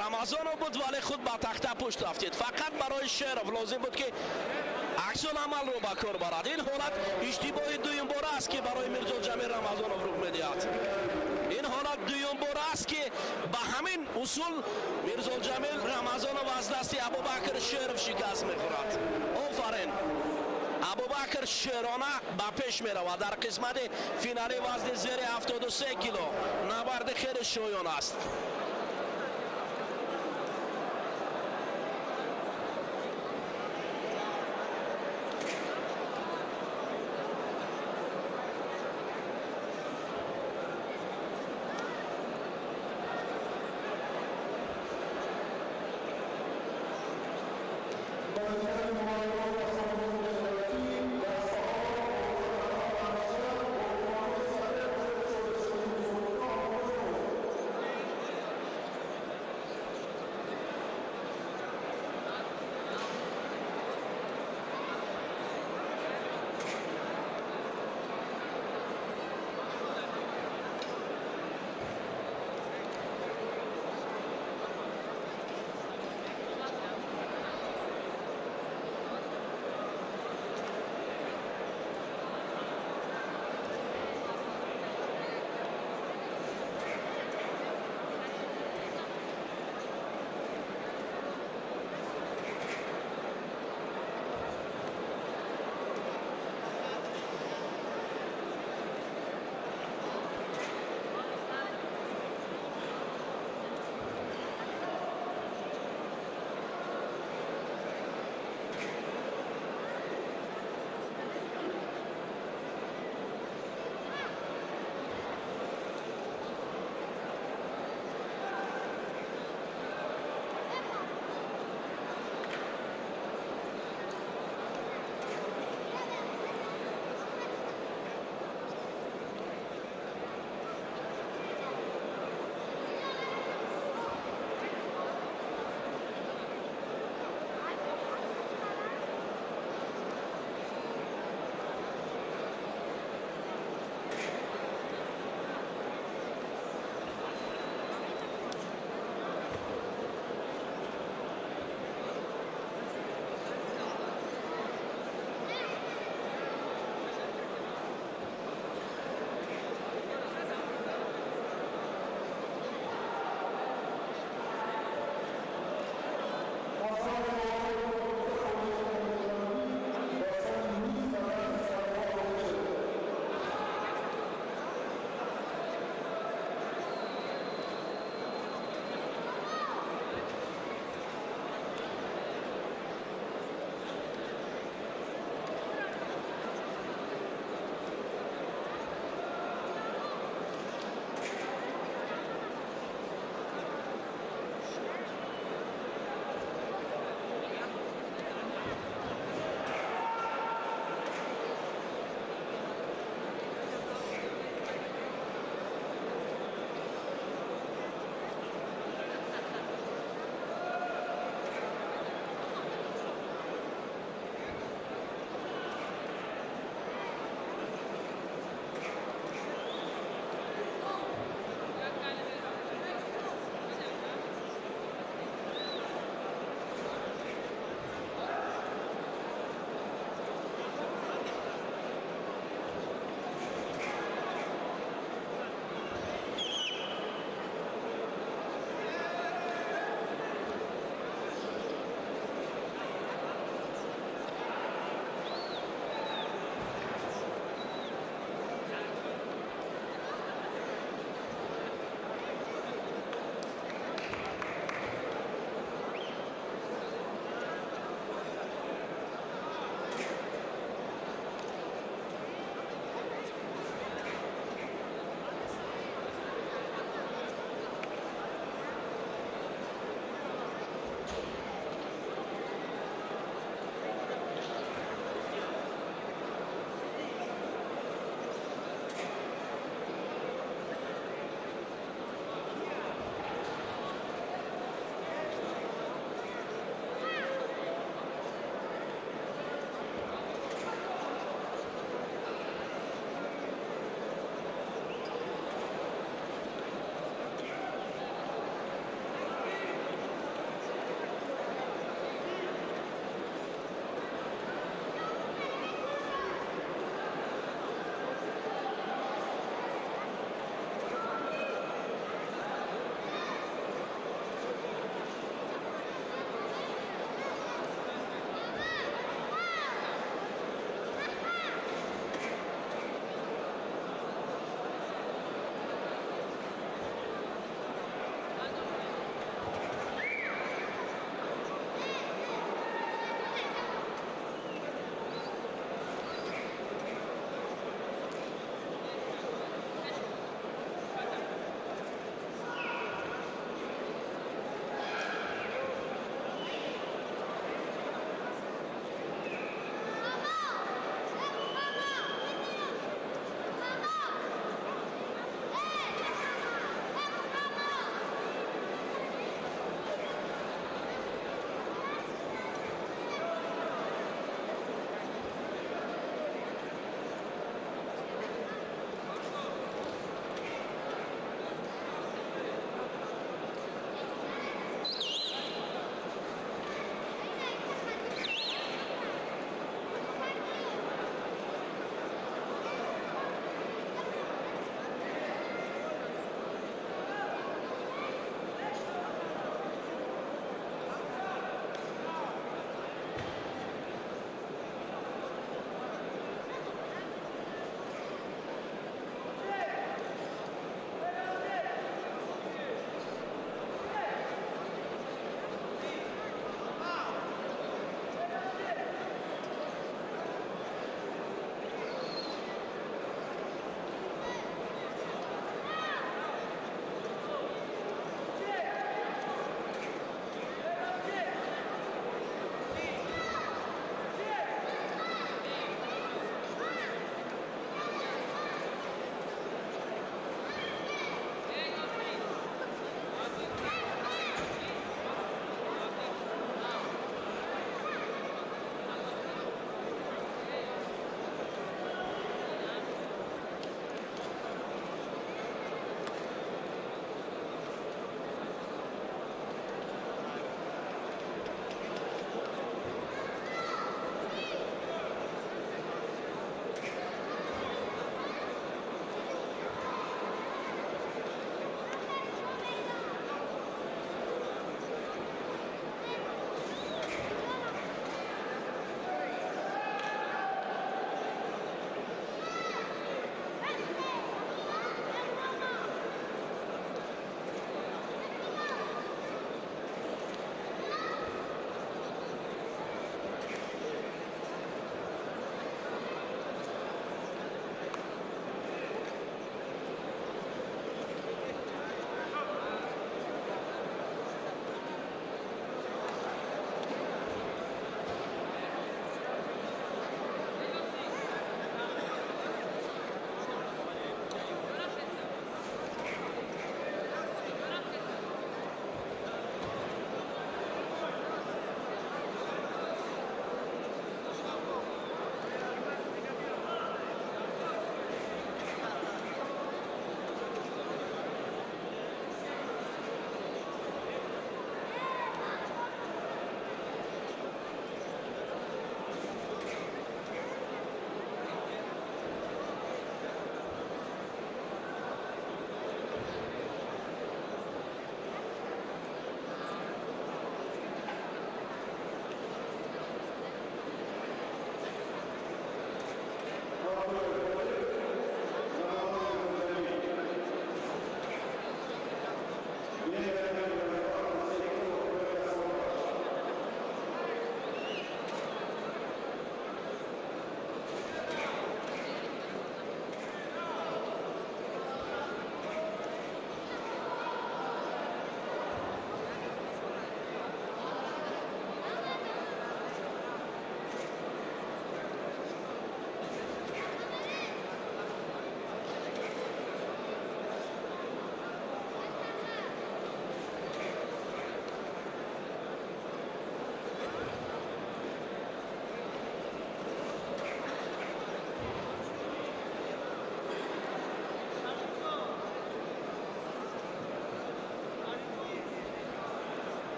Рамазонов буд, вале худ ба тахта пушт рафтид. Фақат барои Шеров лозим буд ки аксуламалро ба кор барад. Ин ҳолат иштибоҳи дуюмбора аст ки барои Мирзоҷамил Рамазонов рух медиҳад. Ин ҳолат дуюм бор аст, ки ба ҳамин усул Мирзоҷамил Рамазонов аз дасти Абубакр Шеров шикаст мехӯрад. Офарин, Абубакр шерона ба пеш меравад дар қисмати финали вазни зери 73 кило. Набарди хеле шоён аст.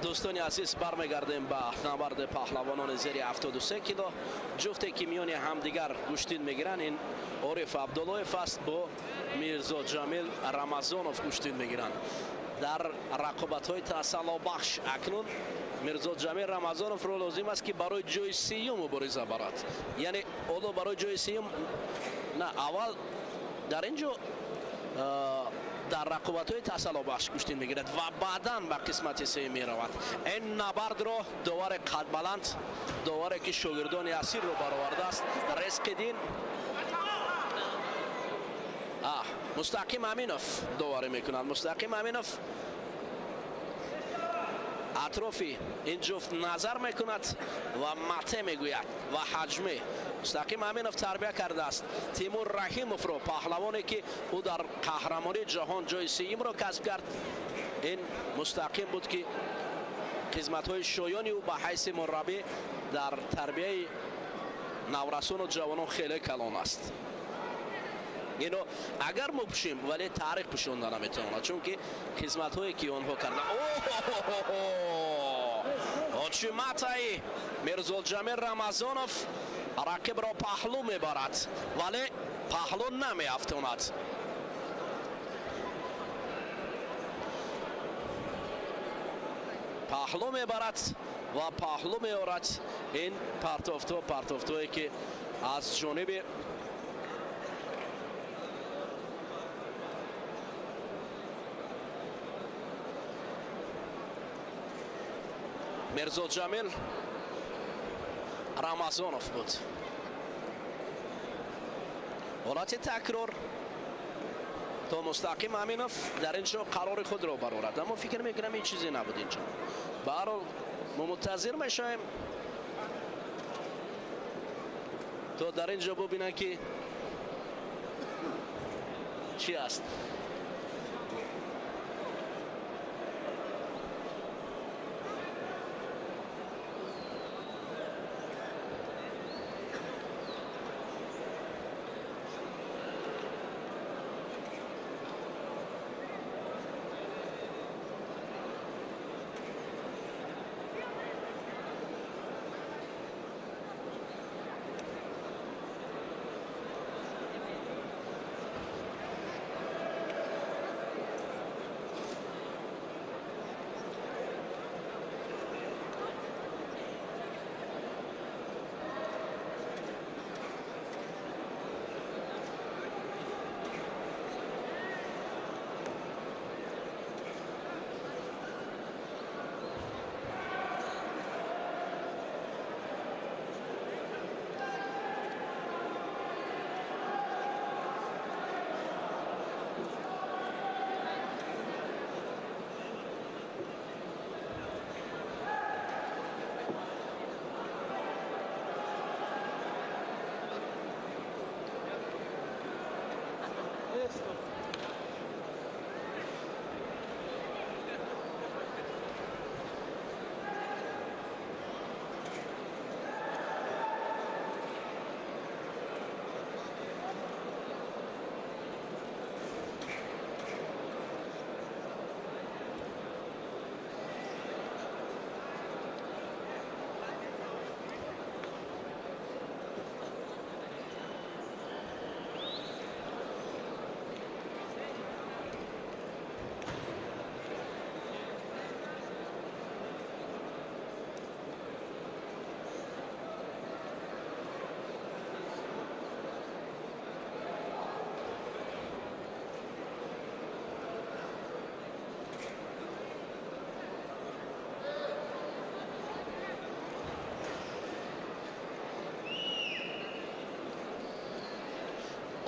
Дӯстони азиз, бармегардем ба набарди паҳлавонони зери 73 кило. Ҷуфте ки миёни ҳамдигар гӯштин мегиранд, ин Ориф Абдуллоев аст бо Мирзо Ҷамил Рамазонов гӯштин мегиранд. Дар рақобатҳои тасаллобахш акнун Мирзо Ҷамил Рамазоновро лозим аст, ки барои ҷои сеюм мубориза барад. Яъне ҳоло барои ҷои сеюм на, аввал дар ин ҷо дар рақобатҳои тасаллобахш гӯштин мегирад ва баъдан ба қисмати сеюм меравад. Ин набардро довари қадбаланд, доваре ки шогирдони асирро баровардааст, Резқиддин Мустақим Аминов доварӣ мекунад. Мустақим Аминов атрофи ин ҷуфт назар мекунад ва мате мегӯяд ва ҳаҷме. Мустақим Аминов тарбия кардааст Тимур Раҳимовро, паҳлавоне ки ӯ дар қаҳрамонии ҷаҳон ҷои сеюмро касб кард. Ин Мустақим буд ки хизматҳои шоёни ӯ ба ҳайси мураббӣ дар тарбияи наврасону ҷавонон хеле калон аст. Ино агар мо пӯшем, вале таърих пӯшонда наметавонад, чунки хизматҳое ки онҳо карда. Очиматаи Мирзоҷамил Рамазонов рақибро паҳлӯ мебарад, вале паҳлӯ намеафтонад. Паҳлӯ мебарад ва паҳлӯ меорад. Ин партофтҳо партофтҳое ки аз ҷониби Мирзоҷамил Рамазонов буд. Ҳолати такрор то Мустақим Аминов дар ин ҷо қарори худро барорад, аммо фикр мекунам ин чизе набуд инҷо. Ба ҳар ҳол мо мунтазир мешавем то дар ин ҷо бубинанд ки чӣ аст.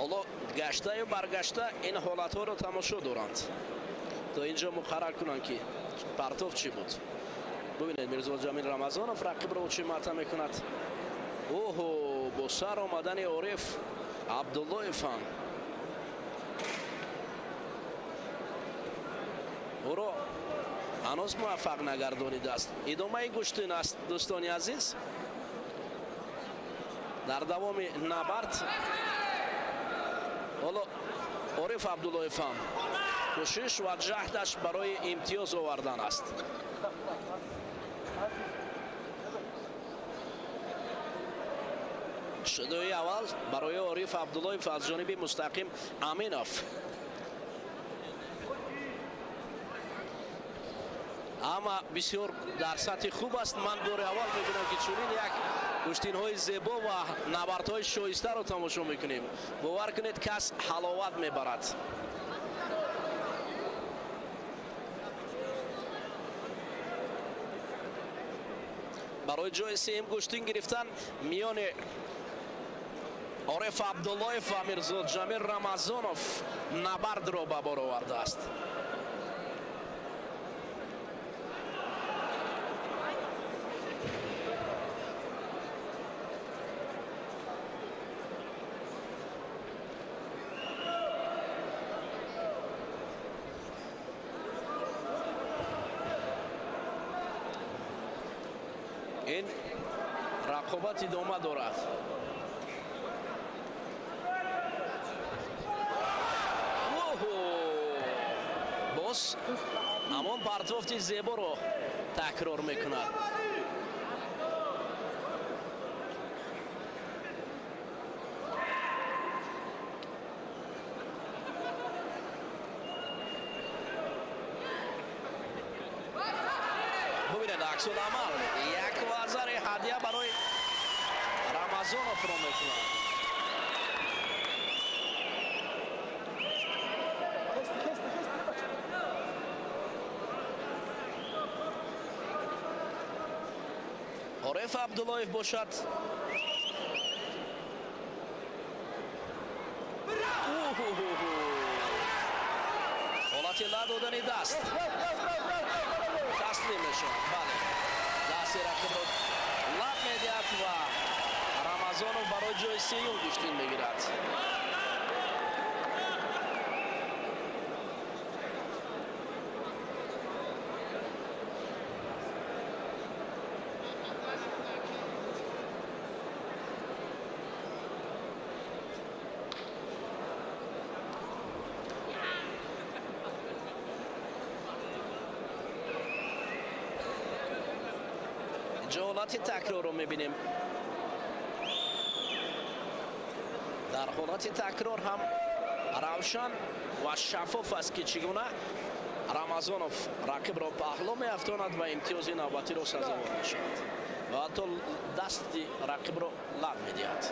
Ҳоло гаштаю баргашта ин ҳолатҳоро тамошо доранд то инҷо муқаррар кунанд ки партов чӣ буд. Бубинед, Мирзоҷамил Рамазонов рақибро очимата мекунад. Оҳо, бо сар омадани Ориф Абдуллоев ҳам ӯро ҳанӯз муваффақ нагардонидааст. Идомаи гӯштин аст, дӯстони азиз. Дар давоми набард ҳоло Ориф Абдуллоев ҳам кӯшиш ва ҷаҳдаш барои имтиёз овардан аст. Шудои аввал барои Ориф Абдуллоев аз ҷониби Мустақим Аминов. Амма бисёр дар сатҳи хуб аст. Ман бори аввал мебинам, ки чунин як гӯштинҳои зебо ва набардҳои шоистаро тамошо мекунем. Бовар кунед, кас ҳаловат мебарад. Барои ҷои сеюм гӯштин гирифтан миёни Ориф Абдуллоев ва Мирзоҷамил Рамазонов набардро ба бор овардааст. Ин рақобат идома дорад. Боз ҳамон партофти зеборо такрор мекунад. Бубинед аксуламал як вазари ҳадя барои Рамазоновро мекунад. Ориф Абдуллоев бошад. Ҳолати ла додани даст. Таслим мешавад. Бале. Дасти рақибро лаб медиҳад ва Рамазонов барои ҷои сеюм гӯштин мегирад. ҳолати такрорро мебинем. Дар ҳолати такрор ҳам равшан ва шаффоф аст, ки чӣ гуна Рамазонов рақибро паҳлӯ меафтонад ва имтиёзи навбатиро сазовор мешавад ва ҳатто дасти рақибро лаб медиҳад.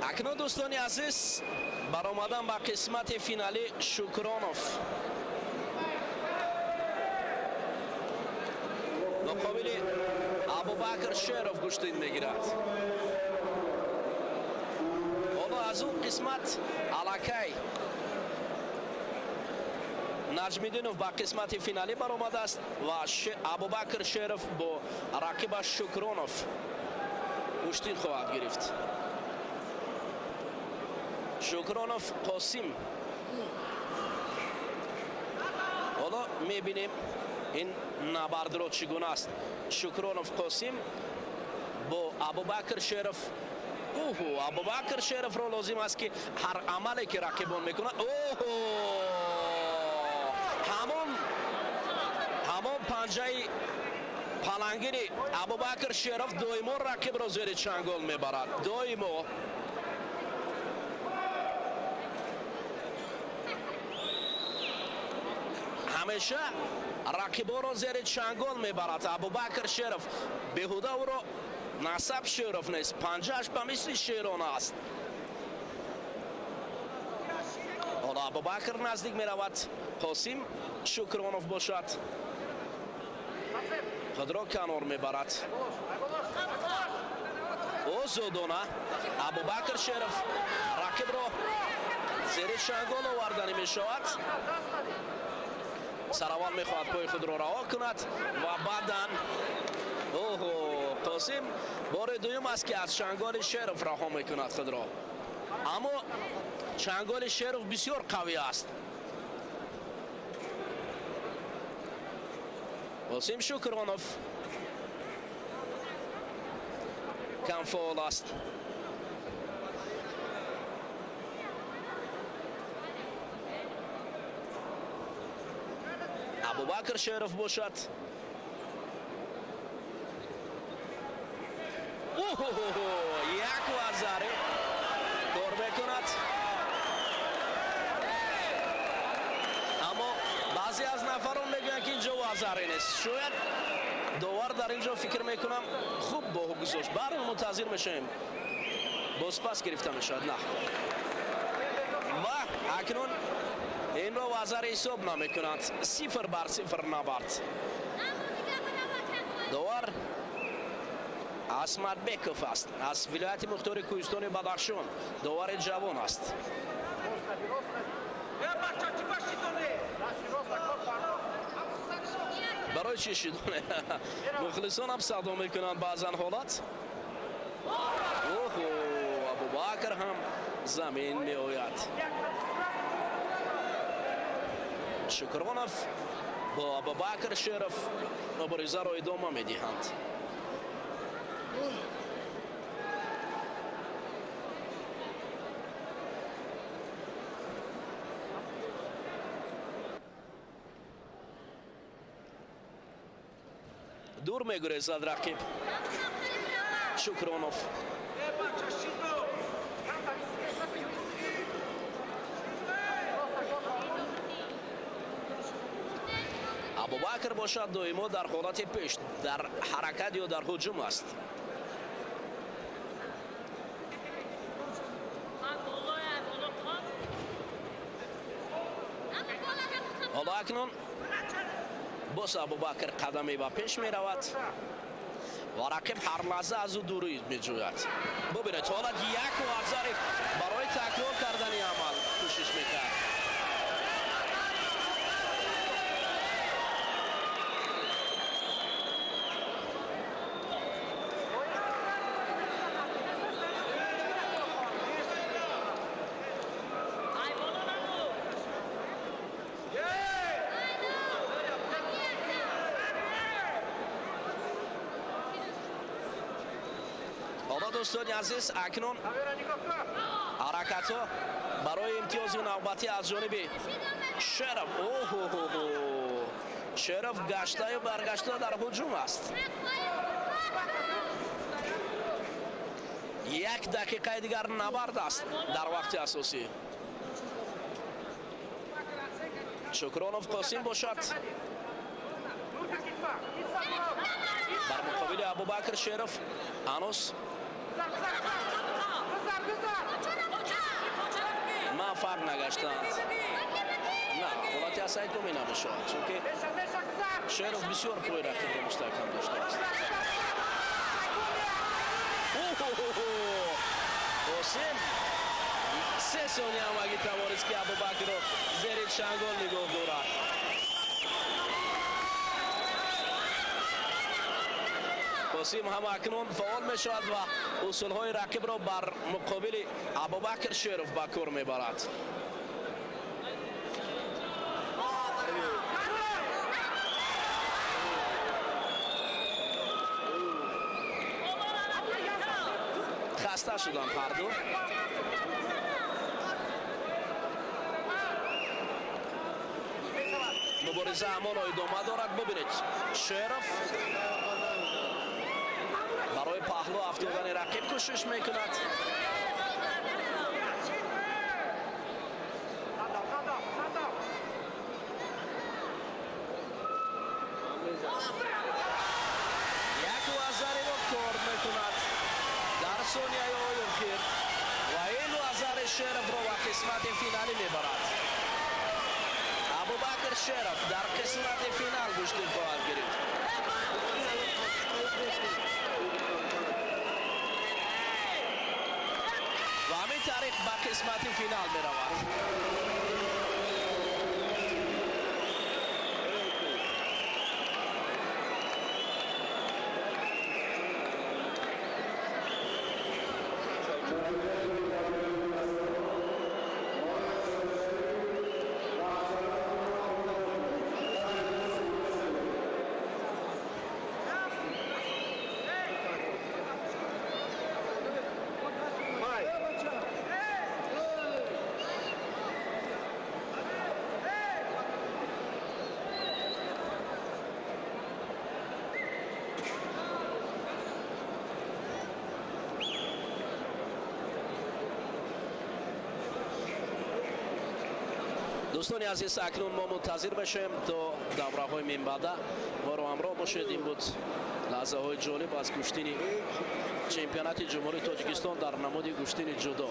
Акнун дӯстони азиз, баромадан ба қисмати финалӣ Шукронов муқобили Абубакр Шеров гӯштин мегирад. Ҳоло аз он қисмат аллакай Наҷмиддинов ба қисмати финалӣ баромадааст ва Абубакр Шеров бо рақибаш Шукронов гӯштин хоҳад гирифт. Шукронов Қосим. Ҳоло мебинем ин набардро чӣ гуна аст. Шукронов Қосим бо Абубакр Шеров. Оҳо, Абубакр Шеровро лозим аст, ки ҳар амале ки рақибон мекунад, оҳо, ҳамон панҷаи Палангини Абубакр Шеров доимо рақибро зери чангол мебарад. Доимо. Ҳамеша рақиборо зери чангол мебарад Абубакр Шеров. Беҳуда ӯро насаб Шеров нест, панҷааш ба мисли шерон аст. Ҳоло Абубакр наздик меравад, Қосим Шукронов бошад худро канор мебарад. Озодона Абубакр Шеров рақибро зери чангол оварданӣ мешавад. Сараввал мехоҳад пои худро раҳо кунад ва баъдан оҳо, Қосим бори дуюм аст, ки аз чанголи Шеров раҳо мекунад худро, аммо чанголи Шеров бисёр қавӣ аст. Қосим Шукронов камфаъол аст. Абубакр Шеров бошад. Як вазаре кор мекунад, аммо баъзе аз нафарон мегӯянд, ки инҷо вазаре нест. Шояд довар дар инҷо, фикр мекунам, хуб боҳу гузошт. Баҳрҳол мунтазир мешавем, бозпас гирифта мешавад. На, ва акнун инро вазаре ҳисоб намекунанд. 0-0 набард. Довар Асматбеков аст, аз вилояти мухтори Кӯҳистони Бадахшон, довари ҷавон аст. Барои чӣ шидоне? Мухлисон ҳам садо мекунанд баъзан ҳолат. Оҳо, Абубакр ҳам замин меояд. Шукронов бо Абубакр Шеров муборизаро идома медиҳанд. Дур мегурезад рақиб Шукронов. Абубакр бошад доимо дар ҳолати пеш, дар ҳаракат ё дар ҳуҷум аст. Ҳоло акнун боз Абубакр қадаме ба пеш меравад ва рақиб ҳар лаҳза аз ӯ дурӣ меҷӯяд. Бубинед, ҳолат як вазари барои такрор кардани амал кӯшиш мекард. Дӯстони азиз, акнун ҳаракатҳо барои имтиёзи навбатӣ аз ҷониби Шеров. Оҳоҳо, Шеров гаштаю баргашта дар ҳуҷум аст. Як дақиқаи дигар набард аст дар вақти асосӣ. Шукронов Қосим бошад бар муқобили Абубакр Шеров ҳанӯз муваффақ нагаштанд. На, ҳолати асайдгумӣ намешавад, чунки Шеров бисёр пои рақибро мустаҳкам доштааст. Қосим 3 сония ҳамагӣ тавонист, ки Абубакрро зери чангол нигоҳ дорад. Қосим ҳам акнун фаъол мешавад ва усулҳои рақибро бар муқобили Абубакр Шеров ба кор мебарад. Хаста шуданд ҳарду. Мубориза ҳамонро идома дорад. Бубинед, Шеров Афтодани рақиб кӯшиш мекунад. Як вазариро кор мекунад дар сонияи охир ва ин вазари Шеровро ба қисмати финалӣ мебарад. Абубакр Шеров дар қисмати финал гӯштин хоҳад гирифт. Ва ҳамин тариқ ба қисмати финал меравад. Дӯстони азиз, акнун мо мунтазир мешавем то давраҳои минбаъда моро ҳамроҳ бошед. Ин буд лаҳзаҳои ҷолиб аз гӯштини чемпионати Ҷумҳурии Тоҷикистон дар намуди гӯштини ҷудо.